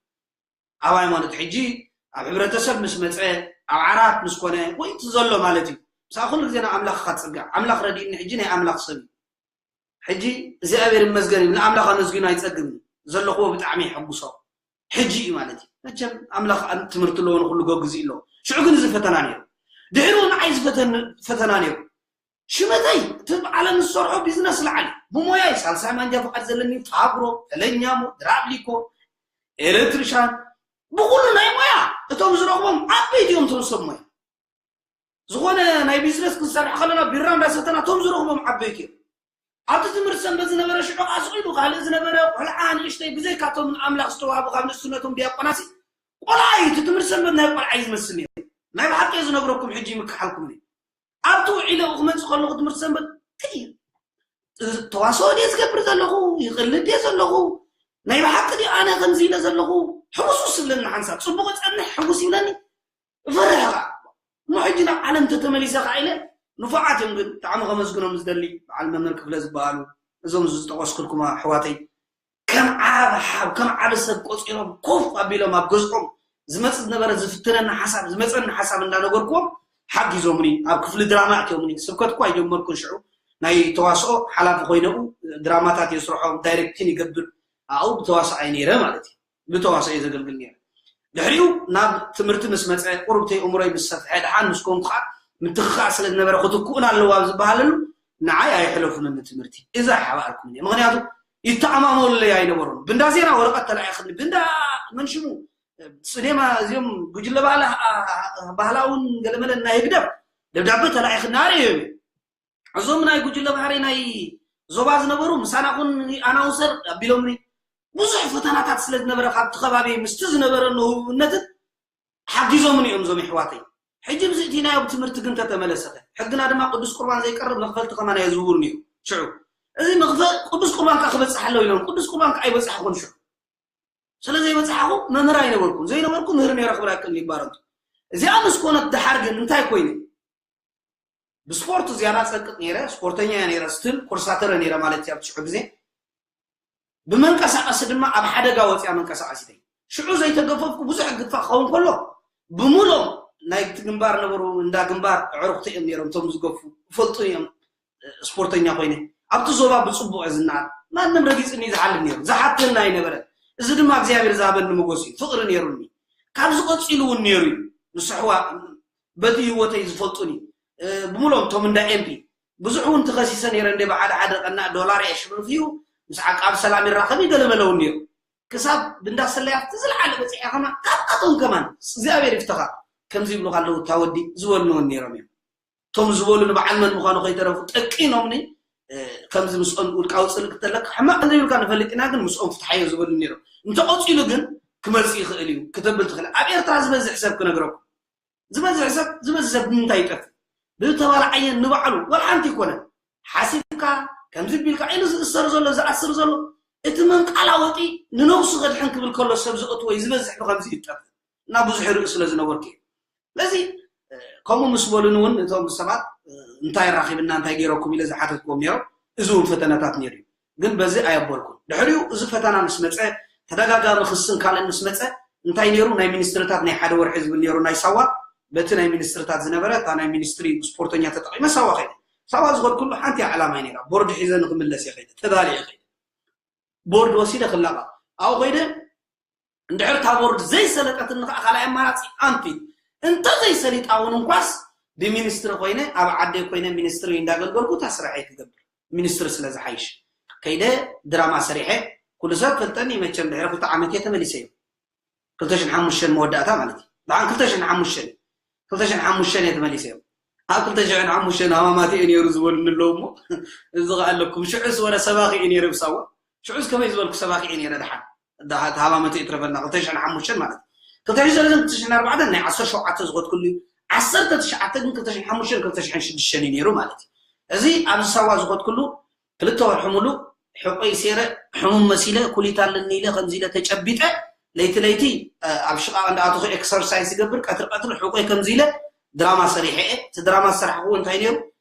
ኣብ ሃይማኖት ሕጂ ኣብ ሕብረተሰብ ምስ መፀ ኣብ ዓራት ምስ ኮነ ወይ እቲ ዘሎ ማለት እዩ ምሳ ኩሉ ግዜ ናብ ኣምላኽ ኢኻ ትፅጋዕ ኣምላኽ ረዲእኒ ሕጂ ናይ ኣምላኽ ሰብ እዩ ሕጂ እግዚኣብሔር ይመስገን እዩ ንኣምላኽ ኣመስጊኑ ኣይፀግብን ዘለኽዎ ብጣዕሚ የሐጉሶ ሕጂ እዩ ማለት እዩ መቸም ኣምላኽ ትምህርቲ ኣለዎ ንኩሉ ገግዝ ኣለዎ ሽዑ ግን እዚ ፈተና ነይሩ ድሕሪኡ ንዓይ ዝፈተና ነይሩ ሽመተይ እቲ ዓለም ዝሰርሖ ቢዝነስ ላዓሊ ብሞያይ ሳልሳይ ማንጃ ፍቃድ ዘለኒ ፋብሮ ፈለኛሞ ድራብሊኮ ኤሌክትሪሻን ብኩሉ ናይ ሞያ እቶም ዝረኽቦም ዓበይቲ እዮም እቶም ሰብ ሞያ ዝኾነ ናይ ቢዝነስ ክንሰርሕ ከለና ቢራ እንዳሰተና እቶም ዝረኽቦም ዓበይቲ እዮም ኣብቲ ትምህርቲ ሰንበት ዝነበረ ሽዑ ኣስቂሉ ካልእ ዝነበረ ቆልዓ ንእሽተይ ብዘይካቶም ንኣምላኽ ዝተዋህቡ ካብ ንእስነቶም ዲያቆናሲ ቆልዓ እዩ እቲ ትምህርቲ ሰንበት ናይ ቆልዓ እዩ ዝመስል ነይሩ ናይ ብሓቂ ዝነግረኩም ሕጂ ይምክሓልኩም ኣብቲ ውዒለ ክመፅእ ከለኹ ትምህርቲ ሰንበት ተዋስኦ ድየ ዝገብር ዘለኹ ይቕልድ ድየ ዘለኹ ናይ ብሓቂ ድዩ ኣነ ከምዚ ኢለ ዘለኹ ሕውስውስ ዝብለኒ ሓንሳብ ፅቡቕ ፀንሕ ሕውስ ይብለኒ እፈርሕ ከዓ እሞ ሕጂ ናብ ዓለም ተተመሊሰ ከዓ ኢለ ንፉዓት እዮም ግን ብጣዕሚ ከመስግኖም ዝደሊ በዓል መምህር ክፍለ ዝበሃሉ እዞም ዝጠቀስኩልኩም ኣሕዋተይ ከም ዓብ ሓብ ከም ዓብ ሰብ ቆፂሮም ኮፍ ኣቢሎም ኣብ ገዝኦም ዝመፅ ዝነበረ ዝፍትነኒ ሓሳብ ዝመፀኒ ሓሳብ እንዳነገርኩዎም ሓጊዞምኒ ኣብ ክፍሊ ድራማ ኣትዮምኒ ስብከት እኳ ኣይጀመርኩን ሽዑ ናይ ተዋስኦ ሓላፊ ኮይነኡ ድራማታት የስርሖም ዳይሬክቲን ይገብር ኣኡ ብተዋስኣይ ነይረ ማለት እዩ ብተዋስኦ እየ ዘገልግል ነይረ ድሕሪኡ ናብ ትምህርቲ ምስ መፀ ቁርብተይ እምሮይ ምስ ሰፍሐ ድሓን ምስ ኮንኩ ከዓ ምትኽኻእ ስለ ዝነበረ ክትክኡን ኣለዎ ኣብ ዝበሃለሉ ንዓይ ኣይሕለፉንን ንትምህርቲ እዛ ሓባርኩም እየ ምክንያቱ ይተኣማመኑለይ ኣይነበሩን ብእንዳ ዜና ወረቐት ተላኢኽኒ ብእንዳ መንሽሙ ስኔማ እዚኦም ጉጅለ ባህላውን ገለመለን ናይ ህግደፍ ደብዳቤ ተላኢኽኒ ኣርእዮም እዞም ናይ ጉጅለ ባህሪ ናይ ዞባ ዝነበሩ ምሳና ኩን ኣናውንሰር ኣቢሎምኒ ብዙሕ ፈተናታት ስለ ዝነበረ ካብቲ ከባቢ ምስቲ ዝነበረ ንህውነትን ሓጊዞምኒ እዮም እዞም ይሕዋተይ ሕጂ ብዚ እቲ ናይ ኣብ ትምህርቲ ግን ተተመለሰኸ ሕግና ድማ ቅዱስ ቁርባን ዘይቀርብ መኽፈልቲ ከማን ኣየዝውርን እዩ ሽዑ እዚ መኽፈ ቅዱስ ቁርባን ከዓ ክበፅሕ ኣለዎ ኢሎም ቅዱስ ቁርባን ከዓ ኣይበፅሐኹን ሽዑ ስለ ዘይበፅሓኹ መምህር ኣይነበርኩን ዘይነበርኩ ምህር ነይረ ክብራ ቅድሚ ይባረቱ እዚኣ ምስ ኮነት ድሓር ግን እንታይ ኮይኑ ብስፖርት ዝያዳ ፀቅጥ ነይረ ስፖርተኛ እያ ነይረ ስትል ኮርሳተረ ነይረ ማለት እያ ብትሽዑ ግዜ ብመንቀሳቀሲ ድማ ኣብ ሓደጋ ወፅያ መንቀሳቀሲተይ ሽዑ ዘይተገፈፍኩ ብዙሕ ግፋ ክኸውን ከሎ ብምሎም ናይ ግንባር ነበሩ እንዳ ግንባር ዕሩክቲ እዮም ነይሮም እቶም ዝገፉ ይፈልጡ እዮም ስፖርተኛ ኮይነ ኣብቲ ዞባ ብፅቡቅ ዝናኣር ማንም ረጊፅኒ ዝሓልፍ ነይሩ ዝሓተና ኣይነበረ እዚ ድማ እግዚኣብሔር ዝሃበኒ ሞገስ እዩ፣ ፍቕሪ ነይሩኒ። ካብዚ ቀፂሉ እውን ነይሩ እዩ። ንስሕዋ በቲ ህይወተይ ዝፈልጡኒ፣ እ፣ ብምሎም እቶም እንዳ ኤምፒ ብዙሕ እውን ተኸሲሰ ነይረ፣ እንደ ብሓደ ሓደ ቀናእ ዶላር የሽብርፍ እዩ፣ ምስ ዓቃብ ሰላም ይራኸብ እዩ፣ ገለመለ እውን ነይሩ። ክሳብ ብእንዳ ሰለያት ዝለዓለ በፂሐ ከማ ካብኣቶም ከማን እግዚኣብሔር ይፍተኻ ከምዚ ይብሉኻ ኣለዉ፣ እታ ወዲ ዝበሉኒ እውን ነይሮም እዮም። እቶም ዝበሉ ንበዓል መን ምዃኑ ከይተረፉ ጠቂኖምኒ፣ እ፣ ከምዚ ምስኦም ውልቃዊ ፅልኢ ክተለካ ሕማቕ ዘይብልካ ንፈልጥ ኢና፣ ግን ምስኦም ፍትሓዮ ዝበሉ ነይሮም። እንተቐፂሉ ግን ክመፅእ ይኽእል እዩ ክተብል ትኽእል። ኣብ ኤርትራ ዝበዝሕ ሰብ ክነግረኩም፣ ዝበዝሕ ሰብ፣ ዝበዝሕ ሰብ ንምንታይ ይጠፍእ? ብተባላዓየን ንባዕሉ፣ ወላ ሓንቲ ይኮነ። ሓሲብካ፣ ከምዚ ቢልካ ኢሉ ዝእሰር ዘሎ፣ ዝኣስር ዘሎ፣ እቲ መንቃላወጢ ንነብሱ ከድሕን ክብል ከሎ ሰብ ዝእትዎ እዩ ዝበዝሕ ብከምዚ ይጠፍእ። እና ብዙሕ ርእስ ስለ ዝነበርኩ እዩ። ስለዚ፣ እ፣ ከምኡ ምስ በሉኒ እውን እቶም ሰባት፣ እ፣ እንታይ ራኺብና፣ እንታይ ገይረኩም ኢለ ዝሓተትክዎም ነይሮም። እዚ እውን ፈተናታት ነይሩ እዩ። ግን በዚ ኣየበልኩን። ድሕሪኡ እዚ ፈተና ምስ መጸ፣ ተደጋጋሚ ክስን ካልእን ምስ መጸ፣ እንታይ ነይሩ? ናይ ሚኒስትርታት ናይ ሓደ ወርሒ ዝብል ነይሩ ናይ ሳዋ። በቲ ናይ ሚኒስትርታት ዝነበረ፣ እታ ናይ ሚኒስትሪ ስፖርተኛ ተጠቒመ ሳዋ ከይደ። ሳዋ ዝኸድኩሉ ሓንቲ ዓላማ ነይራ። ቦርድ ሒዘ ንክምለስ እየ ከይደ። ተዳልየ ከይደ። ቦርድ ወሲደ ክላቐቕ። ኣብኡ ከይደ እንድሕር እታ ቦርድ ዘይሰለጠትኒ ከዓ ካልኣይ ኣማራፂ ኣንፊት። እንተ ዘይሰሊጣ እውን እንኳስ ብሚኒስትሪ ኮይነ፣ ኣብ ዓደይ ኮይነ ሚኒስትሪ እንዳገልገልኩ እታ ስራሐይ ክገብር። ሚኒስትሪ ስለ ዝሓይሽ። ከይደ ድራማ ሰሪሐ፣ ኩሉ ሰብ ፈልጠኒ መቸም ድሕሪ ክልተ ዓመት እየ ተመሊሰ እዩ። ክልተ ሽሕን ሓሙሽተን መወዳእታ ማለት እዩ። ደሓን ክልተ ሽሕን ሓሙሽተን፣ ክልተ ሽሕን ሓሙሽተን እየ ተመሊሰ እዩ። ኣብ ክልተ ሽሕን ሓሙሽተን ሃማማት እየ ነይሩ ዝበሉኒ ኣለዉ እሞ፣ እዚ ከኣ ኣለኩም። ሽዑስ ወረ ሰባኺ እየ ነይረ ብሳዋ። ሽዑስ ከመይ ዝበልኩ ሰባኺ እየ ነይረ ደሓን። ደሓ-፣ ተሃማመተ ይትረፈና፣ ክልተ ሽሕን ሓሙሽተን ማለት እዩ። ክልተ ሽሕን ሰለስተን ክልተ ሽሕን ኣርባዕተን ናይ ዓሰርተ ሸውዓተ ዝኸድኩሉ እዩ። ዓሰርተ ትሽዓተ ግን ክልተ ሽሕን ሓሙሽተን ክልተ ሽሕን ሽዱሽተን እዩ ነይሩ ማለት እዩ። እዚ ኣብዚ ሳዋ ዝኸድኩሉ ክልተ ወርሒ ሙሉእ ሕቆይ ሴረ ሕሙም መሲለ፣ ኩሊት ኣለኒ ኢለ ከምዚ ኢለ ተጨቢጠ፣ ለይቲ ለይቲ፣ እ፣ ኣብ ሽቓቕ እንዳኣተኹ ኤክሰርሳይዝ ይገብር፣ ቀትሪ ቀትሪ ሕቆይ ከምዚ ኢለ ድራማ ሰሪሐ እየ። እቲ ድራማ ዝሰራሕክዎ እንታይ ነይሩ?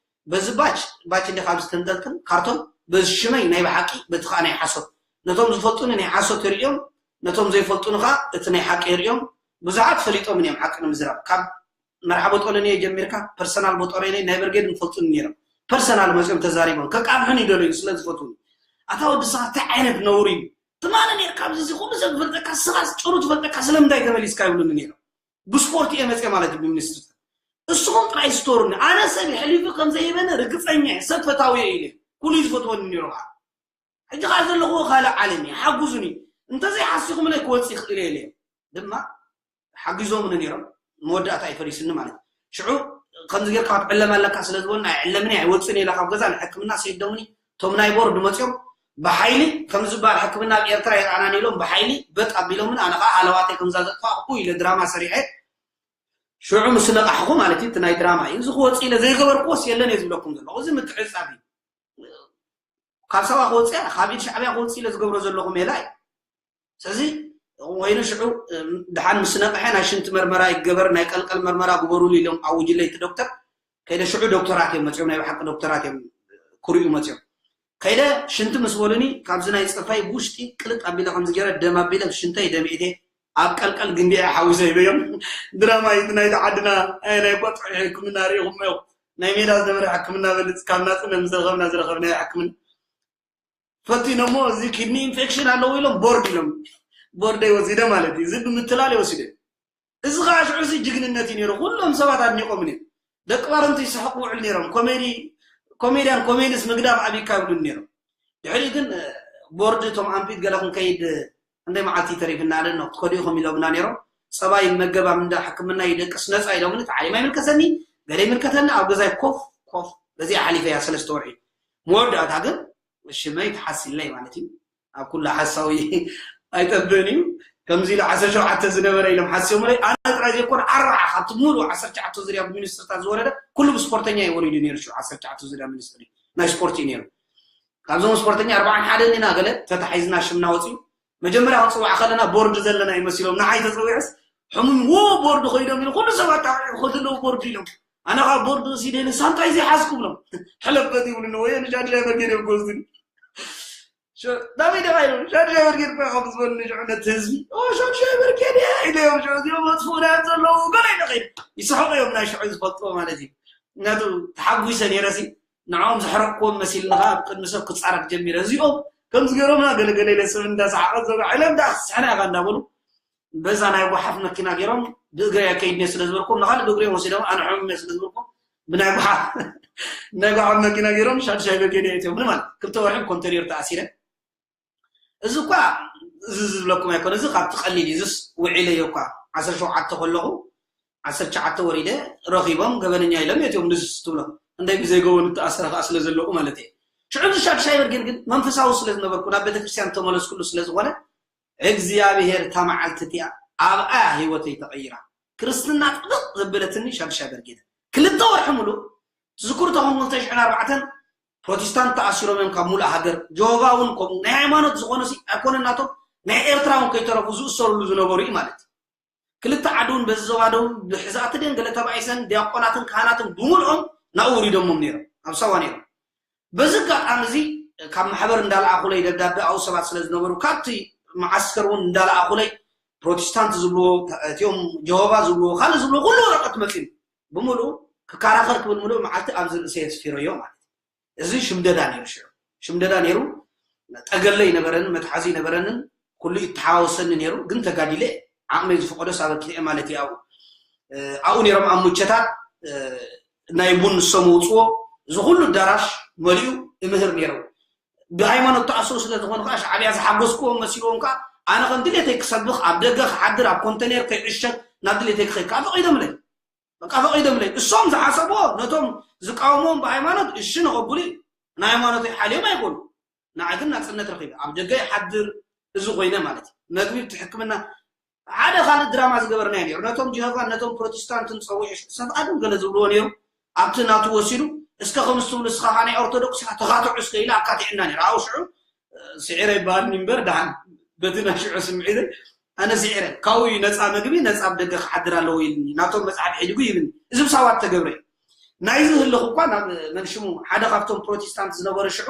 በዚ ባች፣ ባች እንደ ካብ ዝተንጠልጥል ካርቶን፣ በዚ ሽመይ ናይ ብሓቂ፣ በቲ ኸኣ ናይ ሓሶት። ነቶም ዝፈልጡኒ ናይ ሓሶት ይርእዮም፣ ነቶም ዘይፈልጡኒ ኸኣ እቲ ናይ ሓቂ ይርእዮም። ብዙሓት ፈሊጦምን እዮም ሓቂ ንምዝራብ። ካብ መርሓ ቦጦለኒ ጀሚርካ ፐርሰናል ቦጦለኒ ናይ ብርጌድ ንፈልጡኒ ነይሮም። ፐርሰናል መፅኦም ተዛሪቦም ከቃብሑኒ ይደለዩ ስለ ዝፈትዉኒ። ኣታ ወዲ ንስኻ እንታይ ዓይነት ነውሪ እዩ? ትማሊ ነይርካ ኣብዚ፣ እዚ ኩሉ ሰብ ዝፈልጠካ፣ ንስኻ ጭሩ ትፈልጠካ፣ ስለምንታይ ተመሊስካ ይብሉኒ ነይሮም። ብስፖርት እየ መፅየ ማለት እዩ ብሚኒስትሪ። እስኹም ጥራይ ስቶሩኒ። ኣነ ሰብ የሕሊፉ ከም ዘይህበኒ ርግፀኛ እየ፣ ሰብ ፈታዊ እየ ኢለ። ኩሉ እዩ ዝፈትወኒ ነይሩ ከዓ። ሕጂ ከዓ ዘለኹዎ ካልእ ዓለም እዩ፣ ሓጉዙኒ። እንተዘይሓሲኹምለይ ክወፅእ ይኽእል እየ ኢለ። ድማ ሓጊዞምኒ ነይሮም። መወዳእታ እዩ ፈሪስኒ ማለት እዩ። ሽዑ ከምዚ ጌርካ ክትዕለም ኣለካ ስለ ዝበሉኒ ኣይዕለምን እየ፣ ኣይወፅእን እየ ኢለ ካብ ገዛ ንሕክምና ሰይዶምኒ። እቶም ናይ ቦርድ መፅዮም ብሓይሊ ከም ዝበሃል ሕክምና ኣብ ኤርትራ የርኣናን ኢሎም ብሓይሊ በጥ ኣቢሎምን ኣነ ከዓ ሃለዋተይ ከምዛ ዘጥፋእኩ ኢለ ድራማ ሰሪሐ ሽዑ ምስ ነቃሕኩ ማለት እዩ። እቲ ናይ ድራማ እዩ። እዚ ክወፅእ ኢለ ዘይገበርክዎስ የለን እየ ዝብለኩም ዘለኹ። እዚ ምትዕፃብ እዩ። ካብ ሳዋ ክወፅእ እያ፣ ካብ ኢድ ሻዕብያ ክወፅእ ኢለ ዝገብሮ ዘለኹ ሜላ እዩ። ስለዚ ኮይኑ ሽዑ፣ እም፣ ደሓን ምስ ነቅሐ ናይ ሽንቲ መርመራ ይገበር፣ ናይ ቀልቀል መርመራ ግበሩሉ ኢሎም ኣውጅለይ እቲ ዶክተር። ከይደ ሽዑ ዶክተራት እዮም መፅዮም፣ ናይ ብሓቂ ዶክተራት እዮም ክርእዩ መፅዮም። ከይደ ሽንቲ ምስ በሉኒ ካብዚ ናይ ፅፍረይ ብውሽጢ ቅልጥ ኣቢለ ከምዚ ገይረ ደም ኣቢለ ሽንተይ ደሚዕቴ ኣብ ቀልቀል ግንቢዐ ሓዊሰ ሂበዮም። ድራማ እዩ እቲ ናይቲ ዓድና፣ ኣይ፣ ናይ ቆጥዑ ሕክምና ርኢኹሞ ኢኹም። ናይ ሜዳ ዝነበረ ሕክምና በልፅ ካብ ናፅነት ምስ ረኸብና ዝረኸብናዮ ሕክምና። ፈቲኖሞ እዚ ኪድኒ ኢንፌክሽን ኣለዎ ኢሎም ቦርድ ኢሎም። ቦርደይ ወሲደ ማለት እዩ። እዚ ብምትላል ወሲደ። እዚ ከዓ ሽዑ እዚ ጅግንነት እዩ ነይሩ። ኩሎም ሰባት ኣድኒቆምን እዮም። ደቂ ባረንቱ ይስሕቁ ውዕል ነይሮም። ኮሜዲ፣ ኮሜድያን ኮሜድስ ምግዳፍ ኣብይካ ይብሉን ነይሮም። ድሕሪኡ ግን፣ እ፣ ቦርድ እቶም ኣንፊት ገለ ክንከይድ፣ እ፣ ክንደይ መዓልቲ ተሪፍና ኣለና ክትከዱ ኢኹም ኢሎምና ነይሮም። ጸባ ይመገብ፣ ኣብ እንዳ ሕክምና ይደቅስ፣ ነጻ ኢሎምኒ። እቲ ዓሊም ኣይምልከተኒ፣ ገለ ይምልከተኒ፣ ኣብ ገዛይ ኮፍ ኮፍ። በዚኣ ሓሊፈያ ሰለስተ ወርሒ። መወዳእታ ግን ሽመይ ተሓሲለይ ማለት እዩ። ኣብ ኩሉ ሓሳዊ ኣይጠብእን እዩ። ከምዚ ኢሉ ዓሰርተ ሸውዓተ ዝነበረ ኢሎም ሓስዮምለይ፣ ኣነ ጥራይ ዘይኮነ ኣርባዓ ካብቲ ሙሉእ ዓሰርተ ትሽዓተ ዙርያ ብሚኒስትርታት ዝወረደ ኩሉ ብስፖርተኛ እዩ ወሪዱ ነይሩ። ሽዑ ዓሰርተ ትሽዓተ ዙርያ ሚኒስትሪ ናይ ስፖርት እዩ ነይሩ። ካብዞም ስፖርተኛ ኣርባዓን ሓደን ኢና ገለ ተታሒዝና ሽምና ወፂኡ። መጀመርያ ክንፅዋዕ ከለና ቦርድ ዘለና ይመሲሎም፣ ንዓይ ተፀዊዐስ ሕሙም፣ "ዎ፣ ቦርድ ኮይዶም" ኢሉ ኩሉ ሰባት ኣውዒ ከለዉ ቦርድ ኢሎም። ኣነ ካብ ቦርድ ወሲደ ኢለ ሳንታይ ዘይሓዝኩ ብሎም። ሕለበት ይብሉኒ፣ ወይ ንሻድሻይ በርጌድ እዮም ክወስዱኒ። ሸ-፣ ናበይ ደኻ ኢሎም፣ "ሻድሻይ በርጌድ እኮ ኢኻ" ምስ በሉኒ ሽዑ ነቲ ህዝቢ፣ "ኦ፣ ሻድሻይ በርጌድ እየ" ኢለ እዮም ሽዑ እዚኦም መጥፍኡና እዮም ዘለዉ፣ ገለ ኢለ ከይደ። ይስሕቑ እዮም ናይ ሽዑ ዝፈልጥዎ ማለት እዩ። ምክንያቱ ተሓጒሰ ነይረሲ፣ ንዕኦም ዘሕረቕክዎም መሲልኒ ኸዓ ኣብ ቅድሚ ሰብ ክጻረፍ ጀሚረ። እዚኦም ከምዚ ገይሮምና ገለገለ ኢለ ሰብ እንዳሰሓቐ ዘብዐ ኢለ እንዳ ክስሕና ኢኻ እንዳበሉ በዛ ናይ ጓሓፍ መኪና ገይሮም ብእግረይ ከይድነ ስለ ዝበልኩም ንኻልእ ብእግረይ ወሲዶም ኣነ ሕሙም ስለ ዝበልኩም ብናይ ጓሓፍ ናይ ጓሓፍ መኪና ገይሮም ሻድሻይ በርጌድ እትዮም ማለት ክልተ ወርሒ ኮንተሪር ተኣሲረ። እዚ እኳ እዚ ዝብለኩም ኣይኮነ እዚ ካብቲ ቀሊል እዩ። እዚስ ውዒለዮ እኳ ዓሰርተ ሸውዓተ ከለኹ ዓሰርተ ትሽዓተ ወሪደ ረኺቦም ገበነኛ ኢሎም እትዮም ንዝስ ትብሎ እንደይ ብዘይገበኑ ተኣሰረ ከዓ ስለ ዘለኹ ማለት እየ። ሽዑ እዚ ሻድሻይ በርጌድ ግን መንፈሳዊ ስለ ዝነበርኩ ናብ ቤተክርስትያን ተመለስኩሉ ስለ ዝኾነ እግዚኣብሔር እታ መዓልቲ እቲኣ ኣብኣ ህይወተይ ተቐይራ። ክርስትና ጥብቕ ዘበለትኒ ሻድሻይ በርጌድ ክልተ ወርሒ ሙሉእ ትዝክሩ ተኾን ክልተ ሽሕን ኣርባዕተን ፕሮቴስታንት ተኣሲሮም እዮም ካብ ሙሉእ ሃገር ጆሆቫ እውን ከምኡ ናይ ሃይማኖት ዝኾነ ሲ ኣይኮነ ናቶም ናይ ኤርትራ እውን ከይተረፉ ዝእሰሩሉ ዝነበሩ እዩ ማለት እዩ። ክልተ ዓዲ እውን በዚ ዞባ ደቡብ ብሕዛእቲ ደን ገለ ተባኢሰን ዲያቆናትን ካህናትን ብምልኦም ናብኡ ውሪዶሞም ነይሮም ኣብ ሳዋ ነይሮም። በዚ ኣጋጣሚ እዚ ካብ ማሕበር እንዳለኣኹለይ ደብዳቤ ኣብኡ ሰባት ስለ ዝነበሩ ካብቲ መዓስከር እውን እንዳለኣኹለይ ፕሮቴስታንት ዝብልዎ እቲኦም ጀሆቫ ዝብልዎ ካልእ ዝብልዎ ኩሉ ወረቀት መፂኡ ብምልኡ ክከራኸር ክብል ምልኡ መዓልቲ ኣብዚ ርእሰ የስፊረዮ ማለት እዩ። እዚ ሽምደዳ ነይሩ ሽዑ ሽምደዳ ነይሩ። ጠገለ ይነበረንን መትሓዚ ይነበረንን ኩሉ ይተሓዋወሰኒ ነይሩ። ግን ተጋዲለ ዓቕመይ ዝፈቀዶ ሳበኪተ ማለት እዩ። ኣብኡ ኣብኡ ነይሮም ኣብ ሙቸታት ናይ ቡን ንሶም ውፅዎ እዚ ኩሉ ኣዳራሽ መሊኡ እምህር ነይሩ። ብሃይማኖት ተኣስሩ ስለ ዝኾኑ ከዓ ሻዕብያ ዝሓጎስክዎም መሲልዎም ከዓ ኣነ ከም ድሌተይ ክሰብኽ ኣብ ደገ ክሓድር ኣብ ኮንተኔር ከይዕሸግ ናብ ድሌተይ ክኸይድ ከዓ ፈቒዶምለይ። በቃ ፈቒዶምለይ። እሶም ዝሓሰብዎ ነቶም ዝቃወምዎም ብሃይማኖት እሺ ንቐቡሉ እዩ። ናይ ሃይማኖተይ ሓልዮም ኣይኮኑ። ንዓይ ግን ናፅነት ረኺበ ኣብ ደገ ይሓድር። እዚ ኮይነ ማለት እዩ መግቢ እቲ ሕክምና ሓደ ካልእ ድራማ ዝገበርናዮ ነይሩ ነቶም ጀሆቫን ነቶም ፕሮቴስታንትን ፀዊዑ ሰብኣድም ገለ ዝብልዎ ነይሩ። ኣብቲ ናቱ ወሲዱ እስከ ከምዚ ትብሉ እስኻ ናይ ኦርቶዶክስ ኢኻ ተኻትዑ እስከ ኢሉ ኣካቲዕና ነይሩ ኣብኡ ሽዑ ስዒረ ይበሃልኒ እምበር ደሓን በቲ ናይ ሽዑ ስምዒተይ ኣነ ስዒረ ካብኡ እዩ ነፃ መግቢ ነፃ ኣብ ደገ ክሓድር ኣለዎ ኢልኒ ናቶም መፅሓፍ ሒድጉ ይብልኒ። እዚ ብሳባት ተገብረ እዩ። ናይዚ ህልኽ እኳ ናብ መንሽሙ ሓደ ካብቶም ፕሮቴስታንት ዝነበረ ሽዑ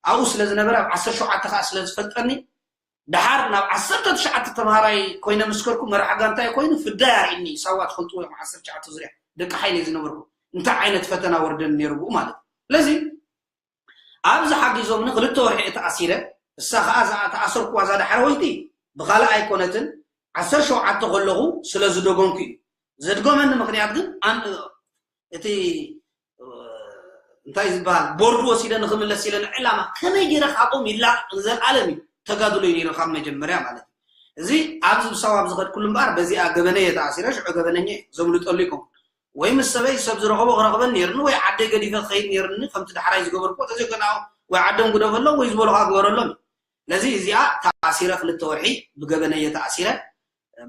ኣብኡ ስለ ዝነበረ ኣብ ዓሰርተ ሸውዓተ ከዓ ስለ ዝፈልጠኒ ደሓር ናብ ዓሰርተ ትሽዓተ ተምሃራይ ኮይነ ምስ ከድኩ መራሕ ጋንታይ ኮይኑ ፍዳይ ኣርእኒ ሳዋ ትፈልጥዎ እዮም ዓሰርተ ትሽዓተ ዙርያ ደቂ ሓይለ ዝነበርኩ እንታይ ዓይነት ፈተና ወርደኒ ነይሩ ብኡ ማለት እዩ። ስለዚ ኣብዚ ሓጊዞምኒ ክልተ ወርሒ ተኣሲረ እሳ ከዓ እዛ ተኣሰርኩዋ እዛ ዳሕረወይቲ ብካልእ ኣይኮነትን ዓሰርተ ሸውዓተ ከለኹ ስለ ዝደገምኩ እዩ። ዘድገመኒ ምክንያት ግን እቲ እንታይ ዝበሃል ቦርድ ወሲደ ንክምለስ ኢለ ንዕላማ ከመይ ገይረ ካብኦም ይላቕ ንዘለኣለም እዩ ተጋድሎ እዩ ነይሩ ካብ መጀመርያ ማለት እዩ። እዚ ኣብዚ ብሳዋ ኣብ ዝኸድኩሉ እምበኣር በዚኣ ገበነየ ተኣሲረ ሽዑ ገበነኛ እየ ዘምልጠሉ ይከውን ወይ ምስ ሰበይ ሰብ ዝረኸቦ ክረኽበን ነይርኒ ወይ ዓደይ ገዲፈ ክኸይድ ነይርኒ ከምቲ ዳሕራይ ዝገበርኩዎ ተዘይኮነ ወይ ዓዶም ግደፈሎም ወይ ዝበልኻ ግበረሎም እዩ። ስለዚ እዚኣ ተኣሲረ ክልተ ወርሒ ብገበነየ ተኣሲረ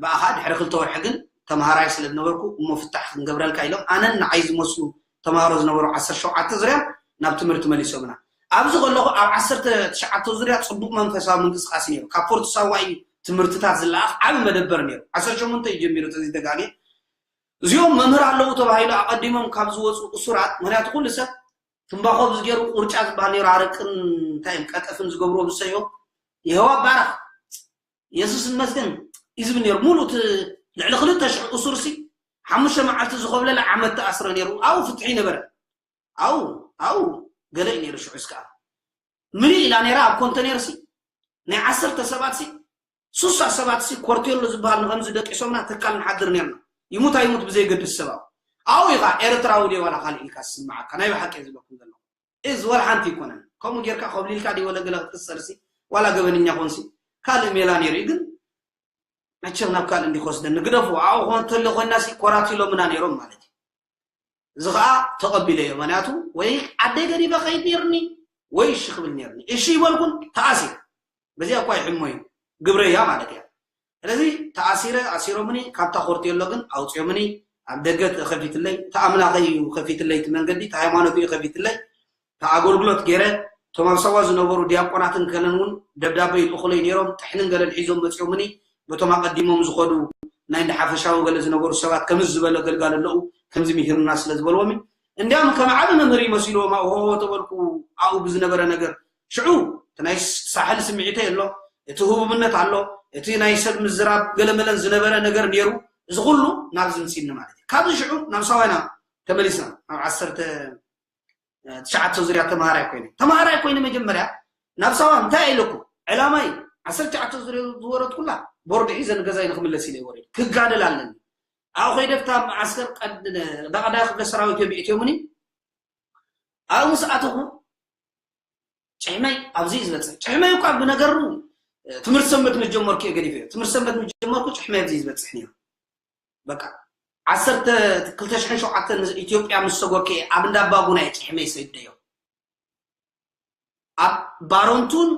ብኣኻ ድሕሪ ክልተ ወርሒ ግን ተምሃራይ ስለ ዝነበርኩ እሞ ፍታሕ ክንገብረልካ ኢሎም ኣነን ንዓይ ዝመስሉ ተምሃሮ ዝነበሩ ዓሰርተ ሸውዓተ ዙርያ ናብ ትምህርቲ መሊሶምና። ኣብዚ ከለኹ ኣብ ዓሰርተ ትሽዓተ ዙርያ ፅቡቕ መንፈሳዊ ምንቅስቃስ ነይሩ። ካብ ፖርት ሳዋ እዩ ትምህርትታት ዝለኣኽ ዓቢ መደበር ነይሩ። ዓሰርተ ሸሞንተ እዩ ጀሚሩ ተዘይተጋግየ። እዚኦም መምህር ኣለዉ ተባሂሉ ኣቐዲሞም ካብ ዝወፁ እሱራት ምክንያቱ ኩሉ ሰብ ትንባኾ ብዝገይሩ ቁርጫ ዝበሃል ነይሩ ኣረቅን እንታይ እዮም ቀጠፍን ዝገብርዎ ብሰዮ ይህዋ ባረኽ የሱስ ይመስገን እዩ ዝብል ነይሩ። ሙሉእ እቲ ልዕሊ ክልተ ሽሕ እሱር ሲ ሓሙሽተ መዓልቲ ዝኮብለለ ዓመት ተኣስረ ነይሩ። ኣብኡ ፍትሒ ነበረ። ኣብኡ ኣብኡ ገለ እዩ ነይሩ። ሽዑስ ከዓ ምልእ ኢላ ነይራ ኣብ ኮንተኔር ሲ ናይ ዓሰርተ ሰባት ሲ ሱሳ ሰባት ሲ ኮርቴሎ ዝበሃል ንከምዚ ደቂሶምና ትካል ንሓድር ነርና። ይሙት ኣይሙት ብዘይገድስ ሰብኣዊ ኣብኡ ኢኻ ኤርትራዊ ድየ ዋላ ካልእ ኢልካ ዝስምዓካ ናይ ብሓቂ እየ ዝብለኩም ዘለኹ። እዚ ወላ ሓንቲ ኣይኮነን። ከምኡ ጌርካ ኮብሊልካ ድዩ ወለ ገለ ክትቅሰር ሲ ዋላ ገበነኛ ኮን ሲ ካልእ ሜላ ነይሩ እዩ ግን መቸም ናብ ካልእ እንዲ ክወስደኒ ግደፉ። ኣብኡ ኮን ተሎ ኮይና ሲ ኮራት ኢሎምና ነይሮም ማለት እዩ። እዚ ከዓ ተቐቢለዮ ምክንያቱ ወይ ዓደይ ገዲፈ ከይድ ነይርኒ ወይ እሺ ክብል ነይርኒ እሺ ይበልኩን ተኣሲረ። በዚኣ እኳ ይሕሞ እዩ ግብረያ ማለት እያ። ስለዚ ተኣሲረ ኣሲሮምኒ ካብታ ኮርቴሎ ግን ኣውፅዮምኒ ኣብ ደገ ከፊትለይ እቲ ኣምላኸይ እዩ ከፊትለይ እቲ መንገዲ እቲ ሃይማኖት እዩ ከፊትለይ እቲ ኣገልግሎት ገይረ እቶም ኣብ ሳዋ ዝነበሩ ዲያቆናትን ከለን እውን ደብዳበ ይልእኹለይ ነይሮም ጥሕንን ገለን ሒዞም መፅዮምኒ በቶም ኣቐዲሞም ዝኸዱ ናይ እንዳ ሓፈሻዊ ገለ ዝነበሩ ሰባት ከምዚ ዝበለ ገልጋል ኣለዉ ከምዚ ምሂሩና ስለ ዝበልዎም እንዲያም ከም ዓቢ መምህር ይመሲልዎም ኣብኡ ሆ ተበልኩ ኣብኡ ብዝነበረ ነገር ሽዑ እቲ ናይ ሳሕል ስምዒተይ ኣሎ እቲ ህቡብነት ኣሎ እቲ ናይ ሰብ ምዝራብ ገለመለን ዝነበረ ነገር ነይሩ እዚ ኩሉ ናብዚ ምፅኒ ማለት እዩ ካብዚ ሽዑ ናብ ሳዋና ተመሊስና ናብ ዓሰርተ ትሽዓተ ዙርያ ተምሃራይ ኮይነ ተምሃራይ ኮይነ መጀመርያ ናብ ሳዋ እንታይ ኢለኩ? ዕላማይ ዓሰርተ ትሽዓተ ዙርያ ዝወረድኩላ ቦርድ ሒዘ ንገዛይ ንክምለስ ኢለ ወሪድ ክጋደል ኣለኒ። ኣብኡ ከይደ ኣብታ መዓስከር ቀድ- ዳቕዳቕ ክፍለ ሰራዊት እዮም የእትዮምኒ። ኣብኡ ምስ ኣተኹ ጭሕመይ ኣብዚ እዩ ዝበፅሕ። ጭሕመይ እኳ ብነገሩ ትምህርቲ ሰንበት ምስ ጀመርኩ እየ ገዲፈዮ። ትምህርቲ ሰንበት ምስ ጀመርኩ ጭሕመይ ኣብዚ እዩ ዝበፅሕ ነይሩ። በቃ ዓሰርተ ክልተ ሽሕን ሸውዓተን ኢትዮጵያ ምስ ሰጎርኩ እየ ኣብ እንዳ ኣባጉና እየ ጭሕመይ ሰዲደዮ። ኣብ ባሮንቱን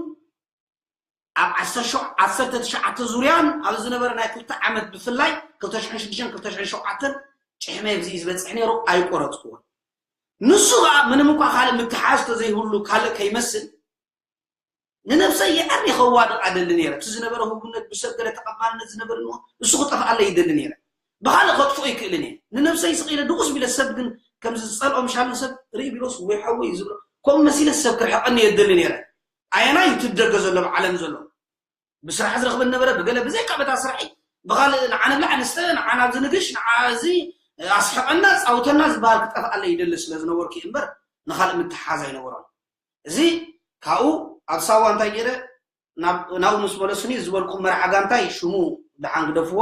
ኣብ ዓሰርተ ትሽዓተ ዙርያን ኣብ ዝነበረ ናይ ክልተ ዓመት ብፍላይ ክልተ ሽሕን ሽዱሽተን ክልተ ሽሕን ሸውዓተን ጭሕመይ ኣብዚ እዩ ዝበፅሕ ነይሩ ኣይቆረፅኩዎን። ንሱ ከዓ ምንም እኳ ካልእ ምትሓዝ ተዘይብሉ ካልእ ከይመስል ንነብሰይ የዕር ከዋድቕ ኣደሊ ነይረ። እቲ ዝነበረ ህቡነት ብሰብ ገለ ተቐባልነት ዝነበር ንዎ እሱ ክጠፍኣለይ ይደሊ ነይረ። ብኻልእ ከጥፍኦ ይክእልን እየ። ንነብሰይ ስቕ ኢለ ድቑስ ቢለ ሰብ ግን ከምዚ ዝጸልኦ ምሻሉ ሰብ ርኢ ቢሎስ ወይ ሓወይ እዩ ዝብሎ። ከምኡ መሲለ ሰብ ክርሕቐኒ የደሊ ነይረ። ኣየናይ እዩ ትደገ ዘሎ ኣብ ዓለም ዘሎ? ብስራሕ ዝረኽበን ነበረ፣ ብገለ ብዘይካ በታ ስራሐይ ብኻልእ ንዓ ንብላዕ ንስተ፣ ንዓ ናብዚ ንግሽ፣ ንዓ እዚ ኣስሕቐና፣ ጻውተና ዝበሃል ክጠፍኣለይ ይደሊ ስለ ዝነበርኩ እየ እምበር ንኻልእ ምትሓዝ ኣይነበሮን። እዚ ካብኡ ኣብ ሳዋ እንታይ ገይረ ናብ- ናብኡ ምስ መለሱኒ ዝበልኩም መርሓ ጋንታይ ሽሙ ደሓን ግደፍዎ፣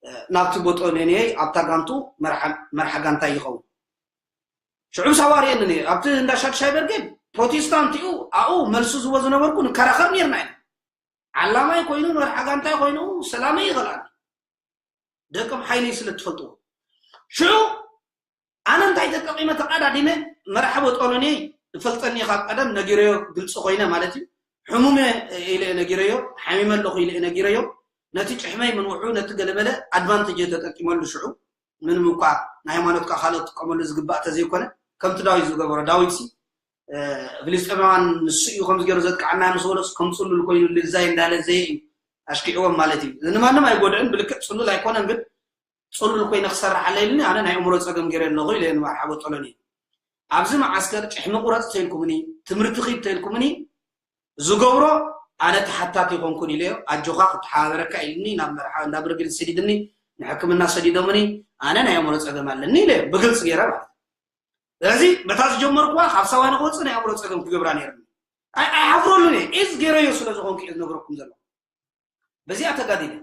እ፣ ናብቲ ቦጦሎኒየይ ኣብታ ጋንቱ መርሓ- መርሓ ጋንታይ ይኸውን። ሽዑ ሳዋ ርእየኒ ነይሩ። ኣብቲ እንዳ ሻድሻይ በርጌድ ፕሮቴስታንት እዩ ኣብኡ መልሱ ዝቦ ዝነበርኩ ንከራኸር ነይርና ኢና። ዓላማይ ኮይኑ መርሓ ጋንታይ ኮይኑ ሰላመይ ይኸልኣኒ። ደቅም ሓይለይ ስለ ትፈልጥዎ ሽዑ ኣነ እንታይ ተጠቒመ ተቓዳዲመ መራሒ ቦጦሎኒ ይፈልጠኒ ካብ ቀደም ነጊረዮ ግልፂ ኮይነ ማለት እዩ። ሕሙመ ኢለ ነጊረዮ፣ ሓሚመ ኣለኹ ኢለ ነጊረዮ። ነቲ ጭሕመይ ምንውሑ ነቲ ገለመለ ኣድቫንቴጅ ተጠቂመሉ። ሽዑ ምንም እኳ ንሃይማኖትካ ካልኦት ትጥቀመሉ ዝግባእ ተዘይኮነ ከምቲ ዳዊት ዝገበሮ ዳዊት ሲ ፍልስጤማውያን ንሱ እዩ ከምዚ ገይሩ ዘጥቃዓና ምስ በሎስ ከም ፅሉል ኮይኑ ልዛይ እንዳለ ዘየ እዩ ኣሽኪዕዎም ማለት እዩ። ንማንም ኣይጎድዕን ብልክዕ ፅሉል ኣይኮነን ግን ፅሉል ኮይነ ክሰርሕ ኣለይልኒ ኣነ ናይ እምሮ ፀገም ገይረ ኣለኹ ኢለ ንመርሓ ቦጦሎኒ ኣብዚ መዓስከር ጭሕሚ ቁረፅ ተልኩምኒ ትምህርቲ ኪድ ተልኩምኒ ዝገብሮ ኣነ ተሓታቲ ይኮንኩን ኢለዮ ኣጆኻ ክተሓባበረካ ኢልኒ ናብ መርሓ እንዳ ብርግል ሰዲድኒ ንሕክምና ሰዲዶምኒ ኣነ ናይ ኣእምሮ ፀገም ኣለኒ ኢለዮ ብግልፂ ገይረ ማለት ስለዚ በታ ዝጀመርኩዋ ካብ ሳዋ ንክወፅእ ናይ ኣእምሮ ፀገም ክገብራ ነይርኒ ኣይሓፍረሉን እየ ኢዝ ገይረዮ ስለ ዝኾንኩ እየ ዝነግረኩም ዘለኹ በዚኣ ተጋዲለ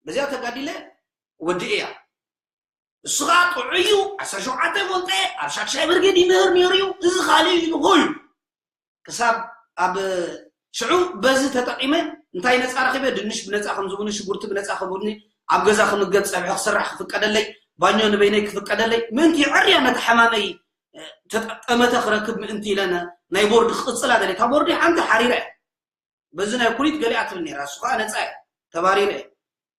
በዚኣ ተጋዲለ ወዲ እያ እሱ ከዓ ጥዑይ እዩ ዓሰርተ ሸውዓተ ይፈልጠ ኣብ ሻድሻይ ብርጌድ ይምህር ነይሩ እዩ እዚ ካልእ እዩ ንኾ እዩ ክሳብ ኣብ ሽዑ በዚ ተጠቂመ እንታይ ነፃ ረኪበ ድንሽ ብነፃ ከምዝቡኒ ሽጉርቲ ብነፃ ከምቡኒ ኣብ ገዛ ክምገብ ፀብሒ ክስራሕ ክፍቀደለይ ባኞ ንበይነይ ክፍቀደለይ ምእንቲ ዕርያ ነቲ ሓማመይ ተጠመተ ክረክብ ምእንቲ ኢለነ ናይ ቦርድ ክቅፅላ ደለ እታ ቦርድ ሓንቲ ሓሪረ በዚ ናይ ኩሊት ገሊኣ ትብል ነራ እሱ ከዓ ነፃ እየ ተባሪረ እየ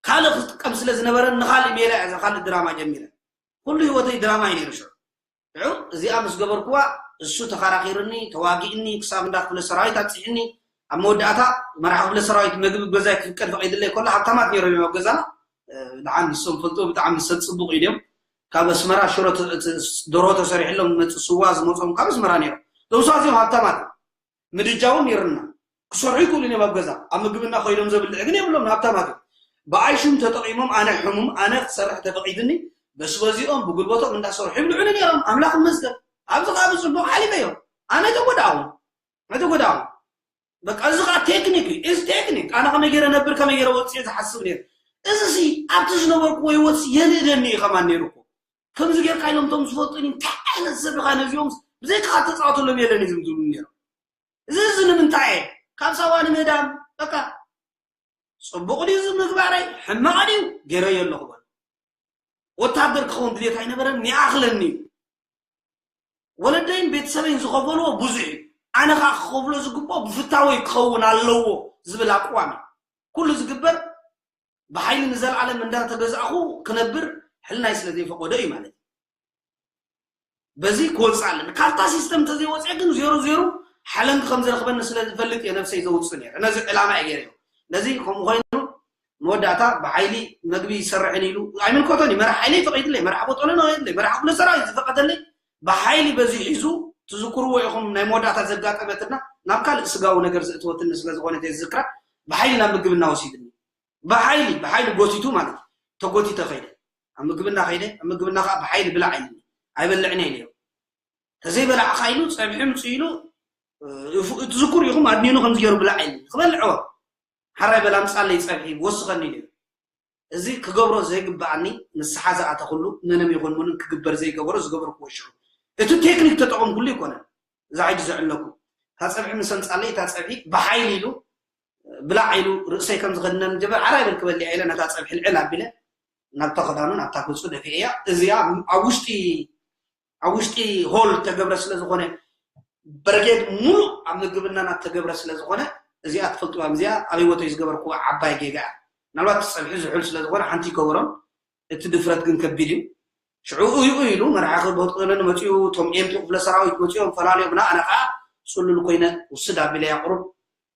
ካልእ ክጥቀም ስለ ዝነበረ ንካልእ ሜላ እያ እዛ ካልእ ድራማ ጀሚረ ኩሉ ህይወተይ ድራማ እዩ ነይሩ ሽዑ ሽዑ እዚኣ ምስ ገበርኩዋ እሱ ተኸራኺርኒ ተዋጊእኒ ክሳብ እንዳ ክፍለ ሰራዊት ኣብፅሕኒ ኣብ መወዳእታ መርሓ ክፍለ ሰራዊት መግቢ ገዛይ ክፍቀድ ፈቒድለይ ከሎ ሃብታማት ነይሮም እዮም ኣብ ገዛና ብጣዕሚ ንሶም ፈልጡ ብጣዕሚ ሰብ ፅቡቅ እዩ ድዮም ካብ ኣስመራ ሽሮ ደሮ ተሰሪሕሎም ዝመፅእ ስዋ ዝመፆም ካብ ኣስመራ ነይሮም እዞም ሰባት እዚኦም ሃብታማት እዮም ምድጃ እውን ነይሩና ክሰርሑ ይክእሉ እዮም ኣብ ገዛ ኣብ ምግብና ኮይኖም ዘብልዕ ግን የብሎም ሃብታማት እዮም ብኣይ ሽም ተጠቂሞም ኣነ ሕሙም ኣነ ክሰርሕ ተፈቂድኒ በስበዚኦም ብጉልበቶም እንዳሰርሑ ይብልዑኒ ነይሮም ኣምላኽ ይመስገን ኣብዚ ከዓ ብፅቡቅ ሓሊፈ እዮም ኣነ ተጎዳእኹ ኣይተጎዳእኹ በቃ እዚ ከዓ ቴክኒክ እዩ እዚ ቴክኒክ ኣነ ከመይ ገይረ ነብር ከመይ ገይረ ወፅየ ዝሓስብ ነይሩ እዚ ሲ ኣብቲ ዝነበርኩዎ ህይወት የንእደኒ እዩ ከማን ነይሩ እኮ ከምዚ ጌርካ ኢሎም ቶም ዝፈልጡኒ እንታይ ዓይነት ሰብ ኢኻ ነዚኦም ብዘይካ ተፃወተሎም የለን እዩ ዝብሉ ነይሮም እዚ እዚ ንምንታይ እየ ካብ ሳዋ ንምህዳም በቃ ፅቡቕ ድዩ እዚ ምግባረይ ሕማቕ ድዩ ገይረዮ ኣለኹ በሉ ወታደር ክኸውን ድሌት ኣይነበረን ይኣኽለኒ እዩ ወለደይን ቤተሰበይን ዝኸፈልዎ ብዙሕ እዩ ኣነ ከዓ ክኸፍሎ ዝግብኦ ብፍታወይ ክኸውን ኣለዎ ዝብል ኣቅዋም እዩ ኩሉ ዝግበር ብሓይሊ ንዘለኣለም እንዳተገዛእኹ ክነብር ሕልናይ ስለ ዘይፈቀዶ እዩ ማለት እዩ በዚ ክወፅእ ኣለኒ ካብታ ሲስተም እንተዘይወፅአ ግን ዜሮ ዜሮ ሓለንጊ ከም ዝረኽበኒ ስለ ዝፈልጥ እየ ነብሰይ ዘውፅእ ነይረ ነዚ ዕላማ እየ ገይረ ነዚ ከምኡ ኮይኑ መወዳእታ ብሓይሊ መግቢ ይሰርሕን ኢሉ ኣይምልከቶን እዩ መራሕ ሓይሊ ፈቂድለይ መራሕ ቦጦሎ ነወየድለይ መራሕ ክፍለ ሰራዊት ዝፈቀደለይ ብሓይሊ በዚ ሒዙ ትዝክርዎ ኢኹም ናይ መወዳእታ ዘጋጠመትና ናብ ካልእ ስጋዊ ነገር ዘእተወትኒ ስለ ዝኾነት እየ ዝዝክራ ብሓይሊ ናብ ምግብና ወሲድኒ ብሓይሊ ብሓይሊ ጎቲቱ ማለት እዩ ተጎቲተ ከይደ ኣብ ምግብና ከይደ ኣብ ምግብና ከዓ ብሓይሊ ብላዕ ኢልኒ ኣይበልዕን እየ ነይሩ ተዘይበላዕካ ኢሉ ፀብሒ ምፁ ኢሉ ትዝክሩ ኢኹም ኣድኒኑ ከምዚ ገይሩ ብላዕ ኢሉ ክበልዕዎ ሓራይ በል ኣምፃለይ ፀብሒ ወስኸኒ ነይሩ። እዚ ክገብሮ ዘይግበኣኒ ንስሓ ዝኣተኹሉ ምንም ይኹን ምንም ክግበር ዘይገበሮ ዝገበርኩዎ ሽዑ እቲ ቴክኒክ ተጠቐምኩሉ ይኮነን። እዛ ሕጂ ዘዕለኩ እታ ፀብሒ ምስ ኣምፃለይ እታ ፀብሒ ብሓይሊ ኢሉ ብላዕ ኢሉ ርእሰይ ከም ዝኸድነን ጀበር ሓራይ በል ክበልዕ ኢለ ነታ ፀብሒ ልዕል ኣቢለ ናብታ ክዳኑ ናብታ ገፁ ደፊኤያ። እዚኣ ኣብ ውሽጢ ኣብ ውሽጢ ሆል ተገብረ ስለ ዝኾነ በርጌድ ሙሉእ ኣብ ምግብና ናብ ተገብረ ስለ ዝኾነ እዚኣ ትፈልጥዋ እዚኣ ኣብ ህይወተይ ዝገበርኩዋ ዓባይ ጌጋ እያ። ምናልባት እቲ ፀብሒ ዝሑል ስለ ዝኾነ ሓንቲ ይከበሮም እቲ ድፍረት ግን ከቢድ እዩ። ሽዑ እዩ ኢሉ መርሓ ክበጥቅለኒ መፅኡ እቶም ኤምቱ ክፍለ ሰራዊት መፅኦም ፈላልዮም ና ኣነ ከዓ ፅሉል ኮይነ ውስድ ኣቢለ ያቅሩብ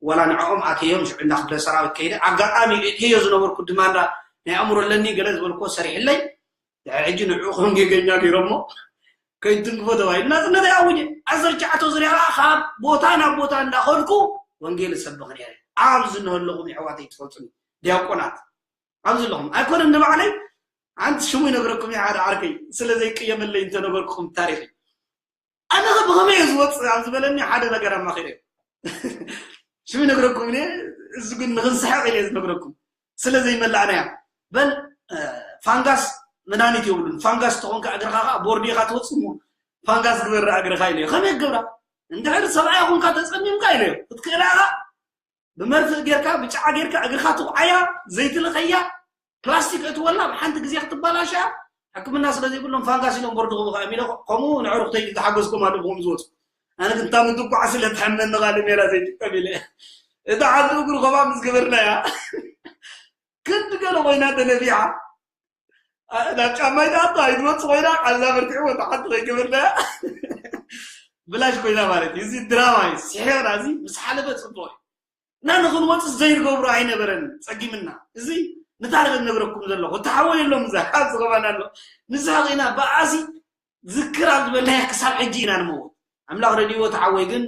ዋላ ንዕኦም ኣተዮም ሽዑ እንዳ ክፍለ ሰራዊት ከይደ ኣጋጣሚ እትዮ ዝነበርኩ ድማ እንዳ ናይ ኣእምሮ ኣለኒ ገለ ዝበልኮ ሰሪሕለይ ድሕሪ ሕጂ ንዕኡ ከም ጌገኛ ገይሮሞ ከይትንክፎ ተባሂሉ ናፅነት ኣይኣውጀ ዓሰርተ ትሽዓተ ዙርያ ከዓ ካብ ቦታ ናብ ቦታ እንዳኸድኩ ወንጌል እሰብኽ ነይረ ኣብዚ እንሀለኹም የሕዋተይ ትፈልጡኒ ዲያቆናት ኣብዚ ኣለኹም ኣይኮነን ንባዕለይ ኣንቲ ሽሙ ይነግረኩም ሓደ ዓርከይ ስለ ዘይቅየመለይ እንተነበርኩም ታሪኽ ኣነ ብኸመይ እየ ዝወፅእ ኣብ ዝበለኒ ሓደ ነገር ኣማኺረ ሽሙ ይነግረኩም እየ እዚ ግን ንክንስሕቕ ኢለ ዝነግረኩም ስለ ዘይመላእናያ በል ፋንጋስ መድሃኒት የብሉን ፋንጋስ ተኾንካ እግርኻ ከዓ ቦርዲኻ ትወፅእ እሞ ፋንጋስ ግበር እግርኻ ኢለ ከመይ ክገብራ እንድሕር ሰብኣይ ኾንካ ተፀሚምካ ኢለ ክትክእላ ኢኻ ብመርፍእ ጌርካ ብጫዓ ጌርካ እግርኻ ትቑዓያ ዘይትልኸያ ፕላስቲክ እትወላ ብሓንቲ ግዜ ክትበላሸያ ሕክምና ስለ ዘይብሎም ፋንጋስ ኢሎም ቦርዲ ክቡ ከኣሚለ ከምኡ ንዕሩኽተይ ዝሓገዝኩም ኣለኹም ዝወፁ ኣነ ግን ታም ትቋዕ ስለ ትሐመኒ ኻሊ ሜላ ዘይጥቀም ኢለ እታ ሓንቲ እግሩ ከባ ምስ ገበርናያ ክንዲ ገለ ኮይና ተነፊሓ ናብ ጫማይ ዳኣቶ ኣይትወፅ ኮይና ቃልዛ በርቲዕዎ ተሓንቲ ከይገበርናያ ብላሽ ኮይና ማለት እዩ እዚ ድራማ እዩ ስሒቕና እዚ ምስ ሓለፈ ፅቡቅ እዩ እና ንክንወፅእ ዘይንገብሮ ኣይነበረን ፀጊምና እዚ ንታሪክ ነግረኩም ዘለኹ እቲ ሓወይ የሎም እዛ ካብ ዝገባና ኣሎ ንስሕቕ ኢና ብኣሲ ዝክር ኣብ ዝበልናዮ ክሳብ ሕጂ ኢና ንመውት ኣምላኽ ረድእዎ እቲ ሓወይ ግን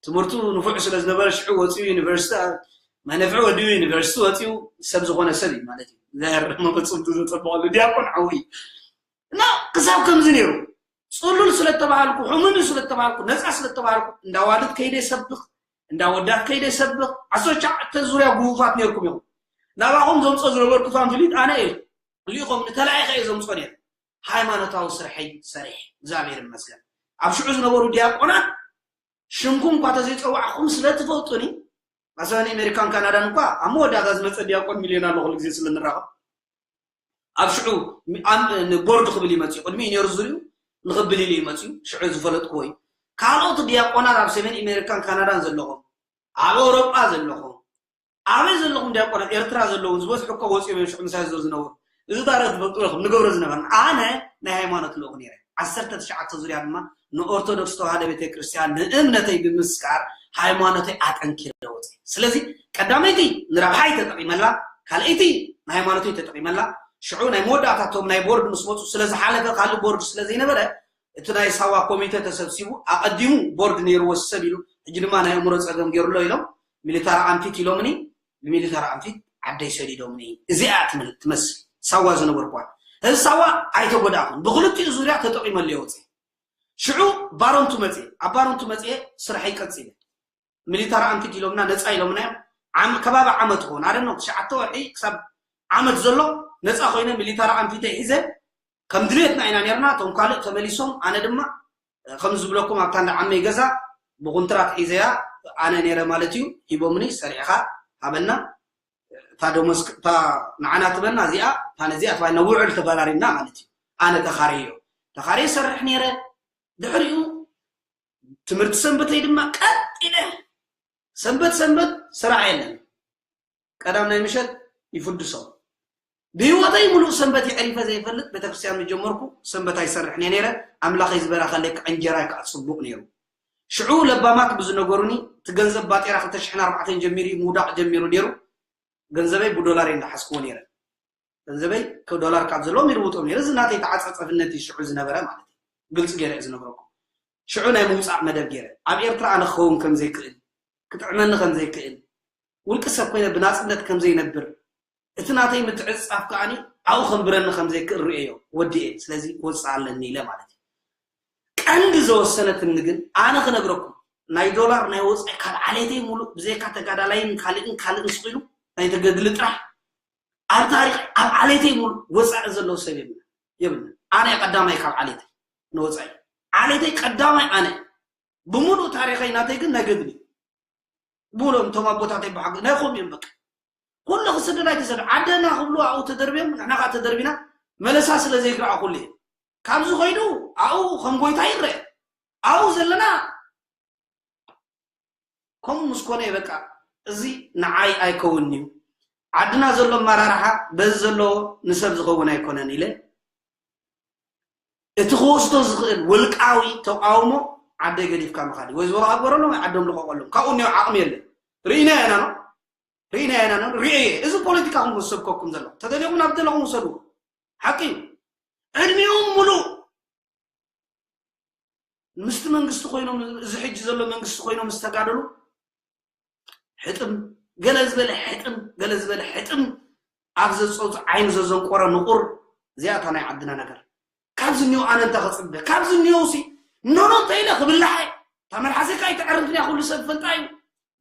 ትምህርቱ ንፉዕ ስለ ዝነበረ ሽዑ ወፂኡ ዩኒቨርሲቲ መነፍዒ ወዲኡ ዩኒቨርሲቲ ወፂኡ ሰብ ዝኾነ ሰብ እዩ ማለት እዩ ዘርመ ፍፁም ዘፀበቐሉ ዲያቆን ሓወይ እና ክሳብ ከምዚ ነይሩ ፅሉል ስለተባሃልኩ ሕሙም እዩ ስለተባሃልኩ ነፃ ስለተባሃልኩ እንዳዋልድ ከይደ ሰብኽ እንዳወዳት ከይደ ሰብኽ ዓሰርተ ትሽዓተ ዙርያ ጉፉፋት ነይርኩም ኢኹም ናባኹም ዘምፆ ዝነበርኩ ፋንፍሊት ኣነ እየ ልኢኾም ንተላኢኸ እየ ዘምፆ ነይሩ ሃይማኖታዊ ስርሐይ ሰሪሕ እግዚኣብሔር ይመስገን ኣብ ሽዑ ዝነበሩ ዲያቆናት ሽምኩም እኳ ተዘይፀዋዕኹም ስለ ትፈልጡኒ ኣብ ሰሜን ኣሜሪካን ካናዳን እኳ ኣብ መወዳእታ ዝመፀ ዲያቆን ሚልዮን ኣሎ ኩሉ ግዜ ስለ ንራኸብ ኣብ ሽዑ ቦርድ ክብል ይመፅኡ ቅድሚ ነሩ ዝሪኡ ንኽብል ኢሉ ይመፅኡ ሽዑ ዝፈለጥክዎ እዩ ካልኦት ዲያቆናት ኣብ ሰሜን ኣሜሪካን ካናዳን ዘለኹም ኣብ ኣውሮጳ ዘለኹም ኣበይ ዘለኹም ዲያቆናት ኤርትራ ዘለዉ ዝበዝሑ እኮ ወፂኦም እዮም ሽዑ ምሳይ ዝነበሩ እዚ ታሪክ ትፈልጡ ኢኹም ንገብሮ ዝነበርና ኣነ ናይ ሃይማኖት ልኡኽ ነይረ ዓሰርተ ትሽዓተ ዙርያ ድማ ንኦርቶዶክስ ተዋህዶ ቤተክርስትያን ንእምነተይ ብምስካር ሃይማኖተይ ኣጠንኪረ ወፂ ስለዚ ቀዳመይቲ ንረብሓይ ተጠቂመላ ካልኣይቲ ንሃይማኖተይ ተጠቂመላ ሽዑ ናይ መወዳእታቶም ናይ ቦርድ ምስ መፁ ስለዝሓለፈ ካልእ ቦርድ ስለዘይነበረ እቲ ናይ ሳዋ ኮሚተ ተሰብሲቡ ኣቐዲሙ ቦርድ ነይርዎ ሰብ ኢሉ ሕጂ ድማ ናይ ኣእምሮ ፀገም ገይሩሎ ኢሎም ሚሊታሪ ኣንፊት ኢሎምኒ ብሚሊታሪ ኣንፊት ዓደይ ሰዲዶምኒ እዚኣ ትመስል ሳዋ ዝነበርኳ እዚ ሳዋ ኣይተጎዳእኹን ብክልቲኡ ዙርያ ተጠቂመሉ የወፅእ ሽዑ ባረንቱ መፅየ ኣብ ባረንቱ መፅየ ስራሐይ ቀፂለ ሚሊታሪ ኣንፊት ኢሎምና ነፃ ኢሎምና እዮም ዓም- ከባቢ ዓመት ኾን ኣደኖ ትሽዓተ ወርሒ ክሳብ ዓመት ዘሎ ነፃ ኮይነ ሚሊታሪ ኣንፊተ ሒዘ ከም ድሌትና ኢና ነርና እቶም ካልእ ተመሊሶም ኣነ ድማ ከም ዝብለኩም ኣብታ እንዳ ዓመይ ገዛ ብኩንትራት ሒዘያ ኣነ ነረ ማለት እዩ ሂቦምኒ ሰሪዕኻ ሃበና እታ ደሞዝ እታ ንዓና ትበና እዚኣ እታ ነዚኣ ተባሂልና ውዕል ተፈራሪምና ማለት እዩ ኣነ ተኻርዮ ተኻርየ ሰርሕ ነረ ድሕሪኡ ትምህርቲ ሰንበተይ ድማ ቀጥ ኢለ ሰንበት ሰንበት ስራሕ የለን ቀዳም ናይ ምሸት ይፍድሶም ብህይወተይ ሙሉእ ሰንበት የዕሪፈ ዘይፈልጥ ቤተክርስትያን ምጀመርኩ ሰንበት ኣይሰርሕን እየ ነይረ ኣምላኸይ ዝበራኸለይ ከዓ እንጀራይ ከዓ ፅቡቅ ነይሩ ሽዑ ለባማት ብዝነገሩኒ እቲ ገንዘብ ባጤራ ክልተ ሽሕን ኣርባዕተን ጀሚሩ ምውዳቅ ጀሚሩ ነይሩ ገንዘበይ ብዶላር እየ እንዳሓዝክዎ ነይረ ገንዘበይ ዶላር ካብ ዘለዎም ይልውጦም ነይረ እዚ ናተይ ተዓፃፀፍነት እዩ ሽዑ ዝነበረ ማለት እዩ ግልፂ ገይረ እየ ዝነግረኩም ሽዑ ናይ ምውፃእ መደብ ገይረ ኣብ ኤርትራ ኣነ ክኸውን ከም ዘይክእል ክጥዕመኒ ከም ዘይክእል ውልቂ ሰብ ኮይነ ብናፅነት ከም ዘይነብር እቲ ናተይ ምትዕፅፃፍ ከዓኒ ኣብኡ ከንብረኒ ከም ዘይክእል ርእየዮ ወዲኤ ስለዚ ክወፅእ ኣለኒ ኢለ ማለት እዩ ቀንዲ ዘወሰነትኒ ግን ኣነ ክነግረኩም ናይ ዶላር ናይ ወፃኢ ካብ ዓሌተይ ሙሉእ ብዘይካ ተጋዳላይን ካልእን ካልእን ስኢሉ ናይ ተገድሊ ጥራሕ ኣብ ታሪክ ኣብ ዓሌተይ ሙሉእ ወፃኢ ዘለዎ ሰብ የብልን የብልን። ኣነ ቀዳማይ ካብ ዓሌተይ ንወፃኢ ዓሌተይ ቀዳማይ ኣነ ብሙሉእ ታሪኸይ ናተይ ግን ናይ ገድሊ ብሎም እቶም ኣቦታተይ ብሓቂ ናይ ኾም እዮም በቃ ኩሉ ክስደድ ኣይተሰደ ዓደና ክብሉ ኣብኡ ተደርብዮም ንሕና ከዓ ተደርቢና መለሳ ስለ ዘይግርዓ ኩሉ እዩ ካብዚ ኮይዱ ኣብኡ ከም ጎይታ ይረአ ኣብኡ ዘለና ከምኡ ምስ ኮነ በቃ እዚ ንዓይ ኣይከውንን'ዩ። ዓድና ዘሎ ኣመራርሓ በዚ ዘለዎ ንሰብ ዝኸውን ኣይኮነን ኢለ እቲ ክወስዶ ዝኽእል ውልቃዊ ተቃውሞ ዓደይ ገዲፍካ ምኻድ እዩ። ወይ ዝበልኻ ግበረሎም ወይ ዓዶም ልቐቐሎም። ካብኡ እኒኦ ዓቕሚ የለን። ርኢናዮ ኢና ነው ርኢናዮ ኢና ነው ርኢየ እዚ ፖለቲካኹም ዝሰብከኩም ዘሎ ተደሊኹም ናብ ዘለኹም ውሰድዎ። ሓቂ እዩ። ዕድሚኦም ሙሉእ ምስቲ መንግስቲ ኮይኖም እዚ ሕጂ ዘሎ መንግስቲ ኮይኖም ዝተጋደሉ ሕጥም ገለ ዝበለ ሕጥም ገለ ዝበለ ሕጥም ኣብ ዘፀውፅ ዓይኑ ዘዘንቆረ ንቁር እዚኣታ ናይ ዓድና ነገር ካብዚ እኒኦ ኣነ እንተ ክፅበ ካብዚ እኒኦ ሲ ኖኖ እንተ ኢለ ክብላሓ እታ መልሓሰካ ኣይተዕርፍንያ ኩሉ ሰብ ፈልጣ እዩ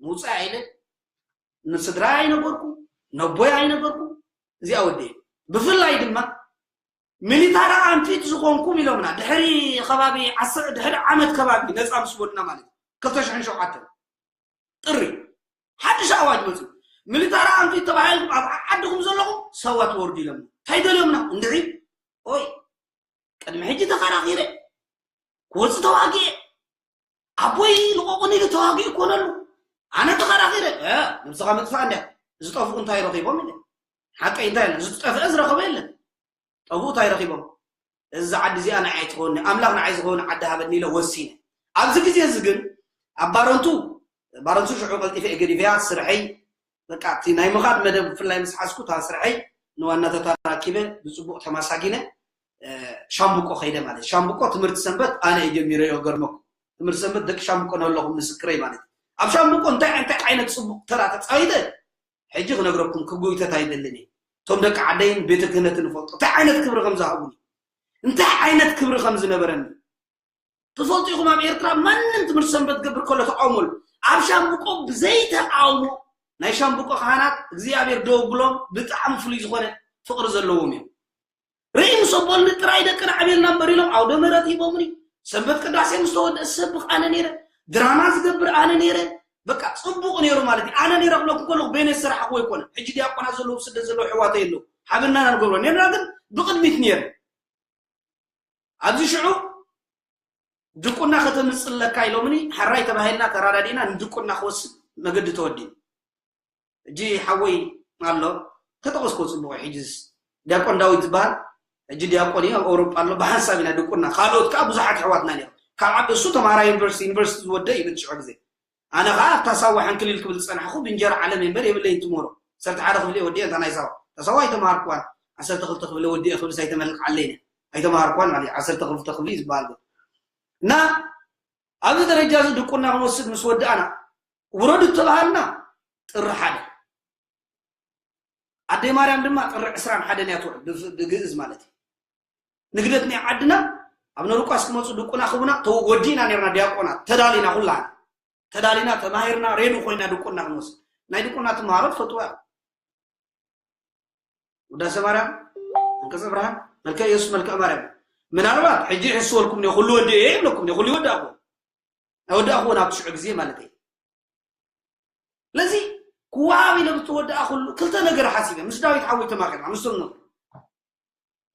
ምውፃእ ኢለ ንስድራ ኣይነበርኩ ነቦይ ኣይነበርኩ እዚኣ ወደ ብፍላይ ድማ ሚሊታሪ ኣንፊት ዝኾንኩም ኢሎምና ድሕሪ ከባቢ ዓስር ድሕሪ ዓመት ከባቢ ነፃ ምስ በሉና ማለት እዩ ክልተ ሽሕን ሸውዓተን ጥሪ ሓድሽ ኣዋጅ መፅኡ ሚሊታሪ ኣንፊት ተባሂልኩም ኣብ ዓድኹም ዘለኹም ሰዋ ትወርዱ ኢሎምና እንታይ ደልዮምና እንድዒ ኦይ ቅድሚ ሕጂ ተኸራኺረ ክወፅእ ተዋጊኤ ኣቦይ ልቐቑኒ ኢሉ ተዋጊኡ ይኮነሉ ኣነ ተኸራኺረ ነብስኻ ምጥፋእ እንድያ ዝጠፍኡ እንታይ ረኺቦም ኢለ ሓቀይ እንታይ ኢለ ዝጠፍአ ዝረኸበ የለን ጠፍኡ እንታይ ረኺቦም እዚ ዓዲ እዚኣ ንዓይ ትኸውን ኣምላኽ ንዓይ ዝኸውን ዓዲ ሃበኒ ኢለ ወሲነ ኣብዚ ግዜ እዚ ግን ኣብ ባረንቱ ባረንቱ ሽዑ ቀልጢፈ እየ ገዲፈያ ስርሐይ በቃ እቲ ናይ ምኻድ መደብ ብፍላይ ምስ ሓዝኩ እታ ስርሐይ ንዋናተታ ራኪበ ብፅቡቕ ተማሳጊነ ሻምብቆ ከይደ ማለት ሻምብቆ ትምህርቲ ሰንበት ኣነ እዩ ጀሚረዮ ገርመኩም ትምህርቲ ሰንበት ደቂ ሻምብቆ ነለኹም ምስክረይ ማለት ኣብ ሻምብቆ እንታይ እንታይ ዓይነት ፅቡቕ ተራ ተፃዊተ ሕጂ ክነግረኩም ክጉይተት ኣይደልን እየ እቶም ደቂ ዓደይን ቤተ ክህነትን ይፈልጡ እንታይ ዓይነት ክብሪ ከም ዝሃቡኒ እንታይ ዓይነት ክብሪ ከም ዝነበረኒ ትፈልጡ ኢኹም ኣብ ኤርትራ ማንም ትምህርቲ ሰንበት ገብር ከሎ ተቃውሞሉ ኣብ ሻምብቆ ብዘይ ተቃውሞ ናይ ሻምብቆ ካህናት እግዚኣብሔር ደወግሎም ብጣዕሚ ፍሉይ ዝኾነ ፍቅሪ ዘለዎም እዮም ርእይ ምስ ኣቦልኒ ጥራይ ደቅና ዕቤልና እምበር ኢሎም ኣውደ ምህረት ሂቦምኒ ሰንበት ቅዳሴ ምስ ተወድአ ዝሰብኽ ኣነ ነይረ ድራማ ዝገብር ኣነ ነይረ በቃ ፅቡቅ ነይሩ ማለት እዩ ኣነ ነይረ ክብለኩም ከለኩ በይነ ዝሰራሕኩዎ ኣይኮነ ሕጂ ዲያቆናት ዘለዉ ስደት ዘለዉ ሕዋተይ ኣለዉ ሓበናና ንገብሮ ነርና ግን ብቅድሚት ነይረ ኣብዚ ሽዑ ድቁና ከተምፅእ ኣለካ ኢሎምኒ ሕራይ ተባሂልና ተራዳዲእና ንድቁና ክወስድ መገዲ ተወዲኡ ሕጂ ሓወይ ኣሎ ተጠቐስኮ ፅቡቅ ሕጅስ ዲያቆን ዳዊት ዝበሃል ሕጂ ዲያቆን እዩ ኣብ ኣውሮጳ ኣሎ ብሓንሳብ ኢና ድቁና ካልኦት ከዓ ብዙሓት ኣሕዋትና ነይሮም ካብ ዓቢ እሱ ተምሃራይ ዩኒቨርሲቲ ዩኒቨርሲቲ ዝወደ እዩ በቲ ሽዑ ግዜ ኣነ ከዓ ኣብታ ሳዋ ሓንክሊል ክብል ዝፀናሕኹ ብእንጀራ ዓለም እምበር የብለይን ትምህሮ ዓሰርተ ሓደ ክፍሊ ወዲአ እታ ናይ ሳዋ እታ ሳዋ ኣይተምሃርኩዋን ዓሰርተ ክልተ ክፍሊ ወዲአ ክብልስ ኣይተመልክዓለይነ ኣይተምሃርኩዋን ማለት እዩ ዓሰርተ ክልተ ክፍሊ ዝበሃል ግን እና ኣብዚ ደረጃ እዚ ድቁና ክንወስድ ምስ ወዳእና ውረዱ እተባሃልና ጥሪ ሓደ ኣደይ ማርያም ድማ ጥሪ ዕስራን ሓደን እያ ትውዕል ብግእዝ ማለት እዩ ንግደት ናይ ዓድና ኣብ ነሩቋስ ክመፁ ድቁና ክቡና ወዲእና ነርና ዲያቆናት ተዳሊና ኩላና ተዳሊና ተማሂርና ሬዲ ኮይና ድቁና ክንወስድ ናይ ድቁና ትምሃሮ ትፈልጥዋ ውዳሴ ማርያም፣ ኣንቀጸ ብርሃን፣ መልክዕ ኢየሱስ፣ መልክዕ ማርያም። ምናልባት ሕጂ ይሕስወልኩም እየ፣ ኩሉ ወዲኤ እየ ይብለኩም እየ፣ ኩሉ ይወዳእኩዎ። ኣይወዳእኩዎን ኣብቲ ሽዑ ግዜ ማለት እየ። ስለዚ ክወሃብ ኢለ ብትወድኣ ኩሉ ክልተ ነገር ሓሲበ፣ ምስ ዳዊት ሓወይ ተማኺርና፣ ምስቶም ነብሩ።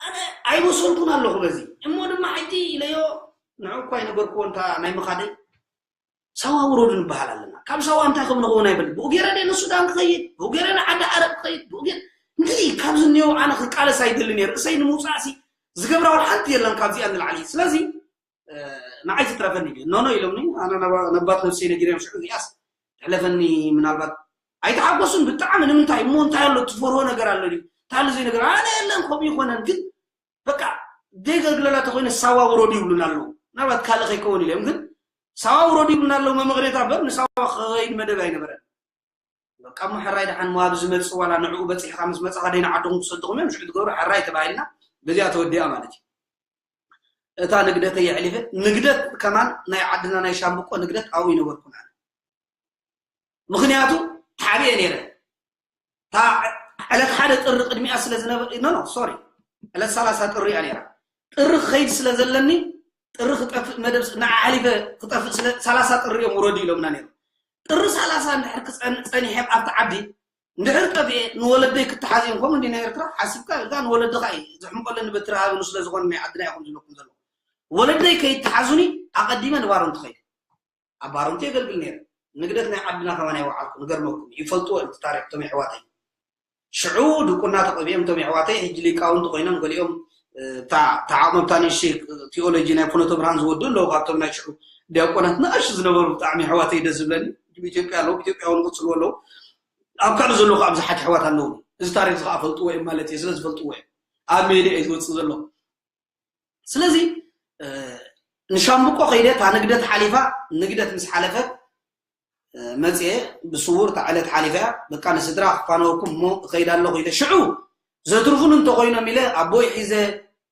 ኣነ ኣይበሰልኩን ኣለኹ በዚ። እሞ ድማ ሕጂ ኢለዮ፣ ንዑ እኳ ኣይነገርኩዎ እንታ ናይ ምኻደይ። ሳዋ ውረዱ ንበሃል ኣለና። ካብ ሳዋ እንታይ ከም ንኸውን ኣይፈልጥ። ብኡ ገይረ ድየ ንሱዳን ክኸይድ? ብኡ ገይረ ንዓዲ ዓረብ ክኸይድ? ብኡ ገይረ እንታይ ካብዚ እኒኦ ኣነ ክቃለስ ኣይደልን እየ። ርእሰይ ንምውፃእሲ ዝገብራ ዋላ ሓንቲ የለን ካብዚኣ ንላዕሊ። ስለዚ ንዓይ ዝትረፈኒ ግን ኖኖ ኢሎምኒ። ኣነ ነባት ነብሰይ ነጊረዮም ሽዑ እዚኣስ ትሕለፈኒ ምናልባት ኣይተሓጎሱን ብጣዕሚ ንምንታይ እሞ እንታይ ኣሎ ትፈርሆ ነገር ኣሎ ድዩ? እንታይ ኣሎ ዘይነገር ኣነ የለን ከምኡ ይኾነን ግን በቃ ደይ ገልግለላ ተኮይነ ሳዋ ውረዱ ይብሉና ኣለዉ። ምናልባት ካልእ ከይከውን ኢለ እዮም ግን ሳዋ ውረዱ ይብሉና ኣለዉ መመቕኔታ እምበር ንሳዋ ክኸይድ መደብ ኣይነበረን። በቃ እሞ ሕራይ ደሓን ሞ ኣብዚ መጽእ ዋላ ንዕኡ በጺሕካ ምስ መጻኻ ደይ ንዓድኹም ክሰድኹም እዮም ሽዑ ትገብሩ ሕራይ ተባሂልና በዚኣ ተወዲኣ ማለት እዩ። እታ ንግደተይ የሕሊፈ። ንግደት ከማን ናይ ዓድና ናይ ሻምብቆ ንግደት ኣብኡ ይነበርኩን ኣነ። ምኽንያቱ ተሓቢኤ ነይረ። እታ ዕለት ሓደ ጥሪ ቅድሚኣ ስለ ዝነበረ፣ ኖ፣ ኖ፣ ሶሪ፣ ዕለት ሰላሳ ጥሪ እያ ነይራ። ጥሪ ክኸይድ ስለ ዘለኒ፣ ጥሪ ክጠፍእ መደብ ስ-፣ ንዓ ሓሊፈ ክጠፍእ ስለ፣ ሰላሳ ጥሪ እዮም ውረዱ ኢሎምና ነይሮም። ጥሪ ሰላሳ እንድሕር ክፀን-፣ ፀኒሐ ኣብቲ ዓዲ፣ እንድሕር ጠፊኤ ንወለደይ ክተሓዝዮም፣ ከምኡ እንዲ ናይ ኤርትራ ሓሲብካ፣ እዛ ንወለድኻ እዩ ዝሕምቆለኒ በትሪ ሃብኑ ስለ ዝኾነ ናይ ዓድና ኢኹም ዝብለኩም ዘለኹ። ወለደይ ከይተሓዙኒ ኣቐዲመ ንባሮንቱ ኸይደ። ኣብ ባሮንቱ የገልግል ነይረ። ንግደት ናይ ዓድና ከማን ኣይወዓልኩ፣ ንገርመኩም፣ ይፈልጥዎ እዮም እቲ ታሪኽ እቶም የሕዋተይ። ሽዑ ድቁና ተቐቢኦም እቶም የሕዋተይ፣ ሕጂ ሊቃውንቲ ኮይኖም፣ ገሊኦም፣ እ፣ እታ፣ እታ ዓቕሚ እታ ንእሽተይ ቲኦሎጂ ናይ ፍኖተ ብርሃን ዝወዱ ኣለዉ፣ ካብቶም ናይ ሽዑ ዲያቆናት ንኣሽቱ ዝነበሩ ብጣዕሚ የሕዋተይ ደስ ዝብለኒ። ኢትዮጵያ ኣለዉ፣ ኢትዮጵያ እውን ይቕጽልዎ ኣለዉ። ኣብ ካልእ ዘለዉ ከዓ ብዙሓት የሕዋት ኣለዉ። እዚ ታሪኽ እዚ ከዓ ፈልጥዎ እዮም ማለት እየ፣ ስለ ዝፈልጥዎ እዮም። ኣብ ሜድያ እዩ ዝወጽእ ዘሎ። ስለዚ፣ እ፣ ንሻምብቆ ከይደ፣ እታ ንግደት ሓሊፋ፣ ንግደት ምስ ሓለፈት፣ እ፣ መጽየ ብስውር እታ ዕለት ሓሊፋ እያ። በቃ ንስድራ ክፋነወኩም እሞ እኸይድ ኣለኹ ኢለ። ሽዑ ዘትርፉኒ እንተኾይኖም ኢለ ኣቦይ ሒዘ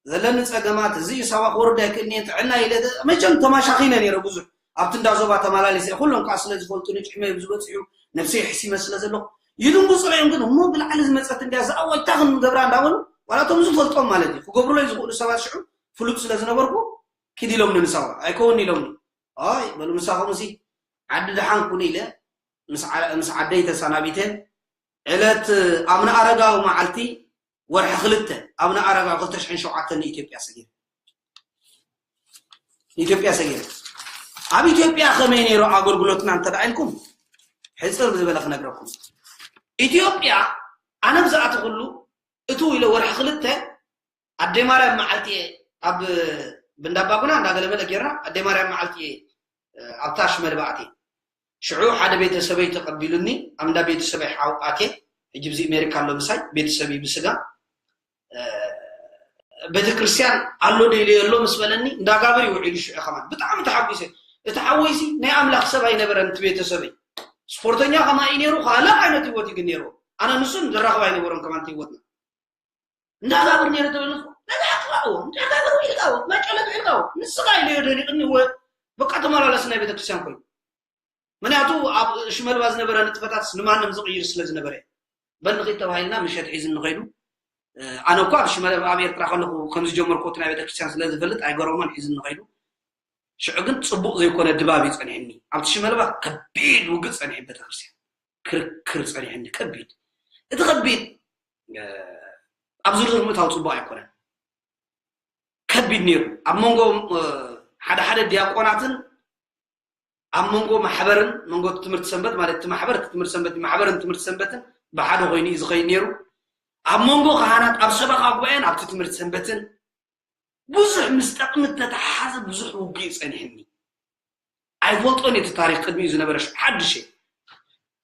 ዘለኒ ጸገማት፣ እዚ እዩ ሳዋ ክወርድ ኣይክእልን'የ፣ ጥዕና ኢለ፣ መቸም ተማሻኺነ ነይረ ብዙሕ። ኣብቲ እንዳ ዞባ ተመላሊሰ፣ ኩሎም ከኣ ስለ ዝፈልጡኒ ጭሕመ እዩ ዝበጽሑ፣ ነብሰይ ሕሲመ ስለ ዘለኹ። ይድንጉጹ እዮም ግን፣ እሞ ብላዕሊ ዝመጸት እንድያ፣ እዛ ኣዋጅ እንታይ ክንገብራ እንዳበሉ፣ ዋላ እቶም ዝፈልጦም ማለት እዩ፣ ክገብሩለይ ዝኽእሉ ሰባት ሽዑ ፍሉጥ ስለ ዝነበርኩ፣ ኪድ ኢሎምኒ ንሳዋ፣ ኣይከውን'ዩ ኢሎምኒ። ኣይ፣ በሉ ምሳኹምሲ ዓዲ ደሓን ኩኑ ኢለ፣ ምስ ዓ-፣ ምስ ዓደይ ተሰናቢተ፣ ዕለት ኣብነ ኣረጋዊ መዓልቲ ወርሒ ክልተ ኣብነ ኣረጋዊ ክልተ ሽሕን ሸውዓተን ንኢትዮጵያ ሰጊረ። ንኢትዮጵያ ሰጊረ። ኣብ ኢትዮጵያ ከመይ ነይሩ ኣገልግሎትና እንተ ደኣ ኢልኩም፣ ሕጽር ብዝበለ ክነግረኩም። ኢትዮጵያ ኣነ ብዝኣተኹሉ እትው ኢለ ወርሒ ክልተ ኣደ ማርያም መዓልቲ እየ ኣብ ብንዳባጉና እንዳገለመለ ጌርና ኣደ ማርያም መዓልቲ እየ ኣብታ ሽመልባ ኣትየ። ሽዑ ሓደ ቤተሰበይ ተቐቢሉኒ፣ ኣብ እንዳ ቤተሰበይ ሓው ኣትየ። ሕጂ ብዚ ኣሜሪካ ኣሎ ምሳይ፣ ቤተሰብ እዩ ብስጋ። እ፣ ቤተክርስትያን ኣሎ ዶ ኢለዮ፣ ኣሎ ምስ በለኒ፣ እንዳጋብር እዩ ውዒሉ ሽዑ ከማን። ብጣዕሚ ተሓጒሰ። እቲ ሓወይሲ ናይ ኣምላኽ ሰብ ኣይነበረን፣ እቲ ቤተሰበይ። ስፖርተኛ ከማ እዩ ነይሩ፣ ካልእ ዓይነት ህይወት እዩ ግን ነይሩ። ኣነ ንሱን ዘራኽብ ኣይነበሮን ከማን እቲ ህይወትና። እንዳጋብር ነይረ ተበልኩ፣ ነዛ ኣጥፋእዎ፣ እንዳጋብር ኢልካዎ፣ መጨለጥ ኢልካዎ። ንስኻ ኢለዮ ደኒቕኒ፣ ወ-፣ በቃ ተመላለስ ናይ ቤተክርስትያን ኮይኑ። ምክንያቱ ኣብ ሽመልባ ዝነበረ ንጥፈታትስ ንማንም ዝቕይር ስለ ዝነበረ። በል ንኺድ ተባሂልና ምሸት ሒዝኒ ኸይዱ። እ፣ ኣነ እኳ ኣብ ሽመልባ ኣብ ኤርትራ ከለኹ ከም ዝጀመርኩ እቲ ናይ ቤተክርስትያን ስለ ዝፈልጥ ኣይገረሞን፣ ሒዝኒ ኸይዱ። ሽዑ ግን ጽቡቕ ዘይኮነ ድባብ እዩ ጸኒሕኒ። ኣብቲ ሽመልባ ከቢድ ውግእ ጸኒሑ ቤተክርስትያን። ክርክር ጸኒሕኒ ከቢድ። እቲ ከቢድ፣ እ፣ ኣብ ዝርዝር ምእታው ጽቡቕ ኣይኮነን። ከቢድ ነይሩ። ኣብ መንጎ፣ እ፣ ሓደ ሓደ ዲያቆናትን ኣብ መንጎ ማሕበርን፣ መንጎ እቲ ትምህርቲ ሰንበት ማለት እቲ ማሕበር እቲ ትምህርቲ ሰንበት፣ ማሕበርን ትምህርቲ ሰንበትን ብሓደ ኮይኑ እዩ ዝኸይድ ነይሩ። ኣብ መንጎ ካህናት ኣብ ሰበኻ ጉባኤን ኣብቲ ትምህርቲ ሰንበትን ብዙሕ ምስ ጠቕሚ እተተሓሓዘ ብዙሕ ውግእ እዩ ጸኒሕኒ። ኣይፈልጦን እቲ ታሪኽ ቅድሚኡ ዝነበረ ሽ-፣ ሓድሽ እየ።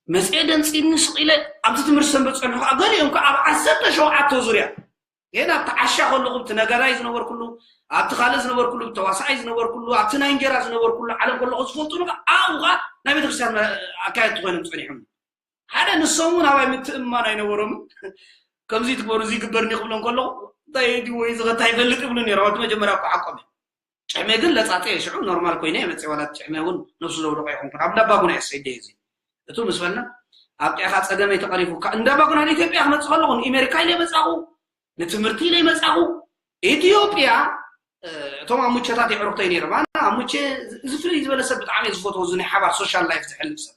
መጽኤ ደንጺኒ ስቕ ኢለ ኣብቲ ትምህርቲ ሰንበት ጸንሑ ከኣ ገሊኦም ከኣ ኣብ ዓሰርተ ሸውዓተ ዙርያ። ግን ኣብቲ ዓሻ ከለኹ፣ ኣብቲ ነጋዳይ ዝነበርኩሉ፣ ኣብቲ ካልእ ዝነበርኩሉ፣ ተዋሳኣይ ዝነበርኩሉ፣ ኣብቲ ናይ እንጀራ ዝነበርኩሉ ዓለም ከለኹ ዝፈልጡኒ ከኣ ኣብኡ ከኣ ናይ ቤተክርስትያን ኣካየድቲ ኮይኖም ጸኒሖም። ሓደ ንሶም እውን ኣባይ ምትእምማን ኣይነበሮምን። ከምዚ ትግበሩ፣ እዚ ይግበርኒ ክብሎም ከለኹ፣ እንታይ ድዩ ወይ ዝኸታ ይፈልጥ ይብሉ ነይሮም። ኣብቲ መጀመርያ እኮ ሓቆም እዮም። ጭሕመ ግን ለጻጸ እየ። ሽዑ ኖርማል ኮይነ እየ መጽእ። ዋላ እቲ ጭሕመ እውን ነብሱ ዘውደቆ ኣይኮንኩን። ኣብ እንዳባጉና እየ ሰይደ እዚ። እቱ ምስ በልና፣ ኣብ ጢኣኻ ጸገመይ ተቐሪፉ። ካብ እንዳባጉና ንኢትዮጵያ ክመጽእ ከለኹ፣ ንኤሜሪካ ኢለ መጻኹ፣ ንትምህርቲ ኢለ መጻኹ። ኢትዮጵያ፣ እ፣ እቶም ኣሙቸታት የዕሩኽተይ ነይሮም። ኣነ ኣሙቸ፣ እዚ ፍልይ ዝበለ ሰብ ብጣዕሚ እየ ዝፈትዎ፣ እዚ ናይ ሓባር ሶሻል ላይፍ ዝሕልፍ ሰብ።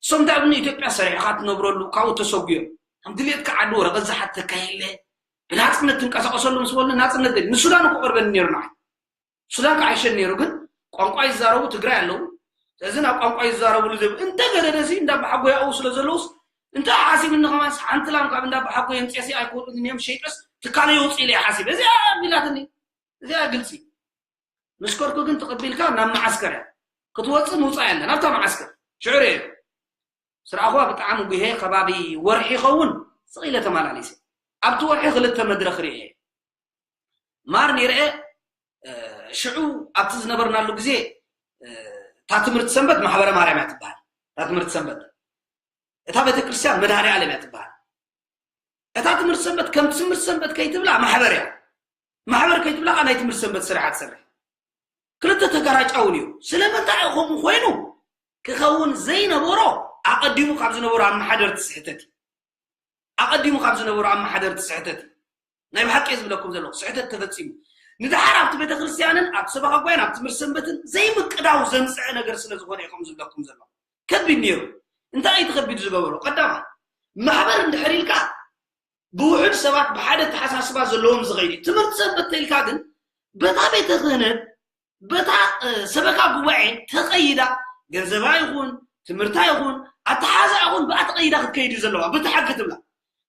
እሶም እንታይ ኣብኒ ኢትዮጵያ ሰሪሕኻ ትነብረሉ፣ ካብኡ ተሰጉዮም። ከም ድሌትካ ዓዲ ወረቐት ዝሓተካ የለ፣ ብናጽነት ትንቀሳቐሰሉ ምስ በሉኒ፣ ናጽነት ደልዩ። ንሱዳን እኮ ቀርበኒ ነይሩ ንዓይ። ሱዳን ክዓይሸን ነይሩ፣ ግን ቋንቋ ይዛረቡ ትግራይ ኣለዉ። ስለዚ ናብ ቋንቋ ይዛረብሉ ዘብ-፣ እንተ ገደደ እዚ እንዳ በሓጎይ ኣብኡ ስለ ዘለዉስ፣ እንተ ሓሲብኒ ከማንስ ሓንቲ ላም ካብ እንዳ በሓጎይ ኣምፅኤሲ ኣይክወጡን እዮም ሸይጠስ ትካለይ የውፅእ ኢለ እየ ሓሲበ። እዚኣ ኣቢላትኒ። እዚኣ ግልፂ። ምስ ከድኩ ግን ተቐቢልካ ናብ መዓስከር እያ። ክትወፅእ ምውፃእ የለን፣ ኣብታ መዓስከር። ሽዑ ርኤ። ስራእኹዋ ብጣዕሚ ጉሄ፣ ከባቢ ወርሒ ይኸውን፣ ስቕ ኢለ ተመላሊሰ። ኣብቲ ወርሒ ክልተ መድረኽ ርኤ። ማር ነይረ፣ እ፣ ሽዑ ኣብቲ ዝነበርናሉ ግዜ፣ እ፣ እታ ትምህርቲ ሰንበት ማሕበረ ማርያም እያ ትበሃል። እታ ትምህርቲ ሰንበት። እታ ቤተክርስትያን መድኃኔ ዓለም እያ ትበሃል። እታ ትምህርቲ ሰንበት ከም ትምህርቲ ሰንበት ከይትብላ ማሕበር እያ። ማሕበር ከይትብላ ከዓ ናይ ትምህርቲ ሰንበት ስራሓ ትሰርሕ። ክልተ ተጋራጫውን እዩ። ስለምንታይ እዩ ከምኡ ኮይኑ? ክኸውን ዘይነበሮ ኣቐዲሙ ካብ ዝነበሩ ኣመሓደርቲ ስሕተት እዩ። ኣቐዲሙ ካብ ዝነበሩ ኣመሓደርቲ ስሕተት እዩ። ናይ ብሓቂ ዝብለኩም ዘለኹ ስሕተት ተፈፂሙ። ንድሓር ኣብቲ ቤተክርስትያንን ኣብቲ ሰበኻ ጉባኤን ኣብ ትምህርቲ ሰንበትን ዘይምቅዳው ዘምፅዐ ነገር ስለ ዝኾነ እዩ ከም ዝብለኩም ዘለኹ። ከቢድ ነይሩ። እንታይ እዩ እቲ ከቢድ ዝገበሮ? ቀዳማይ ማሕበር እንድሕር ኢልካ ብውሑድ ሰባት ብሓደ ተሓሳስባ ዘለዎም ዝኸይድ እዩ። ትምህርቲ ሰንበት ተኢልካ ግን በታ ቤተ ክህነት በታ ሰበካ ጉባኤ ተቐይዳ ገንዘባ ይኹን ትምህርታ ይኹን ኣተሓዛ ይኹን ብኣ ተቐይዳ ክትከይድ እዩ ዘለዋ። በቲ ሕጊ ትብላ።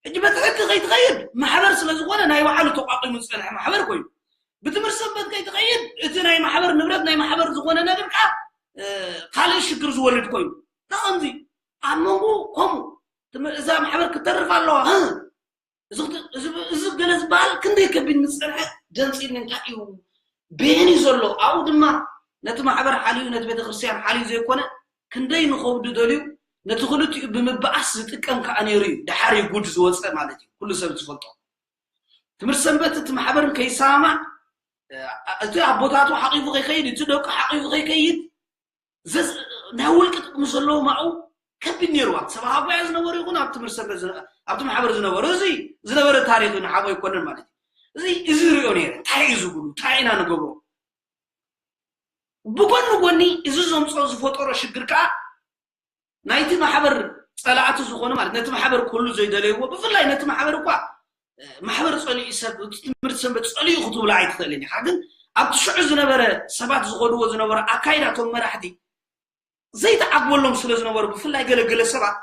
ሕጂ በቲ ሕጊ ከይትኸይድ ማሕበር ስለ ዝኾነ ናይ ባዕሉ ተቋቂሙ ዝፀንሐ ማሕበር ኮይኑ ብትምህርቲ ሰንበት ከይትኸይድ እቲ ናይ ማሕበር ንብረት ናይ ማሕበር ዝኾነ ነገር ከዓ ካልእ ሽግር ዝወልድ ኮይኑ ከምዚ ኣብ መንጎ ከምኡ እዛ ማሕበር ክተርፍ ኣለዋ እዚ ገለ ዝበሃል ክንደይ ከቢድ ንፀንሐ ደንፂኒ እንታይ እዩ ቤኒ ዘሎ ኣብኡ ድማ ነቲ ማሕበር ሓልዩ ነቲ ቤተክርስትያን ሓልዩ ዘይኮነ ክንደይ ንኸብዱ ደልዩ ነቲ ክልቲኡ ብምበኣስ ዝጥቀም ከዓ ነይሩ እዩ። ድሓር እዩ ጉድ ዝወፀ ማለት እዩ። ኩሉ ሰብ ዝፈልጦ ትምህርቲ ሰንበት እቲ ማሕበርን ከይሰማማዕ እቲ ኣቦታቱ ሓቂፉ ከይከይድ እቲ ደቁ ሓቂፉ ከይከይድ ናይ ውልቂ ጥቅሚ ዘለዎ ማኡ ከቢድ ነይሩ ኣብ ሰብኣዊ ጉባኤ ዝነበሩ ይኹን ኣብ ትምህርቲ ሰንበት ኣብቲ ማሕበር ዝነበሩ እዚ ዝነበረ ታሪክ ንሓቆ ይኮነን ማለት እዩ። እዚ እዚ ሪኦ ነይረ እንታይ እዩ ዝብሉ እንታይ ኢና ንገብሮ ብጎኒ ጎኒ እዚ ዘምፅኦ ዝፈጠሮ ሽግር ከዓ ናይቲ ማሕበር ፀላእቲ ዝኾኑ ማለት ነቲ ማሕበር ክህሉ ዘይደለይዎ ብፍላይ ነቲ ማሕበር እኳ ማሕበር ፀሊኡ ሰብ ትምህርቲ ሰንበት ፀሊኡ ክትብሎ ኣይትኽእልን ኢኻ ግን ኣብቲ ሽዑ ዝነበረ ሰባት ዝኸድዎ ዝነበረ ኣካይዳ እቶም መራሕቲ ዘይተዓግበሎም ስለ ዝነበሩ ብፍላይ ገለገለ ሰባት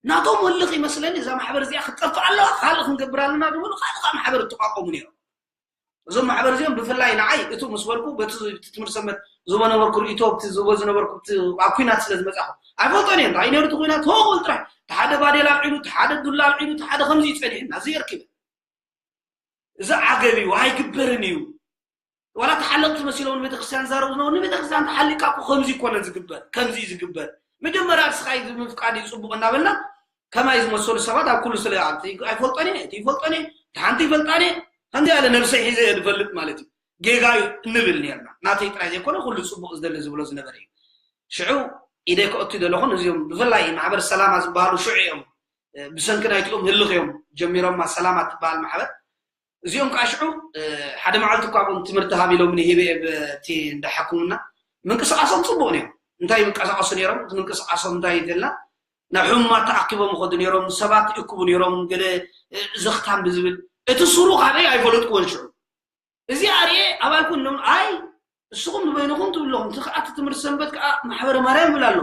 ናቶም ወልኽ ይመስለኒ እዛ ማሕበር እዚኣ ክትጠፍእ ኣለዋ ካልእ ክንገብር ኣለና ዝብሉ ካልእ ከዓ ማሕበር እተቋቆሙ ነይሮም እዞም ማሕበር እዚኦም ብፍላይ ንዓይ እቱ ምስ በልኩ በቲ ትምህርቲ ሰንበት ዝቦ ነበርኩ ርእቶ እቲ ዝቦ ዝነበርኩ ኣብ ኩናት ስለ ዝመፃኹ ኣይፈልጦን እየ እንታይ ነሩ እቲ ኩናት ሆ ክብል ጥራሕ ተሓደ ባዴላ ኣልዒሉ ተሓደ ዱላ ኣልዒሉ ተሓደ ከምዚ ይፀኒሑ ናዚ የርኪበ እዚ ዓገብ እዩ ኣይግበርን እዩ ዋላ ተሓለቕቲ መሲሎም ንቤተክርስትያን ዛረቡ ዝነበሩ ንቤተክርስትያን ተሓሊቃ እኮ ከምዚ ይኮነ ዝግበር ከምዚ እዩ ዝግበር መጀመርያ እስኻ እዩ ምፍቃድ እዩ ፅቡቅ እናበልና ከማይ ዝመሰሉ ሰባት ኣብ ኩሉ ስለ ኣብቲ ኣይፈልጦን እየ እቲ ይፈልጦን እየ እቲ ሓንቲ ይፈልጣን እየ ከምዚ ያለ ነብሰይ ሒዘ እየ ዝፈልጥ ማለት እዩ ጌጋ እዩ እንብል ነርና ናተይ ጥራይ ዘይኮነ ኩሉ ፅቡቅ ዝደሊ ዝብሎ ዝነበረ እዩ ሽዑ ኢደይ ከእቱ ዘለኹን እዚኦም ብፍላይ ማሕበር ሰላማ ዝበሃሉ ሽዑ እዮም ብሰንኪ ናይቲኦም ህልኽ እዮም ጀሚሮማ ሰላማ ትበሃል ማሕበር እዚኦም ከዓ ሽዑ ሓደ መዓልቲ እኳ ኣብኦም ትምህርቲ ሃብ ኢሎምኒ ሂበ እየ በቲ እንዳሓኩምና ምንቅስቃሶም ፅቡቅ ነይሩ እንታይ ይንቀሳቀሱ ነይሮም እቲ ምንቅስቃሶም እንታይ ይተልና ናብ ሕሙማት ተኣኪቦም ይኸዱ ነይሮም ሰባት ይእክቡ ነይሮም ገለ ዘኽታም ብዝብል እቲ ስሩ ካበይ ኣይፈለጥኩዎን ሽዑ እዚ ኣርኤ ኣባልኩ ኣለውን ኣይ እስኹም ንበይንኹም ትብለኹም እቲ ከዓ እቲ ትምህርቲ ሰንበት ከዓ ማሕበረ ማርያም ይብል ኣሎ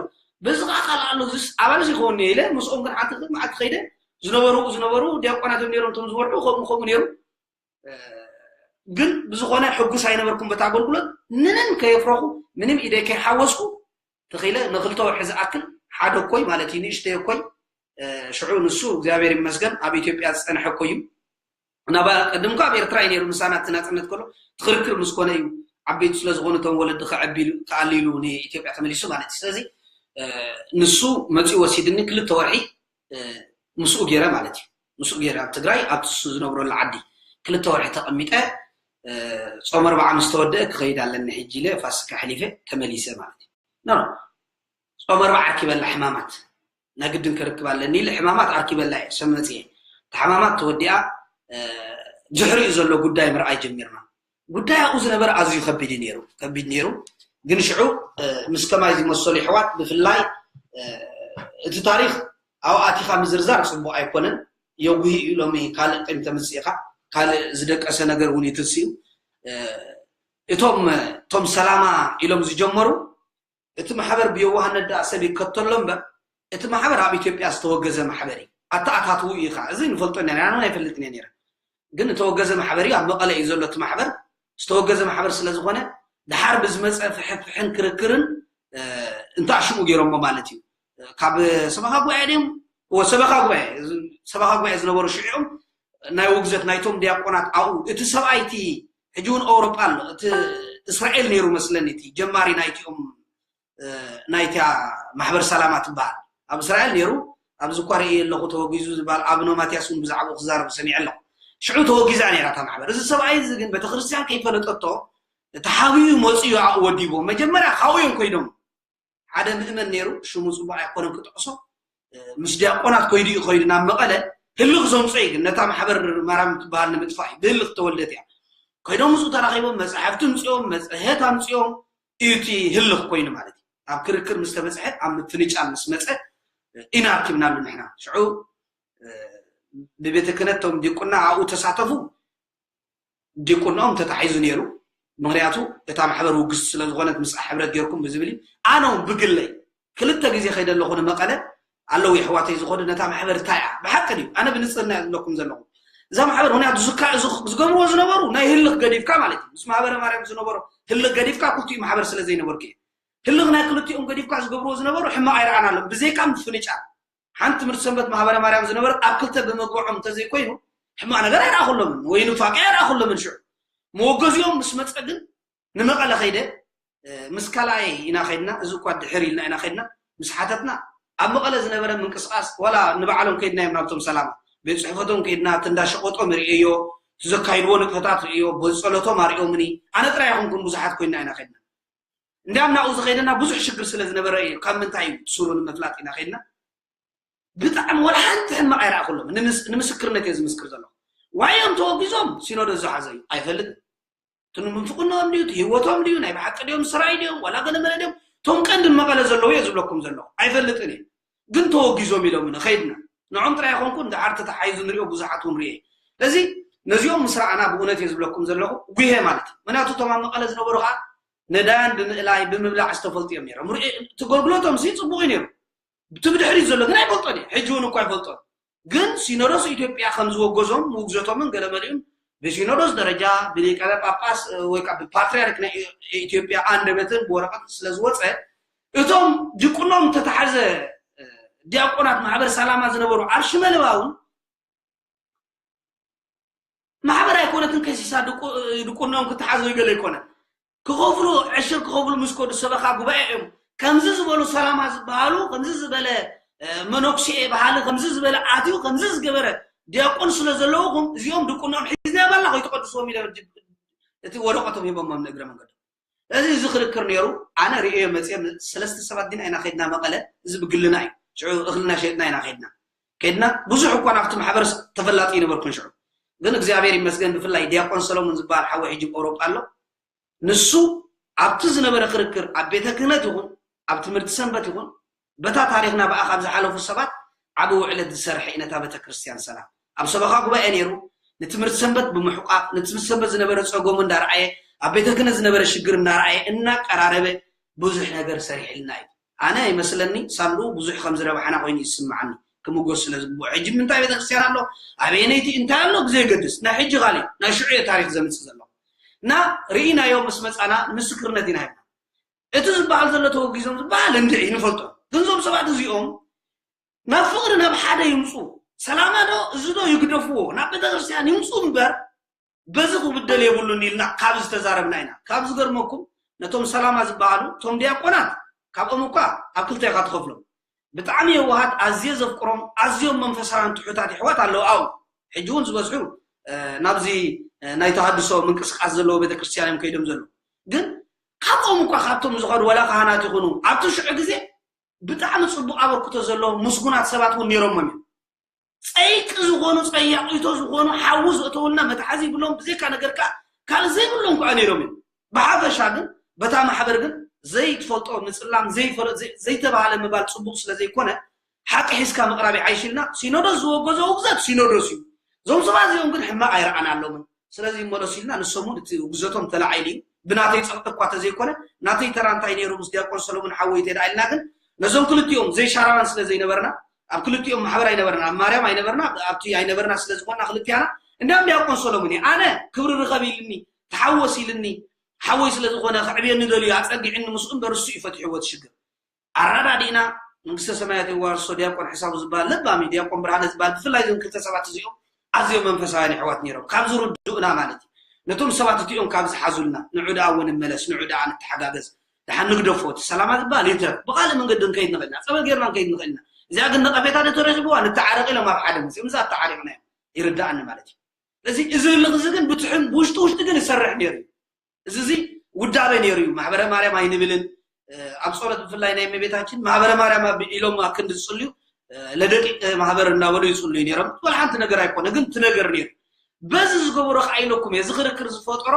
በዚ ከዓ ካልእ ኣሎ ዝስ ኣባልስ ይኸውን ኢለ ምስኦም ግን ሓንቲ ክልተ መዓልቲ ከይደ ዝነበሩ ዝነበሩ ዲያቆናት እዮም ነይሮም እቶም ዝወርሑ ከምኡ ከምኡ ነይሩ ግን ብዝኾነ ሕጉስ ኣይነበርኩም በቲ ኣገልግሎት ምንም ከየፍረኹ ምንም ኢደይ ከይሓወስኩ ተኺለ ንክልተ ወርሒ ዝኣክል ሓደ ኮይ ማለት እዩ ንእሽተይ ኮይ ሽዑ ንሱ እግዚኣብሔር ይመስገን ኣብ ኢትዮጵያ ዝፀንሐ ኮይ እዩ ናብ ቀድም ኣብ ኤርትራ እዩ ነይሩ ምሳና እቲ ናፅነት ከሎ ትኽርክር ምስ ኮነ እዩ ዓበይቲ ስለ ዝኾኑ እቶም ወለዲ ከዕቢሉ ተኣሊሉ ንኢትዮጵያ ተመሊሱ ማለት እዩ ስለዚ ንሱ መፂኡ ወሲድኒ ክልተ ወርሒ ምስኡ ገይረ ማለት እዩ ምስኡ ገይረ ኣብ ትግራይ ኣብቲ እሱ ዝነብረሉ ዓዲ ክልተ ወርሒ ተቐሚጠ ጾም ኣርባዓ ምስ ተወደአ ክኸይድ ኣለኒ ሕጂ ኢለ ፋሲካ ሕሊፈ ተመሊሰ ማለት እዩ ኖ ጾም ኣርባዓ ኣርኪበላ ሕማማት ናይ ግድን ክርክብ ኣለኒ ኢለ ሕማማት ኣርኪበላ እየ ሰብ መፅየ እቲ ሕማማት ተወዲኣ ድሕሪኡ ዘሎ ጉዳይ ምርኣይ ጀሚርና ጉዳይ ኣብኡ ዝነበረ ኣዝዩ ከቢድ ነይሩ ከቢድ ነይሩ ግን ሽዑ ምስ ከማይ ዝመሰሉ ይሕዋት ብፍላይ እቲ ታሪክ ኣብኡ ኣቲኻ ምዝርዛር ፅቡቅ ኣይኮነን የጉሂ እዩ ሎሚ ካልእ ቂም ተምፅእ ኢኻ ካልእ ዝደቀሰ ነገር እውን ይትንስ እዩ እቶም እቶም ሰላማ ኢሎም ዝጀመሩ እቲ ማሕበር ብየዋህነት ደኣ ሰብ ይከተሎ እምበር እቲ ማሕበር ኣብ ኢትዮጵያ ዝተወገዘ ማሕበር እዩ ኣተኣታትው ኢኻ እዚ ንፈልጦ ኢና ናና ኣይፈልጥን እየ ነረ ግን እተወገዘ ማሕበር እዩ ኣብ መቐለ እዩ ዘሎ እቲ ማሕበር ዝተወገዘ ማሕበር ስለ ዝኾነ ድሓር ብዝመፀ ፍሕፍሕን ክርክርን እንታ ሽሙ ገይሮሞ ማለት እዩ ካብ ሰበኻ ጉባኤ ድም ሰበኻ ጉባኤ ሰበኻ ጉባኤ ዝነበሩ ሽዑ ናይ ውግዘት ናይቶም ዲያቆናት ኣብኡ እቲ ሰብኣይ እቲ ሕጂ እውን ኣውሮጳ ኣሎ እቲ እስራኤል ነይሩ መስለኒ እቲ ጀማሪ ናይቲኦም ናይታ ማሕበር ሰላማ ትበሃል ኣብ እስራኤል ነይሩ ኣብዚ እኳ ርእየ ኣለኹ ተወጊዙ ዝበሃል ኣብኖ ማትያስ እውን ብዛዕባኡ ክዛረቡ ሰሚዐ ኣለኹ ሽዑ ተወጊዛ ነይራ እታ ማሕበር። እዚ ሰብኣይ እዚ ግን ቤተክርስትያን ከይፈለጠቶ ተሓቢኡ መፂኡ ኣብኡ ወዲቦም። መጀመርያ ካብኡ እዮም ኮይዶም። ሓደ ምእመን ነይሩ፣ ሽሙ ፅቡቅ ኣይኮነን ክጠቅሶ፣ ምስ ዲያቆናት ኮይዱ እዩ። ኮይዱ ናብ መቐለ ህልኽ ዘምፅኦ እዩ። ግን ነታ ማሕበር ማርያም ትበሃል ንምጥፋእ እዩ። ብህልኽ ተወልደት እያ። ኮይዶም ምስኡ ተራኺቦም፣ መፅሓፍቲ ኣምፅኦም፣ መፅሄት ኣምፅኦም እዩ እቲ ህልኽ ኮይኑ ማለት እዩ። ኣብ ክርክር ምስ ተበፅሐ፣ ኣብ ምፍንጫል ምስ መፀ ኢና ኣኪብናሉ ንሕና። ሽዑ ብቤተ ክህነት እቶም ዲቁና ኣብኡ ተሳተፉ። ዲቁንኦም ተታሒዙ ነይሩ። ምክንያቱ እታ ማሕበር ውግስቲ ስለ ዝኾነት ምስኣ ሕብረት ጌርኩም ብዝብል እዩ። ኣነ እውን ብግለይ ክልተ ግዜ ከይደ ኣለኹ ንመቐለ፣ ኣለዉ የሕዋተይ ዝኾኑ ነታ ማሕበር እንታይ እያ ብሓቂ ድዩ? ኣነ ብንጽህና እየ ዝብለኩም ዘለኹ። እዛ ማሕበር ምክንያቱ ዝካ- ዝክ- ዝገብርዎ ዝነበሩ ናይ ህልኽ ገዲፍካ ማለት እዩ። ምስ ማህበረ ማርያም ዝነበሮ ህልኽ ገዲፍካ ክልቲኡ ማሕበር ስለ ዘይነበርኩ እየ። ህልኽ ናይ ክልቲኦም ገዲፍካ ዝገብርዎ ዝነበሩ ሕማቕ ኣይረኣናሎም ብዘይካ ምፍንጫል። ሓንቲ ትምህርቲ ሰንበት ማህበረ ማርያም ዝነበረት ኣብ ክልተ ብምግብዖም እንተዘይኮይኑ ሕማቕ ነገር ኣይረኣኹሎምን ወይ ኑፋቄ ኣይረኣኹሎምን። ሽዑ መወገዚኦም ምስ መጸ ግን ንመቐለ ከይደ ምስ ካልኣይ ኢና ከይድና፣ እዚ እኳ ድሕር ኢልና ኢና ከይድና ምስ ሓተትና ኣብ መቐለ ዝነበረ ምንቅስቃስ ዋላ ንባዕሎም ከይድና እዮም ናብቶም ሰላማ ቤት ጽሕፈቶም ከይድና እቲ እንዳ ሸቐጦም ርእዮ፣ እቲ ዘካይድዎ ንጥፈታት ርእዮ፣ ቦት ጸሎቶም ኣርእዮምኒ። ኣነ ጥራይ ኣይኮንኩን ብዙሓት ኮይና ኢና ከይድና። እንዲያም ናብኡ ዝኸይደና ብዙሕ ሽግር ስለ ዝነበረ እዩ። ካብ ምንታይ እዩ ስሩ ንምፍላጥ ኢና ከይድና። ብጣዕሚ ወላ ሓንቲ ሕማቕ ኣይረኣኹሎም። ንምስክርነት እየ ዝምስክር ዘለኹ። ዋዮም ተወጊዞም ሲኖዶስ ዝሓዘ እዩ ኣይፈልጥን። እቲ ንምንፍቅንኦም ድዩ፣ እቲ ህይወቶም ድዩ፣ ናይ ብሓቂ ድዮም፣ ስራይ ድዮም፣ ዋላ ገለ መለ ድዮም፣ እቶም ቀንዲ መቐለ ዘለዉ እየ ዝብለኩም ዘለኹ። ኣይፈልጥን እየ። ግን ተወጊዞም ኢሎምኒ፣ ከይድና። ንዖም ጥራይ ኣይኮንኩን፣ ደሓር ተተሓሒዙ ንሪኦ ብዙሓት እውን ርእየ። ስለዚ ነዚኦም ምስ ረኣና ብእውነት እየ ዝብለኩም ዘለኹ፣ ጉሄ ማለት እዩ። ምክንያቱ እቶም ኣብ መቐለ ዝነበሩ ከዓ ነዳያን ብምእላይ ብምብላዕ ዝተፈልጡ እዮም ነይሮም። ርኢ- እቲ ኣገልግሎቶም ሲ ፅቡቕ እዩ ነይሩ። እቲ ብድሕሪት ዘሎ ግን ኣይፈልጦን እየ። ሕጂ እውን እኳ ኣይፈልጦን። ግን ሲኖዶስ ኢትዮጵያ ከም ዝወገዞም ውግዘቶምን ገለመሊኡን ብሲኖዶስ ደረጃ ብሊቀነ ጳጳስ ወይ ከዓ ብፓትሪያርክ ናይ ኢትዮጵያ ኣንደበትን ብወረቐት ስለ ዝወፀ እቶም ዲቁኖም ተታሓዘ ዲያቆናት ማሕበር ሰላማ ዝነበሩ ኣብ ሽመልባ እውን ማሕበር ኣይኮነትን ከሲሳ ድቁ- ድቁኖም ክተሓዝ ወይ ገለ ኣይኮነን። ክኸፍሉ ዕሽር ክኸፍሉ ምስ ከዱ ሰበኻ ጉባኤ እዮም ከምዚ ዝበሉ ሰላማ ዝበሃሉ ከምዚ ዝበለ መነኩሴ በሃሊ ከምዚ ዝበለ ኣትዩ ከምዚ ዝገበረ ዲያቆን ስለ ዘለውኹም እዚኦም ድቁኖም ሒዝና ባላ ከይትቀድስዎም ኢለ እቲ ወረቀቶም ሂቦሞም ንእግረ መንገዶም። ስለዚ እዚ ክርክር ነይሩ። ኣነ ርእዮ መፅየ ሰለስተ ሰባት ዲና ኢና ከይድና መቐለ። እዚ ብግልና እዩ። ሽዑ እኽልና ሸጥና ኢና ከይድና ከይድና ብዙሕ እኳ ናብቲ ማሕበር ተፈላጢ ይነበርኩን ሽዑ ግን እግዚኣብሔር ይመስገን ብፍላይ ዲያቆን ሰሎሞን ዝበሃል ሓወ ሕጂ ኣውሮጳ ኣሎ። ንሱ ኣብቲ ዝነበረ ክርክር ኣብ ቤተ ክህነት ይኹን ኣብ ትምህርቲ ሰንበት ይኹን በታ ታሪኽና ብኣ ካብ ዝሓለፉ ሰባት ዓቢ ውዕለት ዝሰርሐ እዩ ነታ ቤተ ክርስቲያን ሰላም ኣብ ሰበኻ ጉባኤ ነይሩ። ንትምህርቲ ሰንበት ብምሕቋፍ ንትምህርቲ ሰንበት ዝነበረ ጸገሙ እንዳረኣየ ኣብ ቤተ ክህነት ዝነበረ ሽግር እናረኣየ እናቀራረበ ብዙሕ ነገር ሰሪሕልና እዩ። ኣነ ይመስለኒ ሳንዱኡ ብዙሕ ከም ዝረባሕና ኮይኑ ይስምዓኒ። ክምጎስ ስለ ዝግብኦ ሕጂ ምንታይ ቤተክርስትያን ኣሎ ኣበየነይቲ እንታይ ኣሎ ብዘየገድስ ናይ ሕጂ ካሊእ ናይ ሽዑ እየ ታሪክ ዘምፅእ ዘለኹ እና ርኢናዮ ምስ መፃና ምስክርነት ኢና ሂብና። እቲ ዝበሃል ዘሎ ተወጊዞም ዝበሃል እንድዒ ንፈልጦ ግን እዞም ሰባት እዚኦም ናብ ፍቕሪ ናብ ሓደ ይምፁ ሰላማ ዶ እዚ ዶ ይግደፍዎ ናብ ቤተክርስትያን ይምፁ እምበር በዚ ክብደል የብሉን ኢልና ካብ ዝተዛረብና ኢና። ካብ ዝገርመኩም ነቶም ሰላማ ዝበሃሉ እቶም ዲያቆናት ካብኦም እኳ ኣብ ክልተ ኢኻ ትኸፍሎም። ብጣዕሚ የዋሃት ኣዝየ ዘፍቅሮም ኣዝዮም መንፈሳውያን ትሑታት የሕዋት ኣለዉ ኣብኡ ሕጂ እውን ዝበዝሑ ናብዚ ናይ ተሃድሶ ምንቅስቃስ ዘለዎ ቤተክርስትያን እዮም ከይዶም ዘለዉ። ግን ካብኦም እኳ ካብቶም ዝኸዱ ወላ ካህናት ይኹኑ ኣብቲ ሽዑ ግዜ ብጣዕሚ ፅቡቅ ኣበርክቶ ዘለዎም ምስጉናት ሰባት እውን ነይሮሞም እዮም። ፀይቂ ዝኾኑ ፀያቂቶ ዝኾኑ ሓዊ ዘእተውልና መትሓዚ ይብሎም ብዘይካ ነገር ከዓ ካልእ ዘይብሎም ከዓ ነይሮም እዮም። ብሓፈሻ ግን በታ ማሕበር ግን ዘይትፈልጦ ምፅላም ዘይተባሃለ ምባል ፅቡቅ ስለዘይኮነ ሓቂ ሒዝካ ምቅራብ ይሓይሽ ኢልና ሲኖዶስ ዝወገዞ ውግዘት ሲኖዶስ እዩ። እዞም ሰባት እዚኦም ግን ሕማቅ ኣይረኣናሎምን። ስለዚ ይመለሱ ኢልና ንሶም እውን እቲ ውግዘቶም ተላዒሉ እዩ። ብናተይ ፀቕጢ እኳ ተዘይኮነ ናተይ ተራ እንታይ ነይሩ ምስ ዲያቆን ሰሎሞን ሓወይተይ ደኣ ኢልና ግን ነዞም ክልቲኦም ዘይሻራውያን ስለ ዘይነበርና ኣብ ክልቲኦም ማሕበር ኣይነበርና ኣብ ማርያም ኣይነበርና ኣብቲ ኣይነበርና ስለ ዝኾንና ክልቲያና እንዲያም ዲያቆን ሰሎሞን እዩ ኣነ ክብሪ ርኸብ ኢልኒ ተሓወስ ኢልኒ ሓወይ ስለ ዝኾነ ክዕብየኒ ደልዩ ኣፀጊዕኒ ምስኡ እምበር እሱ እዩ ፈትሕዎ እቲ ሽግር ኣረዳዲእና መንግስተ ሰማያት የዋርሶ ዲያቆን ሕሳቡ ዝበሃል ለባም እዩ ዲያቆን ብርሃነ ዝበሃል ብፍላይ እዞም ክልተ ሰባት እዚኦም ኣዝዮም መንፈሳውያን የሕዋት ነይሮም ካብዚ ርድኡና ማለት እዩ ነቶም ሰባት እቲኦም ካብ ዝሓዙልና ንዑ ደኣ እውን መለስ ንዑ ደኣ ንተሓጋገዝ ደሓን ንግደፎ እቲ ሰላማ ዝበሃል ይትረፍ ብካልእ መንገዲ ንከይድ ንኽእልና ፀበል ጌርና ንከይድ ንኽእልና እዚኣ ግን ነቐፌታ ዶ ተረኺብዋ ንተዓረቕ ኢሎም ኣብ ሓደ መፅኦም እዛ ኣተዓሪቕና እዮም ይርዳእኒ ማለት እዩ እዚ እዚ ህልኽ እዚ ግን ብትሕን ብውሽጢ ውሽጢ ግን ይሰርሕ ነይሩ እዩ። እዚ እዚ ውዳበ ነይሩ እዩ። ማሕበረ ማርያም ኣይንብልን። ኣብ ጸሎት ብፍላይ ናይ እመቤታችን ማሕበረ ማርያም ኢሎም ኣብ ክንዲ ዝጽልዩ ለደቂቅ ማህበር እናበሉ ይጽልዩ ነይሮም። ወላ ሓንቲ ነገር ኣይኮነ ግን ትነገር ነይሩ። በዚ ዝገበሮ ከዓ ኢለኩም እየ። እዚ ክርክር ዝፈጠሮ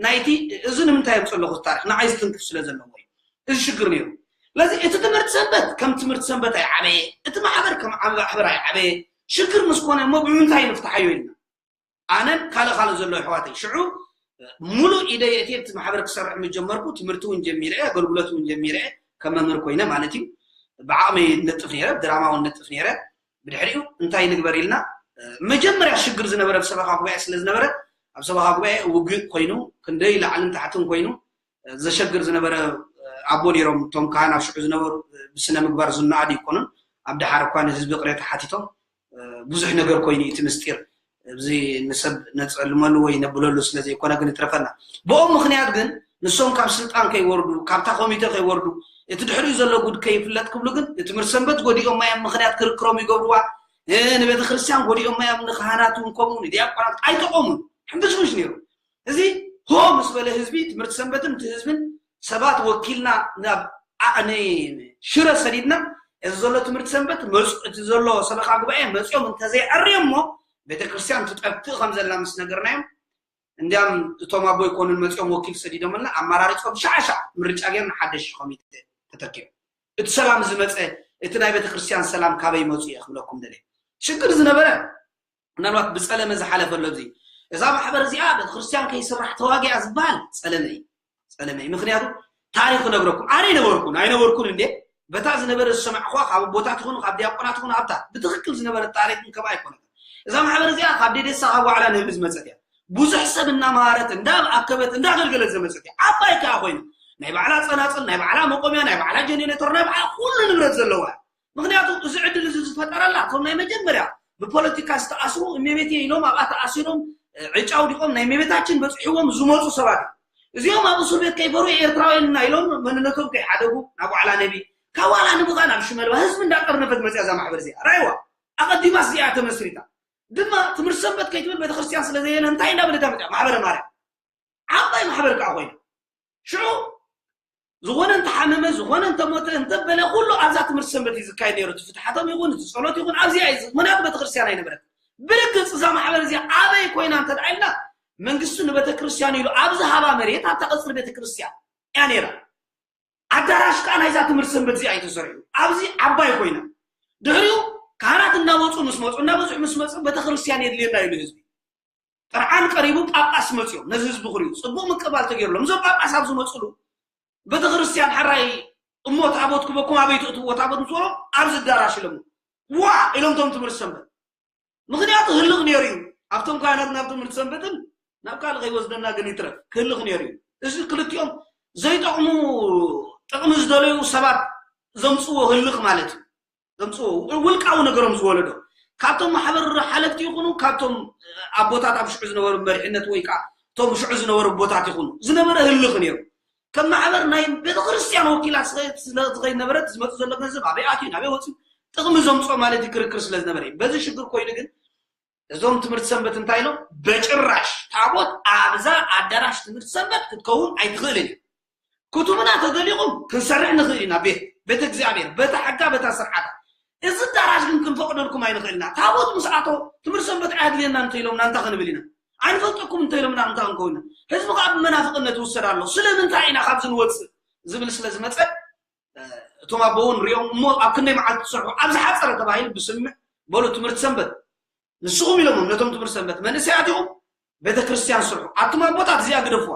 ናይቲ እዚ ንምንታይ እዮም ጸለኹ ታሪክ ንዓይ ዝትንክፍ ስለ ዘለዎ እዩ። እዚ ሽግር ነይሩ። ስለዚ እቲ ትምህርቲ ሰንበት ከም ትምህርቲ ሰንበት ኣይዓበየ፣ እቲ ማሕበር ከም ማሕበር ኣይዓበየ። ሽግር ምስ ኮነ እሞ ብምንታይ ንፍትሓዮ ኢልና ኣነን ካልእ ካልእ ዘሎ ኣሕዋተይ ሽዑ ሙሉእ ኢደይ እቲ ኣብቲ ማሕበር ክሰርሕ ምስ ጀመርኩ ትምህርቲ እውን ጀሚረ ኣገልግሎት እውን ጀሚረ ከም መምህር ኮይነ ማለት እዩ። ብዓቕመይ ነጥፍ ነይረ፣ ድራማ እውን ነጥፍ ነይረ። ብድሕሪኡ እንታይ ንግበር ኢልና መጀመርያ ሽግር ዝነበረ ኣብ ሰበኻ ጉባኤ ስለ ዝነበረ ኣብ ሰበኻ ጉባኤ ውግእ ኮይኑ ክንደይ ላዕልን ታሕትን ኮይኑ ዘሸግር ዝነበረ ኣቦ ነይሮም። እቶም ካህን ኣብ ሽዑ ዝነበሩ ብስነ ምግባር ዝነኣዱ ይኮኑን ኣብ ደሓር እኳ ንህዝቢ ቅሬታ ሓቲቶም ብዙሕ ነገር ኮይኑ እቲ ምስጢር እዚ ንሰብ ነፀልመሉ ወይ ነብለሉ ስለ ዘይኮነ ግን ይትረፈና። ብኦም ምክንያት ግን ንሶም ካብ ስልጣን ከይወርዱ ካብታ ኮሚቴ ከይወርዱ እቲ ድሕሪኡ ዘሎ ጉድ ከይፍለጥ ክብሉ ግን ንትምህርቲ ሰንበት ጎዲኦም ማዮም ምክንያት ክርክሮም ይገብርዋ። ንቤተ ክርስቲያን ጎዲኦም ማዮም ንካህናት እውን ከምኡ ንዲያቆናት ኣይጠቆሙን። ሕንብሽብሽ ነይሩ። እዚ ሆ ምስ በለ ህዝቢ ትምህርቲ ሰንበትን እቲ ህዝብን ሰባት ወኪልና ናብ ሽረ ሰዲድና እዚ ዘሎ ትምህርቲ ሰንበት እቲ ዘሎ ሰበካ ጉባኤ መፅኦም እንተዘይዐርዮ እሞ ቤተክርስትያን ትጠፍእ ከም ዘላ ምስ ነገርናዮም እንዲያም እቶም ኣቦ ይኮኑን መፅኦም ወኪል ሰዲዶምልና ኣመራርፆም ሻዕሻዕ ምርጫ ገይርና ሓደሽ ኮሚቴ ተተኪኡ። እቲ ሰላም ዝመፀ እቲ ናይ ቤተክርስትያን ሰላም ካበይ መፁ እየ ክብለኩም ደለ ሽግር ዝነበረ ምናልባት ብፀለመ ዝሓለፈ ኣሎ እዚ እዛ ማሕበር እዚኣ ቤተክርስትያን ከይስራሕ ተዋጊኣ ዝበሃል ፀለመ እዩ። ፀለመ እዩ ምክንያቱ ታሪክ ነግረኩም ኣነ ይነበርኩን ኣይነበርኩን እንዴ በታ ዝነበረ ዝሰማዕኩዋ ካብ ኣቦታት ይኹኑ ካብ ዲያቆናት ይኹኑ ኣብታ ብትክክል ዝነበረ ታሪክ እንከባ ኣይኮነ እዛ ማሕበር እዚኣ ካብ ዴዴሳ ካብ ዋዕላ ንህቢ ዝመፀት እያ። ብዙሕ ሰብ እናመሃረት እንዳኣከበት እንዳገልገለት ዘመፀት እያ። ዓባይ ከዓ ኮይና ናይ ባዕላ ፀናፅል ናይ ባዕላ መቆምያ ናይ ባዕላ ጀኔሬተር ናይ ባዕላ ኩሉ ንብረት ዘለዋ ምክንያቱ እዚ ዕድል እዚ ዝፈጠረላ እቶም ናይ መጀመርያ ብፖለቲካ ዝተኣስሩ እመቤቴ ኢሎም ኣብኣ ተኣሲሮም ዕጫ ኣውዲቖም ናይ እመቤታችን በፂሕዎም ዝመፁ ሰባት እዮም። እዚኦም ኣብ እስር ቤት ከይፈሩ ኤርትራውያን ኢና ኢሎም መንነቶም ከይሓደጉ ናብ ዋዕላ ነቢ ካብ ዋዕላ ነቢ ከዓ ናብ ሽመልባ ህዝቢ እንዳጠርነፈት መፅያ እዛ ማሕበር እዚኣ ራይዋ ኣቐዲማስ እዚኣ ተመስሪታ ድማ ትምህርቲ ሰንበት ከይትብል ቤተክርስትያን ስለዘየለ እንታይ እንዳበለታ መፅያ ማሕበረ ማርያም ዓባይ ማሕበር ከዓ ኮይና ሽዑ ዝኾነ እንተሓመመ ዝኾነ እንተሞተ እንተበለ ኩሉ ኣብዛ ትምህርቲ ሰንበት እዩ ዝካየድ ነይሩ እቲ ፍትሓቶም ይኹን እቲ ፀሎት ይኹን ኣብዚኣ እዩ ምክንያቱ ቤተክርስትያን ኣይነበረት ብርግፅ እዛ ማሕበር እዚኣ ኣበይ ኮይና እንተ ኢልና መንግስቲ ንቤተክርስትያን ኢሉ ኣብ ዝሃባ መሬት ኣብታ ቀፅሪ ቤተክርስትያን እያ ነይራ ኣዳራሽ ከዓ ናይዛ ትምህርቲ ሰንበት እዚኣ እዩ ተሰሪሑ ኣብዚ ዓባይ ኮይና ድሕሪኡ ካህናት እናወፁ ምስ መፁ እናበዝሑ ምስ መፁ ቤተክርስትያን የድልየና ኢሉ ህዝቢ ጥርዓን ቀሪቡ ጳጳስ መፅኦም ነዚ ህዝቢ ክሪኡ ፅቡቅ ምቅባል ተገይሩሎም እዞም ጳጳስ ኣብ ዝመፅሉ ቤተክርስትያን ሕራይ እሞ ታቦት ክበኩም ኣበይ ትእትዎ ታቦት ምስ በሎም ኣብዚ ኣዳራሽ ኢሎም ዋ ኢሎም ቶም ትምህርቲ ሰንበት ምክንያቱ ህልኽ ነይሩ እዩ ኣብቶም ካህናት ናብ ትምህርቲ ሰንበትን ናብ ካልእ ከይወስደና ግን ይትረፍ ክህልኽ ነይሩ እዩ እዚ ክልቲኦም ዘይጠቕሙ ጥቕሚ ዝደለዩ ሰባት ዘምፅዎ ህልኽ ማለት እዩ ዘምፅዎ ውልቃዊ ነገሮም ዝወለዶ ካብቶም ማሕበር ሓለፍቲ ይኹኑ ካብቶም ኣቦታት ኣብ ሽዑ ዝነበሩ መሪሕነት ወይ ከዓ እቶም ሽዑ ዝነበሩ ኣቦታት ይኹኑ ዝነበረ ህልኽ ነይሩ ከም ማሕበር ናይ ቤተክርስትያን ወኪላት ስለዝኸይድ ነበረት ዝመፁ ዘሎ ገንዘብ ኣበይ ኣትዩ ናበይ ወፅዩ ጥቕሚ ዘምፅኦ ማለት እዩ ክርክር ስለዝነበረ እዩ በዚ ሽግር ኮይኑ ግን እዞም ትምህርቲ ሰንበት እንታይ ኢሎም በጭራሽ ታቦት ኣብዛ ኣዳራሽ ትምህርቲ ሰንበት ክትከውን ኣይትኽእልን እዩ ክትቡና ተደሊኹም ክንሰርሕ ንኽእል ኢና ቤት ቤተ እግዚኣብሔር በታ ሕጋ በታ ስርዓታ እዚ ኣዳራሽ ግን ክንፈቕደልኩም ኣይንኽእል ኢና ታቦት ምስ ኣቶ ትምህርቲ ሰንበት ኣየድልየና እንተ ኢሎምና እንታይ ክንብል ኢና ኣይንፈልጠኩም እንተ ኢሎምና እንታይ ክንከውን ኢና ህዝቢ ከዓ ብመናፍቕነት ይውሰድ ኣሎ ስለምንታይ ኢና ካብዚ ንወፅእ ዝብል ስለ ዝመፀ እቶም ኣቦ እውን ሪኦም እሞ ኣብ ክንደይ መዓልቲ ትሰርሑ ኣብ ዝሓፀረ ተባሂሉ ብስምምዕ በሉ ትምህርቲ ሰንበት ንስኹም ኢሎም ነቶም ትምህርቲ ሰንበት መንእሰያት ኢኹም ቤተክርስትያን ስርሑ ኣቱም ኣቦታት እዚኣ ግደፍዋ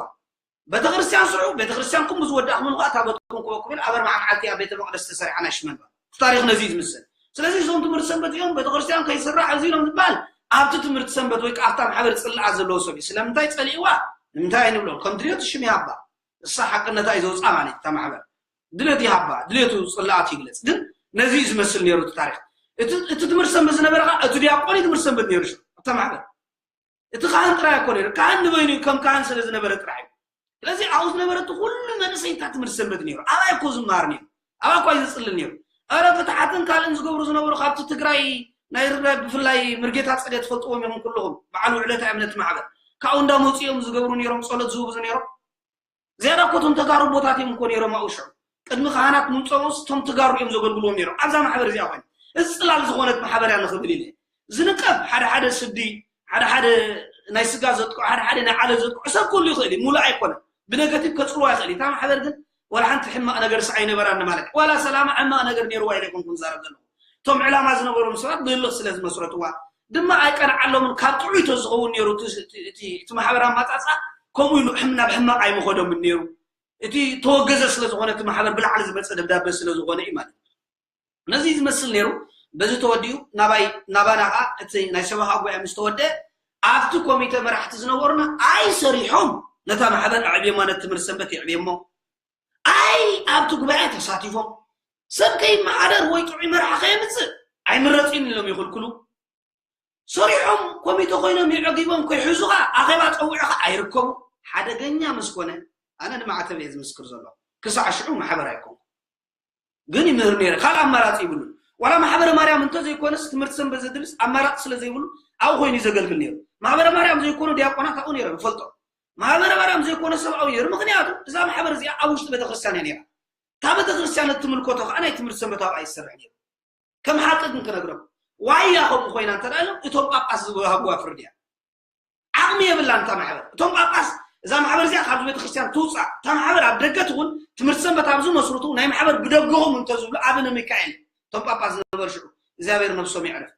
ቤተክርስትያን ስርሑ ቤተክርስትያንኩም ዝወዳእኩም ንኳ ታቦትኩም ክበኩም ኢል ኣብ ኣርባዓ መዓልቲ ኣብ ቤተ መቅደስ ተሰሪዓ ናይ ሽመልባ እቲ ታሪክ ነዚ እዩ ዝምስል ስለዚ እዞም ትምህርቲ ሰንበት እዚኦም ቤተክርስትያን ከይስራሕ እዚ ኢሎም ዝበሃል ኣብቲ ትምህርቲ ሰንበት ወይ ከዓ ኣብታ ማሕበር ፅላኣ ዘለዎ ሰብ እዩ ስለምንታይ ፀሊእዋ ንምንታይ ኣይንብሎም ከም ድልዮቱ ሽም ይሃባ እሳ ሓቅነታ እዩ ዘውፅኣ ማለት እታ ማሕበር ድሌት ይሃባ ድሌቱ ፅላኣት ይግለፅ ግን ነዚ እዩ ዝመስል ነይሩ እቲ ታሪክ እቲ ትምህርቲ ሰንበት ዝነበረ ከዓ እቲ ዲያቆን እዩ ትምህርቲ ሰንበት ነይሩ ሽዑ ኣብታ ማሕበር እቲ ካህን ጥራይ እኮ ነይሩ ካህን ንበይኑ እዩ ከም ካህን ስለ ዝነበረ ጥራሕ እዩ ስለዚ ኣብኡ ዝነበረ እቲ ኩሉ መንእሰይ እንታይ ትምህርቲ ሰንበት ነይሩ ኣባይ እኮ ዝመሃር ነይሩ ኣባ እኳ እዩ ዝፅልል ነይሩ ረ ፍትሓትን ካልእን ዝገብሩ ዝነበሩ ካብቲ ትግራይ ናይ ርግቢያ ብፍላይ ምርጌታ ጸገ ትፈልጥዎም ኢኹም ኩልኹም። በዓል ውዕለታ እምነት ማሕበር ካብኡ እንዳመፁ እዮም ዝገብሩ ነይሮም፣ ጸሎት ዝህቡ ነይሮም። ዝያዳ እኮ እቶም ተጋሩ ኣቦታት እዮም እኮ ነይሮም ኣብኡ ሽዑ። ቅድሚ ካህናት ምምፀኦስ እቶም ተጋሩ እዮም ዘገልግልዎም ነይሮም ኣብዛ ማሕበር እዚኣ ኮይኖም። እዚ ፅላል ዝኾነት ማሕበር እያ ንኽብል ኢለ ዝንቀፍ። ሓደ ሓደ ስዲ፣ ሓደ ሓደ ናይ ስጋ ዘጥቅዑ፣ ሓደ ሓደ ናይ ዓለ ዘጥቅዑ ሰብ ክህሉ ይኽእል እዩ፣ ሙሉእ ኣይኮነን። ብነገቲቭ ከፅልዋ ይኽእል እዩ። እታ ማሕበር ግን ዋላ ሓንቲ ሕማቕ ነገር ስዓ ኣይነበራን ማለት እዩ። ዋላ ሰላማ ሕማቕ ነገር ነይርዋ ኢለ ኣይኮንኩን ዝዛረብ ዘለኹ። እቶም ዕላማ ዝነበሮም ሰባት ብህልኽ ስለ ዝመስረትዋ ድማ ኣይቀንዓሎምን። ካብ ጥዑይ ተዝኸውን ነይሩ እቲ ማሕበር ኣማፃፃ ከምኡ ኢሉ ናብ ሕማቕ ኣይምኸዶምን ነይሩ። እቲ ተወገዘ ስለ ዝኾነ እቲ ማሕበር ብላዕሊ ዝመፀ ደብዳበ ስለ ዝኾነ እዩ ማለት እዩ። ነዚ ዝመስል ነይሩ። በዚ ተወዲኡ ናባይ ናባና ከዓ እቲ ናይ ሰበኻ ጉባኤ ምስ ተወደአ ኣብቲ ኮሚተ መራሕቲ ዝነበሩና ኣይሰሪሖም ነታ ማሕበር ኣዕብዮማ፣ ነቲ ትምህርቲ ሰንበት የዕብዮሞ። ኣይ ኣብቲ ጉባኤ ተሳቲፎም ሰብ ከይመሓደር ወይ ጥዑይ መርሓ ከየምፅእ ኣይምረፅን ኢሎም ይኽልክሉ። ሰሪሖም ኮሚተ ኮይኖም የዕጊቦም ከይሕዙኻ ኣኼባ ፀዊዑኻ ኣይርከቡ። ሓደገኛ ምስ ኮነ ኣነ ንማዕተብ እየ ዝምስክር ዘሎ። ክሳዕ ሽዑ ማሕበር ኣይኮንኩ ግን ይምህር ነይረ። ካልእ ኣማራፂ ይብሉን። ዋላ ማሕበረ ማርያም እንተዘይኮነስ ትምህርቲ ሰንበት ዘድልስ ኣማራፂ ስለ ዘይብሉ ኣብኡ ኮይኑ እዩ ዘገልግል ነይሩ። ማሕበረ ማርያም ዘይኮኑ ዲያቆናት ኣብኡ ነይሮም ይፈልጦ። ማሕበረ ማርያም ዘይኮነ ሰብ ኣብኡ ነይሩ። ምክንያቱ እዛ ማሕበር እዚኣ ኣብ ውሽጢ ቤተክርስትያን እያ ነይራ። እታ ቤተክርስትያን እትምልከቶ ከዓ ናይ ትምህርቲ ሰንበት ኣብኣ ይሰርሕ ነይሩ። ከም ሓቂ ግን ክነግረኩም ዋያ ከምኡ ኮይና እንተ ኢሎም እቶም ጳጳስ ዝሃብዋ ፍርዲ እያ። ዓቕሚ የብላን እታ ማሕበር። እቶም ጳጳስ እዛ ማሕበር እዚኣ ካብዚ ቤተክርስትያን ትውፃእ፣ እታ ማሕበር ኣብ ደገ ትኹን ትምህርቲ ሰንበት ኣብዚ መስርቱ ናይ ማሕበር ብደገኹም እንተዝብሉ ኣቡነ ሚካኤል እቶም ጳጳስ ዝነበሩ ሽዑ እግዚኣብሔር ነብሶም ይዕረፍ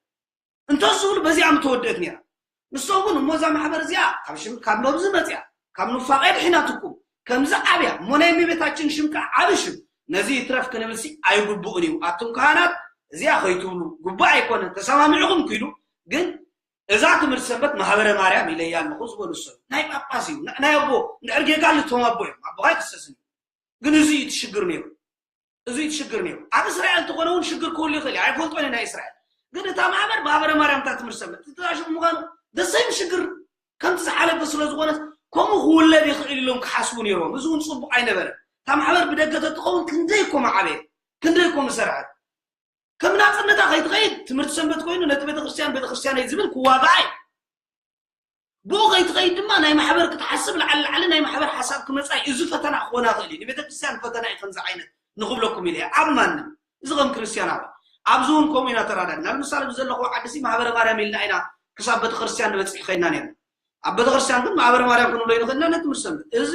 እንተዝብሉ በዚኣ ምተወደአት ነይራ። ንሶም እውን እሞ እዛ ማሕበር እዚኣ ካብ ሽም ካብ መብዚ መፅያ ካብ ኑፋቄ ድሒናትኩም ከምዚ ዓብያ እሞ ናይ እመቤታችን ሽም ከዓ ዓብ ሽም ነዚ ይትረፍ ክንብልሲ ኣይግቡእን እዩ። ኣቱም ካህናት እዚኣ ከይትብሉ ግቡእ ኣይኮነ ተሰማሚዕኹም ክኢሉ ግን እዛ ትምህርቲ ሰንበት ማህበረ ማርያም ኢለያ ኣለኹ ዝበሉ ሰብ ናይ ጳጳስ እዩ ናይ ኣቦ እንድሕር ጌጋ ልቶም ኣቦ እዮም ኣቦኻ ኣይክሰስን እዩ። ግን እዚ እዩ ትሽግር ነይሩ። እዚ እዩ ትሽግር ነይሩ። ኣብ እስራኤል እንተኾነ እውን ሽግር ክህሉ ይኽእል እዩ ኣይፈልጦን ናይ እስራኤል ግን እታ ማህበር ማህበረ ማርያም እታ ትምህርቲ ሰንበት እዛ ሽም ምዃኑ ደሰይም ሽግር ከምቲ ዝሓለፈ ስለ ዝኾነ ከምኡ ክውለድ ይኽእል ኢሎም ክሓስቡ ነይሮም። እዚ እውን ፅቡቅ ኣይነበረን። እታ ማሕበር ብደገ ተትኸውን ክንደይ እኮ መዓበየ ክንደይ እኮ ምሰርሐት። ከም ናፅነታ ከይትኸይድ ትምህርቲ ሰንበት ኮይኑ ነቲ ቤተክርስትያን ቤተክርስትያን እዩ ዝብል ክዋጋእ እዩ። ብኡ ከይትኸይድ ድማ ናይ ማሕበር ክትሓስብ ላዕሊ ላዕሊ ናይ ማሕበር ሓሳብ ክመፃ እዩ። እዚ ፈተና ክኾና ይኽእል እዩ። ንቤተክርስትያን ፈተና እዩ ከምዚ ዓይነት ንኽብለኩም ኢለ እየ ኣብ ማንም እዚ ከም ክርስትያን ኣባ ኣብዚ እውን ከምኡ ኢና ተራዳድና። ንምሳሌ ብዘለኹ ዓዲ ሲ ማሕበረ ማርያም ኢልና ኢና ክሳብ ቤተክርስትያን ንበፅሕ ከይድና ነርና። ኣብ ቤተክርስትያን ግን ማሕበረ ማርያም ክንብሎ ይንኽእልና ነቲ ትምህርቲ ሰንበት እዚ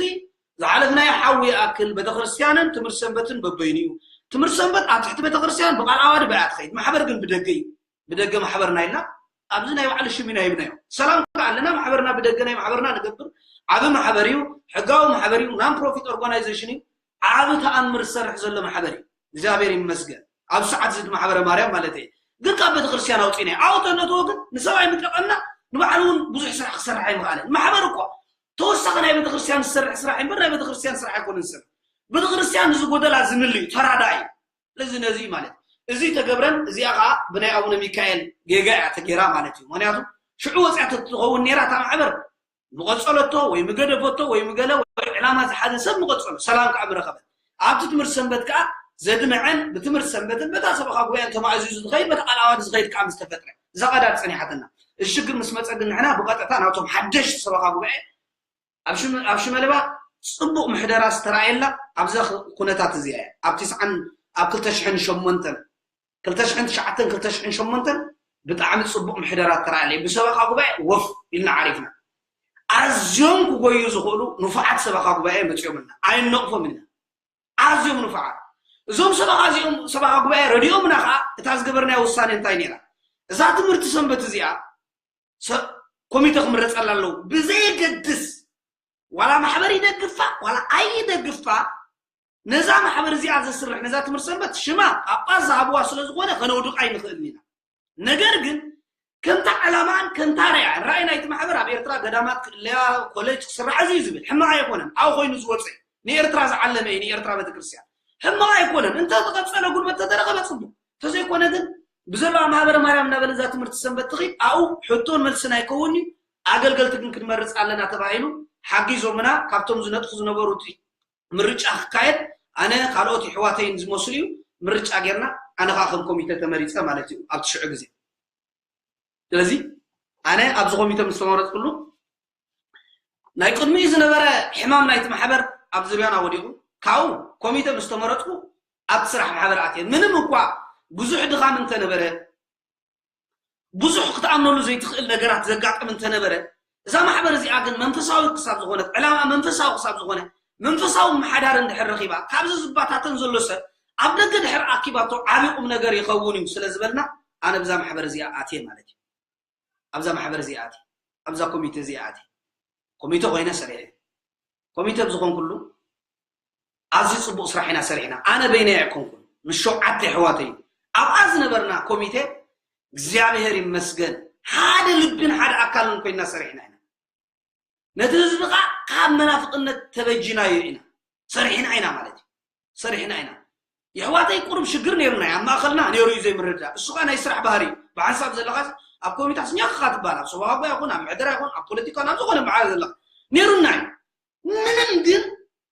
ዝሓለፍናዮ ሓዊ ይኣክል ቤተክርስትያንን ትምህርቲ ሰንበትን በበይኑ እዩ። ትምህርቲ ሰንበት ኣብ ትሕቲ ቤተክርስትያን ብቃል ኣዋዲ ብኣያ ትኸይድ ማሕበር ግን ብደገ እዩ። ብደገ ማሕበርና ኢልና ኣብዚ ናይ ባዕሉ ሽም ኢና ሂብናዮ። ሰላም ከዓ ኣለና ማሕበርና ብደገ ናይ ማሕበርና ንገብር ዓብ ማሕበር እዩ። ሕጋዊ ማሕበር እዩ። non profit organization እዩ። ዓብ ተኣምር ዝሰርሕ ዘሎ ማሕበር እዩ። እግዚኣብሔር ይመስገን። ኣብ ሰዓት እዚ ማሕበረ ማርያም ማለት እየ። ግን ካብ ቤተክርስትያን ኣውፂናዮ ኣውተነትዎ ግን ንሰብኣይ ምጠቐምና ንባዕሉ እውን ብዙሕ ስራሕ ክሰርሕ ኣይምኽኣለን። ማሕበር እኮ ተወሳኺ ናይ ቤተክርስትያን ዝሰርሕ ስራሕ እምበር ናይ ቤተክርስትያን ስራሕ ኣይኮነን ዝሰርሕ። ቤተክርስትያን ንዝጎደላ ዝምል እዩ ተራዳኢ እዩ። ስለዚ ነዚ እዩ ማለት እዚ ተገብረን እዚኣ ከዓ ብናይ ኣቡነ ሚካኤል ጌጋ እያ ተጌራ ማለት እዩ። ምክንያቱ ሽዑ ወፅያ ተትኸውን ነይራ እታ ማሕበር ምቐፀለቶ ወይ ምገደፈቶ ወይ ምገለ ወይ ዕላማ ዝሓዘ ሰብ ምቐፀሎ ሰላም ከዓ ምረኸበት። ኣብቲ ትምህርቲ ሰንበት ከዓ ዘድመዐን ብትምህርቲ ሰንበትን በታ ሰበኻ ጉባኤን ተማእዚዙ ዝኸይድ በታ ቃል ኣዋዲ ዝኸይድ ከዓ ምስተፈጥረ እዛ ቀዳድ ፀኒሓትና። እዚ ሽግር ምስ መፀ ግን ንሕና ብቐጥታ ናብቶም ሓደሽቲ ሰበኻ ጉባኤ ኣብ ሽመልባ ፅቡቕ ምሕደራ ዝተረኣየላ ኣብዛ ኩነታት እዚኣ እያ። ኣብ ትስዓን ኣብ ክልተ ሽሕን ሸሞንተን ክልተ ሽሕን ትሽዓተን ክልተ ሽሕን ሸሞንተን ብጣዕሚ ፅቡቕ ምሕደራ ተረኣየላ ብሰበኻ ጉባኤ ወፍ ኢልና ዓሪፍና። ኣዝዮም ክጎዩ ዝኽእሉ ንፉዓት ሰበኻ ጉባኤ መፅዮምልና ኣይነቕፎም ኢና። ኣዝዮም ንፉዓት እዞም ሰበኻ እዚኦም ሰበኻ ጉባኤ ረድኦምና ከዓ እታ ዝገበርናዮ ውሳኔ እንታይ ነይራ? እዛ ትምህርቲ ሰንበት እዚኣ ኮሚተ ክምረፀላ ኣለዉ ብዘየገድስ ዋላ ማሕበር ይደግፋ ዋላ ኣይደግፋ ነዛ ማሕበር እዚኣ ዘስርሕ ነዛ ትምህርቲ ሰንበት ሽማ ጳጳስ ዝሃብዋ ስለ ዝኾነ ከነውድቃ ኣይንኽእልን ኢና። ነገር ግን ከምታ ዕላማን ከምታ ራእያን ራእይ ናይቲ ማሕበር ኣብ ኤርትራ ገዳማት ክእለያ ኮሌጅ ክስራሕ እዚ እዩ ዝብል ሕማቕ ኣይኮነን። ኣብ ኮይኑ ዝወፀ ንኤርትራ ዝዓለመ እዩ ንኤርትራ ቤተክርስትያን ሕማቕ ኣይኮነን። እንተ ዝቐፀለ ጉልበት ተተረኸበ ፅቡቅ እንተዘይኮነ ግን ብዘለዋ ማህበረ ማርያም እናበለ እዛ ትምህርቲ ሰንበት ትኽድ ኣብኡ ሕቶን መልስን ኣይከውን እዩ። ኣገልገልቲ ግን ክንመርፅ ኣለና ተባሂሉ ሓጊዞምና ካብቶም ዝነጥፉ ዝነበሩ እቲ ምርጫ ክካየድ ኣነ ካልኦት ይሕዋተይን ዝመስሉ እዩ ምርጫ ጌርና ኣነ ከዓ ከም ኮሚተ ተመሪፀ ማለት እዩ ኣብቲ ሽዑ ግዜ ስለዚ ኣነ ኣብዚ ኮሚተ ምስ ተመረፅኩሉ ናይ ቅድሚኡ ዝነበረ ሕማም ናይቲ ማሕበር ኣብ ዙርያና ወዲቑ፣ ካብኡ ኮሚተ ምስ ተመረፅኩ ኣብቲ ስራሕ ማሕበር ኣትየ። ምንም እኳ ብዙሕ ድኻም እንተነበረ፣ ብዙሕ ክትኣምነሉ ዘይትኽእል ነገራት ዘጋጥም እንተነበረ፣ እዛ ማሕበር እዚኣ ግን መንፈሳዊ ክሳብ ዝኾነት፣ ዕላማ መንፈሳዊ ክሳብ ዝኾነ፣ መንፈሳዊ ምሓዳር እንድሕር ረኺባ፣ ካብዚ ዝባታተን ዘሎ ሰብ ኣብ ደገ ድሕር ኣኪባቶ ዓቢ ቁም ነገር ይኸውን እዩ ስለ ዝበልና፣ ኣነ ብዛ ማሕበር እዚኣ ኣትየ ማለት እዩ። ኣብዛ ማሕበር እዚኣ ኣትየ፣ ኣብዛ ኮሚቴ እዚኣ ኣትየ። ኮሚቴ ኮይነ ሰሪሐ። ኮሚቴ ብዝኾንኩሉ ኣዝዩ ጽቡቕ ስራሕ ኢና ሰሪሕና። ኣነ በይነይ ኣይኮንኩን፣ ምስ ሸውዓተ ኣሕዋተይ ኣብኣ ዝነበርና ኮሚቴ እግዚኣብሔር ይመስገን ሓደ ልብን ሓደ ኣካልን ኮይና ሰሪሕና ኢና። ነቲ ህዝቢ ኸኣ ካብ መናፍቕነት ተበጂናዮ ኢና፣ ሰሪሕና ኢና ማለት እዩ። ሰሪሕና ኢና። የሕዋተይ ቁሩብ ሽግር ነይሩና እዩ። ኣብ ማእኸልና ነይሩ እዩ ዘይምርዳእ። እሱ ኸኣ ናይ ስራሕ ባህሪ እዩ። ብሓንሳብ ዘለኻስ ኣብ ኮሚታስ ኛኽ ኢኻ ትበሃል። ኣብ ሰብኣዊ ኣቦ ይኹን፣ ኣብ ምሕደራ ይኹን፣ ኣብ ፖለቲካ፣ ናብ ዝኾነ መዓረ ዘለኻ ነይሩና እዩ። ምንም ግን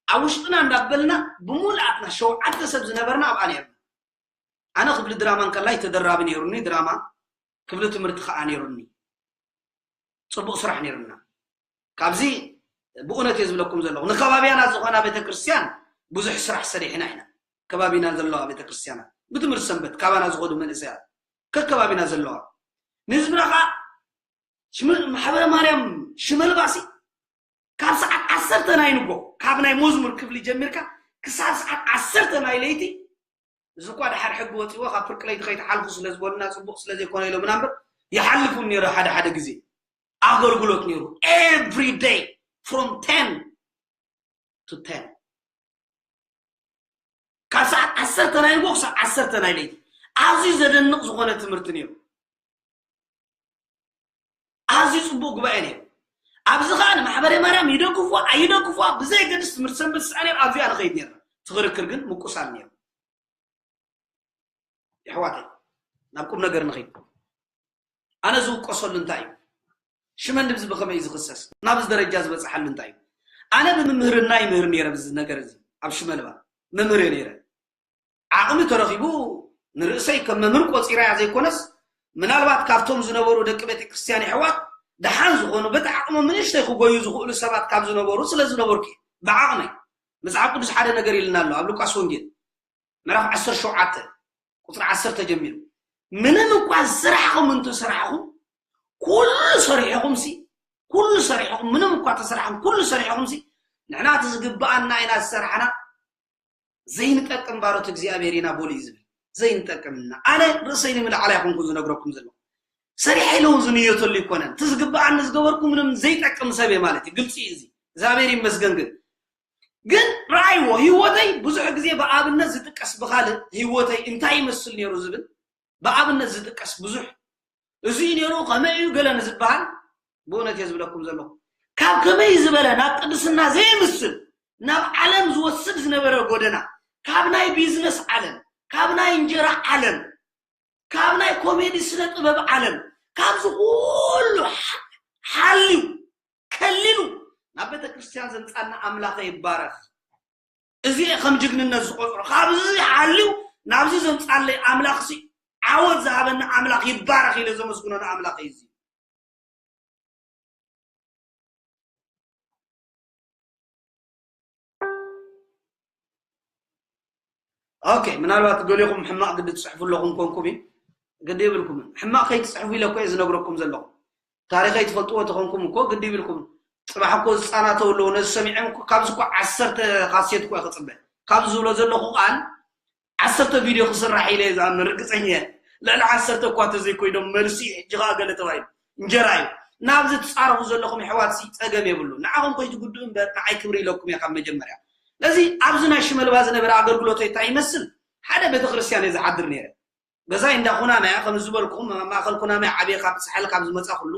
ኣብ ውሽጥና እንዳበልና ብምሉኣትና ሸውዓተ ሰብ ዝነበርና ኣብኣ ነይርና። ኣነ ክፍሊ ድራማ እንከላይ ተደራቢ ነይሩኒ፣ ድራማ ክፍሊ ትምህርቲ ኸኣ ነይሩኒ። ጽቡቕ ስራሕ ነይሩና። ካብዚ ብእውነት እየ ዝብለኩም ዘለኹ። ንከባቢያና ዝኾና ቤተክርስትያን ብዙሕ ስራሕ ሰሪሕና ኢና። ከባቢና ዘለዋ ቤተክርስትያናት፣ ብትምህርቲ ሰንበት ካባና ዝኸዱ መንእሰያት፣ ከከባቢና ዘለዋ። ንህዝብና ኸኣ ሽመ-፣ ማሕበረ ማርያም ሽመልባሲ ካብ ሰዓት ዓሰርተ ናይ ንጎ፣ ካብ ናይ መዝሙር ክፍሊ ጀሚርካ ክሳብ ሰዓት ዓሰርተ ናይ ለይቲ፣ እዚ እኳ ድሓር ሕጊ ወጺዎ ካብ ፍርቂ ለይቲ ከይትሓልፉ ስለ ዝበሉና ጽቡቕ ስለ ዘይኮነ ኢሎምና እምበር፣ ይሓልፉ ነይሩ ሓደ ሓደ ግዜ። ኣገልግሎት ነይሩ። Every day from ten to ten። ካብ ሰዓት ዓሰርተ ናይ ንጎ ክሳብ ዓሰርተ ናይ ለይቲ። ኣዝዩ ዘደንቕ ዝኾነ ትምህርቲ ነይሩ። ኣዝዩ ጽቡቕ ጉባኤ ነይሩ። ኣብዚ ኸኣ ንማሕበረ ማርያም ይደግፍዋ ኣይደግፍዋ ብዘየገድስ ትምህርቲ ሰንበት ዝስኣን ነይሩ። ኣብዚኣ ንኸይድ ነይርና። እቲ ክርክር ግን ምቁሳል ነይሩ። የሕዋተይ፣ ናብ ቁም ነገር ንኸይድ። ኣነ ዝውቀሰሉ እንታይ እዩ? ሽመንድብዚ ብኸመይ እዩ ዝኽሰስ? ናብዚ ደረጃ ዝበጽሓሉ እንታይ እዩ? ኣነ ብምምህርና ይምህር ነይረ፣ ብዚ ነገር እዚ ኣብ ሽመልባ መምህር እየ ነይረ። ዓቕሚ ተረኺቡ ንርእሰይ ከም መምህር ቆጺረያ ዘይኮነስ፣ ምናልባት ካብቶም ዝነበሩ ደቂ ቤተ ክርስቲያን የሕዋት ደሓን ዝኾኑ፣ በቲ ዓቕሞም ንእሽተይ ክጎዩ ዝኽእሉ ሰባት ካብ ዝነበሩ ስለ ዝነበርኩ እየ። ብዓቕመይ። መጽሓፍ ቅዱስ ሓደ ነገር ኢልና ኣሎ፣ ኣብ ሉቃስ ወንጌል ምዕራፍ ዓሰርተ ሸውዓተ ቁጽሪ ዓሰርተ ጀሚሩ፣ ምንም እኳ ዝሰራሕኹም እንተሰራሕኹም፣ ኩሉ ሰሪሕኹምሲ፣ ኩሉ ሰሪሕኹም፣ ምንም እኳ ተሰራሕኹም፣ ኩሉ ሰሪሕኹምሲ፣ ንሕና እቲ ዝግብኣና ኢና ዝሰራሕና፣ ዘይንጠቅም ባሮት እግዚኣብሔር ኢና በሉ እዩ ዝብል። ዘይንጠቅም እና ኣነ ርእሰይ ንምልዓል ኣይኮንኩን ዝነግረኩም ዘለኹ። ሰሪሐ ኢለ እውን ዝንየተሉ ኣይኮነን። እቲ ዝግብኣኒ ዝገበርኩ ምንም ዘይጠቅም ሰብ እየ ማለት እዩ። ግልፂ እዩ እዚ። እግዚኣብሔር ይመስገን። ግን ግን ረኣይዎ፣ ህይወተይ ብዙሕ ግዜ ብኣብነት ዝጥቀስ፣ ብኻልእ ህይወተይ እንታይ ይመስል ነይሩ ዝብል ብኣብነት ዝጥቀስ ብዙሕ፣ እዚ እዩ ነይሩ፣ ከመይ እዩ ገለ ንዝበሃል፣ ብእውነት እየ ዝብለኩም ዘለኹ። ካብ ከመይ ዝበለ ናብ ቅድስና ዘይምስል፣ ናብ ዓለም ዝወስድ ዝነበረ ጎደና፣ ካብ ናይ ቢዝነስ ዓለም፣ ካብ ናይ እንጀራ ዓለም፣ ካብ ናይ ኮሜዲ ስነ ጥበብ ዓለም፣ ካብዚ ኩሉ ሓ-፣ ሓልዩ፣ ከሊሉ ናብ ቤተ ክርስቲያን ዘምጻና ኣምላኸ ይባረኽ። እዚ እየ ከም ጅግንነት ዝቆጽሮ። ካብዚ ሓልዩ ናብዚ ዘምጻለይ ኣምላኽሲ፣ ዓወት ዝሃበኒ ኣምላኽ ይባረኽ ኢለ ዘመስግኖ ንኣምላኽ እዩ እዚ። ኦኬ፣ ምናልባት ገሊኹም ሕማቕ ግዲ ትጽሕፉ ኣለኹም ኮንኩም እዩ። ግዲ የብልኩምን። ሕማቕ ከይትጽሕፉ ኢለ እኮ እየ ዝነግረኩም ዘለኹ። ታሪኸይ ትፈልጥዎ ተኾንኩም እኮ ግዲ ይብልኩም። ጽባሕ እኮ ዝጻናተው ኣለዉ። ነዚ ሰሚዖም እኮ፣ ካብዚ እኮ ዓሰርተ ካሴት እኮ እየ ክጽበ። ካብዚ ዝብሎ ዘለኹ ቃል ዓሰርተ ቪድዮ ክስራሕ ኢለ እየ ዝኣምን፣ ርግጸኛ እየ። ልዕሊ ዓሰርተ እኳ ተዘይኮይኖም፣ መልሲ ሕጂ ኸኣ ገለ ተባሂሉ። እንጀራ እዩ። ናብዚ ትጻረፉ ዘለኹም የሕዋትሲ ጸገም የብሉ። ንዓኹም ከይትጉድኡ እምበር፣ ንዓይ ክብሪ ኢለኩም እየ ካብ መጀመርያ። ስለዚ ኣብዚ ናይ ሽመልባ ዝነበረ ኣገልግሎተይ እንታይ ይመስል? ሓደ ቤተክርስትያን እየ ዝሓድር ነይረ። ገዛይ እንዳ ኩናማ እያ፣ ከም ዝበልኩም፣ ኣብ ማእከል ኩናማ እየ ዓብየ፣ ካብ ሳሕል ካብ ዝመጻ ኩሉ፣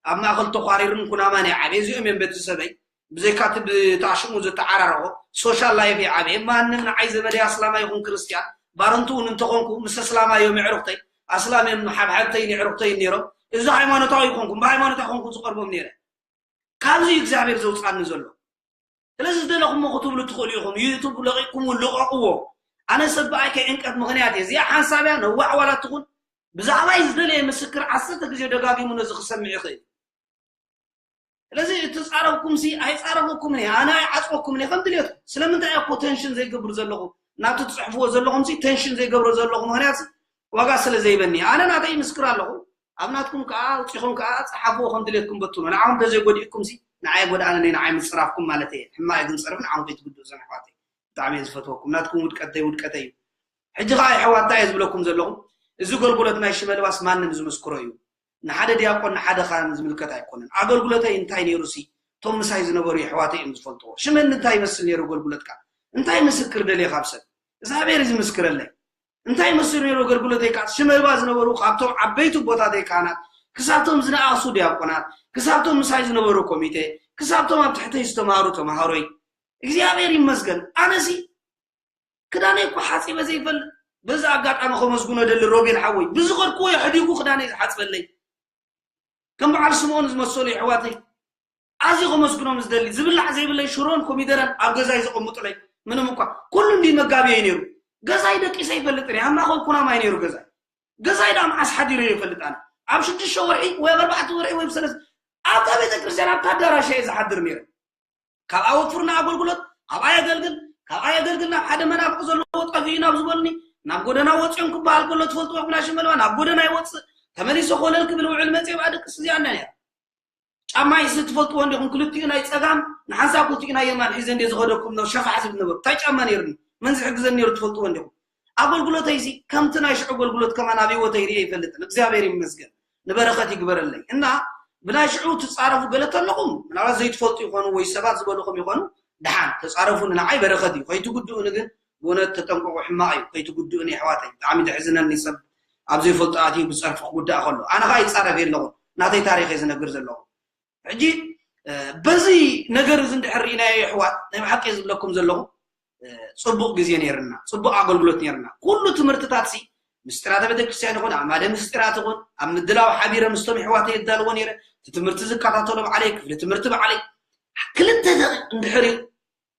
ኣብ ማእከል ተኳሪርን ኩናማን እየ ዓብየ። እዚኦም እዮም ቤተሰበይ። ብዘይካ እቲ ብታሽሙ ዝተዓራረኾ ሶሻል ላይፍ እየ ዓብየ። ማንም ንዓይ ዘመደይ ኣስላማይ ይኹን ክርስትያን፣ ባረንቱ እውን እንተኾንኩ፣ ምስ ኣስላማይ እዮም የዕሩኽተይ። ኣስላም እዮም ሓብሓብተይን የዕሩኽተይን ነይሮም። እዚ ሃይማኖታዊ ይኾንኩም፣ ብሃይማኖት ኣይኾንኩን ዝቐርቦም ነይረ። ካብዚ እዩ እግዚኣብሔር ዘውጻኒ ዘሎ። ስለዚ ዝደለኹሞ ክትብሉ ትኽእሉ ኢኹም። ዩቱብ ለቒቕኩም ልቐቕዎ። ኣነ ሰብ ብኣይ ከይዕንቀፍ ምኽንያት እየ። እዚኣ ሓንሳብ እያ፣ ነዋሕ ዋላ ትኹን፣ ብዛዕባይ ዝደለየ ምስክር ዓሰርተ ግዜ ደጋጊሙ ነዚ ክሰምዕ ይኽእል። ስለዚ እትጻረፍኩም ሲ ኣይጻረፈኩም እየ፣ ኣነ ኣይዓጽወኩም እየ ከም ድልየትኩም። ስለምንታይ እኮ ቴንሽን ዘይገብር ዘለኹ? ናብቲ ትጽሕፍዎ ዘለኹም ሲ ቴንሽን ዘይገብሮ ዘለኹ ምኽንያት ዋጋ ስለ ዘይበኒ፣ ኣነ ናተይ ምስክር ኣለኹ። ኣብ ናትኩም ከዓ ኣውፂኹም ከዓ ጸሓፍዎ ከም ድልየትኩም በትኑ። ንዓኹም ተዘይጎዲእኩም ሲ ንዓይ ጎድኣነኒ፣ ንዓይ ምፅራፍኩም ማለት እየ። ሕማቅ ግን ፀርፍ ንዓኹም ከይትጉድኡ ዞም ኣሕዋተይ። ብጣዕሚ እየ ዝፈትወኩም። ናትኩም ውድቀተይ ውድቀተይ እዩ። ሕጂ ከዓ የሕዋት እንታይ እየ ዝብለኩም ዘለኹ? እዚ ጎልጎለት ናይ ሽመልባስ ማንም ዝምስክሮ እዩ። ንሓደ ዲያቆን ንሓደ ካህን ዝምልከት ኣይኮነን። ኣገልግሎተይ እንታይ ነይሩ ሲ እቶም ምሳይ ዝነበሩ የሕዋተይ እዮም ዝፈልጥዎ። ሽመን እንታይ ይመስል ነይሩ ኣገልግሎትካ? እንታይ ምስክር ደልየ ካብ ሰብ? እግዚኣብሔር እዩ ዝምስክረለይ። እንታይ መስሉ ነይሩ ኣገልግሎተይ? ካብ ሽመልባ ዝነበሩ ካብቶም ዓበይቲ ቦታተይ ካህናት ክሳብቶም ዝነኣሱ ዲያቆናት ክሳብቶም ምሳይ ዝነበሩ ኮሚቴ ክሳብቶም ኣብ ትሕተይ ዝተማሃሩ ተማሃሮይ እግዚኣብሔር ይመስገን። ኣነሲ ክዳነይ እኮ ሓፂበ ዘይፈልጥ። በዚ ኣጋጣሚ ከመስግኖ ደሊ ሮቤል ሓወይ ብዝኸድክዎ የሕዲጉ ክዳነይ ዝሓፅበለይ ከም በዓል ስምኦን ዝመሰሉ የሕዋተይ ኣዝዩ ከመስግኖም ዝደሊ ዝብላዕ ዘይብለይ ሽሮን ኮሚደረን ኣብ ገዛይ ዘቐምጡለይ ምንም እኳ ኩሉ እንዲ መጋቢየይ ነይሩ። ገዛይ ደቂሰ ይፈልጥን እየ ኣማኸው ኩናማይ ነይሩ ገዛይ። ገዛይ ዳ መዓስ ሓዲሩ ይፈልጥ ኣነ ኣብ ሽዱሽተ ወርሒ ወይ ኣብ ኣርባዕተ ወርሒ ወይ ብሰለስተ ኣብታ ቤተ ክርስቲያን ኣብታ ኣዳራሽ እየ ዝሓድር ነይረ። ካብ ኣወፍርና ኣገልግሎት ኣብኣ የገልግል ካብ ኣየገልግል ናብ ሓደ መናፍቕ ዘለዎ ጠፊኡ ናብ ዝበሉኒ ናብ ጎደና ወፂኦም ክበሃል ከሎ ትፈልጥዎ ብናሽ መልባ ናብ ጎደና ይወፅእ። ተመሊሰ ኮለል ክብል ውዕል መፅእ ብኣ ደቅስ እዚኣ እንዳ ነይራ ጫማይ ሲ ትፈልጥዎ እንዲኹም ክልቲኡ ናይ ፀጋም ንሓንሳብ ክልቲኡ ናይ የማን ሒዘ እንደ ዝኸደኩም ነው ሸፋሕ ዝብል ነበሩ። እንታይ ጫማ ነይሩኒ? መን ዝሕግዘን ነይሩ ትፈልጥዎ እንዲኹም? ኣገልግሎተይ ሲ ከምቲ ናይ ሽዑ ኣገልግሎት ከማን ኣብ ህይወተይ ርእየ ይፈልጥን እግዚኣብሔር ይመስገን። ንበረኸት ይግበረለይ እና ብናይ ሽዑ ትፃረፉ ገለ ተለኹም ምናልባት ዘይትፈልጡ ይኾኑ ወይ ሰባት ዝበልኹም ይኾኑ። ድሓን ተፃረፉ ንዓይ በረኸት እዩ ከይትጉድኡኒ ግን ብእውነት ተጠንቀቁ ሕማቕ እዩ ከይትጉድኡኒ ኣሕዋተይ ብጣዕሚ ተሕዝነኒ ሰብ ኣብ ዘይፈልጦ ኣትዩ ብፀርፊ ክጉዳእ ከሎ ኣነ ከዓ ይፃረፍ የለኹም ናተይ ታሪክ እየ ዝነግር ዘለኹ። ሕጂ በዚ ነገር እዚ እንድሕር ርኢናዮ ኣሕዋት ናይ ብሓቂ ዝብለኩም ዘለኹ ፅቡቕ ግዜ ነይርና ፅቡቕ ኣገልግሎት ነይርና ኩሉ ትምህርትታት ሲ ምስጢራተ ቤተክርስትያን ይኹን ኣማደ ምስጢራት ይኹን ኣብ ምድላው ሓቢረ ምስቶም ኣሕዋተይ የዳልዎ ነይረ እቲ ትምህርቲ ዝከታተሎ ባዕለይ ክፍሊ ትምህርቲ ባዕለይ ክልተ ደቂቕ እንድሕር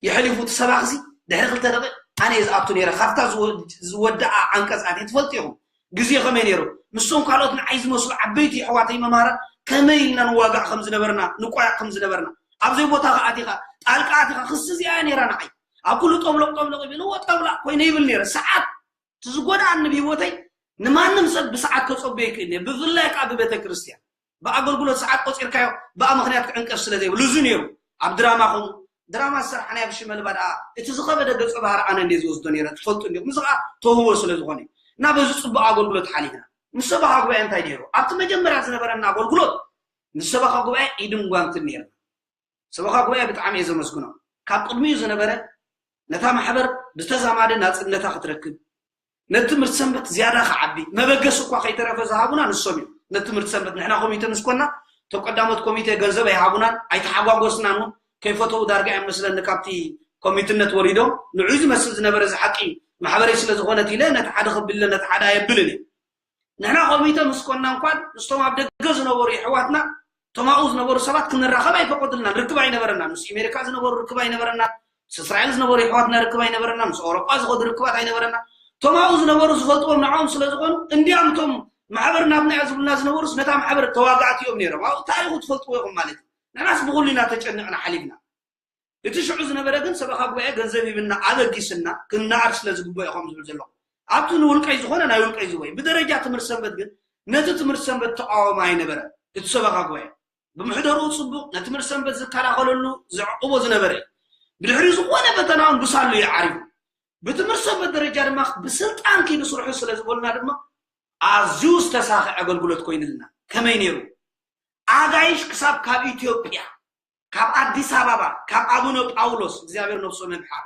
የሕሊፉ እቲ ሰባኺ ሲ ድሕሪ ክልተ ደቂቕ ኣነ እየ ዝኣቱ ነይረ ካብታ ዝወድኣ ዓንቀፅ ኣትየ ትፈልጡ ኢኹም ግዜ ከመይ ነይሩ ምስቶም ካልኦት ንዓይ ዝመስሉ ዓበይቲ ኣሕዋተይ መምሃራን ከመይ ኢልና ንዋጋእ ከም ዝነበርና ንቋየቕ ከም ዝነበርና ኣብዘይ ቦታ ከኣቲኻ ጣልቃ ኣቲኻ ክሲ እዚኣ እያ ነይራ ንዓይ ኣብ ኩሉ ጠብሎቕ ጠብሎቕ ይብል እዎ ጠብላቕ ኮይነ ይብል ነይረ ሰዓት እቲ ዝጎድኣኒ ብሂወተይ ንማንም ሰብ ብሰዓት ከፀቦ ይክእል እየ ብፍላይ ከዓ ብቤተ ክርስትያን ብኣገልግሎት ሰዓት ቆፂርካዮ ብኣ ምክንያት ክዕንቀፍ ስለ ዘይብሉ እዚ ነይሩ ኣብ ድራማ ከምኡ ድራማ ዝሰርሓናዮ ብሽመልባ ደኣ እቲ ዝኸበደ ገፀ ባህሪ ኣነ እንደ ዝወስዶ ነይረ ትፈልጡ እንዲኹም እዚ ከዓ ተውህቦ ስለ ዝኾነ እዩ እና በዚ ፅቡቅ ኣገልግሎት ሓሊፍና ምስ ሰበኻ ጉባኤ እንታይ ነይሩ ኣብቲ መጀመርያ ዝነበረና ኣገልግሎት ምስ ሰበኻ ጉባኤ ኢድን ጓንትን ነይርና ሰበኻ ጉባኤ ብጣዕሚ እየ ዘመስግኖ ካብ ቅድሚኡ ዝነበረ ነታ ማሕበር ብተዛማዲ ናፅነታ ክትረክብ ነቲ ትምህርቲ ሰንበት ዝያዳ ክዓቢ መበገሲ እኳ ከይተረፈ ዝሃቡና ንሶም እዮም ነቲ ትምህርቲ ሰንበት ንሕና ኮሚተ ምስ ኮና ተቀዳሞት ኮሚተ ገንዘብ ኣይሃቡናን ኣይተሓጓጎስናን እውን ከይፈተው ዳርጋ እዮም መስለኒ ካብቲ ኮሚትነት ወሪዶም ንዑ ዝመስል ዝነበረ እዚ ሓቂ ማሕበረይ ስለ ዝኾነት ኢለ ነቲ ሓደ ከብለ ነቲ ሓደ ኣየብልን እየ ንሕና ኮሚተ ምስ ኮና እንኳን ምስቶም ኣብ ደገ ዝነበሩ የሕዋትና እቶም ኣብኡ ዝነበሩ ሰባት ክንራኸብ ኣይፈቀዱልናን ርክብ ኣይነበረናን ምስ ኣሜሪካ ዝነበሩ ርክብ ኣይነበረናን ምስ እስራኤል ዝነበሩ የሕዋትና ርክብ ኣይነበረና ምስ ኣውሮጳ ዝኸዱ ርክባት ኣይነበረና እቶም ኣብኡ ዝነበሩ ዝፈልጥዎም ንዕኦም ስለ ዝኾኑ እንዲያም እቶም ማሕበር ናትና እያ ዝብሉና ዝነበሩስ ነታ ማሕበር ተዋጋእቲ እዮም ነይሮም ኣብኡ ታሪኹ ትፈልጥዎ ኢኹም ማለት እዩ ንሕናስ ብኩሉ ኢና ተጨኒቕና ሓሊፍና እቲ ሽዑ ዝነበረ ግን ሰበኻ ጉባኤ ገንዘብ ሂብና ኣበጊስና ክንነኣድ ስለ ዝግበኦ ኢኹም ዝብል ዘለኹ ኣብቲ ንውልቀይ ዝኾነ ናይ ውልቀይ ዝወይ ብደረጃ ትምህርቲ ሰንበት ግን ነቲ ትምህርቲ ሰንበት ተቃወማ ኣይነበረ እቲ ሰበኻ ጉባኤ ብምሕደርኡ ፅቡቅ ነቲ ትምህርቲ ሰንበት ዝከላኸለሉ ዘዕቁቦ ዝነበረ እዩ ብድሕሪ ዝኾነ ፈተናውን ብሳሉ እዩ ዓሪፉ ብትምህርቲ ሰንበት ደረጃ ድማ ብስልጣን ኪዱ ስርሑ ስለ ዝበሉና ድማ ኣዝዩ ዝተሳኸ ኣገልግሎት ኮይኑልና ከመይ ነይሩ ኣጋይሽ ክሳብ ካብ ኢትዮጵያ ካብ ኣዲስ ኣበባ ካብ ኣቡነ ጳውሎስ እግዚኣብሔር ነፍሶ መምሓር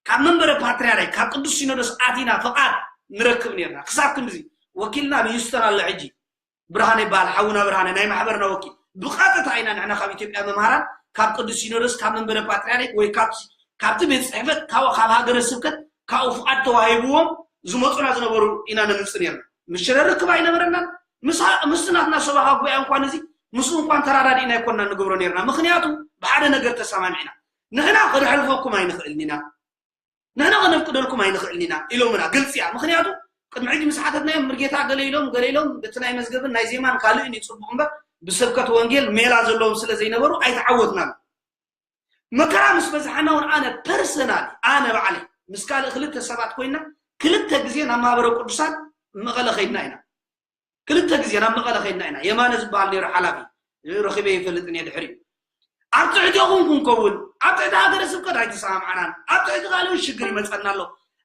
ካብ መንበረ ፓትርያርክ ካብ ቅዱስ ሲኖዶስ ኣቲና ፍቓድ ንረክብ ነርና ክሳብ ክንድዚ ወኪልና ኣብ ሂውስተን ኣሎ ሕጂ ብርሃነ ይበሃል ሓውና ብርሃነ ናይ ማሕበርና ወኪል ብቐጥታ ኢና ንሕና ካብ ኢትዮጵያ መምሃራን ካብ ቅዱስ ሲኖዶስ ካብ መንበረ ፓትርያርክ ወይ ካብቲ ቤት ፅሕፈት ካብ ሃገረ ስብከት ካብኡ ፍቓድ ተዋሂብዎም ዝመፁና ዝነበሩ ኢና ነምፅእ ነርና ምሽረ ርክብ ኣይነበረናን ምስቲ ናትና ሰበኻ ጉባኤ እንኳን እዚ ምስኡ እንኳን ተራዳዲእና ኣይኮንና ንገብሮ ነርና ምኽንያቱ ብሓደ ነገር ተሰማሚዕና ንሕና ከነሕልፈኩም ኣይንኽእልን ኢና ንሕና ከነፍቅደልኩም ኣይንኽእልን ኢና ኢሎምና ግልፂ እያ ምኽንያቱ ቅድሚ ሕጂ ምስ ሓተትናዮም ምርጌታ ገለ ኢሎም ገለ ኢሎም በቲ ናይ መዝገብን ናይ ዜማን ካልእን እዩ ጽቡቕ እምበር ብሰብከት ወንጌል ሜላ ዘለዎም ስለ ዘይነበሩ ኣይተዓወትናን። መከራ ምስ በዝሓና እውን ኣነ ፐርሰናል ኣነ ባዕለይ ምስ ካልእ ክልተ ሰባት ኮይና ክልተ ግዜ ናብ ማህበረ ቅዱሳን መቐለ ከይድና ኢና። ክልተ ግዜ ናብ መቐለ ከይድና ኢና። የማነ ዝበሃል ነይሩ ሓላፊ ረኺበ ይፈልጥን እየ ድሕሪኡ ኣብ ትሕቴኹም ክንከውን ኣብ ትሕቲ ሃገረ ስብከት ኣይተሰማምዓናን ኣብ ትሕቲ ካልእ ሽግር ይመፀና ኣሎ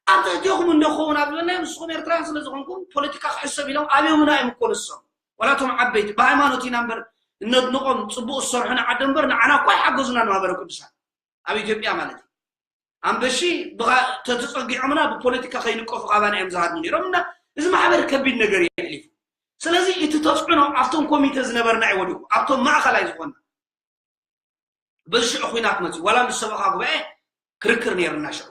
ኣብ ትሕቴኹም እንደኸውን ኣብ ዝበልናዮ ንስኹም ኤርትራውያን ስለ ዝኾንኩም ፖለቲካ ክሕሰብ ኢሎም ኣብዮምና እዮም እኮ ንሶም ዋላቶም ዓበይቲ ብሃይማኖት ኢና እምበር እነድንቖም ፅቡቕ ዝሰርሑ ንዓደ እምበር ንዓና እኳ ይሓገዙና ንማህበረ ቅዱሳን ኣብ ኢትዮጵያ ማለት እዩ ኣንበሺ ተተፀጊዖምና ብፖለቲካ ከይንቀፉ ካባና እዮም ዝሃድሙ ነይሮም እና እዚ ማሕበር ከቢድ ነገር የሕሊፉ ስለዚ እቲ ተፅዕኖ ኣብቶም ኮሚተ ዝነበርና ይወዲቁ ኣብቶም ማእኸላይ ዝኾና በዚ ሽዑ ኩናት መፅኡ ዋላ ምስ ሰበኻ ጉባኤ ክርክር ነይርና ሽዑ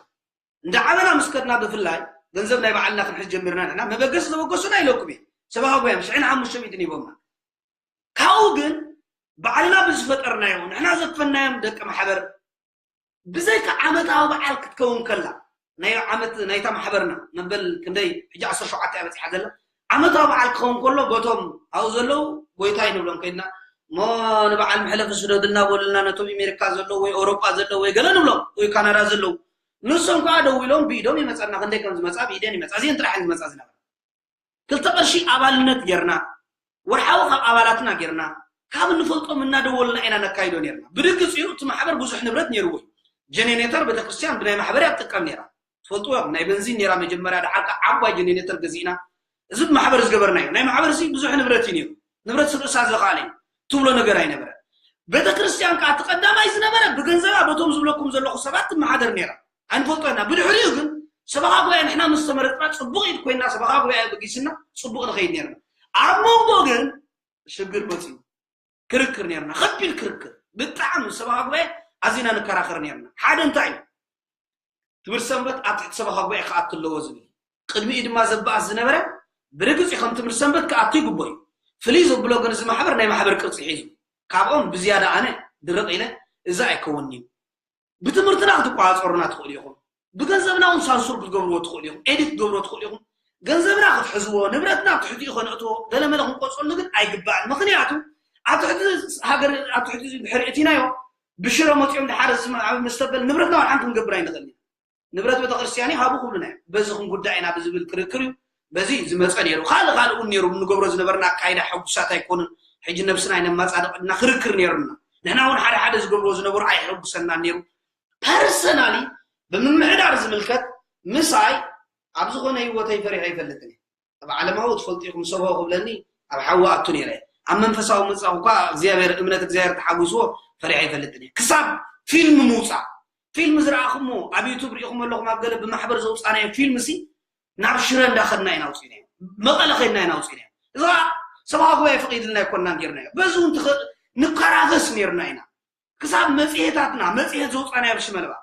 እንዳ ዓበና ምስ ከድና ብፍላይ ገንዘብ ናይ ባዕልና ክንሕዝ ጀሚርና ንሕና መበገሲ ዘበገሱና ኢለኩም እየ ሰበኻ ጉባኤ ሽሕን ሓሙሽተ ሚእትን ሂቦምና ካብኡ ግን ባዕልና ብዝፈጠርናዮ ንሕና ዘክፈናዮም ደቂ ማሕበር ብዘይካ ዓመታዊ በዓል ክትከውን ከላ ናይ ዓመት ናይታ ማሕበርና መበል ክንደይ ሕጂ ዓሰርተ ሸውዓተ እያ በፂሓ ዘላ ዓመታዊ በዓል ክኸውን ከሎ በቶም ኣብኡ ዘለዉ ጎይታይ ንብሎም ከይድና እሞ ንበዓል መሕለፊ ስደዱልና በሉልና ነቶም ኣሜሪካ ዘለዉ ወይ ኤውሮጳ ዘለዉ ወይ ገለ ንብሎም ወይ ካናዳ ዘለዉ ንሶም ከዓ ደዊሎም ብኢዶም ይመፀና ክንደይ ከም ዝመፃ ብኢደን ይመፃ እዚአን ጥራሕ እየን ዝመፃ ዝነበራ ክልተ ቅርሺ ኣባልነት ጌርና ወርሓዊ ካብ ኣባላትና ጌርና ካብ እንፈልጦም እናደወልና ኢና ነካይዶ ኔርና። ብርግፅ እዩ እቲ ማሕበር ብዙሕ ንብረት ኔርዎ እዩ። ጀኔሬተር ቤተክርስትያን ብናይ ማሕበር እያ ትጥቀም ኔራ። ትፈልጥዎ ኢኹም ናይ በንዚን ኔራ መጀመርያ ደሓር ከዓ ዓባይ ጀኔሬተር ገዚእና እዚ ብማሕበር ዝገበርናዮ። ናይ ማሕበር እዚ ብዙሕ ንብረት እዩ ኔሩ። ንብረት ስርእሳ ዘኽኣለ እዩ ትብሎ ነገር ኣይነበረን። ቤተክርስትያን ከዓ እቲ ቀዳማይ ዝነበረ ብገንዘባ በቶም ዝብለኩም ዘለኹ ሰባት ትመሓደር ኔራ። ኣይንፈልጦ ኢና። ብድሕሪኡ ግን ሰበኻ ጉባኤ ንሕና ምስ ተመረፅና ፅቡቕ ኢድ ኮይና ሰበኻ ጉባኤ በጊስና ፅቡቕ ንኸይድ ኔርና። ኣብ መንጎ ግን ሽግር መፅዩ። ክርክር ኔርና። ከቢድ ክርክር። ብጣዕሚ ሰበኻ ጉባኤ ኣዚና ንከራኸር ኔርና። ሓደ እንታይ እዩ? ትምህርቲ ሰንበት ኣብ ትሕቲ ሰበኻ ጉባኤ ክኣቱ ኣለዎ ዝብል እዩ። ቅድሚኡ ድማ ዘበኣስ ዝነበረ ብርግፂ ከም ትምህርቲ ሰንበት ክኣቱ ይግቦ እዩ። ፍልይ ዘብሎ ግን እዚ ማሕበር ናይ ማሕበር ቅርፂ ሒዙ። ካብኦም ብዝያዳ ኣነ ድርቕ ኢለ እዚ ኣይከውንን እዩ። ብትምህርትና ክትቋፀሩና ትኽእሉ ኢኹም። ብገንዘብና እውን ሳንሱር ክትገብርዎ ትኽእሉ ኢኹም። ኤዲት ክትገብርዎ ትኽእሉ ኢኹም። ገንዘብና ክትሕዝዎ፣ ንብረትና ኣብ ትሕቲኡ ከነእትዎ፣ ገለመለ ክንቆፀሉ ግን ኣይግባእን። ምኽንያቱ ኣብ ትሕቲ ሃገር ኣብ ትሕቲ ድሕሪ እቲናዮ ብሽረ መፂኦም ድሓር መስተበል ንብረትና ወድሓን ክንገብር ኣይንኽእል ኢና። ንብረት ቤተክርስትያን እዩ ሃቡ ክብሉና እዮም። በዚ ክንጉዳእ ኢና ብዝብል ክርክር እዩ በዚ ዝመፀ ነይሩ። ካልእ ካልእ እውን ነይሩ ንገብሮ ዝነበርና ኣካይዳ ሕጉሳት ኣይኮኑን። ሕጂ ነብስና ኣይነማፃድቕ እና ክርክር ነይሩና። ንሕና እውን ሓደ ሓደ ዝገብርዎ ዝነበሩ ኣይሕጉሰናን ነይሩ። ፐርሰናሊ ብምምሕዳር ዝምልከት ምሳይ ኣብ ዝኾነ ህይወተይ ፈሪሐ ኣይፈልጥን እየ። ኣብ ዓለማዊ ትፈልጡ ኢኹም ሰብኦ ክብለኒ ኣብ ሓዊ ኣቱ ነይረ። ኣብ መንፈሳዊ ምፃኹ እኳ እግዚኣብሔር እምነት እግዚኣብሔር ተሓጒስዎ ፈሪሐ ኣይፈልጥን እየ። ክሳብ ፊልም ምውፃእ ፊልም ዝረኣኹሞ ኣብ ዩቱብ ሪኢኹም ኣለኹም ኣብ ገለ ብማሕበር ዘውፃናዮ ፊልም ሲ ናብ ሽረ እንዳኸድና ኢና ውፂናዮ መቐለ ከድና ኢና ውፂናዮ እዛ ሰብኣዊ ጉባኤ ፈቒድልና ኣይኮንናን ጌርናዮ በዚ እውን ንከራፈስ ነይርና ኢና ክሳብ መፅሄታትና መፅሄት ዘውፃናዮ ብሽመልባ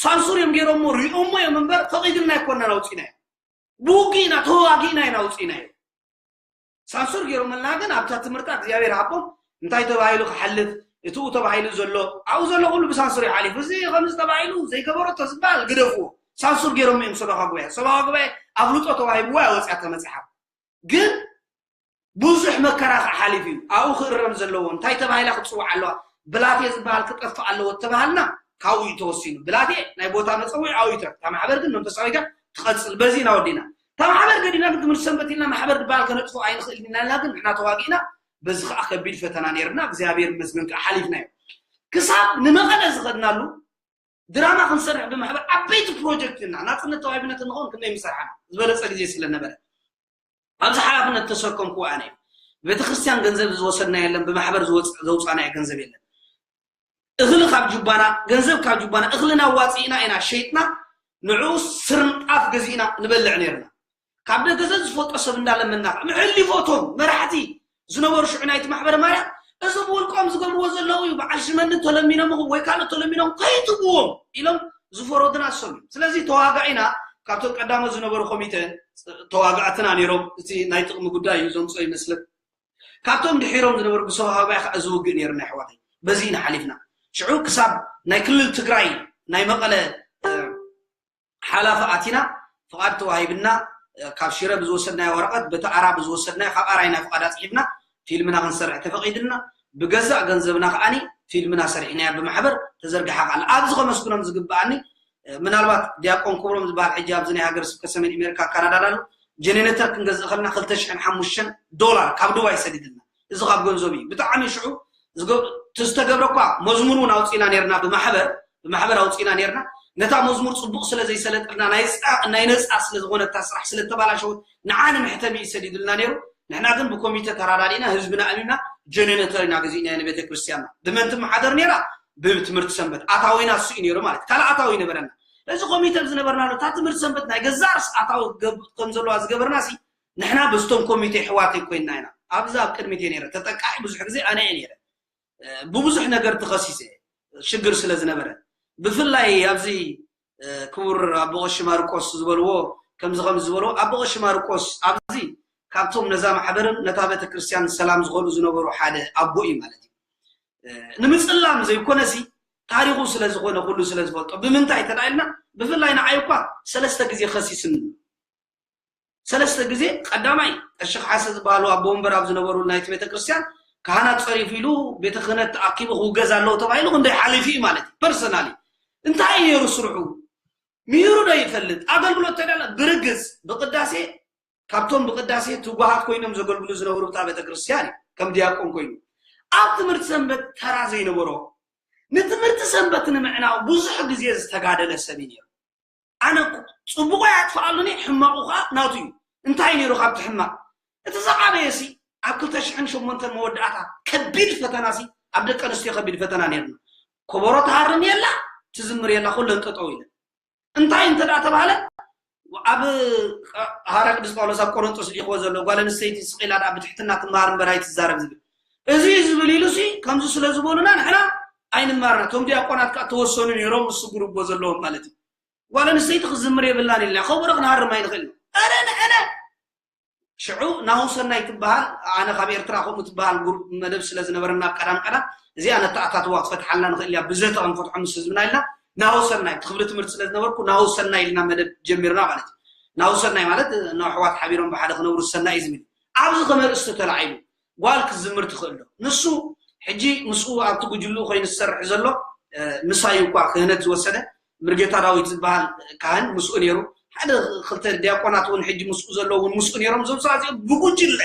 ሳንሱር እዮም ገይሮሞ ሪኦሞ እዮም እምበር ፈቒድልና ኣይኮንናን ኣውፂናዮ ብውግእና ተዋጊእና ኢና ኣውፂናዮ ሳንሱር ገይሮምልና ግን ኣብታ ትምህርታ እግዚኣብሔር ሃቦም እንታይ ተባሂሉ ክሓልፍ እትኡ ተባሂሉ ዘሎ ኣብኡ ዘሎ ኩሉ ብሳንሱር ይሓሊፉ እዚ ከምዚ ተባሂሉ ዘይገበረቶ ዝበሃል ግደፍዎ ሳንሱር ገይሮም እዮም ሰበኻ ጉባኤ ሰበኻ ጉባኤ ኣፍልጦ ተዋሂብዎ ያወፅያ ተመፅሓፍ ግን ብዙሕ መከራ ከዓ ሓሊፉ እዩ ኣብኡ ክእረም ዘለዎ እንታይ ተባሂላ ክትፅዋዕ ኣለዋ ብላቴ ዝበሃል ክጠፍእ ኣለዎ ተባሃልና ካብኡ እዩ ተወሲኑ ብላቴ ናይ ቦታ መፀውዒ ኣብኡ ይትረፍ እታ ማሕበር ግን መንፈሳዊታ ትቐፅል በዚ ኢና ወዲና እታ ማሕበር ገዲና ግን ትምህርቲ ሰንበት ኢልና ማሕበር ዝበሃል ከነጥፎ ኣይንኽእል ኢና ኢልና ግን ንሕና ተዋጊእና በዚ ከዓ ከቢድ ፈተና ነይርና እግዚኣብሔር ይመስገን ከዓ ሓሊፍናዮ ክሳብ ንመቐለ ዝኸድናሉ ድራማ ክንሰርሕ ብማሕበር ዓበይቲ ፕሮጀክት እና ናፅነት ተዋሂብነት እንኾን ክንደይ ምሰርሓና ዝበለፀ ግዜ ስለነበረ ኣብዚ ሓላፍነት ተሰከምኩዎ ኣነ እዩ ቤተክርስትያን ገንዘብ ዝወሰድና የለን ብማሕበር ዘውፃናዮ ገንዘብ የለን እኽሊ ካብ ጁባና ገንዘብ ካብ ጁባና እኽልና ኣዋፂእና ኢና ሸይጥና ንዕኡ ስርንጣፍ ገዚእና ንበልዕ ነይርና ካብ ደገ ዘዝፈልጦ ሰብ እንዳለመና ከዓ መሐሊፎቶም መራሕቲ ዝነበሩ ሽዑ ናይቲ ማሕበር ማርያም እዚ ብውልቆም ዝገብርዎ ዘለዉ እዩ በዓል ሽመኒ ተለሚኖም ይኹን ወይ ካልኦት ተለሚኖም ከይትብዎም ኢሎም ዝፈረዱና እሶም እዮም ስለዚ ተዋጋኢና ካብቶም ቀዳሞት ዝነበሩ ኮሚተ ተዋጋእትና ነይሮም እቲ ናይ ጥቕሚ ጉዳይ እዩ ዘምፅኦ ይመስለኒ ካብቶም ድሒሮም ዝነበሩ ብሰብሃባይ ከዓ እዚ ውግእ ነይርና ኣሕዋተይ በዚ ኢና ሓሊፍና ሽዑ ክሳብ ናይ ክልል ትግራይ ናይ መቐለ ሓላፊ ኣቲና ፍቓድ ተዋሂብና ካብ ሽረ ብዝወሰድናዮ ወረቐት፣ በቲ ኣራ ብዝወሰድናዮ፣ ካብ ኣራ ኢና ፍቓድ ኣፅሒፍና ፊልምና ክንሰርሕ ተፈቒድልና። ብገዛእ ገንዘብና ከዓኒ ፊልምና ሰሪሕናያ ብማሕበር ተዘርግሓ ከኣላ። ኣብዚ ከመስግኖም ዝግብኣኒ፣ ምናልባት ዲያቆን ክብሮም ዝበሃል ሕጂ ኣብዚ ናይ ሃገረ ስብከት ሰሜን ኣሜሪካ ካናዳ ዳሎ ጀኔሬተር ክንገዝእ ከለና ክልተ ሽሕን ሓሙሽተን ዶላር ካብ ዱባይ ሰዲድልና። እዚ ካብ ገንዘብ እዩ። ብጣዕሚ ሽዑ ዝገ-፣ እቲ ዝተገብረ እኳ መዝሙር እውን ኣውፂእና ነርና ብማሕበር፣ ብማሕበር ኣውፂእና ነርና። ነታ መዝሙር ፅቡቕ ስለ ዘይሰለጠልና ናይ ፃ-፣ ናይ ነፃ ስለ ዝኾነታ ስራሕ ስለ ተባላሸወት ንዓ ንመሕተሚ እዩ ሰዲዱልና ነይሩ። ንሕና ግን ብኮሚተ ተራዳዲእና ህዝብና ኣሚምና ጀኔሬተር ኢና ገዚእናዮ ንቤተ ክርስቲያንና። ብመን ትመሓደር ነይራ? ብትምህርቲ ሰንበት። ኣታዊና እሱ እዩ ነይሩ ማለት እዩ። ካልእ ኣታዊ ይነበረና። እዚ ኮሚተ ኣብ ዝነበርናሉ እታ ትምህርቲ ሰንበት ናይ ገዛእ ርእሲ ኣታዊ ክገብ-፣ ከም ዘለዋ ዝገበርና ሲ ንሕና በስቶም ኮሚቴ ኣሕዋተይ ኮይንና ኢና። ኣብዚ ኣብ ቅድሚት እየ ነይረ። ተጠቃዒ ብዙሕ ግዜ ኣነ እየ ነይረ። እ፣ ብብዙሕ ነገር ተኸሲሰ ሽግር ስለ ዝነበረ። ብፍላይ ኣብዚ፣ እ፣ ክቡር ኣቦ ቀሺ ማርቆስ ዝበልዎ፣ ከምዚ ከምዚ ዝበልዎ፣ ኣቦ ቀሺ ማርቆስ ኣብዚ ካብቶም ነዛ ማሕበርን ነታ ቤተክርስትያን ሰላም ዝኸሉ ዝነበሩ ሓደ ኣቦ እዩ ማለት እዩ። እ፣ ንምጽላም ዘይኮነሲ ታሪኹ ስለ ዝኾነ ኩሉ ስለ ዝፈልጦ። ብምንታይ ተዳኢልና? ብፍላይ ንዓይ እኳ ሰለስተ ግዜ ከሲስኒ። ሰለስተ ግዜ ቀዳማይ ቀሺ ከሓሰ ዝበሃሉ ኣቦ ወንበር ኣብ ዝነበሩ ናይቲ ቤተክርስትያን ካህናት ጸሪፉ ኢሉ ቤተ ክህነት ተኣኪቡ ክውገዝ ኣለዎ ተባሂሉ ክንደይ ሓሊፉ እዩ ማለት እዩ። ፐርሰናሊ እንታይ እዩ ነይሩ ስርሑ? ምሂሩ ዶ ይፈልጥ? ኣገልግሎት ተዳለ ብርግጽ ብቅዳሴ ካብቶም ብቅዳሴ ትጉሃት ኮይኖም ዘገልግሉ ዝነበሩ ብታ ቤተክርስትያን እዩ። ከም ዲያቆን ኮይኑ ኣብ ትምህርቲ ሰንበት ተራ ዘይነበሮ ንትምህርቲ ሰንበት ንምዕናው ብዙሕ ግዜ ዝተጋደለ ሰብ እዩ ነይሩ። ኣነ ጽቡቑ ኣጥፍኣሉኒ፣ ሕማቑ ኸኣ ናቱ እዩ። እንታይ ነይሩ ካብቲ ሕማቕ? እቲ ዝዓበየሲ ኣብ ክልተ ሽሕን ሸሞንተን መወዳእታ ከቢድ ፈተናሲ ኣብ ደቂ ኣንስትዮ ከቢድ ፈተና ነይርና። ኮቦሮ ትሃርም የላ፣ ትዝምር የላ፣ ኩለን ጠጠው ኢለን። እንታይ እንተ ደኣ ተባህለ፣ ኣብ ሃዋርያ ቅዱስ ጳውሎስ ኣብ ቆሮንጦስ ልኢኽዎ ዘሎ ጓል ኣንስተይቲ ስቕ ኢላ ደኣ ብትሕትና ትመሃር እምበር ኣይትዛረብ ዝብል። እዚ ዝብል ኢሉሲ ከምዚ ስለ ዝበሉና ንሕና ኣይንማርና። እቶም ዲያቆናት ከኣ ተወሰኑ ነይሮም፣ ምስ ጉሩቦ ዘለዎም ማለት እዩ። ጓል ኣንስተይቲ ክዝምር የብላን ኢልና፣ ከበሮ ክንሃርም ኣይንኽእልን። ኣረ ንሕነ ሽዑ ናሁ ሰናይ ትበሃል፣ ኣነ ካብ ኤርትራ ከምኡ ትበሃል ጉር-፣ መደብ ስለ ዝነበረና ኣብ ቀዳም ቀዳም፣ እዚኣ ነተኣታትዋ ክትፈትሓልና ንኽእል እያ፣ ብዘተ ክንፈትሖ ምስ ህዝብና ኢልና፣ ናሁ ሰናይ፣ እቲ ክፍሊ ትምህርቲ ስለ ዝነበርኩ፣ ናሁ ሰናይ ኢልና መደብ ጀሚርና ማለት እዩ። ናሁ ሰናይ ማለት፣ ንኣሕዋት ሓቢሮም ብሓደ ክነብሩ ሰናይ እዩ ዝብል። ኣብዚ ከም ኣርእስቲ ተላዒሉ፣ ጓል ክትዝምር ትኽእል ዶ? ንሱ ሕጂ ምስኡ ኣብቲ ጉጅልኡ ኮይኑ ዝሰርሕ ዘሎ፣ እ፣ ምሳዩ እኳ ክህነት ዝወሰደ፣ ምርጌታ ዳዊት ዝበሃል ካህን ምስኡ ነይሩ። ሓደ ክልተ ዲያቆናት እውን ሕጂ ምስኡ ዘለዉ እውን ምስኡ ነይሮም። እዞም ሰባት እዚኦም ብጉጅለ፣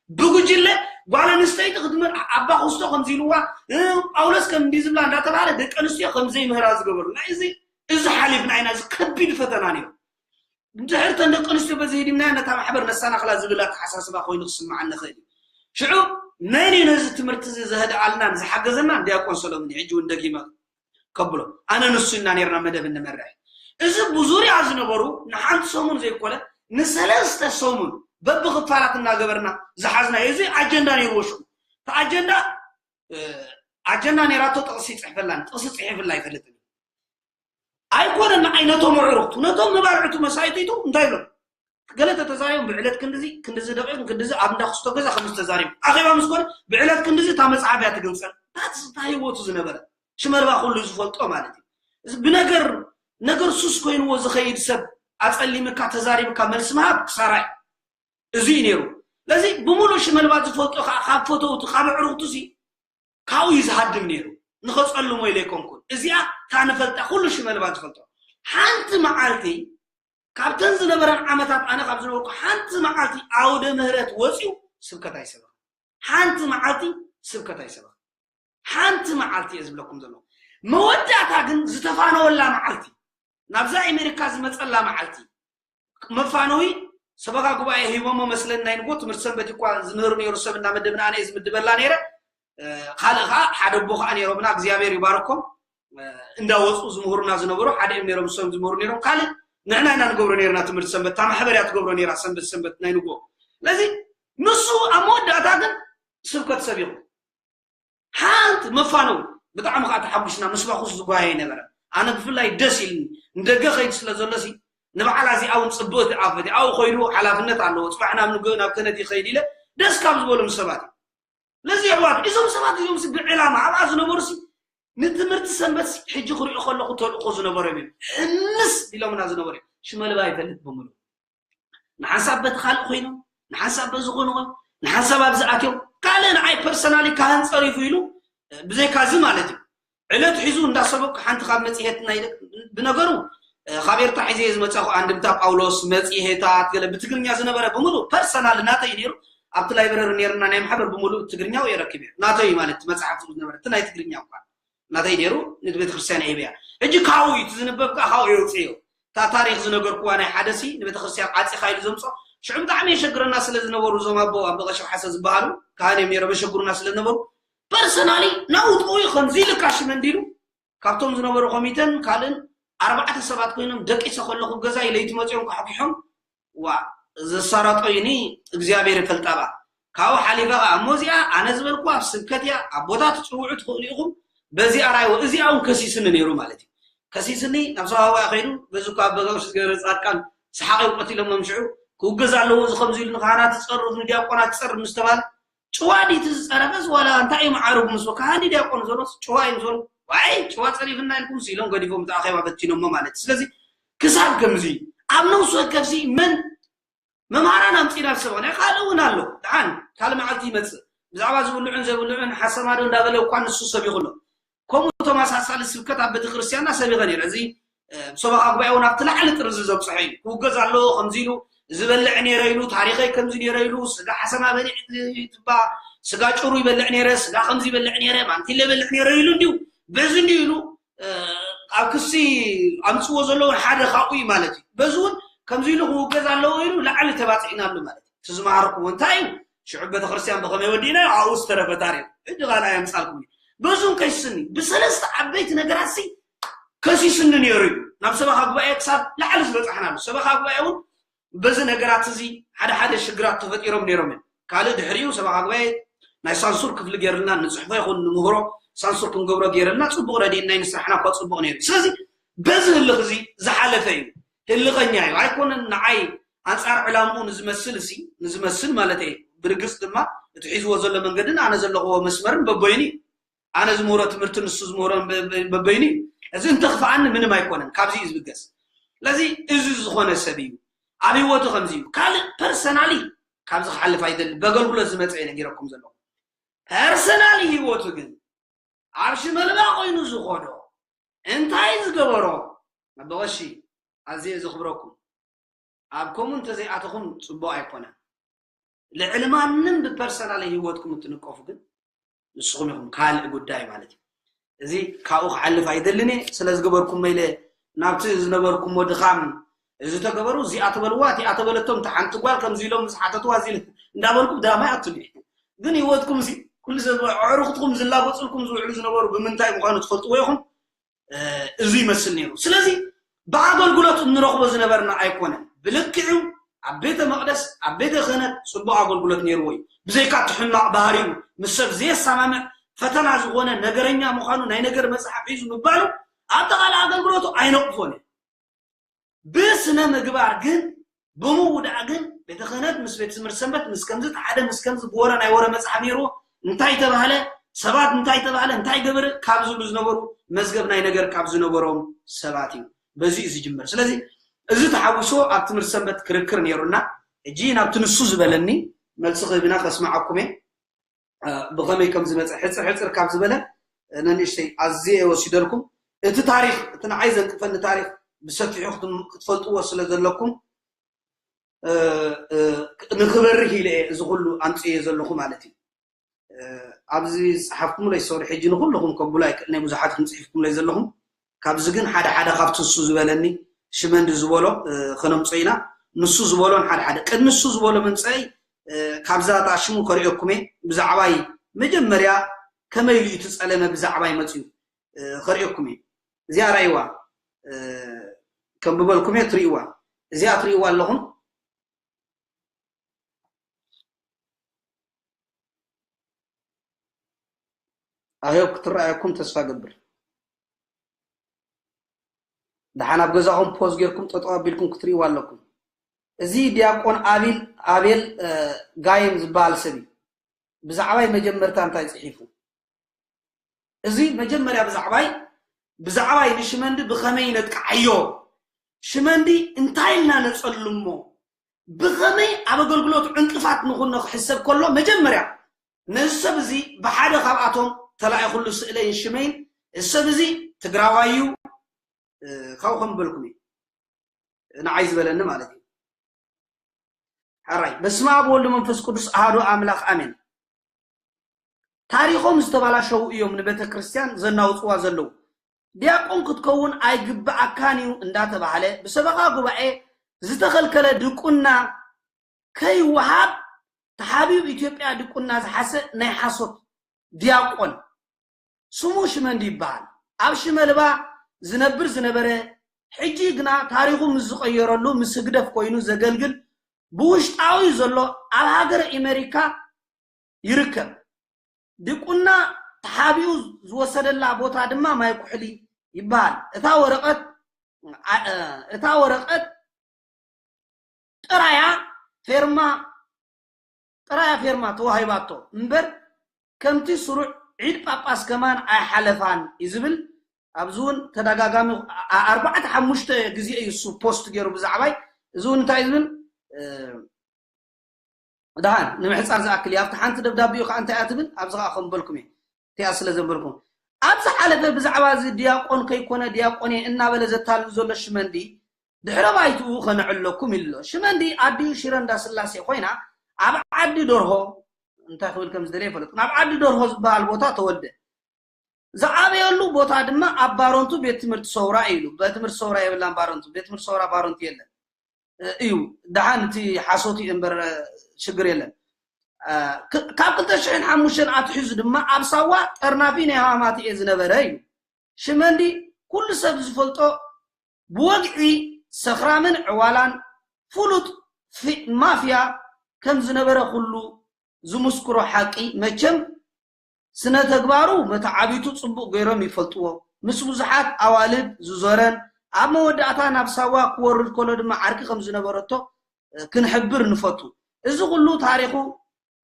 ብጉጅለ ጓል ኣንስተይቲ ክትምህር ኣባ ኩስቶ ከምዚ ኢልዋ፣ እ፣ ጳውሎስ ከም እንዲ ዝብላ እንዳተባሃለ ደቂ ኣንስትዮ ከም ዘይምህራ ዝገበሩ። ናይ እዚ፣ እዚ ሓሊፍና ኢና፣ እዚ ከቢድ ፈተና ነይሩ። እንድሕር እተን ደቂ ኣንስትዮ በዚ ሂዲምናዮ ነታ ማሕበር ነሰናኽላ ዝብል ኣተሓሳስባ ኮይኑ ክስምዓኒ ይኽእል እዩ። ሽዑ መን እዩ ነዚ ትምህርቲ እዚ ዘህድኣልናን ዝሓገዘናን? ዲያቆን ሰሎሞን እዩ። ሕጂ እውን ደጊመ ከብሎ፣ ኣነ ንሱ ኢና ነርና መደብ እንመርሕ። እዚ ብዙርያ ዝነበሩ ንሓንቲ ሰሙን ዘይኮነ ንሰለስተ ሰሙን በብኽፋላት እናገበርና ዝሓዝናዮ እዚ ኣጀንዳ ነይርዎ። ሽዑ እቲ ኣጀንዳ፣ እ፣ ኣጀንዳ ነይራቶ ጥቕሲ ይፅሕፈላን ጥቕሲ ፅሒፍላ ኣይፈልጥን። ኣይኮነን ንዓይ ነቶም ኣዕሩኽቱ፣ ነቶም መባልዕቱ መሳይቲቱ እንታይ ኢሎም? ገለ ተተዛሪቦም ብዕለት ክንድዚ፣ ክንድዚ ደቂቕን ክንድዚ ኣብ እንዳ ክስቶ ገዛ ከም ዝተዛሪቡ። ኣኼባ ምስ ኮነ ብዕለት ክንድዚ እታ መጽሓፍ እያ ትግንጸል። እታ፣ እታ ህይወቱ ዝነበረ ሽመልባ ኩሉ ዝፈልጦ ማለት እዩ። እዚ ብነገር፣ ነገር ሱስ ኮይንዎ ዝኸይድ ሰብ ኣጸሊምካ ተዛሪብካ መልሲ ምሃብ ክሳራ እዩ። እዚ እዩ ነይሩ። ስለዚ ብምሉእ ሽመልባ ዝፈልጦ ከዓ ካብ ፈተውቱ፣ ካብ ኣዕሩኽቱ ሲ ካብኡ እዩ ዝሃድም ነይሩ። ንኸጸልሞ ኢለ ኣይኮንኩን። እዚኣ እታ ንፈልጣ ኩሉ ሽመልባ ዝፈልጦ። ሓንቲ መዓልቲ ካብተን ዝነበረን ዓመታት ኣነ ካብ ዝነበርኩ ሓንቲ መዓልቲ ኣውደ ምህረት ወጺኡ ስብከት ኣይሰበኸን። ሓንቲ መዓልቲ ስብከት ኣይሰበኸን። ሓንቲ መዓልቲ እየ ዝብለኩም ዘለኹ። መወዳእታ ግን ዝተፋነወላ መዓልቲ፣ ናብዛ ኣሜሪካ ዝመጸላ መዓልቲ፣ መፋነዊ ሰበኻ ጉባኤ ሂቦሞ መስለኒ። ናይ ንጎ ትምህርቲ ሰንበት እኳ ዝምህር ነይሩ ሰብ እናመደብና ኣነ እየ ዝምድበላ ነይረ። እ፣ ካልእ ከዓ ሓደ ኣቦ ከዓ ነይሮምና፣ እግዚኣብሔር ይባርኮም። እ፣ እንዳወፁ ዝምህሩና ዝነበሩ ሓደ እዮም ነይሮም፣ እሶም ዝምህሩ ነይሮም። ካልእ ንሕና ኢና ንገብሮ ነይርና ትምህርቲ ሰንበት፣ እታ ማሕበር እያ ትገብሮ ነይራ ሰንበት ሰንበት ናይ ንጎ። ስለዚ ንሱ ኣብ መወዳእታ ግን ስብከት ሰቢኹ። ሓንቲ መፋነው ብጣዕሚ ከዓ ተሓጉስና፣ ምስ ባኹስ ዝጓየ ነበረ። ኣነ ብፍላይ ደስ ኢልኒ፣ ንደገ ከይድ ስለ ዘሎ ሲ ንበዓላ እዚኣ እውን ፅብቕቲ ኣፈት ኣብኡ ኮይዱ ሓላፍነት ኣለዎ። ፅባሕ ናብ ንግ-፣ ናብ ክህነት ይኸይድ ኢለ ደስ ካብ ዝበሎም ሰባት እዩ። ስለዚ ኣሕዋት፣ እዞም ሰባት እዚኦም ሲ ብዕላማ ኣብኣ ዝነበሩ ሲ ንትምህርቲ ሰንበት ሲ ሕጂ ክሪኦ ከለኹ ተልእኾ ዝነበሮም እዮም። ሕምስ ኢሎምና ዝነበሩ እዮም። ሽመልባ ይፈልጥ ብምሉ ንሓንሳብ በቲ ካልእ ኮይኖም፣ ንሓንሳብ በዚ ኮይኑ፣ ንሓንሳብ ኣብዚ ኣትዮም፣ ካልእ ንዓይ ፐርሰናሊ ካህን ጸሪፉ ኢሉ፣ ብዘይካዚ ማለት እዩ። ዕለት ሒዙ እንዳሰበኩ ሓንቲ ካብ መጽሔት ናይ ደቅ-፣ ብነገሩ፣ እ፣ ካብ ኤርትራ ሒዘ እየ ዝመጻኹ። ኣንድምታ ጳውሎስ፣ መጽሔታት፣ ገለ ብትግርኛ ዝነበረ ብምሉእ ፐርሰናል ናተይ ነይሩ። ኣብቲ ላይብረሪ ነይርና ናይ ማሕበር ብምሉእ ትግርኛ እየ ረኪበ። ናተይ ማለት መጽሓፍ ዝነበረ እቲ ናይ ትግርኛ እኳ ናተይ ነይሩ፣ ነቲ ቤተክርስትያን እየ ሂበያ። ሕጂ ካብኡ እዩ እቲ ዝንበብ ከኣ ካብኡ የውፅዮ። እታ ታሪኽ ዝነገርኩዋ ናይ ሓደ ሲ ንቤተክርስትያን ዓፂኻ ኢሉ ዘምፅኦ። ሽዑ ብጣዕሚ የሸግረና ስለ ዝነበሩ እዞም ኣቦ ኣቦ ቀሺ ሓሰ ዝበሃሉ ካህን እዮም ነይሮም፣ የሸግሩና ስለ ዝነበሩ ፐርሰናሊ ናውጥኡ እዩ ከምዚ ኢልካ ሽመ እንዲሉ ካብቶም ዝነበሩ ኮሚተን ካልእን ኣርባዕተ ሰባት ኮይኖም ደቂሰ ከለኹ ገዛይ ለይቲ መፂኦም ካሕኪሖም ዋ ዘሳራጦይኒ እግዚኣብሔር ይፈልጣ ባ ካብኡ ሓሊፋ ከዓ እሞ እዚኣ ኣነ ዝበልኩ ኣብ ስብከት እያ ኣብ ቦታ ትፅውዑ ትኽእሉ ኢኹም በዚኣ ራይዎ እዚኣ እውን ከሲስኒ ነይሩ ማለት እዩ ከሲስኒ ናብ ሰባባ ከይዱ በዚ እኳ ኣበጋሽ ገረ ፃድቃን ሰሓቂ እውቀት ኢሎም መምሽዑ ክውገዝ ኣለዎ እዚ ከምዚ ኢሉ ንካህናት ዝፀርፍ ንዲያቆናት ዝፀርፍ ምስ ተባለ ጭዋ ድዩ እቲ ዝፀረፈስ ዋላ እንታይ እዩ መዓርጉ ምስ በልካ ሃኒ ዲያቆን ዘሎስ ጭዋ እዩ ምስ በሉ ዋይ ጭዋ ፀሪፍና ኢልኩም ኢሎም ገዲፎም እቲ ኣኼባ በቲኖሞ ማለት እዩ ስለዚ ክሳብ ከምዚ ኣብ ነብሲ ወከፍሲ መን መምሃራን ኣምፂና ዝሰበ ናይ ካልእ እውን ኣሎ ደሓን ካልእ መዓልቲ ይመፅእ ብዛዕባ ዝብልዑን ዘይብልዑን ሓሰማዶ እንዳበለ እኳ ንሱ ሰቢኹ ኣሎ ከምኡ ተመሳሳሊ ስብከት ኣብ ቤተክርስትያንና ሰቢኸ ነይረ እዚ ሰበኻ ጉባኤ እውን ኣብቲ ላዕሊ ጥርዚ ዘብፅሖ እዩ ክውገዝ ኣለዎ ከምዚ ኢሉ ዝበልዕ ነይረ ኢሉ ታሪኸይ ከምዚ ነይረ ኢሉ ስጋ ሓሰማ በሊዕ ትባ ስጋ ጭሩ ይበልዕ ነይረ ስጋ ከምዚ ይበልዕ ነይረ ማንቲለ ይበልዕ ነይረ ኢሉ እንዲሁ በዚ እንዲሁ ኢሉ ኣብ ክሲ ኣምፅዎ ዘለውን ሓደ ካብኡ እዩ ማለት እዩ በዚ እውን ከምዚ ኢሉ ክውገዝ ኣለዎ ኢሉ ላዕሊ ተባፂዕና ኣሎ ማለት እዩ እቲ ዝመሃርኩዎ እንታይ እዩ ሽዑ ቤተክርስትያን ብኸመይ ወዲእና ኣብኡ ዝተረፈ ታሪክ ሕጂ ካልኣ የምፃልኩም እዩ በዙን ከይስኒ ብሰለስተ ዓበይቲ ነገራት ሲ ከሲስኒ ነይሩ እዩ ናብ ሰበኻ ጉባኤ ክሳብ ላዕሊ ዝበፃሕናሉ ሰበኻ ጉባኤ እውን በዚ ነገራት እዚ ሓደ ሓደ ሽግራት ተፈጢሮም ነይሮም እዮም ካልእ ድሕሪኡ ሰበኻ ጉባኤ ናይ ሳንሱር ክፍሊ ገይርልና ንፅሕፎ ይኹን ንምህሮ ሳንሱር ክንገብሮ ገይርልና ፅቡቅ ረድእና ንስራሕና እኳ ፅቡቅ ነይሩ ስለዚ በዚ ህልኽ እዚ ዝሓለፈ እዩ ህልኸኛ እዩ ኣይኮነን ንዓይ ኣንፃር ዕላምኡ ንዝመስል እሲ ንዝመስል ማለት እየ ብርግፅ ድማ እቲ ሒዝዎ ዘሎ መንገድን ኣነ ዘለኽዎ መስመርን በቦይኒ እዩ ኣነ ዝምህሮ ትምህርቲ ንሱ ዝምህሮ በበይኑ እዩ እዚ እንተኽፍኣኒ ምንም ኣይኮነን ካብዚ እዩ ዝብገስ ስለዚ እዚ ዝኾነ ሰብ እዩ ኣብ ህይወቱ ከምዚ እዩ ካልእ ፐርሰናሊ ካብዚ ክሓልፍ ኣይደሊ በገልግሎት ዝመፀ እዩ ነጊረኩም ዘለኹ ፐርሰናሊ ህይወቱ ግን ኣብ ሽመልባ ኮይኑ ዝኾዶ እንታይ ዝገበሮ ኣቦቐሺ ኣዝየ ዘኽብረኩም ኣብ ከምኡ እንተዘይኣተኹም ፅቡቕ ኣይኮነን ልዕሊ ማንም ብፐርሰናል ህይወትኩም እትንቀፉ ግን ንስኹም ኢኹም ካልእ ጉዳይ ማለት እዩ እዚ ካብኡ ክሓልፍ ኣይደልን እየ ስለ ዝገበርኩሞ ኢለ ናብቲ ዝነበርኩሞ ድኻም እዚ ተገበሩ እዚኣ ተበልዋ እቲኣ ተበለቶም እታ ሓንቲ ጓል ከምዚ ኢሎም ምስ ሓተትዋ እዚ እንዳበልኩ ብዳማይ ኣትሉ ግን ህይወትኩም እዚ ኩሉ ሰብ ኣዕሩኽትኩም ዝላገፅልኩም ዝውዕሉ ዝነበሩ ብምንታይ ምዃኑ ትፈልጥዎ ኢኹም እዚ ይመስል ነይሩ ስለዚ ብኣገልግሎት እንረኽቦ ዝነበርና ኣይኮነን ብልክዑ ኣብ ቤተ መቅደስ ኣብ ቤተ ክህነት ፅቡቅ ኣገልግሎት ነይርዎ እዩ ብዘይካ እቲ ሕማቅ ባህሪኡ ምስ ሰብ ዘየሰማምዕ ፈተና ዝኾነ ነገረኛ ምዃኑ ናይ ነገር መፅሓፍ ሒዙ ምባሉ ኣጠቃላይ ኣገልግሎቱ ኣይነቅፎን እዩ ብስነ ምግባር ግን ብምውዳእ ግን ቤተ ክህነት ምስ ቤት ትምህርቲ ሰንበት ምስ ከምዚ ሓደ ምስ ከምዚ ብወረ ናይ ወረ መፅሓፍ ነይርዎ እንታይ ተባህለ ሰባት እንታይ ተባህለ እንታይ ገበረ ካብ ዝብሉ ዝነበሩ መዝገብ ናይ ነገር ካብ ዝነበሮም ሰባት እዩ በዚ እዩ ዝጅምር ስለዚ እዚ ተሓዊስዎ ኣብ ትምህርቲ ሰንበት ክርክር ነይሩና ሕጂ ናብቲ ንሱ ዝበለኒ መልሲ ክህብና ከስማዓኩም እየ ብኸመይ ከም ዝመፀ ሕፅር ሕፅር ካብ ዝበለ ነንእሽተይ ኣዝየ ወሲደልኩም እቲ ታሪክ እቲ ንዓይ ዘንቅፈኒ ታሪክ ብሰፊሑ ክትፈልጥዎ ስለ ዘለኩም ንክበርህ ኢለ እየ እዚ ኩሉ ኣምፅየ ዘለኹ ማለት እዩ ኣብዚ ዝፀሓፍኩምለይ ሶሪ ሕጂ ንኩልኹም ከብሉ ኣይክእልነ ብዙሓትኩም ፅሒፍኩምለይ ዘለኹም ካብዚ ግን ሓደ ሓደ ካብቲ ንሱ ዝበለኒ ሽመንዲ ዝበሎ ከነምፀ ኢና ንሱ ዝበሎን ሓደ ሓደ ቅድሚ ንሱ ዝበሎ ምምፀይ ካብዛ እታ ሽሙ ከርእየኩም እየ ብዛዕባይ መጀመርያ ከመይ ኢሉ እዩ እቲ ፀለመ ብዛዕባይ መፅዩ ከርእየኩም እየ እዚኣ ራእይዋ ከንብበልኩም እየ ትርእይዋ እዚኣ ትርእይዋ ኣለኹም ኣህዮብ ክትረኣየኩም ተስፋ ገብር ደሓን ኣብ ገዛኹም ፖዝ ጌርኩም ጠጠው ኣቢልኩም ክትርእይዋ ኣለኩም እዚ ዲያቆን ኣቢል ኣቤል ጋይም ዝበሃል ሰብ እዩ ብዛዕባይ መጀመርታ እንታይ ፅሒፉ እዚ መጀመርያ ብዛዕባይ ብዛዕባይ ንሽመንዲ ብኸመይ ነጥቅዓዮ ሽመንዲ እንታይ ኢልና ነፀሉ እሞ ብኸመይ ኣብ ኣገልግሎት ዕንቅፋት ንኹኖ ክሕሰብ ከሎ፣ መጀመርያ ነዚ ሰብ እዚ ብሓደ ካብኣቶም ተላኢኹሉ ስእለይን ሽመይን፣ እዚ ሰብ እዚ ትግራዋይ እዩ፣ እ፣ ካብኡ ከም በልኩም እዩ ንዓይ ዝበለኒ ማለት እዩ። ሕራይ፣ በስመ ኣብ ወወልድ ወመንፈስ ቅዱስ ኣሃዱ ኣምላኽ ኣሜን። ታሪኾም ዝተባላሸዉ እዮም ንቤተ ክርስቲያን ዘናውፅዋ ዘለዉ። ዲያቆን ክትከውን ኣይግብኣካን እዩ እንዳተባሃለ ብሰበኻ ጉባኤ ዝተኸልከለ ድቁና ከይወሃብ ተሓቢኡ ኢትዮጵያ ድቁና ዝሓሰ ናይ ሓሶት ዲያቆን ስሙ ሽመንዲ ይበሃል። ኣብ ሽመልባ ዝነብር ዝነበረ፣ ሕጂ ግና ታሪኹ ምስ ዝቐየረሉ ምስ ህግደፍ ኮይኑ ዘገልግል ብውሽጣዊ ዘሎ ኣብ ሃገረ ኣሜሪካ ይርከብ። ድቁና ተሓቢኡ ዝወሰደላ ቦታ ድማ ማይ ኩሕሊ ይበሃል። እታ ወረቐት እታ ወረቐት ጥራያ ፌርማ ጥራያ ፌርማ ተዋሂባቶ እምበር ከምቲ ስሩዕ ዒድ ጳጳስ ከማን ኣይሓለፋን እዩ ዝብል። ኣብዚ እውን ተደጋጋሚ ኣ- ኣርባዕተ ሓሙሽተ ግዜ እዩ እሱ ፖስት ገይሩ ብዛዕባይ። እዚ እውን እንታይ እዩ ዝብል እ፣ ደሓን ንምሕፃር ዝኣክል እዩ። ኣብቲ ሓንቲ ደብዳቤኡ ከዓ እንታይ እያ ትብል? ኣብዚ ከዓ ከም በልኩም እየ እቲኣ ስለ ዘንበልኩም። ኣብ ዝሓለፈ ብዛዕባ እዚ ዲያቆን ከይኮነ ዲያቆን እየ እናበለ ዘታልል ዘሎ ሽመንዲ ድሕረ ባይትኡ ከነዕለኩም ኢሉ ኣሎ። ሽመንዲ ኣዲኡ ሽረ እንዳስላሴ ኮይና ኣብ ዓዲ ደርሆ እንታይ ክብል ከም ዝደለየ ይፈለጥ። ኣብ ዓዲ ደርሆ ዝበሃል ቦታ ተወልደ። ዝዓበየሉ ቦታ ድማ ኣብ ባረንቱ ቤት ትምህርቲ ሰውራ እዩ ኢሉ። ቤት ትምህርቲ ሰውራ የብላን ባረንቱ። ቤት ትምህርቲ ሰውራ ባረንቱ የለን እዩ። ደሓን እቲ ሓሶት እዩ እምበር ሽግር የለን። ካብ ክልተ ሽሕን ሓሙሽተን ኣትሒዙ ድማ ኣብ ሳዋ ጠርናፊ ናይ ሃማማት እየ ዝነበረ እዩ። ሽመንዲ ኩሉ ሰብ ዝፈልጦ ብወግዒ ሰኽራምን ዕዋላን ፍሉጥ ማፍያ ከም ዝነበረ ኩሉ ዝምስክሮ ሓቂ መቸም ስነ ተግባሩ መተዓቢቱ ጽቡቕ ገይሮም ይፈልጥዎ። ምስ ብዙሓት ኣዋልድ ዝዞረን ኣብ መወዳእታ ናብ ሳዋ ክወርድ ከሎ ድማ ዓርኪ ከም ዝነበረቶ ክንሕብር ንፈቱ። እዚ ኩሉ ታሪኹ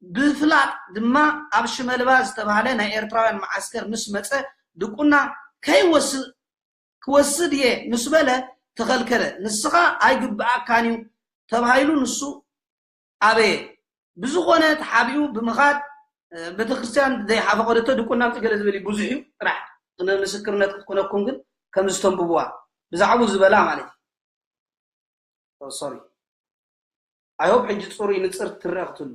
ብፍላጥ ድማ ኣብ ሽመልባ ዝተባህለ ናይ ኤርትራውያን መዓስከር ምስ መጸ ድቁና ከይወስድ ክወስድ እየ ምስ በለ ተኸልከለ። ንስኻ ኣይግብኣካን እዩ ተባሂሉ ንሱ ኣበየ። ብዝኾነ ተሓቢኡ ብምኻድ ቤተክርስትያን ዘይሓፈቐደቶ ድቁና ምጽእ ገለ ዝብል እዩ። ብዙሕ እዩ ጥራሕ። እነ ምስክርነት ክትኮነኩም ግን ከም ዝተንብብዋ ብዛዕቡ ዝበላ ማለት እዩ። ሶሪ። ኣይ ሆፕ ሕጂ ጽሩይ ንጽር ትረአ ክትህሉ።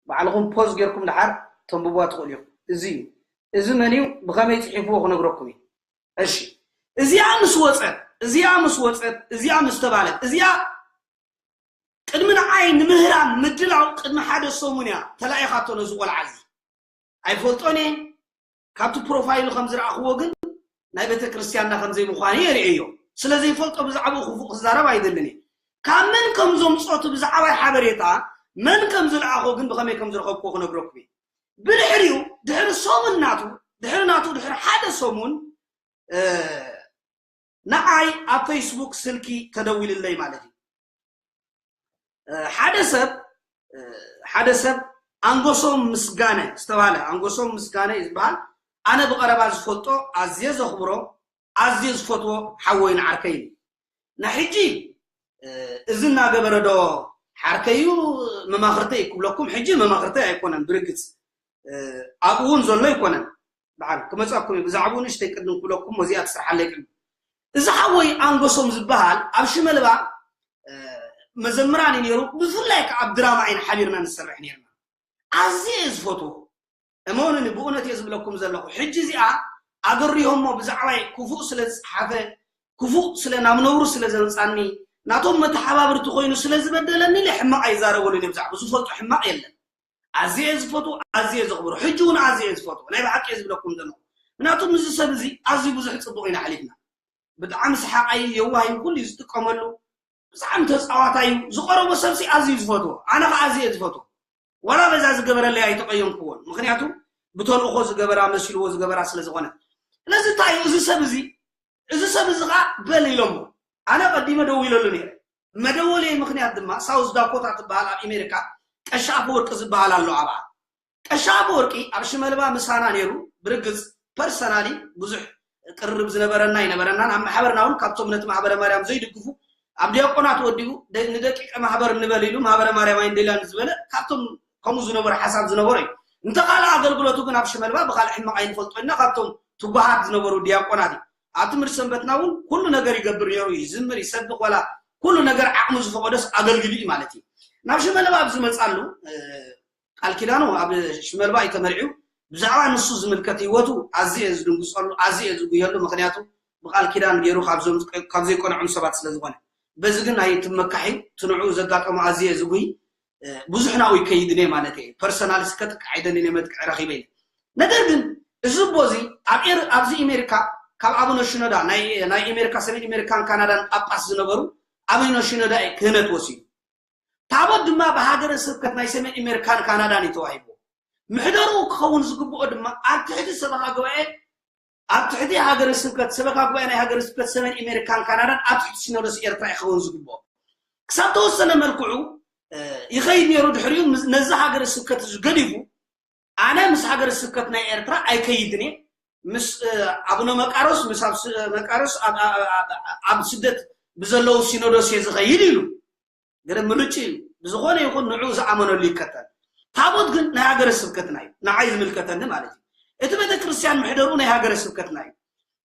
ባዕልኹም ፖዝ ጌርኩም ድሓር ተንብብዋ ትኽእሉ ኢኹም። እዚ እዩ። እዚ መን እዩ ብኸመይ ጽሒፍዎ ክነግረኩም እዩ። እሺ። እዚኣ ምስ ወጸት፣ እዚኣ ምስ ወጸት፣ እዚኣ ምስ ተባለት፣ እዚኣ ቅድሚ ንዓይ ንምህራም ምድላው ቅድሚ ሓደ ሰሙን እያ ተላኢኻቶ ነዚ ቆልዓ እዚ። ኣይፈልጦን እየ። ካብቲ ፕሮፋይሉ ከም ዝረኣኽዎ ግን ናይ ቤተ ክርስቲያንና ከም ዘይምዃኑ የርእዮ። ስለ ዘይፈልጦ ብዛዕባኡ ክፉእ ክዛረብ ኣይደልን እየ። ካብ መን ከም ዘምጾ እቲ ብዛዕባይ ሓበሬታ መን ከም ዝለኣኾ ግን ብኸመይ ከም ዝረኸብክዎ ክነግረኩም እየ። ብድሕሪኡ ድሕሪ ሰሙን ናቱ ድሕሪ ናቱ ድሕሪ ሓደ ሰሙን ንዓይ ኣብ ፌስቡክ ስልኪ ተደዊልለይ ማለት እዩ። ሓደ ሰብ ሓደ ሰብ ኣንጎሶም ምስጋነ ዝተባለ ኣንጎሶም ምስጋነ እዩ ዝበሃል። ኣነ ብቐረባ ዝፈልጦ ኣዝየ ዘኽብሮ ኣዝየ ዝፈትዎ ሓወይ ንዓርከይ እዩ። ንሕጂ እዚ እናገበረ ዶ ሓርከዩ መማኽርተይ ክብለኩም ሕጂ መማኽርተይ ኣይኮነን ብርግፅ ኣብኡ እውን ዘሎ ኣይኮነን። በዓል ክመፀኩም እዩ ብዛዕባኡ ንእሽተይ ቅድም ክብለኩም ወዚኣ ትስርሓለይ ቅድም እዚ ሓወይ ኣንጎሶም ዝበሃል ኣብ ሽመልባ መዘምራን እዩ ነይሩ። ብፍላይ ከዓ ኣብ ድራማ ኢና ሓቢርና ንሰርሕ ነይርና። ኣዝየ እየ ዝፈትዎ። እመኑኒ ብእውነት እየ ዝብለኩም ዘለኹ። ሕጂ እዚኣ ኣገሪሆሞ ብዛዕባይ ክፉእ ስለ ዝፀሓፈ ክፉእ ስለ ናብ ነውሩ ስለ ዘምፃኒ ናቶም መተሓባብርቲ ኮይኑ ስለ ዝበደለኒ ኢለ ሕማቕ ኣይዛረበሉን እየ። ብዛዕባ ዝፈልጦ ሕማቕ የለን። ኣዝየ እየ ዝፈትዎ፣ ኣዝየ እየ ዘኽብሮ። ሕጂ እውን ኣዝየ እየ ዝፈትዎ። ናይ ብሓቂ እየ ዝብለኩም ዘለኹ። ምክንያቱ ምስዚ ሰብ እዚ ኣዝዩ ብዙሕ ፅቡቕ ኢና ኣሕሊፍና። ብጣዕሚ ሰሓቓይ እዩ፣ የዋህ እዩ፣ ኩሉ እዩ ዝጥቀመሉ። ብጣዕሚ ተፃዋታይ እዩ። ዝቐረቦ ሰብሲ ኣዝዩ ዝፈትዎ። ኣነ ከዓ ኣዝየ እየ ዝፈትዎ። ዋላ በዛ ዝገበረለይ ኣይተቐየምክዎን። ምክንያቱ ብተልእኾ ዝገበራ መሲልዎ ዝገበራ ስለ ዝኾነ። ስለዚ እንታይ እዩ እዚ ሰብ እዚ እዚ ሰብ እዚ ከዓ በል ኢሎሞ። ኣነ ቀዲመ ደዊለሉ ነይረ። መደወለይ ምክንያት ድማ ሳውዝ ዳኮታ ትበሃል ኣብ ኣሜሪካ ቀሺ ኣፈወርቂ ዝበሃል ኣሎ ኣብኣ። ቀሺ ኣፈወርቂ ኣብ ሽመልባ ምሳና ነይሩ። ብርግፅ ፐርሰናሊ ብዙሕ ቅርርብ ዝነበረና ኣይነበረናን ኣብ ማሕበርና እውን ካብቶም ነቲ ማሕበረ ማርያም ዘይድግፉ ኣብ ዲያቆናት ወዲኡ ንደቂቀ ማህበር ንበል ኢሉ ማህበረ ማርያም ኣይንደልያን ዝበለ ካብቶም ከምኡ ዝነበረ ሓሳብ ዝነበሮ እዩ። እንተኻልእ ኣገልግሎቱ ግን ኣብ ሽመልባ ብካልእ ሕማቕ ኣይንፈልጦ ኢና፣ ካብቶም ትጉሃት ዝነበሩ ዲያቆናት እዩ። ኣብ ትምህርቲ ሰንበትና እውን ኩሉ ነገር ይገብር ነይሩ፣ ይዝምር፣ ይሰብኽ፣ ዋላ ኩሉ ነገር ዓቕሙ ዝፈቐዶስ ኣገልግሉ እዩ ማለት እዩ። ናብ ሽመልባ ኣብ ዝመፃሉ ቃል ኪዳኑ ኣብ ሽመልባ እዩ ተመርዒው። ብዛዕባ ንሱ ዝምልከት ህይወቱ ኣዝየ ዝድንግፀሉ ኣዝየ ዝጉየሉ፣ ምክንያቱ ብቃል ኪዳን ገይሩ ካብ ዘይቀንዑም ሰባት ስለዝኮነ፣ በዚ ግን ኣይትመካሒ። ትንዑ ዘጋጠሙ ኣዝየ ዝጉይ ብዙሕ ናብኡ ይከይድን እየ ማለት እየ። ፐርሰናል እስከ ጥቃዕ ኣይደልን እየ፣ መጥቅዕ ረኪበ ኢለ። ነገር ግን እዚ ኣቦ እዚ ኣብ ኤር ኣብዚ ኣሜሪካ ካብ ኣቡነ ሽኖዳ ናይ ናይ ኣሜሪካ ሰሜን ኣሜሪካን ካናዳን ጳጳስ ዝነበሩ ኣቡነ ሽኖዳ ክህነት ወሲዱ። ታቦት ድማ ብሃገረ ስብከት ናይ ሰሜን ኣሜሪካን ካናዳን እዩ ተዋሂቡ። ምሕደርኡ ክኸውን ዝግብኦ ድማ ኣብ ትሕቲ ሰበኻ ጉባኤ ኣብ ትሕቲ ሃገረ ስብከት ሰበካ ጉባኤ ናይ ሃገረ ስብከት ሰሜን ኣሜሪካን ካናዳን ኣብ ትሕቲ ሲኖዶስ ኤርትራ ይኸውን ዝግብኦ። ክሳብ ተወሰነ መልክዑ ይኸይድ ነይሩ። ድሕሪኡ ነዚ ሃገረ ስብከት እዚ ገዲፉ ኣነ ምስ ሃገረ ስብከት ናይ ኤርትራ ኣይከይድን እየ፣ ምስ ኣቡነ መቃሮስ ምስ መቃሮስ ኣብ ስደት ብዘለዉ ሲኖዶስ እየ ዝኸይድ ኢሉ። ገለ ምርጭ እዩ። ብዝኾነ ይኹን ንዑ ዝኣመነሉ ይከተል። ታቦት ግን ናይ ሃገረ ስብከትና እዩ፣ ንዓይ ዝምልከተኒ ማለት እዩ። እቲ ቤተ ክርስቲያን ምሕደሩ ናይ ሃገረ ስብከትና እዩ።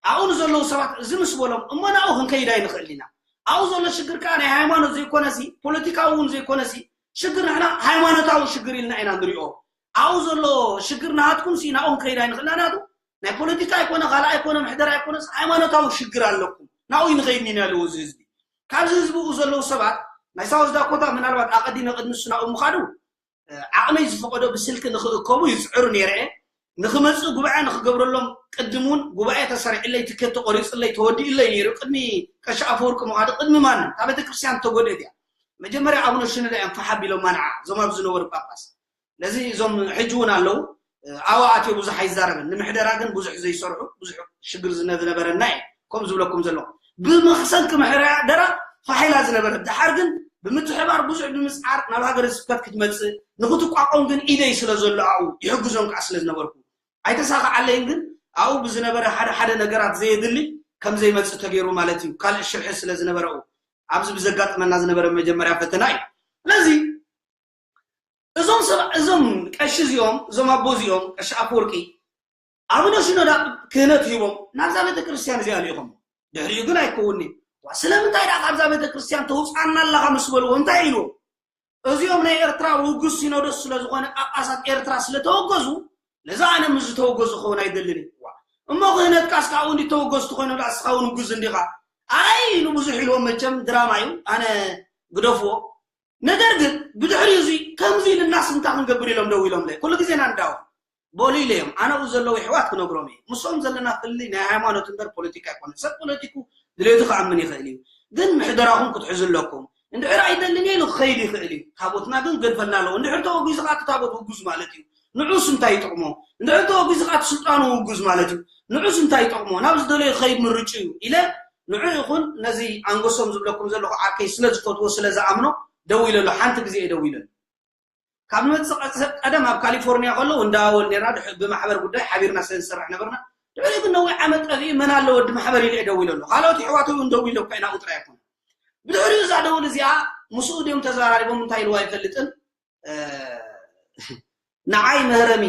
ኣብኡ ንዘለዉ ሰባት እዚ ምስ በሎም እሞ ናብኡ ክንከይድ ኣይንኽእል ኢና። ኣብኡ ዘሎ ሽግር ከዓ ናይ ሃይማኖት ዘይኮነሲ ፖለቲካዊ እውን ዘይኮነሲ ሽግር ንሕና ሃይማኖታዊ ሽግር ኢልና ኢና ንሪኦ። ኣብኡ ዘሎ ሽግር ናሃትኩም ሲ ናብኡ ክንከይድ ኣይንኽእል ኢና። ናቱ ናይ ፖለቲካ ኣይኮነ ካልእ ኣይኮነ ምሕደራ ኣይኮነስ ሃይማኖታዊ ሽግር ኣለኩም ናብኡ ይንኸይድ ኢና ኣለዎ እዚ ህዝቢ። ካብዚ ህዝቢ ዘለዉ ሰባት ናይ ሳውዝ ዳኮታ ምናልባት ኣቐዲመ ቅድሚ እሱ ናብኡ ምኻዱ ዓቕመይ ዝፈቐዶ ብስልኪ ንኽእከቡ ይፅዕሩ ነይረ እየ። ንኽመፅእ ጉባኤ ንኽገብረሎም ቅድም እውን ጉባኤ ተሰሪዕለይ ትኬት ተቆሪፅለይ ተወዲእለይ ነይሩ። ቅድሚ ቀሺ ኣፈወርቂ ምኻዱ ቅድሚ ማንም እታ ቤተክርስትያን ተጎድእት እያ። መጀመርያ ኣቡነ ሽኖዳ እዮም ፋሕ ኣቢሎም ማንዓ እዞም ኣብዚ ዝነበሩ ጳጳስ። ስለዚ እዞም ሕጂ እውን ኣለዉ ኣብኡ ኣትዮ ብዙሕ ኣይዛረብን። ንምሕደራ ግን ብዙሕ ዘይሰርሑ ብዙሕ ሽግር ዝነበረና እዩ። ከምኡ ዝብለኩም ዘለኹ ብመክሰን ክምሕደራ ፋሒላ ዝነበረት ድሓር ግን ብምትሕባር ብዙሕ ብምፅዓር ናብ ሃገረ ስብከት ክትመፅእ ንክትቋቆም ግን ኢደይ ስለ ዘሎ ኣብኡ ይሕግዞም ከዓ ስለ ዝነበርኩ ኣይተሳኽዓለይን። ግን ኣብኡ ብዝነበረ ሓደ ሓደ ነገራት ዘየድሊ ከም ዘይመፅእ ተገይሩ ማለት እዩ። ካልእ ሽርሒ ስለ ዝነበረኡ ኣብዚ ብዘጋጥመና ዝነበረ መጀመርያ ፈተና እዩ። ስለዚ እዞም ሰብ እዞም ቀሺ እዚኦም እዞም ኣቦ እዚኦም ቀሺ ኣፈወርቂ ኣቡነ ሽኖዳ ክህነት ሂቦም ናብዛ ቤተክርስትያን እዚኣ ልኢኾም። ድሕሪኡ ግን ኣይከውን'ዩ። ዋ ስለምንታይ ደኣ ካብዛ ቤተክርስትያን ተውፅኣና ኣለኻ ምስ በልዎ እንታይ ኢልዎም? እዚኦም ናይ ኤርትራ ውጉዝ ሲኖዶስ ስለዝኾነ ጳጳሳት ኤርትራ ስለተወገዙ ነዚ ኣነ ምስ ዝተወገዙ ክኸውን ኣይደልን እዩ። ዋ እሞ ክህነትካስ ካብኡ እንዲ ተወገዝቲ ኮይኖም ደኣ እስኻ እውን ውጉዝ እንዲኻ? ኣይ ኢሉ ብዙሕ ኢልዎም። መቸም ድራማ እዩ ኣነ ግደፍዎ። ነገር ግን ብድሕሪኡ እዚ ከምዚ ኢልናስ እንታይ ክንገብር ኢሎም ደው ኢሎምለይ ኩሉ ግዜ ኢና ንዳወም። በሉ ኢለዮም ኣነ ኣብኡ ዘለዉ የሕዋት ክነግሮም እየ። ምስኦም ዘለና ፍልልይ ናይ ሃይማኖት እምበር ፖለቲካ ኣይኮነን። ሰብ ፖለቲኩ ድሌቱ ክኣምን ይኽእል እዩ። ግን ምሕደራኹም ክትሕዙ ኣለኩም። እንድሕር ኣይደልን እየ ኢሉ ክኸይድ ይኽእል እዩ። ታቦትና ግን ክገድፈልና ኣለዎ። እንድሕር ተወጊዙ ከዓ እቲ ታቦት ውጉዝ ማለት እዩ። ንዑስ እንታይ ይጠቕሞ? እንድሕር ተወጊዙ ከዓ እቲ ስልጣኑ ውጉዝ ማለት እዩ። ንዑስ እንታይ ይጠቕሞ? ናብ ዝደለዮ ክኸይድ ምርጭ እዩ ኢለ ንዑ ይኹን ነዚ ኣንገሶም ዝብለኩም ዘለኹ ዓርከይ ስለ ዝፈትዎ ስለ ዝኣምኖ ደው ኢለሉ። ሓንቲ ግዜ እየ ደው ኢለሉ። ካብ ንመፅእ ቀደም ኣብ ካሊፎርኒያ ከለዉ እንዳወል ነርና ብማሕበር ጉዳይ ሓቢርና ስለ ንሰርሕ ነበርና። ድሕሪኡ ግን ነዊሕ ዓመት ጠፊኡ መን ኣሎ ወዲ ማሕበር ኢለ እየ ደው ኢለሉ። ካልኦት የሕዋተይ እውን ደው ኢለኳ ኢና ጥራይ ኣይኮነ። ብድሕሪኡ እዛ ደውል እዚኣ ምስኡ ድዮም ተዘራሪቦም እንታይ ኢልዋ ኣይፈልጥን። ንዓይ መህረሚ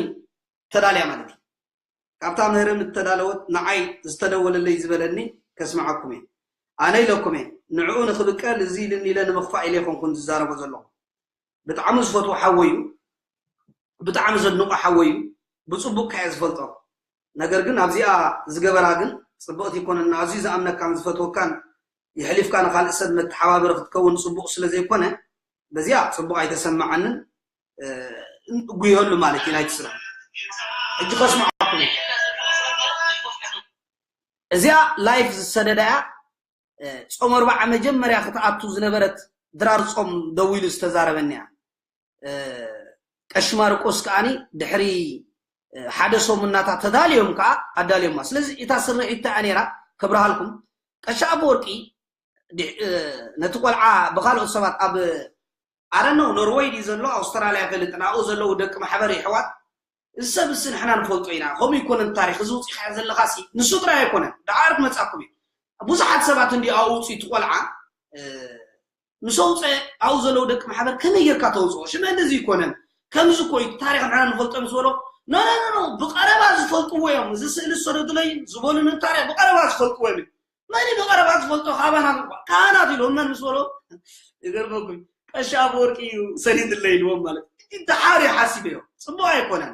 ተዳልያ ማለት እዩ። ካብታ መህረሚ እተዳለወት ንዓይ ዝተደወለለይ ዝበለኒ ከስምዓኩም እየ። ኣነ ኢለኩም እየ ንዕኡ ንኽብቀል እዚ ኢልኒ ኢለ ንምኽፋእ ኢለ ኣይኮንኩን ዝዛረቦ ዘለኹ። ብጣዕሚ ዝፈትዎ ሓወይ እዩ። ብጣዕሚ ዘድንቆ ሓወይ እዩ። ብፅቡቅ ከየ ዝፈልጦ። ነገር ግን ኣብዚኣ ዝገበራ ግን ፅብቕቲ ይኮነና። ኣዝዩ ዝኣምነካን ዝፈትወካን የሕሊፍካ ንካልእ ሰብ መተሓባበሪ ክትከውን ፅቡቕ ስለ ዘይኮነ በዚኣ ፅቡቕ ኣይተሰማዓንን። እጉየሉ ማለት እዩ ናይቲ ስራሕ። ሕጂ ከስምዓኩም እየ። እዚኣ ላይፍ ዝሰደዳ እያ። ጾም ኣርባዓ መጀመርያ ክትኣቱ ዝነበረት ድራር ጾም ደዊሉ ዝተዛረበኒ እያ። ቀሺ ማርቆስ ከዓኒ ድሕሪ ሓደ ሰሙን ናታ ተዳልዮም ከዓ ኣዳልዮማ። ስለዚ እታ ስርሒት እያ ነይራ። ከብርሃልኩም ቀሺ ኣፈወርቂ ነቲ ቆልዓ ብካልኦት ሰባት ኣብ ኣረነው ኖርወይ ድዩ ዘሎ ኣውስትራልያ ፈልጥን ኣብኡ ዘለዉ ደቂ ማሕበር የሕዋት እዚ ሰብ እሲ ንሕና ንፈልጦ ኢና። ከምኡ ይኮነን ታሪክ እዚ ውፅኢካ ዘለካ ሲ ንሱ ጥራይ ኣይኮነን ደሓር ክመፃኩም እዩ። ብዙሓት ሰባት እንዲ ኣብኡ ውፅኢት ቆልዓ ምስ ኣውፀ ኣብኡ ዘለዉ ደቂ ማሕበር ከመይ ጌርካ ተውፅኦ? ሽመ እንደዚ ይኮነን። ከምዚ እኮ እዩ ታሪክ ንሕና ንፈልጦ ምስ በሎ፣ ኖ ኖ ኖ ኖ፣ ብቀረባ ዝፈልጥዎ እዮም። እዚ ስእሊ ዝሰደዱለይ ዝበሉኒ ታሪክ ብቀረባ ዝፈልጥዎ እዮም። መን እዩ ብቀረባ ዝፈልጦ? ካባና እኳ ካህናት ኢሉ መን ምስ በሎ፣ ይገርመኩም፣ ቀሺ ኣፈወርቂ እዩ ሰዲድለይ ኢልዎም ማለት እዩ። ደሓር እዩ ሓሲበዮ። ፅቡቅ ኣይኮነን።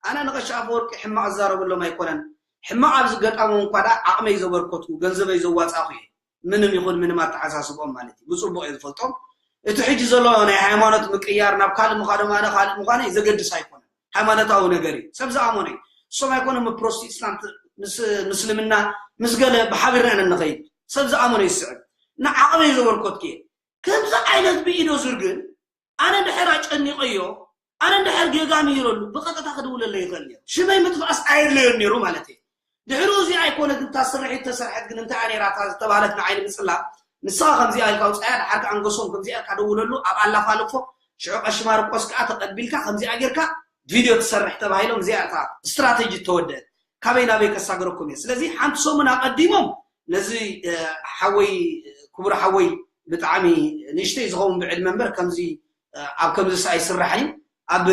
ኣነ ንቀሺ ኣፈወርቂ ሕማቅ ዝዛረበሎም ኣይኮነን። ሕማቅ ኣብ ዝገጣሞም እኳ ደኣ ዓቅመይ ዘበርከቱ፣ ገንዘበይ ዘዋፃእኩ እየ። ምንም ይኹን ምንም ኣተሓሳስቦም ማለት እዩ። ብፅቡቅ እየ ዝፈልጦም። እቲ ሕጂ ዘሎ ናይ ሃይማኖት ምቅያር ናብ ካልእ ምዃኖም ኣነ ካልእ ምዃነይ ዘገድስ ኣይኮነን። ሃይማኖታዊ ነገር እዩ። ሰብ ዝኣመኖ እዩ። እሶም ኣይኮነን ፕሮቴስታንት ምስ ምስልምና ምስ ገለ ብሓቢርና ኢና ንኸይድ። ሰብ ዝኣመኖ ይስዕብ። ንዓቕመይ ዘበርከትኩ እየ። ከምዚ ዓይነት ብኢዶ ዙር ግን ኣነ ድሕር ኣጨኒቐዮ፣ ኣነ ድሕር ጌጋ ምሂረሉ ብቐጥታ ክድውለለይ ይኽእል ነይሩ። ሽመይ ምጥፋእስ ኣየድለዮን ነይሩ ማለት እየ። ድሕሩ እዚ ኣይኮነ ግን እታ ስርሒት ተሰርሐት ግን እንታይ እያ ነይራ እታ ዝተባህለት ንዓይ ንምፅላእ፣ ንስኻ ከምዚኣ ኢልካ ውፃያ፣ ድሓር ከኣ ኣንገሶም ከምዚኣ ኢልካ ደውለሉ፣ ኣብ ኣላፋልፎ፣ ሽዑ ቀሺ ማርቆስ ከኣ ተቐቢልካ ከምዚኣ ጌርካ ቪድዮ ትሰርሕ ተባሂሎም፣ እዚኣ እታ ስትራተጂ ተወደአት። ካበይ ናበይ ከሳግረኩም እየ። ስለዚ ሓንቲ ሰሙን ኣቐዲሞም ነዚ ሓወይ ክቡር ሓወይ ብጣዕሚ ንእሽተይ ዝኸውን ብዕድመ እምበር ከምዚ ኣብ ከምዚ ሰኣይ ይስራሕን እዩ። ኣብ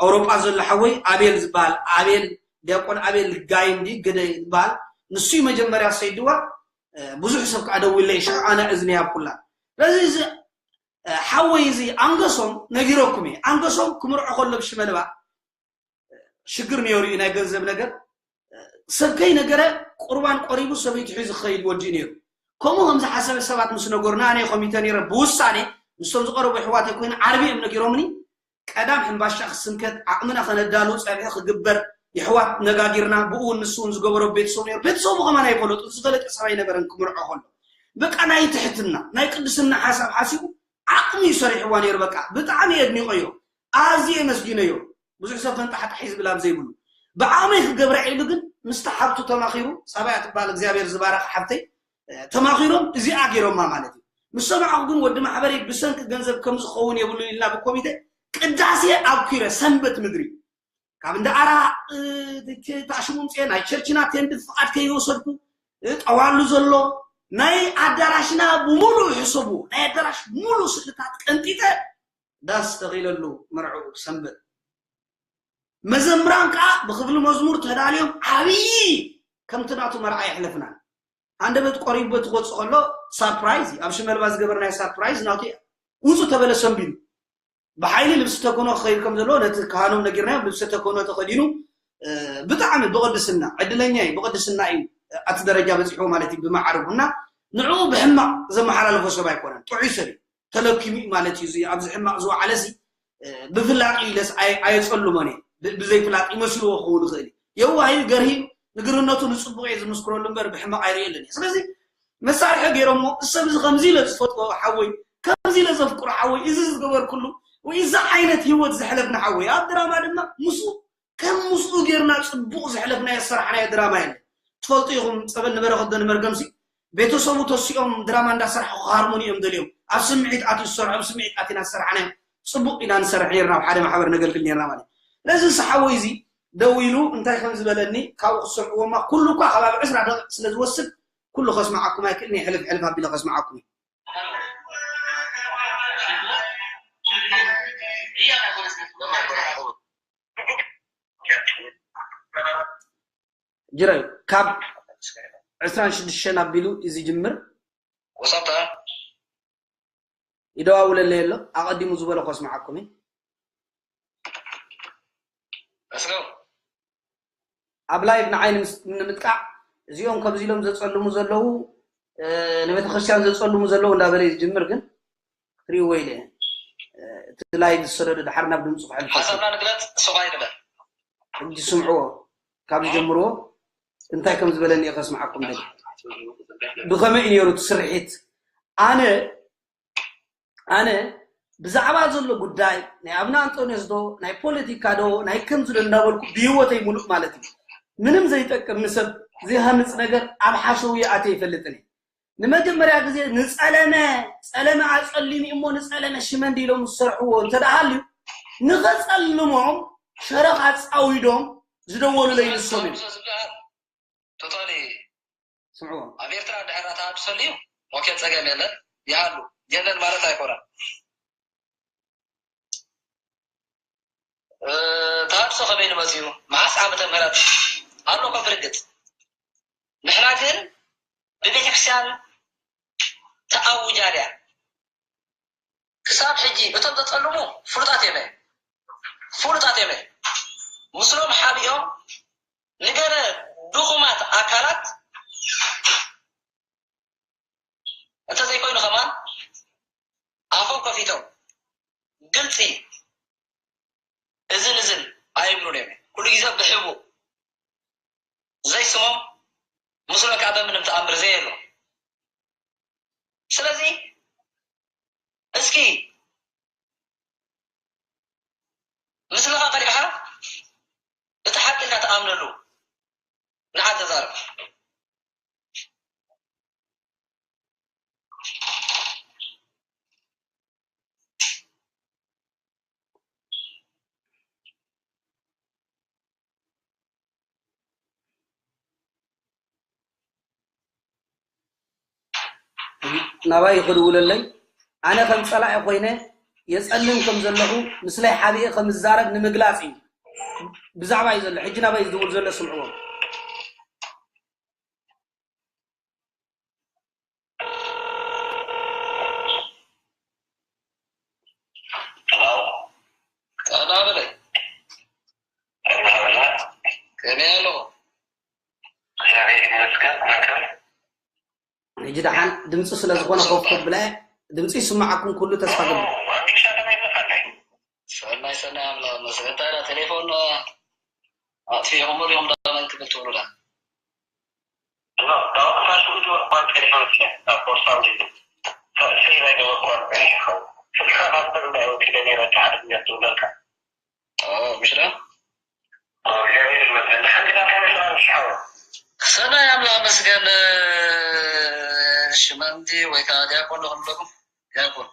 ኣውሮጳ ዘሎ ሓወይ ኣቤል ዝበሃል ኣቤል ዲያቆን ኣቤል ጋይም ድዩ ግደ ዝበሃል ንሱ እዩ መጀመርያ ሰይድዋ። ብዙሕ ሰብ ከዓ ደዊለይ ሽዑ ኣነ እዝኒ ያብኩላ። ስለዚ እዚ ሓወይ እዚ ኣንገሶም ነጊረኩም እየ። ኣንገሶም ክምርዖ ከሎ ብሽመልባ ሽግር ነይሩ እዩ ናይ ገንዘብ ነገር። ሰብ ከይነገረ ቁርባን ቆሪቡ ሰበይቱ ሒዙ ክኸይድ ወዲኡ ነይሩ። ከምኡ ከም ዝሓሰበ ሰባት ምስ ነገሩና ኣነ ኮሚተ ነይረ ብውሳኔ ምስቶም ዝቐረቡ ኣሕዋተይ ኮይኑ ዓርቢ እዮም ነጊሮምኒ። ቀዳም ሕምባሻ ክስንከት ዓቕምና ከነዳሉ ፀብሒ ክግበር የሕዋት ነጋጊርና ብኡ እውን ንሱ እውን ዝገበሮ ቤተሰቡ ነይሩ። ቤተሰቡ ከማን ኣይፈለጡ ዝፈለጠ ሰብ ኣይነበረን ክምርዖ ከሎ በቃ ናይ ትሕትና ናይ ቅድስና ሓሳብ ሓሲቡ ዓቕሚ እዩ ሰሪሕዋ ነይሩ። በቃ ብጣዕሚ የድኒቆዮ ኣዝየ የመስጊነዮ። ብዙሕ ሰብ ፈንጣሕጣሕ እዩ ዝብል ኣብ ዘይብሉ ብዓቕመይ ክገብራ ኢሉ ግን ምስቲ ሓብቱ ተማኺሩ ሳባያ ትበሃል እግዚኣብሔር ዝባረኻ ሓብተይ ተማኺሮም እዚኣ ገይሮማ ማለት እዩ። ምስ ሰማዕኹ ግን ወዲ ማሕበረይ ብሰንኪ ገንዘብ ከም ዝኸውን የብሉን ኢልና ብኮሚቴ ቅዳሴ ኣብ ኪረ ሰንበት ምድሪ ካብ እንዳ ኣራ ተኣሽሙ ምፅኤ ናይ ቸርችና ቴንድ ፍቓድ ከይወሰድኩ ጠዋሉ ዘሎ ናይ ኣዳራሽና ብሙሉእ ሕሰቡ ናይ ኣዳራሽ ሙሉእ ስእልታት ቀንጢጠ ዳስ ተኺለሉ መርዕኡ ሰንበት መዘምራን ከዓ ብክፍሊ መዝሙር ተዳልዮም ዓብዪ ከምቲ ናቱ መርዓ የሕለፍናን ሃንደበት ቆሪቡ በቲ ክወፅእ ከሎ ሳርፕራይዝ እዩ ኣብ ሽመልባ ዝገበርናዮ ሳርፕራይዝ ናቱ እያ ውፁ ተበለ ሰንቢሉ ብሓይሊ ልብሲ ተኮኖ ክኸይድ ከም ዘለዎ ነቲ ካህኖም ነጊርናዮም ልብሲ ተኮኖ ተኸዲኑ ብጣዕሚ ብቅድስና ዕድለኛ እዩ ብቅድስና እዩ ኣብቲ ደረጃ በፂሑ ማለት እዩ ብመዓርጉ እና ንዕኡ ብሕማቅ ዘመሓላለፎ ሰብ ኣይኮነን ጥዑይ ሰብ እዩ ተለኪሙ እዩ ማለት እዩ ኣብዚ ሕማቅ ዝወዓለሲ ብፍላጥ ኢለስ ኣየፀልሞን እየ ብዘይፍላጥ ይመስልዎ ክኸውን ይኽእል እዩ የዋህ እዩ ገርሂ ንግርነቱ ንፅቡቅ እየ ዝምስክረሉ እምበር ብሕማቅ ኣይርእየሉን እየ ስለዚ መሳርሒ ገይሮሞ ሰብ እዚ ከምዚ ኢለ ዝፈጥሮ ሓወይ ከምዚ ኢለ ዘፍቅሮ ሓወይ እዚ ዝገበርኩሉ ወይ እዚ ዓይነት ህይወት ዘሕለፍና ሓወይ ኣብ ድራማ ድማ ምስኡ ከም ምስኡ ጌርና ጽቡቕ ዘሕለፍናዮ ዝሰራሕናዮ ድራማ የለን። ትፈልጡ ኢኹም ጸበል ንበረኸት ዶ ንመርገምሲ ቤተሰቡ ተሲኦም ድራማ እንዳሰራሑ ክሃርሙኒ እዮም ደልዮም ኣብ ስምዒት ኣትዩ ዝሰርሑ ኣብ ስምዒት ኣቲና ዝሰራሕናዮ ጽቡቕ ኢና ንሰርሕ ኔርና ኣብ ሓደ ማሕበር ነገልግል ኔርና ማለት ስለዚ እዚ ሓወይ እዚ ደዊሉ እንታይ ከም ዝበለኒ ካብኡ ክሰምዕዎ እማ ኩሉ እኳ ከባቢ ዕስራ ደቂቕ ስለ ዝወስድ ኩሉ ከስምዓኩም ኣይክእልን ሕልፍ ሕልፍ ኣቢለ ከስምዓኩም እዩ ጅረ ካብ ዕስራን ሽዱሽተን ኣቢሉ እዩ ዝጅምር ወሳብታ ይደዋውለለይ ኣሎ ኣቐዲሙ ዝበሎ ከስምዓኩም እዩ Let's go. ኣብ ላይቭ ንዓይ ንምጥቃዕ እዚኦም ከምዚ ኢሎም ዘፀልሙ ዘለዉ ንቤተክርስትያን ዘፀልሙ ዘለዉ እንዳበለ ዝጅምር ግን ክትሪእዎ ኢለ እቲ ላይቭ ዝሰደዱ ድሓር ናብ ድምፁ ክሕልፍ ሓሳብና ንግለፅ ሱቕ ኣይንበል ሕጂ ስምዕዎ ካብ ዝጀምርዎ እንታይ ከም ዝበለኒ እየ ከስምዓኩም ደሊ ብኸመይ እዩ ነይሩ እቲ ስርሒት ኣነ ኣነ ብዛዕባ ዘሎ ጉዳይ ናይ ኣብነ ኣንጦንዮስ ዶ ናይ ፖለቲካ ዶ ናይ ከምዚ ዶ እንዳበልኩ ብህይወተይ ሙሉእ ማለት እዩ ምንም ዘይጠቅም ንሰብ ዘይሃንፅ ነገር ኣብ ሓሸው ይኣተ ይፈልጥን እየ ንመጀመርያ ግዜ ንፀለመ ፀለመ ኣፀሊሙ እሞ ንፀለመ ሽመንዲ ኢሎም ዝሰርሕዎ እንተደኣ ሃልዩ ንኸፀልሞም ሸረኽ ኣፃዊዶም ዝደወሉለይ ንሶም እዮም ቶታሊ ስምዕዎ ኣብ ኤርትራ ድሕር ኣተሃድሶ ኣልዩ ኦኬ ፀገም የለን ይሃሉ። የለን ማለት ኣይኮነን። ተሃድሶ ከመይ ንመፅኡ? መዓስ ዓመተ ምህረት ኣሎ እኮ ብርግፅ። ንሕና ግን ብቤተክርስትያን ተኣውጃ ድያ? ክሳብ ሕጂ እቶም ዘፀልሙ ፍሉጣት እዮም፣ ፍሉጣት እዮም። ምስሎም ሓቢኦም ንገለ ድኹማት ኣካላት እንተዘይኮይኑ ከማን ኣፎም ከፊቶም ግልፂ እዝን እዝን ኣይብሉን እዮም። ኩሉ ግዜ ብሕቡእ ዘይስሞም ምስሎም ከዓ በምንም ተኣምር ዘየሎ። ስለዚ እስኪ ምስልኻ ቀሪብካ እቲ ሓቂ ኢልካ ትኣምነሉ ንዓ ተዛረብ። ናባይ ክድውለለይ ኣነ ከም ጸላኢ ኮይነ የጸልም ከም ዘለኹ ምስለይ ሓቢኤ ከም ዝዛረብ ንምግላጽ እዩ። ብዛዕባ እዩ ዘሎ ሕጂ ናባይ ዝድውል ዘሎ ስምዕዎ። ጠና በለይ። ከመይ ኣለኹ? ሕጂ ደሓን ድምፂ ስለ ዝኾነ ኮፍ ከብለ ድምፂ ይስማዓኩም ኩሉ ተስፋ ገብር። ሰናይ ሰናይ ኣምላኽ መስገን። እንታይ ዳ ቴሌፎን ኣጥፊእኹም ዲኹም ዳ መን ክብል ትብሉና? ሰናይ ኣምላኽ መስገን። ሽመንቲ ወይ ከዓ ዲያቆን ዶ ክንብለኩም? ዲያቆን።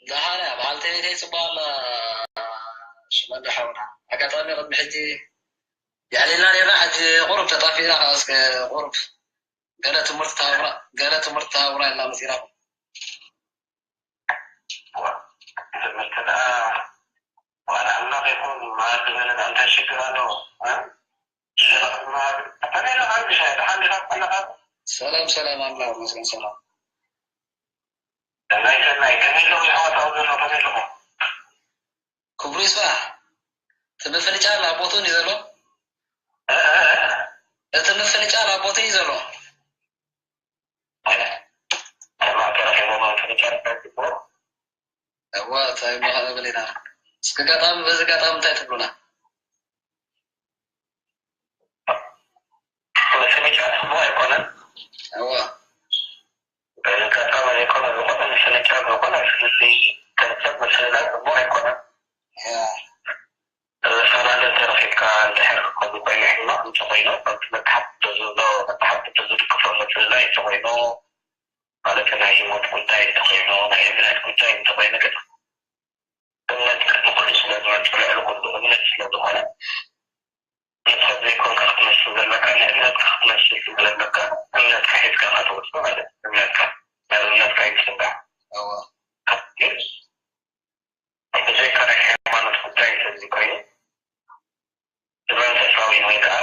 ደሓን እያ በዓልቲ ቤተይ ጽቡቕ ኣላ። ሽመንዲ ሓውና ኣጋጣሚ ቅድሚ ሕጂ የዕሊልና ነርና፣ ሕጂ ቁሩብ ተጣፊእና፣ ከዓ እስከ ቁሩብ ገለ ትምህርቲ ተሃቡና፣ ገለ ትምህርቲ ተሃቡና ኢልና መጺና። ትምህርቲ ደኣ ዋላ ኣምላኽ ይኹን መኣዲ በለና እንታይ ሽግር ኣለዎ? እ? ሽረቕ መኣዲ ተበለ ዓቢ ሻይ ደሓን ዲኻ ኣለኻ? ሰላም ሰላም፣ ኣምላኽ ይመስገን ሰላም። ሰናይ ሰናይ፣ ከመይ ኣለዉ የሕዋት ኣብኡ ዘለዉ ከመይ ኣለኹም? ክብሩ ይስፋሕ። እቲ ምፍንጫል ኣብ ቦትኡ እዩ ዘሎ። እ? እቲ ምፍንጫል ኣብ ቦትኡ እዩ ዘሎ። እዋ፣ እንታይ እሞ ክንብል ኢና። እስኪ ኣጋጣሚ፣ በዚ ኣጋጣሚ እንታይ ትብሉና? ምፍንጫል ጽቡቕ ኣይኮነን። እዋ። በዚ ኣጋጣሚ ዘይኮነ ዝኾነ ምፍንጫል ዝኾነ ፍልልይ ከም ሰብ ምፍልላይ ጽቡቕ ኣይኮነን። እያ። ፋላለ ተረኺብካ እንድሕር ከምዚ ኮይኑ ሕማቕ እንተኾይኑ፣ ከምቲ መታሕት ዝብሎ፣ መታሕት ዝድግፎ ምፍልላይ እንተኾይኑ፣ ማለት ናይ ህይወት ጉዳይ እንተኾይኑ፣ ናይ እምነት ጉዳይ እንተኾይኑ ግን፣ እምነት ቅድሚ ኩሉ ስለ ዝመጽእ፣ ልዕሊ ኩሉ እምነት ስለ ዝኾነ፣ ንስኻ ዘይኮንካ ክትመስል ዘለካ፣ ንእምነትካ ክትመስል ስለ ዘለካ፣ እምነትካ ሒዝካ ኢኻ ትወጽእ ማለት እዩ። እምነትካ፣ ናብ እምነትካ እዩ ዝስጋዕ። እዋ። ግን ብዘይካ ናይ ሃይማኖት ጉዳይ እንተዘይኮይኑ፣ ብመንፈሳዊ ወይ ከኣ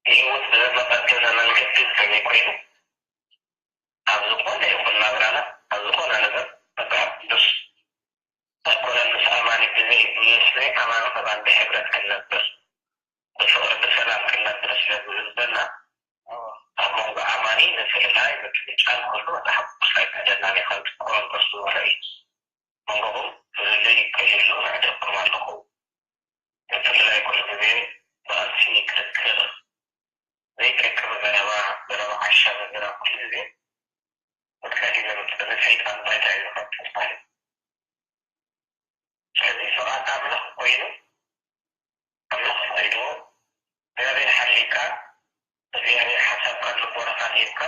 ንህይወት ብዘመቐደመ መንገዲ እንተዘይኮይኑ፣ ኣብ ዝኾነ ይኹን ናብራና፣ ኣብ ዝኾነ ነገር መጽሓፍ ቅዱስ ኣይኮነን ምስ ኣማኒ ብዘይ-፣ ምስ ዘይኣማኒ ከማን ብሕብረት ክንነብር፣ ብፍቕሪ ብሰላም ክንነብር ስለ ዝብልና፣ ኣብ መንጎ ኣማኒ ምፍልላይ ምፍንጫል ኩሉ መጽሓፍ ቅዱስ ኣይፍቕደልናን እዩ። ከምቲ ቆሮንቶስ ዝበሎ እዩ። መንጎኹም ፍልልይ ከይህሉ እዕደኩም ኣለኹ። ምፍልላይ ኩሉ ግዜ ብቓልሲ ክርክር፣ ዘይጠቅም ዘረባ፣ ዘረባ ዓሻ ምዝራብ ኩሉ ግዜ ውድቀት እዩ ዘምጽእ። እዚ ሰይጣን ባይታ እዩ ዝኸፍት ማለት እዩ። ስለዚ ፍቓድ ኣምላኽ ኮይኑ፣ ኣምላኽ ፈቒድዎ፣ እግዚኣብሔር ሓልይካ፣ እግዚኣብሔር ሓሳብካን ልቦናኻን ሂብካ፣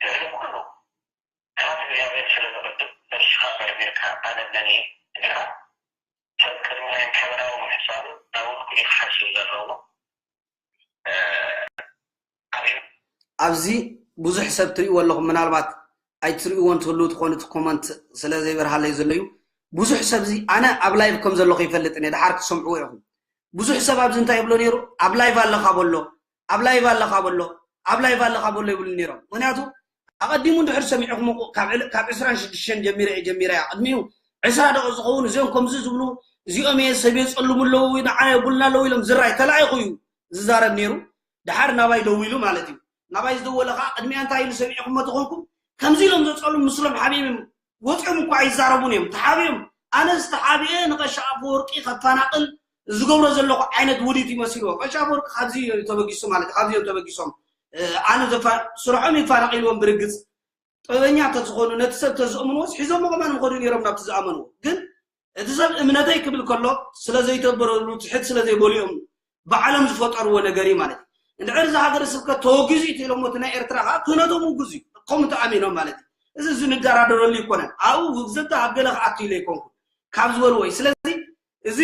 ልዕሊ ኩሉ ፍርሃት እግዚኣብሔር ኣነ ነኒ እንዲኻ ሰብ ቅድሚ ናይ ማሕበራዊ ምሕሳቡ ናብ ውልቁ እዩ ክሓስብ ዘለዎ። ኣብዚ ብዙሕ ሰብ ትርእይዎ ኣለኹም። ምናልባት ኣይትርእይዎን ትህልዉ ትኾኑ፣ እቲ ኮመንት ስለ ዘይበርሃለይ ዘሎ እዩ። ብዙሕ ሰብ እዚ ኣነ ኣብ ላይቭ ከም ዘለኹ ይፈልጥ እየ። ድሓር ክትሰምዕዎ ኢኹም። ብዙሕ ሰብ ኣብዚ እንታይ ይብሎ ነይሩ? ኣብ ላይቭ ኣለኻ በሎ፣ ኣብ ላይቭ ኣለኻ በሎ፣ ኣብ ላይቭ ኣለኻ በሎ ይብሉ ነይሮም። ምክንያቱ ኣቐዲሙ እንድሕር ሰሚዕኹም፣ ካብ ዕለ- ካብ ዕስራን ሽዱሽተን ጀሚረ እየ ጀሚረ እያ። ቅድሚኡ ዕስራ ደቂ ዝኸውን እዚኦም ከምዚ ዝብሉ፣ እዚኦም እየ ሰብ የጸልሙ ኣለዉ፣ ንዓና የቡልና ኣለዉ ኢሎም ዝራይ ተላኢኹ እዩ ዝዛረብ ነይሩ። ድሓር ናባይ ደዊሉ ማለት እዩ። ናባይ ዝደወለ ከዓ ቅድሚያ እንታይ ኢሉ ሰሚዕኹሞ ተኾንኩም፣ ከምዚ ኢሎም ዘጸሉ ምስሎም ሓቢኦም እዮም። ወፂኦም እኳ ኣይዛረቡን እዮም፣ ተሓቢኦም። ኣነስ ተሓቢኤ ንቀሻ ኣፈወርቂ ከፋናቅል ዝገብሮ ዘለኹ ዓይነት ውዲት ይመስልዎ። ቀሻ ኣፈወርቂ ካብዚ እዩ ተበጊሱ ማለት እዩ፣ ካብዚ እዮም ተበጊሶም። እ፣ ኣነ ዘፋ- ስርሖም ይፋናቂልዎም ብርግፅ። ጥበበኛ ተዝኾኑ፣ ነቲ ሰብ ተዝእምንዎስ ሒዞሞ ከማን ምኸዱ ነይሮም ናብቲ ዝኣመንዎ። ግን እቲ ሰብ እምነተይ ክብል ከሎ ስለ ዘይተበረሉ ትሕት ስለ ዘይበሉ እዮም ባዕሎም ዝፈጠርዎ ነገር እዩ ማለት እዩ። እንድሕር እዚ ሃገረ ስብከት ተወጊዙ እዩ ኢሎሞ እቲ ናይ ኤርትራ ከዓ ክህነቶም ውጉዝ እዩ። ከምኡ ተኣሚኖም ማለት እዩ። እዚ እዚ ንደራደረሉ ይኮነን። ኣብኡ ዘተ ኣብ ገለ ክኣቱ ኢለ ይኮንኩ ካብ ዝበልዎ እዩ። ስለዚ እዚ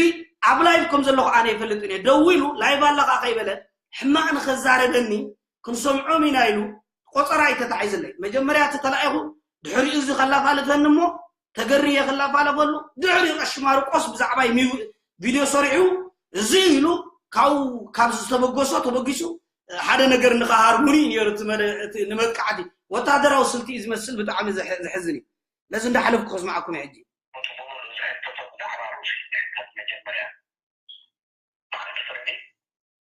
ኣብ ላይቭ ከም ዘለኹ ኣነ ይፈልጥን እየ። ደዊሉ ላይቭ ኣለኻ ከይበለ ሕማቕ ንኸዛረበኒ ክንሰምዖም ኢና ኢሉ ቆፀራ እዩ ተታሒዝለይ። መጀመርያ እቲ ተላኢኹ ድሕሪኡ እዚ ከላፋልፈኒ እሞ ተገርየ ክላፋለፈሉ ድሕሪኡ ቀሺ ማርቆስ ብዛዕባይ ሚው- ቪድዮ ሰሪሑ እዚ ኢሉ ካብኡ ካብ ዝተበገሶ ተበጊሱ ሓደ ነገር ንኸሃርሙኒ ነይሩ እቲ መደ- እቲ ንመጥቃዕቲ ወታደራዊ ስልቲ እዩ ዝመስል። ብጣዕሚ ዘሕ- ዘሕዝን እዩ። ነዚ እንዳሓለፍኩ ከስማዓኩም ሕጂ ሙሉ ሙሉ ዝሕተቶ ብዛዕባ ሩስያ መጀመርያ ብዓርኪ ፍርዲ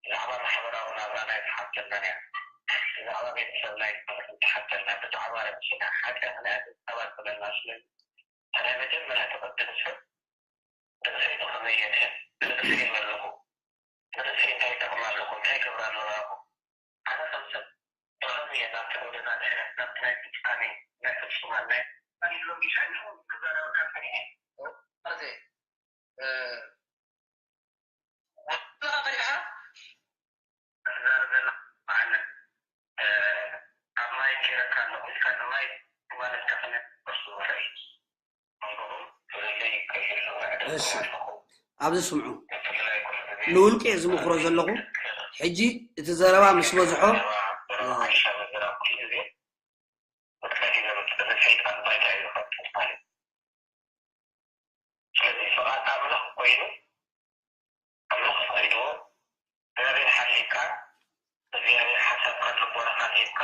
ብዛዕባ ማሕበራዊ ናብራና ኣይተሓተልናን እያ። ብዛዕባ ቤተሰብና ኣይተሓተልና፣ ብዛዕባ ርእስና ሓጢኣትና እያ ትፃባፅበና። ስለዚ እታ ናይ መጀመርያ ትቐትል ሰብ ርእሰይ ብኸመይ የድሕን? ርእሰይ የመልኹ። ርእሰይ እንታይ ይጠቕማ ኣለኹ? እንታይ ይገብራ ኣለዋ? ኣነ ከም ሰብ ብኸመይ እየ ናብቲ ጎደና ድሕነት፣ ናብቲ ናይ ፍጻሜ፣ ናይ ፍጹማን፣ ናይ ኣሊሎ ቢሻን ክዛረበካ ጸኒሐ። ማለት ወድኻ ፈሪኻ ትዛረብ ዘላ በዓል ኣብ ማይ ገይረካ ኣለኹ ኢልካ ንማይ ክዋለድካ ከነ ቅርሱ ይኽእል እዩ። መንጎኦም ፍልልይ ከይህሉ መዕደል እሺ። ኣለኹ። ኣብዚ ስምዑ ብፍላይ ኩሉ ግዜ ንውልቂ እየ ዝምኽሮ ዘለኹ። ሕጂ እቲ ዘረባ ምስ በዝሖ ዘረባ፣ ዘረባ ሓይሻ መዘራብ ኩሉ ግዜ ውድቀት እዩ ዘምፅእ። ንሰይጣን ባይታ እዩ ዝኸፍት ማለት እዩ። ስለዚ ፍቓድ ኣምላኽ ኮይኑ ኣምላኽ ፈቒድዎ እግዚኣብሔር ሓልዩካ እግዚኣብሔር ሓሳብካን ልቦናኻን ሂብካ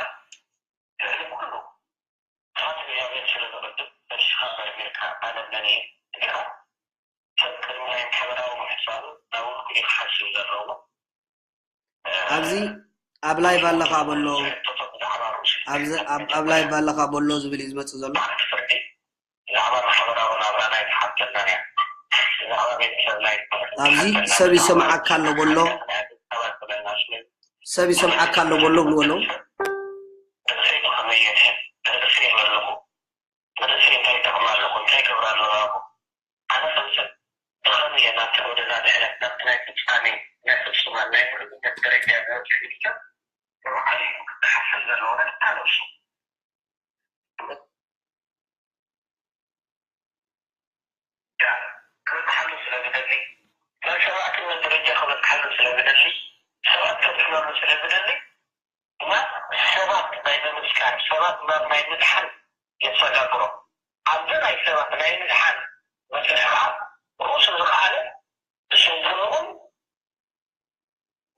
ልዕሊ ኩሉ ፍቓድ እግዚኣብሔር ስለ ዝቕድም ነብስኻ መርሚርካ ኣነ መን እየ እንዲኻ ሰብ ቅድሚ ናይ ማሕበራዊ ምሕሳቡ ናብ ውልቁ እዩ ክሓስብ ዘለዎ። ኣብዚ ኣብ ላይቭ ኣለኻ በሎ ኣብዚ ኣብ ኣብ ላይቭ ኣለኻ በሎ ዝብል እዩ ዝመጽእ ዘሎ። ብዛዕባ ማሕበራዊ ናብራና ኣይተሓተልናን እያ። ብዛዕባ ቤተሰብና ኣብዚ ሰብ ይሰምዓካ ኣሎ በሎ። ሰብ ይሰምዓካ ኣሎ በሎ ብልዎ ኣለዉ። ርእሰይ ብኸመይ የድሕን? ርእሰይ የመልኹ። ርእሰይ እንታይ ይጠቕማ ኣለኹ? እንታይ ይገብራ ኣለዋ? ኣነ ከም ሰብ ብኸመይ እየ ናብቲ ጎደና ድሕነት፣ ናብቲ ናይ ፍጻሜ፣ ናይ ፍጹማን፣ ናይ ምሉእነት ደረጃ ዝበጽሕ ኢሉ ሰብ ንባዕሉ እዩ ክሓስብ ዘለዎ ነታ ነብሱ። ክበጽሓሉ ስለ ዝደሊ፣ ናብ ሰብኣትነት ደረጃ ክበጽሓሉ ስለ ዝደሊ፣ ሰባት ከድሕነሉ ስለ ዝደሊ፣ ናብ ሰባት ናይ ምምስካር፣ ሰባት ናብ ናይ ምድሓን የሰጋግሮ። ኣብዚ ናይ ሰባት ናይ ምድሓን መስርሕ ከዓ ርእሱ ዝኸኣለ ብስንፍንኡን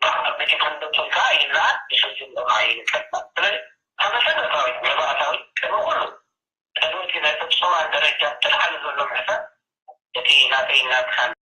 ብዓበይቲ ክንድቱን ከዓ ይለዓል፣ ብስንፍንኡ ከዓ ይንቀጥቀጥ። ስለዚ ካብ መሰረታዊ መባእታዊ ቅድሚ ኩሉ ቅድሚ እቲ ናይ ፍጹማን ደረጃ እቲ ላዕሊ ዘሎ ምሕሳብ እቲ ናተይ ናትካን